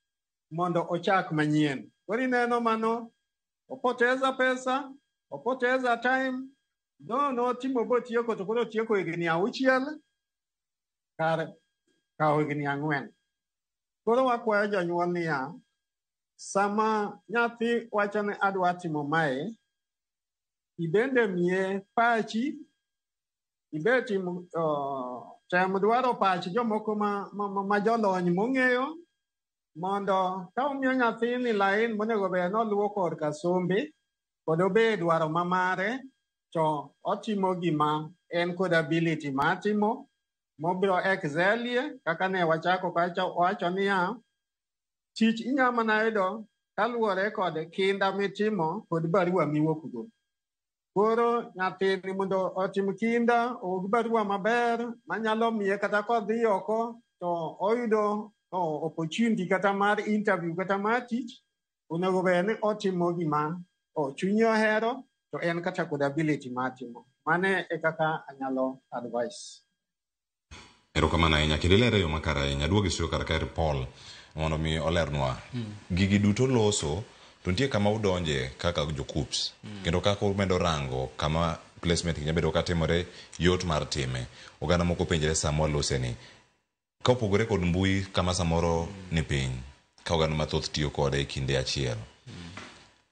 mondo ochak manyien. Koro ineno mano opoteza pesa, opoteza time, no notimo botieko to koro otieko higni 6 kar kawo higni 4. Koro wakwayo jonyuol niya, sama nyathi wacho ni adwa timo mae, ibende miye pachi, ibe tim tem dwaro pach jomoko ma jolony mong'eyo mondo ka umiyo nyathini lain monego bed noluwo korka sombe kod obe dwaro mamare to otimo gima en kod ability mar timo mobiro excelie kaka ne wachako kacha wacho niya tich inya mana yudo kaluwore kod kinda mitimo kod barua miwuok go. Koro nyathini mondo otim kinda owuog barua maber manyalo miye kata kodhi oko to oyudo opportunity kata mar interview kata mar tich, onego bed ni otimo gima chunye ohero to en kata kod ability mar timo. Mane e kaka anyalo advice. Erokamano ahinya kendo ilere e yo makare ahinya. Aduogo e studio kar kae Paul mondo mi olernwa. Gigi duto loso to nitie kama udonje kaka jo KUCCPS kendo kaka umedo rango kama placement nyalo bedo katimore yot mar time. Oganda moko penjre sama walose ni ka opogore kod mbui kama samoro ni piny ka oganda mathoth tiyo kode e kinde achiel.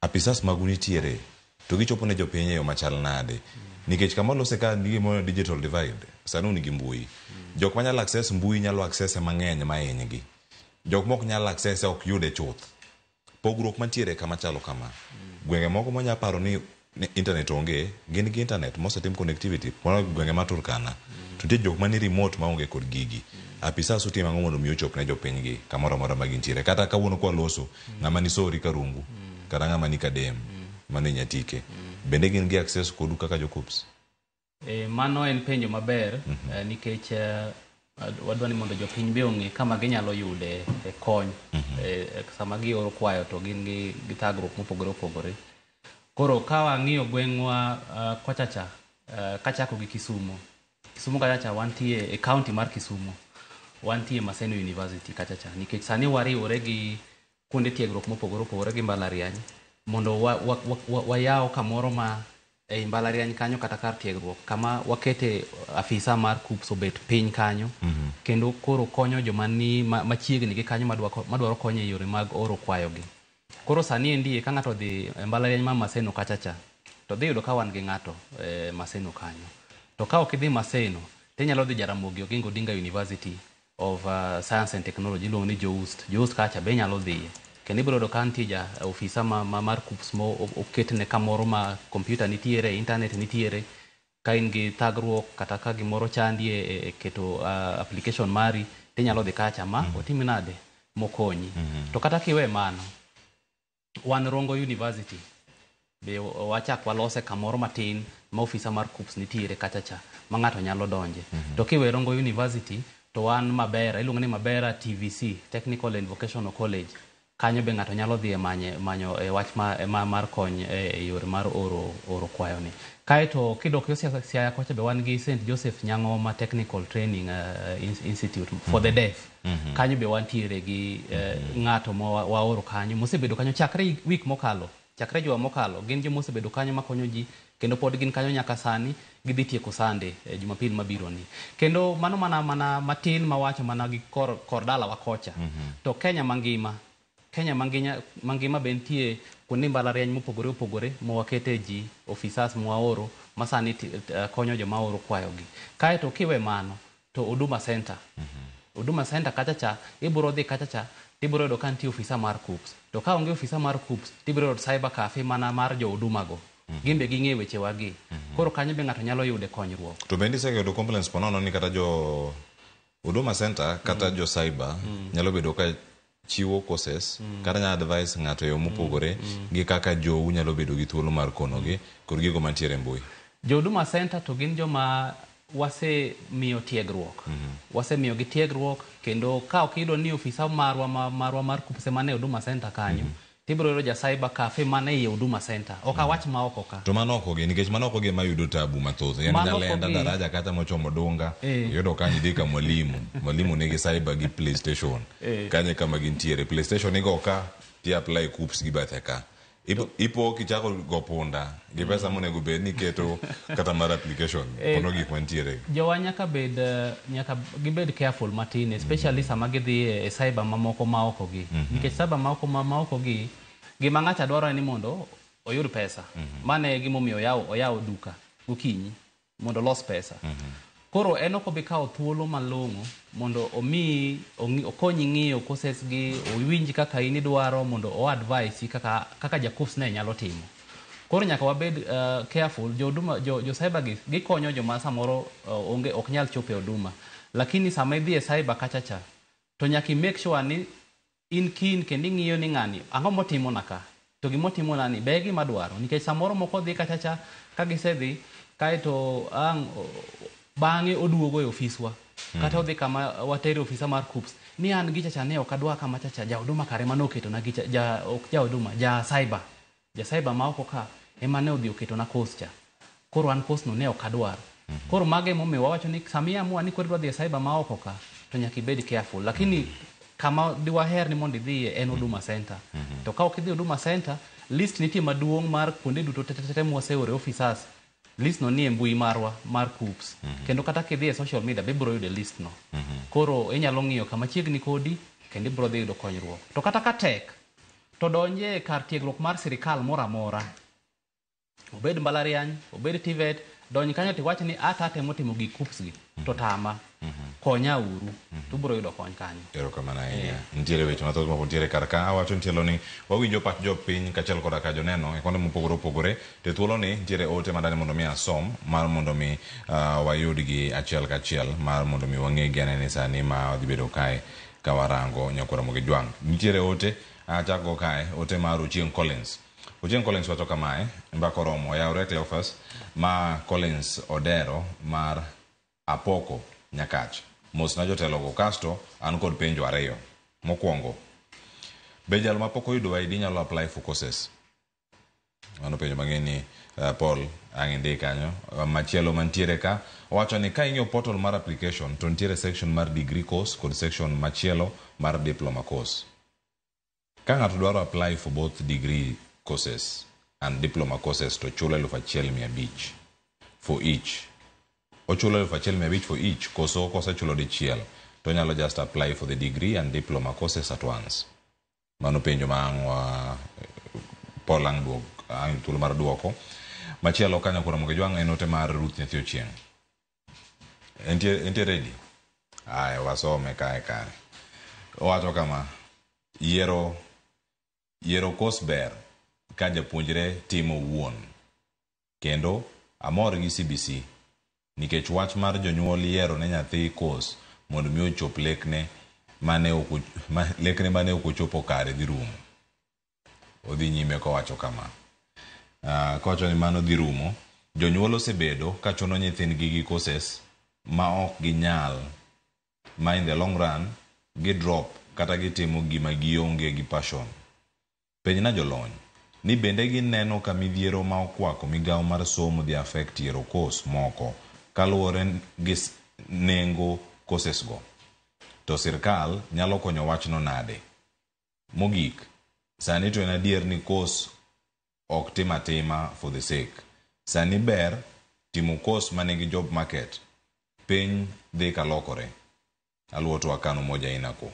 Apisas magu nitiere to gichopo ne jopiny e yo machal nade? Nikech kama walose ka nigi gimoro digital divide, sani un gi mbui. Jok manyalo access mbui nyalo access mang'eny mahinygi. Jok mok nyal access ok yude chuth. Pogruok mantiere kama chalo kama. Gwenge moko mwanya paro ni internet onge, gin gi internet mosetim connectivity, mano gwenge ma Turkana. To nitie jok mani remote maonge kod gigi. Apisas utimo ang'o mondo mi ochop ne jopiny gi kamoro amora ma gintiere. Kata kawuono kwaloso, ng'ama ni Sori Karungu, kata ng'ama ni Kadem, mano e Nyatike. Bende gin gi access kodu kaka jo KUCCPS? Mano en penjo maber nikech wadwa ni mondo jopiny be ong'e kama ginyalo yude kony sama gioro kwayo to gin gi thagruok mopogore opogore. Koro ka wang'iyo gweng'wa kochacha kachako gi Kisumu. Kisumu kachacha wantie e county mar Kisumu. Wantie Maseno University kachacha nikech sani wariwore gi kuonde tiegruok mopogore opogore gi mbalariany mondo wayaw kamoro ma ei mbalariany kanyo kata kar tiegruok kama wakete afisa mar KUCCPS obet piny kanyo kendo koro konyo joma ni machiegni gi kanyo madwaro kony e yore mag oro kwayogi. Koro sani endi ka ng'ato odhi e mbalariany mar Maseno kachacha to dhi yudo ka wan gi ng'ato Maseno kanyo. To ka ok idhi Maseno tinyalo dhi Jaramogi Oginga Odinga University of Science and Technology iluongo ni JOOUST. JOOUST kacha be inyalo dhiye. Kendo ibiro yudo ka nitie ja ofisa mar KUCCPS mo oketne kamoro ma kompyuta nitiere, internet nitiere. Ka in gi thagruok kata ka gimoro chandi e keto application mari tinyalo dhi kacha ma otimi nade mokonyi. To kata kiwe mano, wan Rongo University be wachak walose kamoro matin ma ofisa mar KUCCPS nitiere kacha cha ma ng'ato nyalo donje. To kiwe Rongo University to wan Mabera, iluongo ni Mabera TVC, Technical and Vocational College. Kanyo be ng'ato nyalo dhi e manyo e wach mar kony e yore mar oro kwayo ni. Kaeto kidok yo Siaya kocha be wan gi St. Joseph Nyang'oma Technical Training Institute for the Deaf. Kanyo be wantiere gi ng'ato ma waoro kanyo mosebedo kanyo chakre wik mokalo. Chakre juma mokalo, gin joma osebedo kanyo makonyo ji, kendo pod gin kanyo nyaka sani, gidhi tieko Sunday e Jumapil mabiro ni. Kendo mano mana mana matin mawacho mana gi kor, kor dalawa kocha. To Kenya mangima, Kenya mangima, mangima be nitie kuonde mbalariany mopogore opogore mawakete ji, officers mwaoro, ma sani konyo joma oro kwayogi. Kaeto kiwe mano, to Huduma Center. Huduma Center kacha cha, ibiro dhi kacha cha, tibiro yudo ka nitie ofisa mar KUCCPS. To ka onge ofisa mar KUCCPS, tibiro yudo cyber cafe mana mar jo Huduma go. Gin be ging'e wechewa gi. Koro kanyo be ng'ato nyalo yude konyruok. To bende iseyudo complaints ponono ni kata jo Huduma Center kata jo cyber nyalo bedo ka chiwo courses kata nyalo advise ng'ato e yo mopogore gi kaka jou nyalo bedo gi thuolo mar konogi kod gigo mantiere e mbui. Jo Huduma Center to gin joma wasemiyo tiegruok. Wasemiyogi tiegruok kendo ka ok iyudo ni ofisa marwa ma, marwa mar KUCCPS ema e Huduma Center kanyo, tibiro yudo ja cyber cafe mana ei Huduma Center. Ok awach ma oko ka. To mano oko gi nikech mano oko gi ema yudo tabu mathoth. Yani Mano oko Nyalenda gi- daraja kata mochomo Dunga iyudo kanyo idhi ka mwalimu. Mwalimu nigi cyber gi PlayStation. Kanyo e kama gintiere. PlayStation igo ka ti apply KUCCPS gi bathe ka. Ipo kichako go punda gi pesa monego bed ni iketo kata mar application pono gik mantiere. Jowa nyaka bed nyaka gibed careful matin especially sama gidhi e cyber mamoko ma oko gi. Nikech cyber ma oko ma oko gi gima ng'acha dwaro en ni mondo oyud pesa. Mano e gimomiyo oyawo duka gokinyi mondo olos pesa. Koro en ok obi kawo thuolo malong'o mondo omi okonyi ng'iyo courses gi, owinj kaka in idwaro mondo o advise kaka kaka ja KUCCPS ne nyalo timo. Koro nyaka wabed careful jo Huduma jo cyber gi gikonyo joma samoro onge ok nyal chopo e Huduma. Lakini sama idhi e cyber kacha cha to nyaka i make sure ni in keen kendo ing'iyo ni ng'ani ang'o motimona ka to gimotimona ni be e gima adwaro nikech samoro moko dhi kacha cha ka gisedhi kaeto ang' bang'e oduogo e ofiswa kata odhi kama watere ofisa mar KUCCPS ni an gicha cha ne ok adwa kama cha cha ja Huduma kare mane oketona gicha ja ok ja Huduma ja cyber ma oko ka ema ne odhi oketona course cha koro an course no ne ok adwar. Koro mago emomiyo wawacho ni sama iamua ni koro idwa dhi e cyber ma oko ka to nyaka ibed careful lakini kama diwaher ni mondo idhiye en Huduma Center. To ka ok idhi Huduma Center, list nitie maduong' mar kuonde duto te mwaseore officers. List no nie mbui marwa mar KUCCPS. Kendo kata kidhi e social media be ibiro yudo list no. Koro inyalo ng'iyo kama chiegni kodi kendo ibiro dhi yudo konyruok. To kata ka tek, to donje kar tiegruok mar sirikal moro amora. Obed mbalariany, obed TVET, donj kanyo tiwach ni ata atemo timo gik KUCCPS gi, to tama. Konya uru, to ubiro yudo kony kanyo. Erokamano ahinya. Nitiere weche mathoth mapod nitiere kar ka. Awacho ntielo ni wawinjo pach jopiny kaachiel koda ka joneno e konde mopogore opogore. To e thuoloni nitiere ote madani mondo mi asom mar mondo mi wayudgi achiel kachiel mar mondo mi wang'e gi ane ni sani ma wadhi bedo kae ka warango nyakwar Ramogi Jwang'. Nitiere ote achako kae, ote mar Ochieng' Collins. Ochieng' Collins wacho kamae, mbaka oromo oyawre Cleophas ma Collins Odero mar Apoko Nyakach. Mosna jotelogo kasto an kod penjo ariyo. Mokwongo, be jal mapok oyudo ID nyalo apply for courses? Mano penjo mang'e ni Paul ang' indik kanyo. Machielo mantiere ka owacho ni ka ing'iyo portal mar application to nitiere section mar degree course kod section machielo mar diploma course. Ka ng'ato dwaro apply for both degree courses and diploma courses to chulo 1,500 for each. Ochulo 1,500 for each koso kosechulo dichiel to onyalo just apply for the degree and diploma courses at once. Mano penjo ma ang' wa Paul ang' duok ang' thuolo mar duoko. Machielo kanyo kuom Ramogi Jwang' en ote mar Ruth Nyathi Ochieng'. Entie ready? Aya wasome kae kare. Owacho kama, yiero course ber ka japuonjre timo owuon. Kendo amor gi CBC nikech wach mar jonyuol yiero ne nyathi course mondo mi ochop lekne mane ok ochopo kare dhi rumo. Odhi nyime kowacho kama. Kowacho ni mano dhi rumo, jonyuol osebedo ka chuno nyithindgi gi courses ma ok ginyal ma in the long run gi drop kata gitimo gima gionge gi passion. Penjna jolony ni bende gineno ka midhiero ma okwako migawo mar somo dhi affect yiero course moko kaluwore gi nengo courses go. To sirkal nyalo konyo wachno nade? Mogik, sani to en adier ni course Ok tim atima for the sake. Sani ber timo course manigi job market. Piny dhi kalokore. Aluwo twak kano moja inako.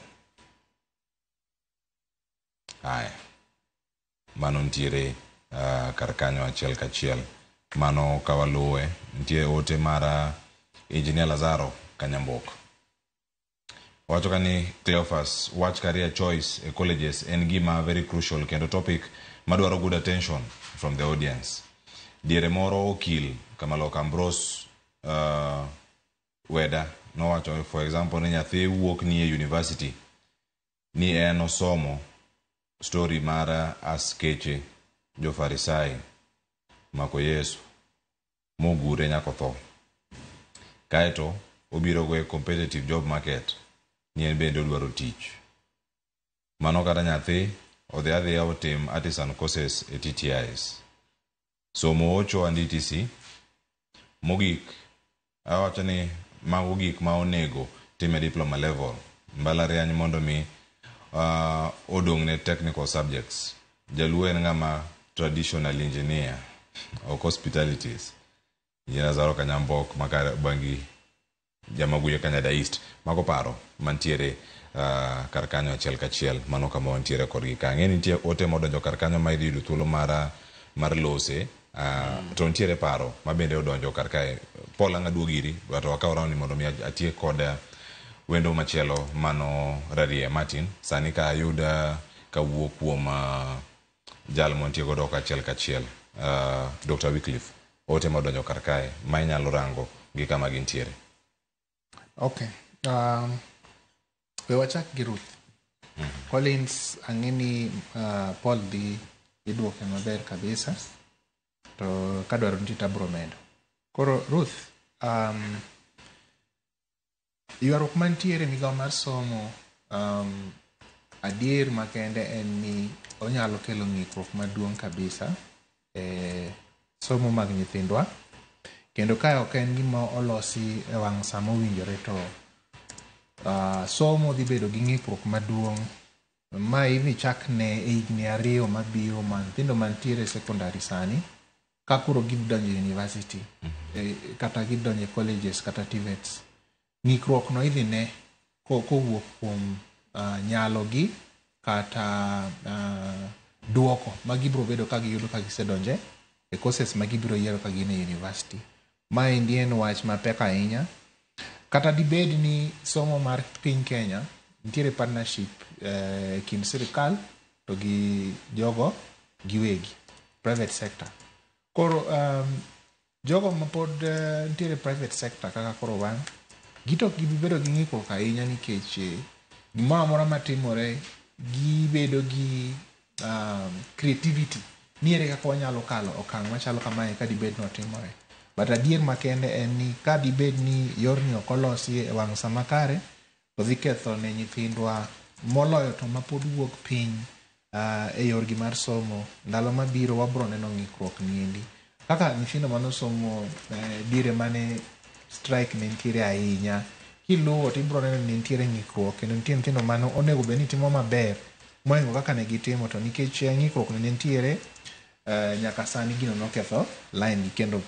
Haya. Mano nitiere kar kanyo achiel kachiel. Mano kawaluwe nitie ote mar Engineer Lazaro Kanyambok. Owacho ka ni Cleophas, wach career choice e colleges en gima very crucial kendo topic madwaro good attention from the audience. Diere moro okil Kamaloka Ambrose Weda nowacho for example ni nyathi wuok ni e university ni en osomo story mar askeche jo-Farisai mako Yesu mogure nyaka otho. Kaeto obiro go e competitive job market ni en bende odwaro tich. Mano kata nyathi odhi adhiya otim artisan courses e TTIs. Somo ocho and etc. Mogik, awacho ni mago gik ma onego tim e diploma level. Mbalariany mondo mi odong' ne technical subjects. Jaluo en ng'ama traditional engineer, ok hospitalities. Engineer Lazaro Kanyambok maka Bangi Jamaguyo Kanyada East. Mago paro mantiere kar kanyo achiel kachiel mano kama wantiere kodgi ka. Ang'e ni nitie ote modonjo kar kanyo ma idhi yudo thuolo mar lose to nitiere paro ma bende odonjo kar kae. Paul ang' aduog iri to wakaw round ni mondo mi atiek kod wendo machielo mano Rarie Martin. Sani ka ayud kawuok kuom jal mantie godo achiel kachiel Dr. Wycliffe ote modonjo kar kae ma inyalo rango gi kama gintiere. Okay. We wachak gi Ruth. Collins ang'e ni Paul dhi iduoke maber kabisa to kadwaro nitie to abiro medo. Koro Ruth, ywaruok mantiere e migawo mar somo adier makende en ni onyalo kelo ng'ikruok maduong' kabisa e somo mag nyithindwa kendo ka ok en gima olosi e wang' sa mowinjore to somo dhi bedo gi ng'ikruok maduong' ma idhi chak ne e higni 2 mabiro ma nyithindo mantiere e secondary sani ka koro gidonjo e university kata gidonjo e colleges kata TVETs. Ng'ikruok no idhi ne kowuok kuom nyalo gi kata duoko ma gibiro bedo ka giyudo ka gisedonje e courses ma gibiro yiero ka gin e university. Maendi en wach mapek ahinya. Kata dibed ni somo mar piny Kenya nitiere partnership kind sirikal to gi jogo giwegi, private sector. Koro jogo mapod nitiere private sector kaka koro wan, gito ok gibi bedo gi ng'ikruok ahinya nikech gimoro amora matimore gibedo gi creativity ni ere kaka wanyalo kalo okang' machalo kamae ka dibed ni otimore. But adier makende en ni ka dibed ni yorni ok olosi e wang' sa makare to dhi ketho ne nyithindwa moloyo to mapod wuok piny e yorgi mar somo ndalo mabiro wabro neno ng'ikruok niendi. Kaka nyithindo manosomo diere mane strike ne nitiere ahinya kiluwo tibro neno ni nitiere ng'ikruok kendo nitie nyithindo mane onego bed ni timo maber mohingo kaka ne gitimo to nikech ng'ikruok ne nitiere nyaka sani gino noketho line gi kendo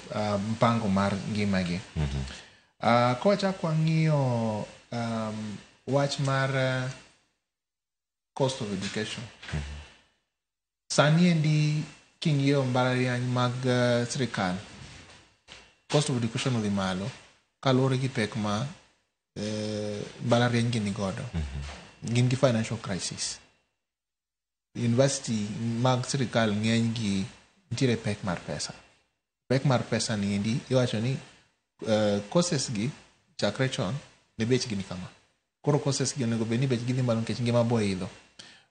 mpango mar ngimagi. Kawachak wang'iyo wach mar cost of education. Sani endi king'iyo mbalariany mag sirikal, cost of education odhi malo kaluwore gi pek ma mbalariany gi nigodo. Gin gi financial crisis. University mag sirikal ng'eny gi nitiere pek mar pesa. Pek mar pesa ni endi iwacho ni courses gi chakre chon ne bechgi ni kama. Koro courses gi onego bed ni bechgi dhi malo nikech ngima bo idho.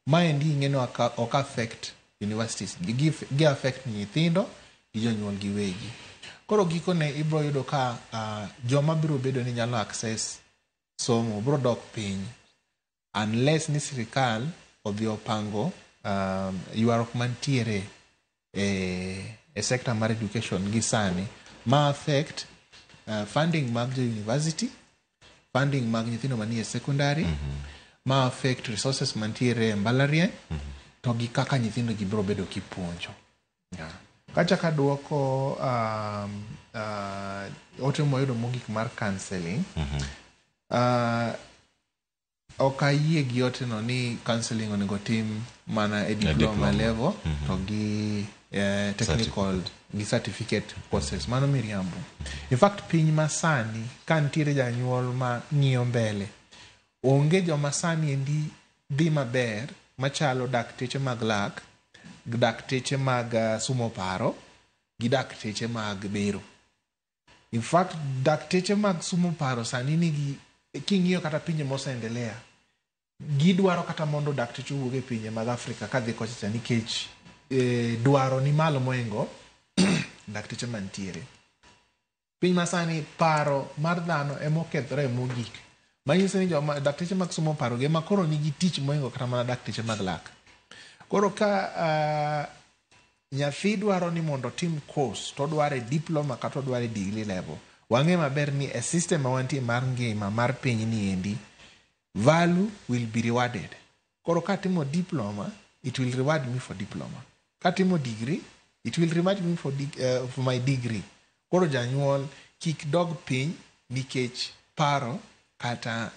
Maendi ing'e ni ok affect universities gi affect nyithindo gi jonyuol giwegi. Koro gikone ibro yudo ka joma biro bedo ni nyalo access somo biro dok piny unless ni sirikal odhi opango ywaruok mantiere e sector mar education gi sani ma affect funding mag jo university, funding mag nyithindo manie secondary, ma affect resources mantiere e mbalariany, to gi kaka nyithindo gi biro bedo kipuonjo. Yeah. Kachako aduoko ote mwayudo mogik mar counseling. Ok ayie gi ote no ni counseling onego tim mana e diploma diploma. level to gi technical gi certificate courses. Mano miriambo. In fact, piny masani ka nitiere janyuol ma ng'iyo mbele, onge joma sani endi dhi maber machalo dakteche mag lak, dakteche mag sumo paro, gi dakteche mag bero. In fact, dakteche mag sumo paro sani nigi, king'iyo kata pinje moseendelea, gidwaro kata mondo dakteche owuog e pinje mag Afrika kadhi kocha cha nikech dwaro ni malo moingo dakteche mantiere. Piny masani paro mar dhano ema okethore mogik. Manyiso ni joma dakteche mag somo paro gi ema koro nigi tich moingo kata mana dakteche mag lak. Koro ka nyathi dwaro ni mondo otim course to odwaro e diploma kata odwaro e degree level, wang'e maber ni e system ma wantie mar ngima mar piny ni endi, value will be rewarded. Koro katimo diploma, it will reward me for diploma. Katimo degree, it will reward me for my degree. Koro janyuol kik dog piny nikech paro kata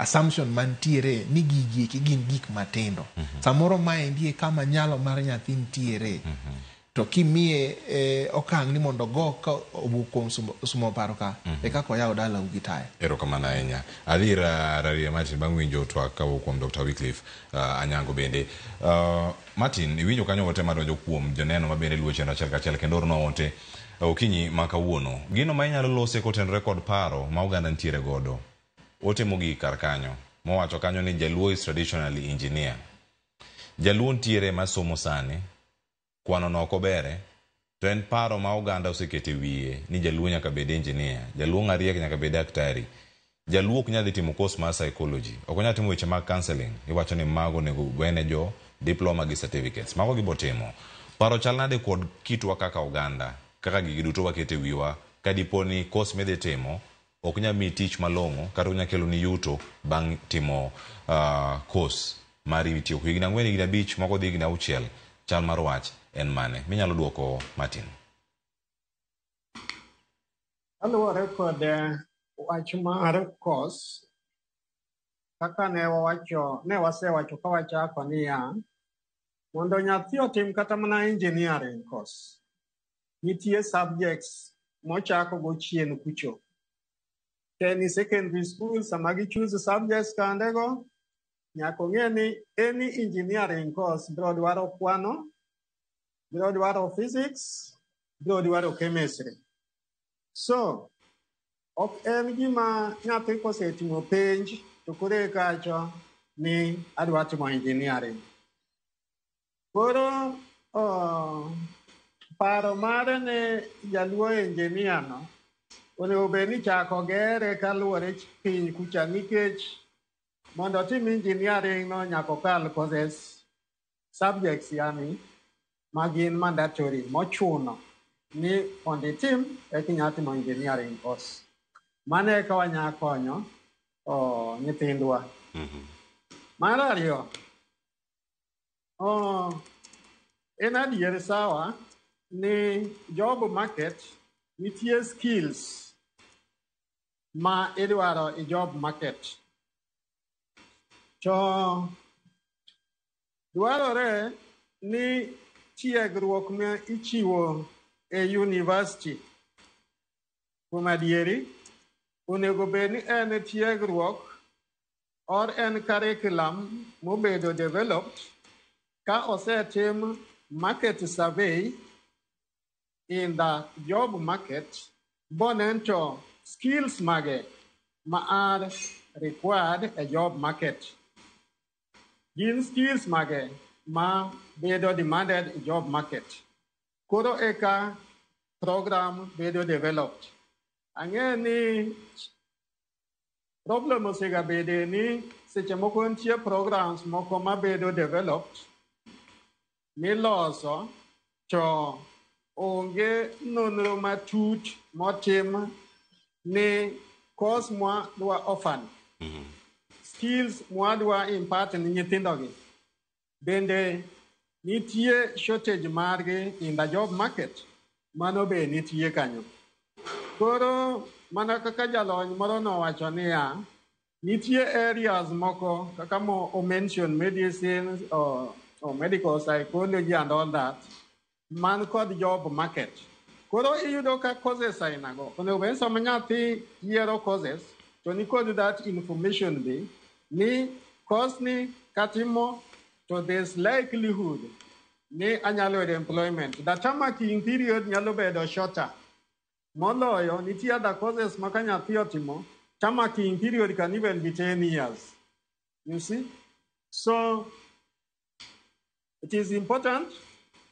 assumption mantiere ni gigi eki gin gik matindo. Samoro maendi e kama nyalo mar nyathi nitiere. To kimiye okang' ni mondo go ka owuok kuom sumo paro ka, e kaka oyaw dalau gi taya. Erokamano ahinya. Adhi ir Raria Martin bang' winjo twak kawuok kuom Dr. Wycliffe Anyango bende. Martin, iwinjo kanyo ote madonjo kuom joneno ma bende luwo chenro achiel kachiel kendo ornwa ote okinyi ma kawuono. Gino ma inyalo lose kotenore kod paro ma oganda nitiere godo. Ote mogik kar kanyo mowacho kanyo ni Jaluo is traditionally engineer. Jaluo nitiere masomo sani, kwano no ok obere, to en paro ma oganda oseketo e wiye ni Jaluo nyaka bed engineer, Jaluo ng'ariek nyaka bed daktari. Jaluo ok nyal dhi timo course mar psychology, ok onyal timo weche mag counseling. Iwacho ni mago onego wene jo diploma gi certificates. Mago gibo timo. Paro chal nade kod kitwa kaka oganda, kaka gigi duto waketo e wiwa, ka dipo ni course midhi timo ok nyal miyi tich malong'o kata ok nyal keloni yuto bang' timo course mari mitieko higni 4, higni 5, moko dhi higni 6. Chal mar wach en mane? Minyalo duoko Martin. Kaluwore kod wach mar course, kaka ne wawacho, ne wasewacho ka wachako niya, mondo nyathi otim kata mana engineering course, nitie subjects mochako go chien kucho. Ni secondary school, sama gi choose subjects kandego, nyaka ong'e ni any engineering course biro dwaro kwano, biro dwaro physics, biro dwaro chemistry. So, ok en gima nyathi kosetimo penj to koro eka ni adwa timo engineering. Koro paro mare ne jaluo engineer no onego bed ni chako gere kaluwore piny kucha nikech mondo otim engineering no nyaka okal courses subjects yani ma gin mandatory mochuno ni mondo itim eka inyalo timo engineering course. Mano eka wanyalo konyo nyithindwa. Mar ariyo, en adier sawa ni job market nitie skills ma idwaro e job market. To dwarore ni tiegruok ma ichiwo e university kuom adieri onego bed ni en tiegruok or en curriculum mobedo developed ka osetim market survey in the job market bonen to skills mage ma are required e job market. Gin skills mage ma bedo demanded e job market. Koro eka program bedo developed. Ang'e ni problem osegabede ni seche moko nitie programs moko mabedo developed miloso to onge nonro matut motim ni course mwa dwa offer skills mwa dwa impart ni nyithindogi bende nitie shortage margi in the job market. Mano be nitie kanyo. Koro mana kaka jalony moro nowacho niya, nitie areas moko kaka mo o mention medicine or medical psychology and all that man kod job market. Koro iyudo ka courses ainago onego bed ni sama nyathi yiero courses to nikod that information be ni course ni katimo to there's likelihood ni anyalo yudo employment. The tarmaking period nyalo bedo shorter. Moloyo nitie other courses ma ka nyathi otimo, tarmaking period can even be 10 years. You see? So it is important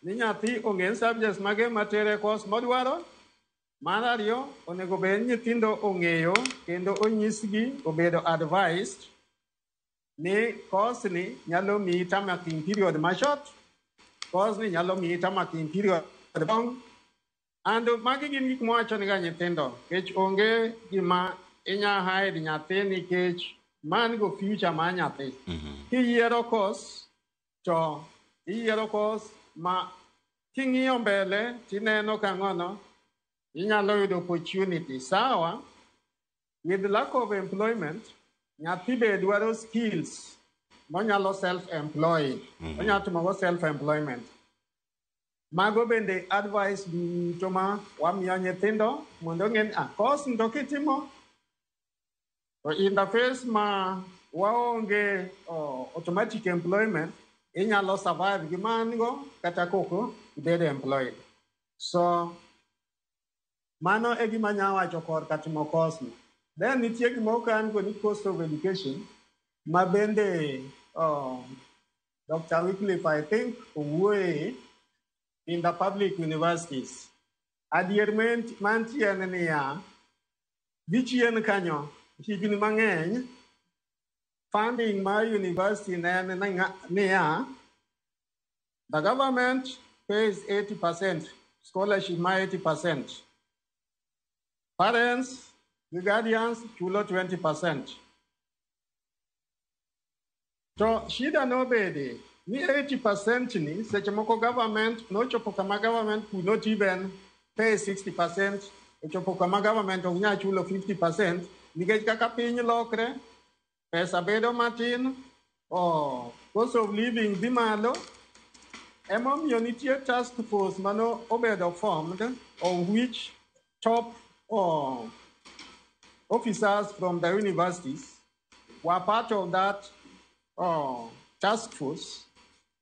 ni nyathi ong'e subjects mage matere course modwaro. Mar ariyo, onego bed ni nyithindo ong'eyo kendo onyisgi obedo advised ni course ni nyalo miyi tarmaking period ma short, course ni nyalo miyi tarmaking period long. And magi gin gik mwawacho ni ga nyithindo, nikech onge gima inya hide nyathi nikech man go future mar nyathi. Kiyiero course, to iyiero course ma king'iyo mbele tineno ka ng'ono inyalo yudo opportunity. Sawa, with lack of employment, nyathi be dwaro skills monyalo self-employ. Onyalo timogo self-employment. Mago bende advice duto ma wamiyo nyithindo mondo ong'e ni ah, course to kitimo to in the face ma waonge automatic employment, inyalo survive gi man-go kata koko ibedo employed. So mano e gima anya wacho korka timo course ni. Then nitie gima okan go ni cost of education ma bende Dr. Wycliffe, I think, owuoye in the public universities. Adier mantie en niya, gi chien kanyo, higni mang'eny, funding mar university ne en niya, the government pays 80%, scholarship mar 80%. Parents, the guardians chulo 20%. To shida nobede ni 80% ni seche moko government nochopo kama government could not even pay 60%, ochopo kama government ok nyal chulo 50% nikech kaka piny lokre, pesa bedo matin, oh, cost of living dhi malo. Emomiyo nitie task force mano obedo formed, of which top officers from the universities were part of that task force.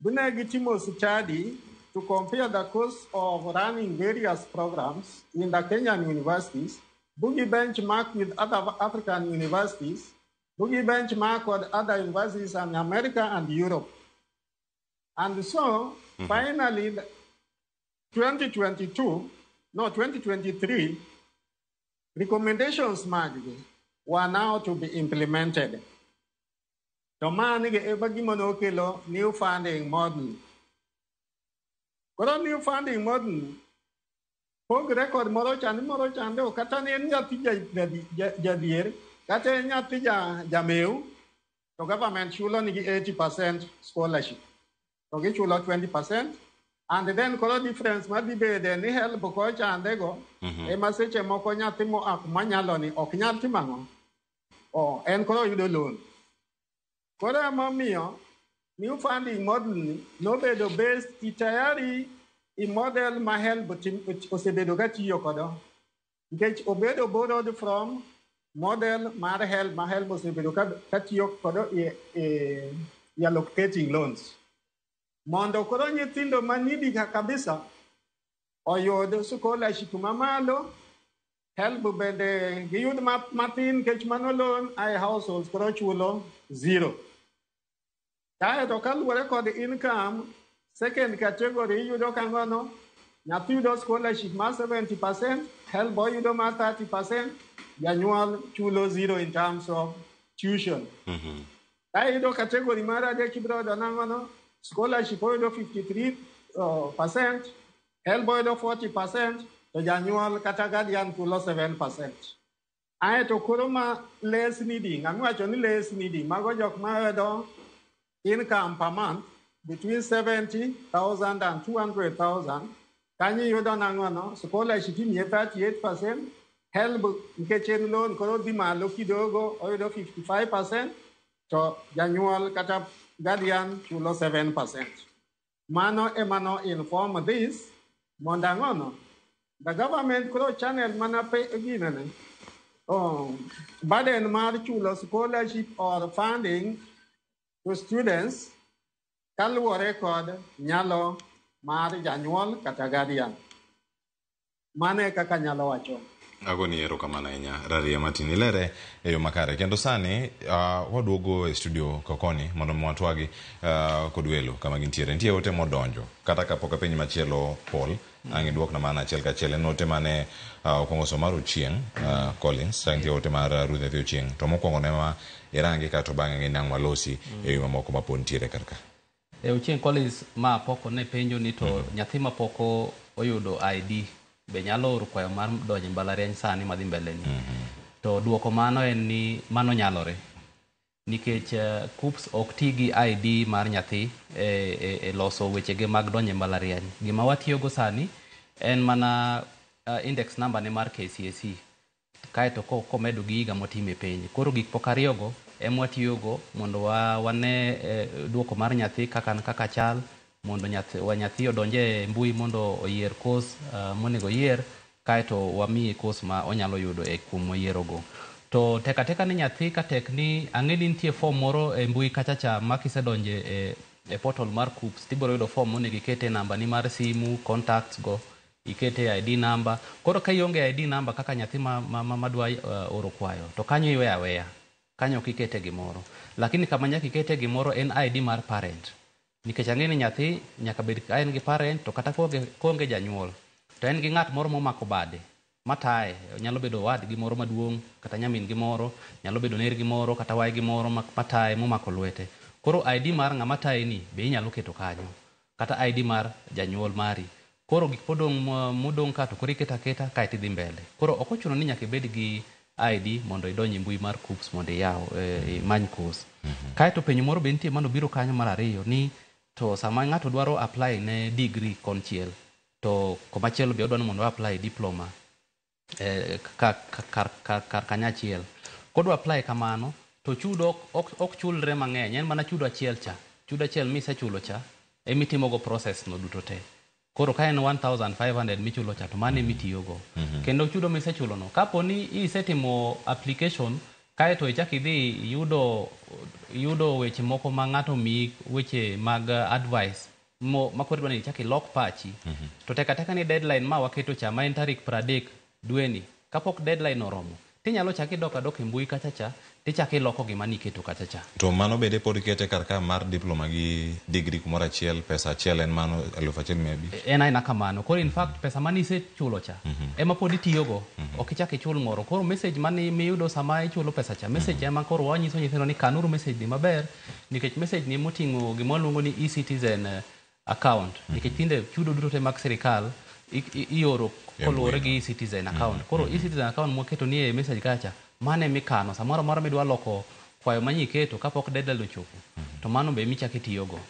Bune gitimo study to compare the cost of running various programs in the Kenyan universities, bugi benchmark with other African universities, bugi benchmark with other universities in America and Europe. And so, finally, 2022, no, 2023, recommendations maggi were now to be implemented. To mano ema gima nokelo new funding model. Koro new funding model pogre kod moro chande moro chande ok kata ne en nyathi jadhier kata en nyathi jameu to government chulo nigi 80% scholarship to gichulo 20%, and then koro difference madhi bede ni HELB kochande go ema seche moko nyathi moa kuma nyalo ni ok nyal timo ang'o, oh, en koro yudo loan. Koro emomiyo new funding model ni nobedo based entirely i model ma HELB osebedo ka tiyo kodo, nikech obedo borrowed from model mar HELB ma HELB osebedo ka tiyo kodo e allocating loans mondo koro nyithindo manidi ka kabisa oyud scholarship mamalo, HELB bende giyud matin nikech mano loan ae households koro chulo zero. Kaeto kaluwore kod income, second category iyudo ka ng'ono nyathi yudo scholarship mar 70%, HELB oyudo mar 30%, janyuol chulo zero in terms of tuition. Ka iyudo category mar adek ibiro yudo nang'ono scholarship oyudo 53 percent, HELB oyudo 40%, to janyuol kata guardian chulo 7%. Aeto koro ma less needy, ng'ama iwacho ni less needy, mago jok ma yudo income per month between 70,000 and 200,000, kanyo iyudo nang'ono, scholarship imiye 38%, HELB nikech en loan koro dhi malo kidogo, oyudo 55%, to janyuol kata guardian chulo 7%. Mano ema no inform this, mondo ang'ono, the government koro channel mana pe ginene, oh, burden mar chulo scholarship or funding to students kaluwore kod nyalo mar janyuol kata guardian. Mano e kaka nyalo wacho. Agoni erokamano ahinya Raria Martin ilere e yo makare kendo sani waduogo e studio kokoni mondo mi watwagi kod welo kama gintiere. Nitie ote modonjo kata kapok apenji machielo Paul ang' iduokna mana achiel kachiel en ote mane okwongo somo mar Ochieng' Collins chak nitie ote mar Ruth Nyathi Ochieng' to mokwongo ne ma irangi kato bang'e ng'e nang' walosi e wi mamoko ma pod nitiere kar ka. E Ochieng' Collins ma pok ne penjo ni to nyathi ma pok oyudo ID be nyalo oro kwayo mar donjo e mbalariany sani madhi mbele ni. To duoko mano en ni mano nyalore. Nikech KUCCPS ok ti gi ID mar nyathi e loso wechege mag donjo e mbalariany. Gima watiyogo sani en mana index number ne mar KCSE. Kaeto komedo gi higa motime penj. Koro gik moko ariyogo ema watiyogo mondo wane duoko mar nyathi kaka chal, mondo nyathi odonje e mbui mondo oyier course monego oyier, kaeto wamiye course ma onyalo yudo e kuom moyierogo. To tek ateka ni nyathi ka tek ni ang'e ni nitie form moro e mbui kacha cha ma kisedonje e portal mar KUCCPS tibiro yudo form monego ikete namba ni mar simu, contacts go, ikete ID number. Koro ka ionge ID number kaka nyathi ma dwa oro kwayo, to kanyo iweyo aweya. Kanyo ok ikete gimoro. Lakini kama nyaka ikete gimoro en ID mar parent. Nikech ang'e ni nyathi nyaka bed ka en gi parent, to kata koonge janyuol, to en gi ng'at moro momako bade mataye. Nyalo bedo owadgi moro maduong', kata nyamin gi moro, nyalo bedo nergi moro, kata waygi moro mataye momako lwete. Koro ID mar ng'ama taye ni be inyalo keto kanyo, kata ID mar janyuol mari. Koro gik modong' ka to koro iketo aketa kaeto idhi mbele. Koro ok ochuno ni nyaka ibed gi ID mondo idonj e mbui mar KUCCPS mondo iyaw imany course. Kaeto penjo moro be nitie manobiro kanyo mar ariyo ni to sama ng'ato dwaro apply ne degree konchiel to komachielo be odwaro ni mondo apply diploma kar kanyachiel. Kodwa apply kamano to chudo ok chulre mang'eny, en mana chudo achiel cha. Chudo achiel misechulo cha emitimogo process no duto te. Koro ka en 1500 michulo cha to mano emitiyogo. Kendo chudo misechulo no, kapo ni isetimo application kaeto ichak idhi iyudo weche moko ma ng'ato miyi weche mag advice ma koro idwa ni ichak ilok pachi, to tek ateka ni deadline ma waketo cha ma en tarik 30 dweni, kapok deadline oromo tinyalo chak idok adok e mbui kacha cha tichak iloko gima niketo kacha cha. To mano bende pod ikete kar ka mar diploma gi degree kumoro achiel, pesa achiel en mano 1500? En aina kamano. Koro in fact pesa mane isechulo cha ema pod itiyogo, ok ichak ichul moro. Koro message mane miyudo sama ichulo pesa cha, message ema koro wanyiso nyithindo ni kanuru message ni maber, nikech message ni moting'o gima waluongo ni e-citizen account. Nikech tinde chudo duto te mag sirikal ioro koluwore gi e-citizen account. Koro e-citizen account mwaketo ni e message kacha, mano emikano. Samoro amora midwa loko kwayo manyiketo kapok deadline ochopo, to mano be emichako itiyogo.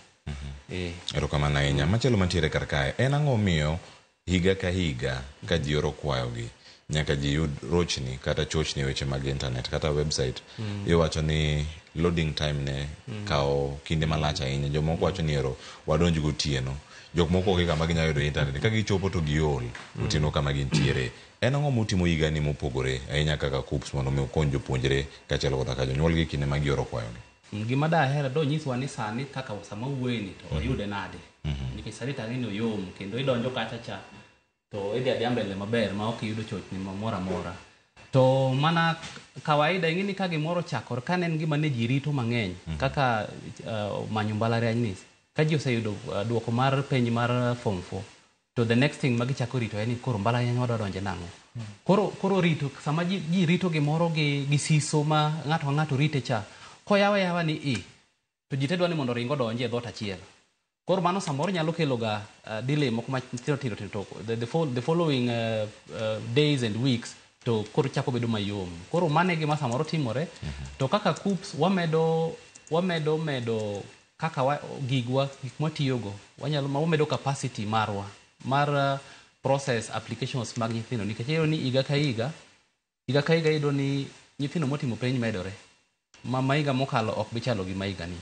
Erokamano ahinya. Machielo mantiere kar kae, en ang'o miyo higa ka higa ka ji oro kwayogi nyaka ji yud rochni kata chochni e weche mag internet kata website? Iwacho ni loading time ne kawo kinde malach ahinya. Jomoko wacho ni ero wadonj gotieno. Jok moko onge kama ginyalo yudo internet. Ka gichopo to giol otieno kama gintiere. En ang'o mutimo higani mopogore ahinya kaka KUCCPS mondo mi ukony jopuonjre kaachiel koda ka jonyuolgi kinde ma gioro kwayogi? Gima daher donyiswa ni sani kaka sama wuoyeni to oyude nade. Nikech sani tang'e ni oyom kendo idonjo kacha cha to idhi adhiya mbele maber ma ok iyudo chochni moro amora. To mana kawaida ing'e ni ka gimoro ochakore, ka ne en gima ne ji rito mang'eny kaka manyo mbalariany ni, ka ji oseyudo duoko mar penj mar form 4, to the next thing ma gichako rito en ni koro mbalariany wadwa donje nang'o. Koro rito sama ji rito gimoro gi siso ma ng'ato ka ng'ato rite cha, koyawe yawa ni i to ji te dwa ni mondo oring odonje e dhoot achiel. Koro mano samoro nyalo kelo ga delay moko matindo tindo to the following days and weeks to koro chako bedo mayom. Koro mano e gima samoro timore. To kaka KUCCPS wamedo medo kaka wa, gigwa gik mwatiyogo wanyalo ma wamedo capacity marwa mar process applications mag nyithindo, nikech iyudo ni higa ka higa, higa ka higa, iyudo ni nyithindo motimo penj medore ma higa mokalo ok bi chalo gi ma higa ni.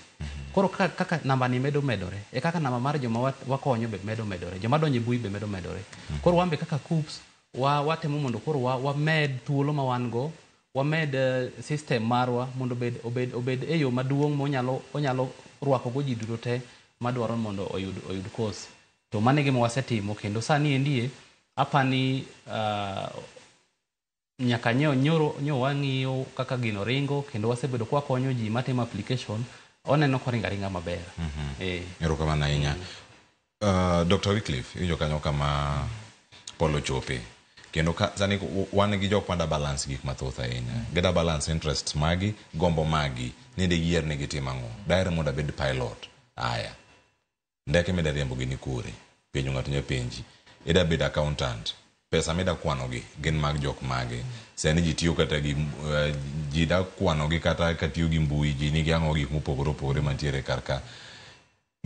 Koro kaka namba ni medo medore e kaka namba mar joma wakonyo be medo medore, joma donjo e mbui be medo medore. Koro wan be kaka KUCCPS watemo mondo koro wamed thuolo ma wan go, wamed system marwa mondo obed e yo maduong' monyalo onyalo rwakogo ji duto te madwaro mondo oyud course. To mano e gima wasetimo, kendo sani endie apani nyaka nyoro nyo wang'iyo kaka gino ringo, kendo wasebedo kwakonyo ji matimo application, oneno koringo aringa maber. Erokamano ahinya. Dr. Wycliffe, iwinjo kanyo kama Paul ochope. Kendo ka, sani wan gi jok mada balance gik mathoth ahinya. Gida balance interests magi, gombo magi, ni de giyier ni gitim ang'o. Daher mondo abed pilot. Aya. Ndeke mida riembo gi ni kure? Penjo ng'ato nya penji. Ida bedo accountant. Pesa mida kwano gi gin mag jok mage. Sani ji tiyo kata gi ji da kwano gi kata ka tiyo gi mbui, ji nigi ang'o, gik mopogore opogore mantiere kar ka.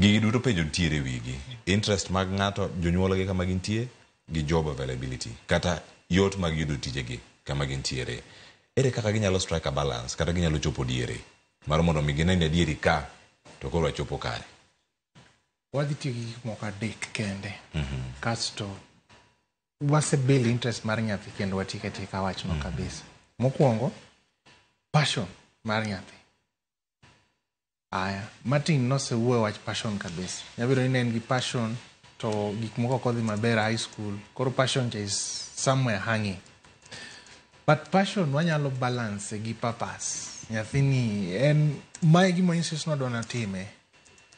Gigi duto penjo nitiere e wigi. Interest mag ng'ato, jonyuolgi kama gintie, gi job availability, kata yot mag yudo tijegi kama gintiere. Ere kaka ginyalo strike a balance, kata ginyalo chopo diere, mar mondo mi gine ni adieri ka, to koro wachopo kare? Wadhi tiyo gi gik moko adek kende. Kasto wase build interest mar nyathi kendo watieko atieka wachno kabisa. Mokwongo, passion mar nyathi. Aya, Martin nosewuoyo wach passion kabisa. Nyabedo ni ne en gi passion to gik moko ok odhi maber high school. Koro passion cha is somewhere hanging. But passion wanyalo balance gi purpose. Nyathini en mae gima nyiso ni odwa notime.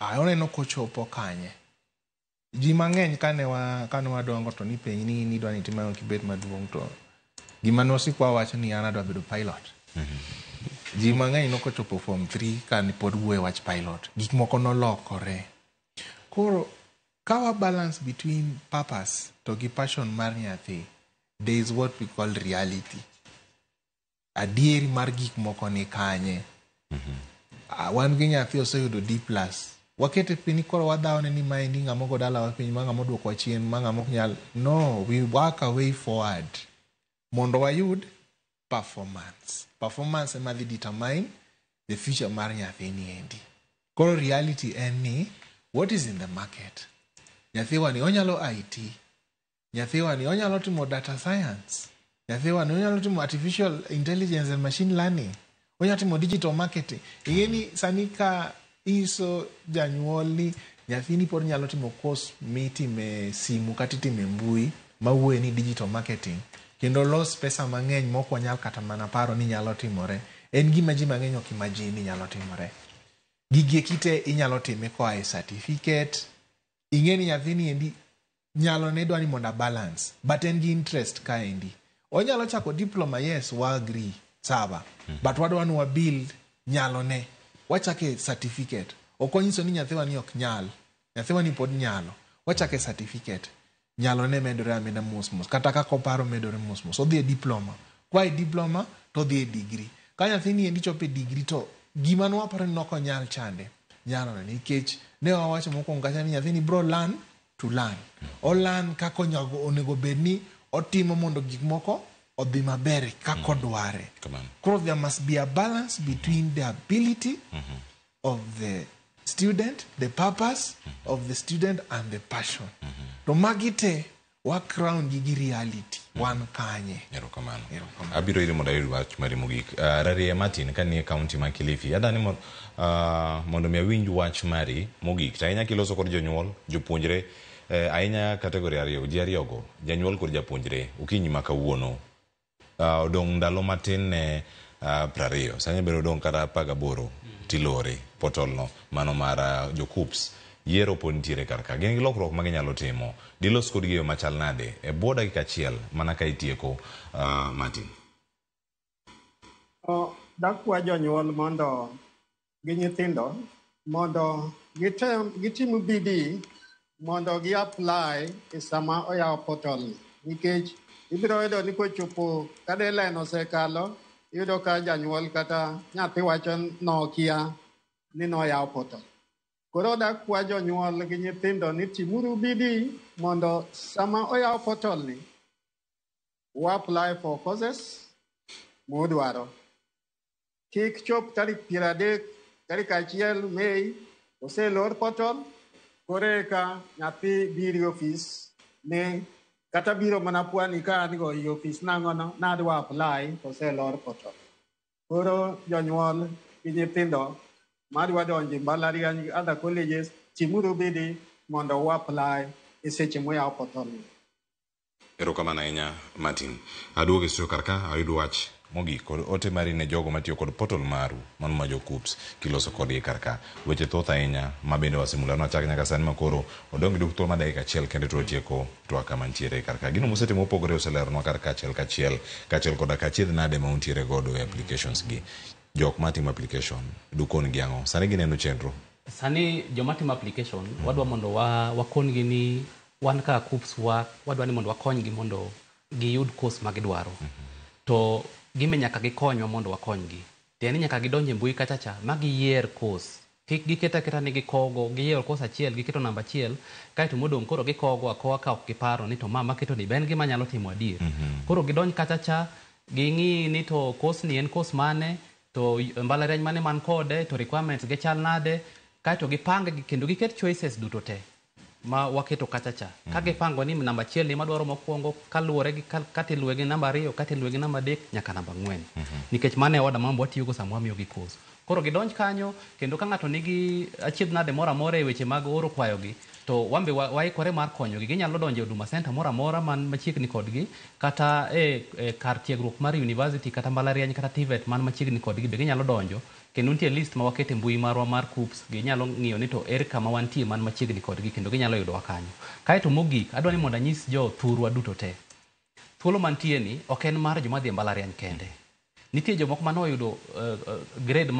Aya, oneno kochopo kanye. Ji mang'eny kane wadongo to nipenji ni nidwa ni itim ang'o kibet maduong', to gima nosiko wawacho ni an adwa bedo pilot. Ji mang'eny nokochopo form 3 ka ne pod wuoyo wach pilot. Gik moko nolokore. Koro ka wa balance between purpose to gi passion mar nyathi, there is what we call reality. Adieri mar gik moko ni kanye. Ah, wan gi nyathi oseyudo D plus. Wakete piny koro wadhawne ni maendi ng'ama ogo dalawa piny, ma ng'ama oduokowa chien, ma ng'ama ok nyal. No, we work a way forward. Mondo wayud performance. Performance ema dhi determine the future mar nyathini endi. Koro reality en ni what is in the market. Nyathiwa ni onyalo IT. Nyathiwa ni onyalo timo data science. Nyathiwa ni onyalo timo artificial intelligence and machine learning. Onyalo timo digital marketing. Ing'e ni sani ka iso janyuol ni nyathini pod nyalo timo course mitime simu kata itime mbui mawuoye ni digital marketing kendo los pesa mang'eny mok wanyal kata mana paro ni nyalo timore. En gima ji mang'eny ok imagine ni nyalo timore. Gigi eki te inyalo time koa e certificate. Ing'e ni nyathini endi nyalo ne dwa ni mondo a balance, but en gi interest kaendi. Onyalo chako diploma, yes, wa agree, sawa. But wadwa ni wa build nyalo ne. Wachake certificate. Ok onyiso ni nyathiwa ni ok nyal. Nyathiwa ni pod nyalo. Wachake certificate. Nyalo ne medore ameda mos mos. Kata kaka oparo medore mos mos. Odhi e diploma. Koa e diploma to odhi e degree. Ka nyathini endi chopo e degree to gima nwaparo ni nok onyal chande nyalore, nikech ne wawacho mokwongo kacha ni nyathini bro learn to learn. O learn kaka onego bed ni otimo mondo gik moko odhi maber kaka odware. Koro there must be a balance between the ability of the student, the purpose of the student and the passion. To magi te wa crown gi gi reality. Wan kanye. Erokamano. Abiro iri mondo ayud wach mari mogik. Rarie Martin, ka nie kaunti ma Kilifi, adani mondo mi awinj wach mari mogik. To ahinya kiloso kod jonyuol, jopuonjre, ahinya category ariyo, ji ariyogo, janyuol kod japuonjre, okinyi ma kawuono. Odong' ndalo matin ne 20. Sani biro dong' kata 18 tilore portal no mano mar jo KUCCPS. Yiero pod nitiere kar ka. Gin gi lokruok ma ginyalo timo. Dilos kodgi e yo machal nade? E bwo dakika achiel mana ka itieko, Martin. Dakwa jonyuol mondo gi nyithindo mondo gitem gitim bidii mondo gi apply e sama oyaw portal ni, nikech ibiro yudo ni kochopo ka deadline osekalo, iyudo ka janyuol kata nyathi wacho nokia ni noyaw portal. Koro dakwa jonyuol gi nyithindo ni timuru bidii mondo sama oyaw portal ni, u apply for courses mudwaro. Kik chop tarik 30, tarik 1 Mei, oselor portal, koro eka nyathi biro e ofis ne kata biro mana pwani ka an go e ofis nang'ono nadwa apply to oselor portal. Koro jonyuol gi nyithindo madwa donjo e mbalariany gi other colleges, timuru bidii mondo u apply e seche moyaw portal ni. Erokamano ahinya Martin. Aduogo e studio kar ka ayud wach mogik kod ote mari ne jogo matiyo kod portal maru mano ma jo KUCCPS kiloso kodgi kar ka. Weche thoth ahinya ma bende wasemulo nachak nyaka sani ma koro odong' gi thuolo mar dakika achiel kende to watieko twak kama ntiere kar ka. Gino musetimo mopogore oseleronwa kar ka achiel kachiel kaachiel koda ka achiedh nade ma untiere godo e applications gi. Jok matimo application dukon gi ang'o? Sani gineno chenro. Sani joma timo application wadwa mondo wakon gi ni wan kaka KUCCPS wadwa ni mondo wakonygi mondo giyud course ma gidwaro. To gime nyaka gikonywa mondo wakonygi. Tiende ni nyaka gidonj e mbui kacha cha ma giyier course. Kik giket aketa ni gikogo, giyiero course achiel, giketo namba achiel, kaeto modong' koro gikogo akoa ka ok giparo ni to ma maketo ni be en gima nyalo timo adier. Koro gidonj kacha cha, ging'i ni to course ni en course mane, to mbalariany mane man kode, to requirements ge chal nade, kaeto gipang kendo giket choices duto te ma waketo kacha cha. Ka gipango ni namba achiel ni madwaro mokwongo kaluwore gi kata iluwe gi namba 2, kata iluwe gi namba 3 nyaka namba 4. Nikech mano e order ma watiyogo sama wamiyogi course. Koro gidonj kanyo kendo ka ng'ato nigi achiedh nade moro amora e weche mag oro kwayogi, to wan be waikore mar konyogi. Ginyalo donjo e Huduma Center moro amora man machiegni kodgi, kata e kar tiegruok mar university kata mbalariany kata TVET man machiegni kodgi be ginyalo donjo. Kendo nitie list ma waketo e mbui marwa mar KUCCPS, ginyalo ng'iyo ni to ere kama wantie man machiegni kodgi kendo ginyalo yudowa kanyo. Kaeto mogik, adwa ni mondo anyis jo thurwa duto te. Thuolo mantie ni ok en mar joma dhi e mbalariany kende. Nitie jomoko mane oyudo grade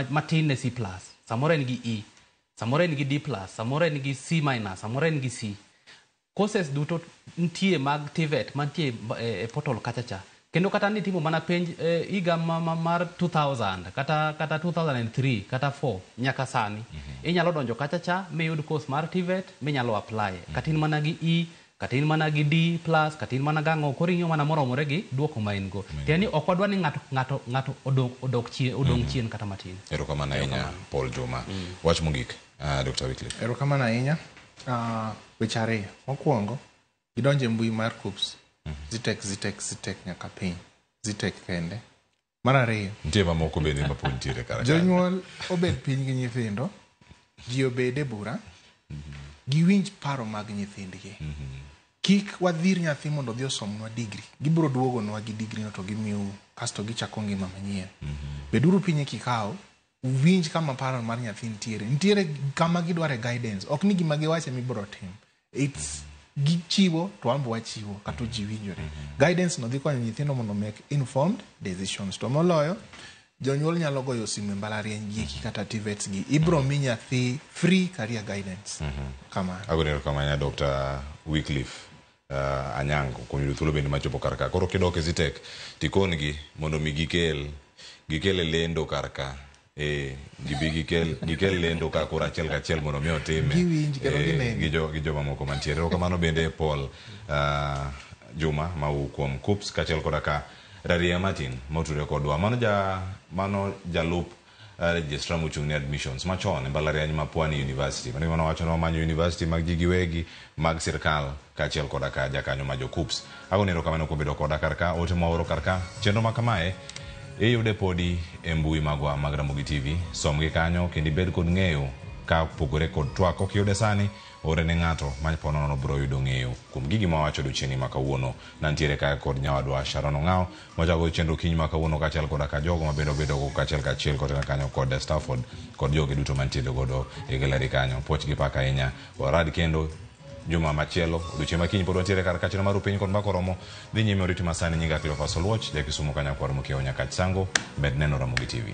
matin ne C+, samoro en gi E, samoro en gi D+, samoro en gi C-, samoro en gi C. Courses duto nitie mag TVET mantie e portal kacha cha. Kendo kata nitimo mana penj higa mar 2000 kata 2003 kata 4 nyaka sani. Inyalo donjo kacha cha miyud course mar TVET minyalo apply. Kata in mana gi E, kata in mana gi D+, kata in mana gang'o, koro ing'iyo mana moromore gi duoko ma in go. Tiende ni ok wadwa ni ng'ato odok chien kata matin. Erokamano ahinya Paul Juma. Wach mogik, Dr. Wycliffe. Erokamano ahinya. Weche ariyo. Mokwongo, gidonjo e mbui mar KUCCPS. Zetech, Zetech, Zetech nyaka piny. Zetech kende. Mar ariyo. Nitie mamoko bende ma pod nitiere kar ka. Jonyuol obed piny gi nyithindo, ji obed e bura, giwinj paro mag nyithindgi. Kik wadhir nyathi mondo odhi osomnwa degree. Gibiro duogonwa gi degree no to gimiyou, kasto gichako ngima manyien. Beduru piny e kikao, uwinj kama paro mar nyathi nitiere. Nitiere kama gidware guidance. Ok ni gima giwacho mibiro tim. It's gichiwo to wan be wachiwo kata ji winjore. Guidance no dhi konyo nyithindo mondo make informed decisions. To moloyo, jonyuol nyalo goyo simu e mbalariany gi eki kata TVETs gi. Ibro mi nyathi free career guidance. Kamano. Agoni erokamano Dr. Wycliffe Anyango kuom yudo thuolo bende machopo kar ka. Koro kidok e Zetech tikon gi mondo mi gikel e lendo kar ka. Gibi gikel lendo ka koro achiel kachiel mondo mi otime giwinj kendo ginene gi joma moko mantiere. Erokamano bende Paul Juma mawuok kuom KUCCPS kaachiel koda ka Raria Martin motudore kodwa. Mano jalup registrar mochung' ne admissions machon e mbalariany ma Pwani University. Mano gima nowacho ni wamanyo university mag ji giwegi mag sirkal kaachiel koda ka jakanyo ma jo KUCCPS. Agoni erokamano kuom bedo koda kar ka, ote mwaoro kar ka. Chenro ma kamae iyude podi e mbui magwa mag Ramogi TV. Somgi kanyo kendo ibed kod ng'eyo ka opogore kod twak. Kok iyude sani, ore ne ng'ato ma po nono biro yudo ng'eyo kuom gigi mawacho odiochieng'ni ma kawuono. Nantiere kae kod nyawadwa Sharon Ong'ao machako chenro kiny ma kawuono kaachiel koda ka jogo mabedo bedo go kaachiel kachiel kotena kanyo kod Stafford kod joge duto mantiere godo e gallery kanyo. Puoch gi pak ahinya. Warad kendo juma machielo odiochieng' ma kiny pod wantiere kar ka chenro mar Upiny kod Mbaka Oromo. Dhi nyime oriti masani. Nyinga Cleophas Oluoch, ja Kisumu kanyakwar mokiewo Nyakach Sango. Med neno Ramogi TV.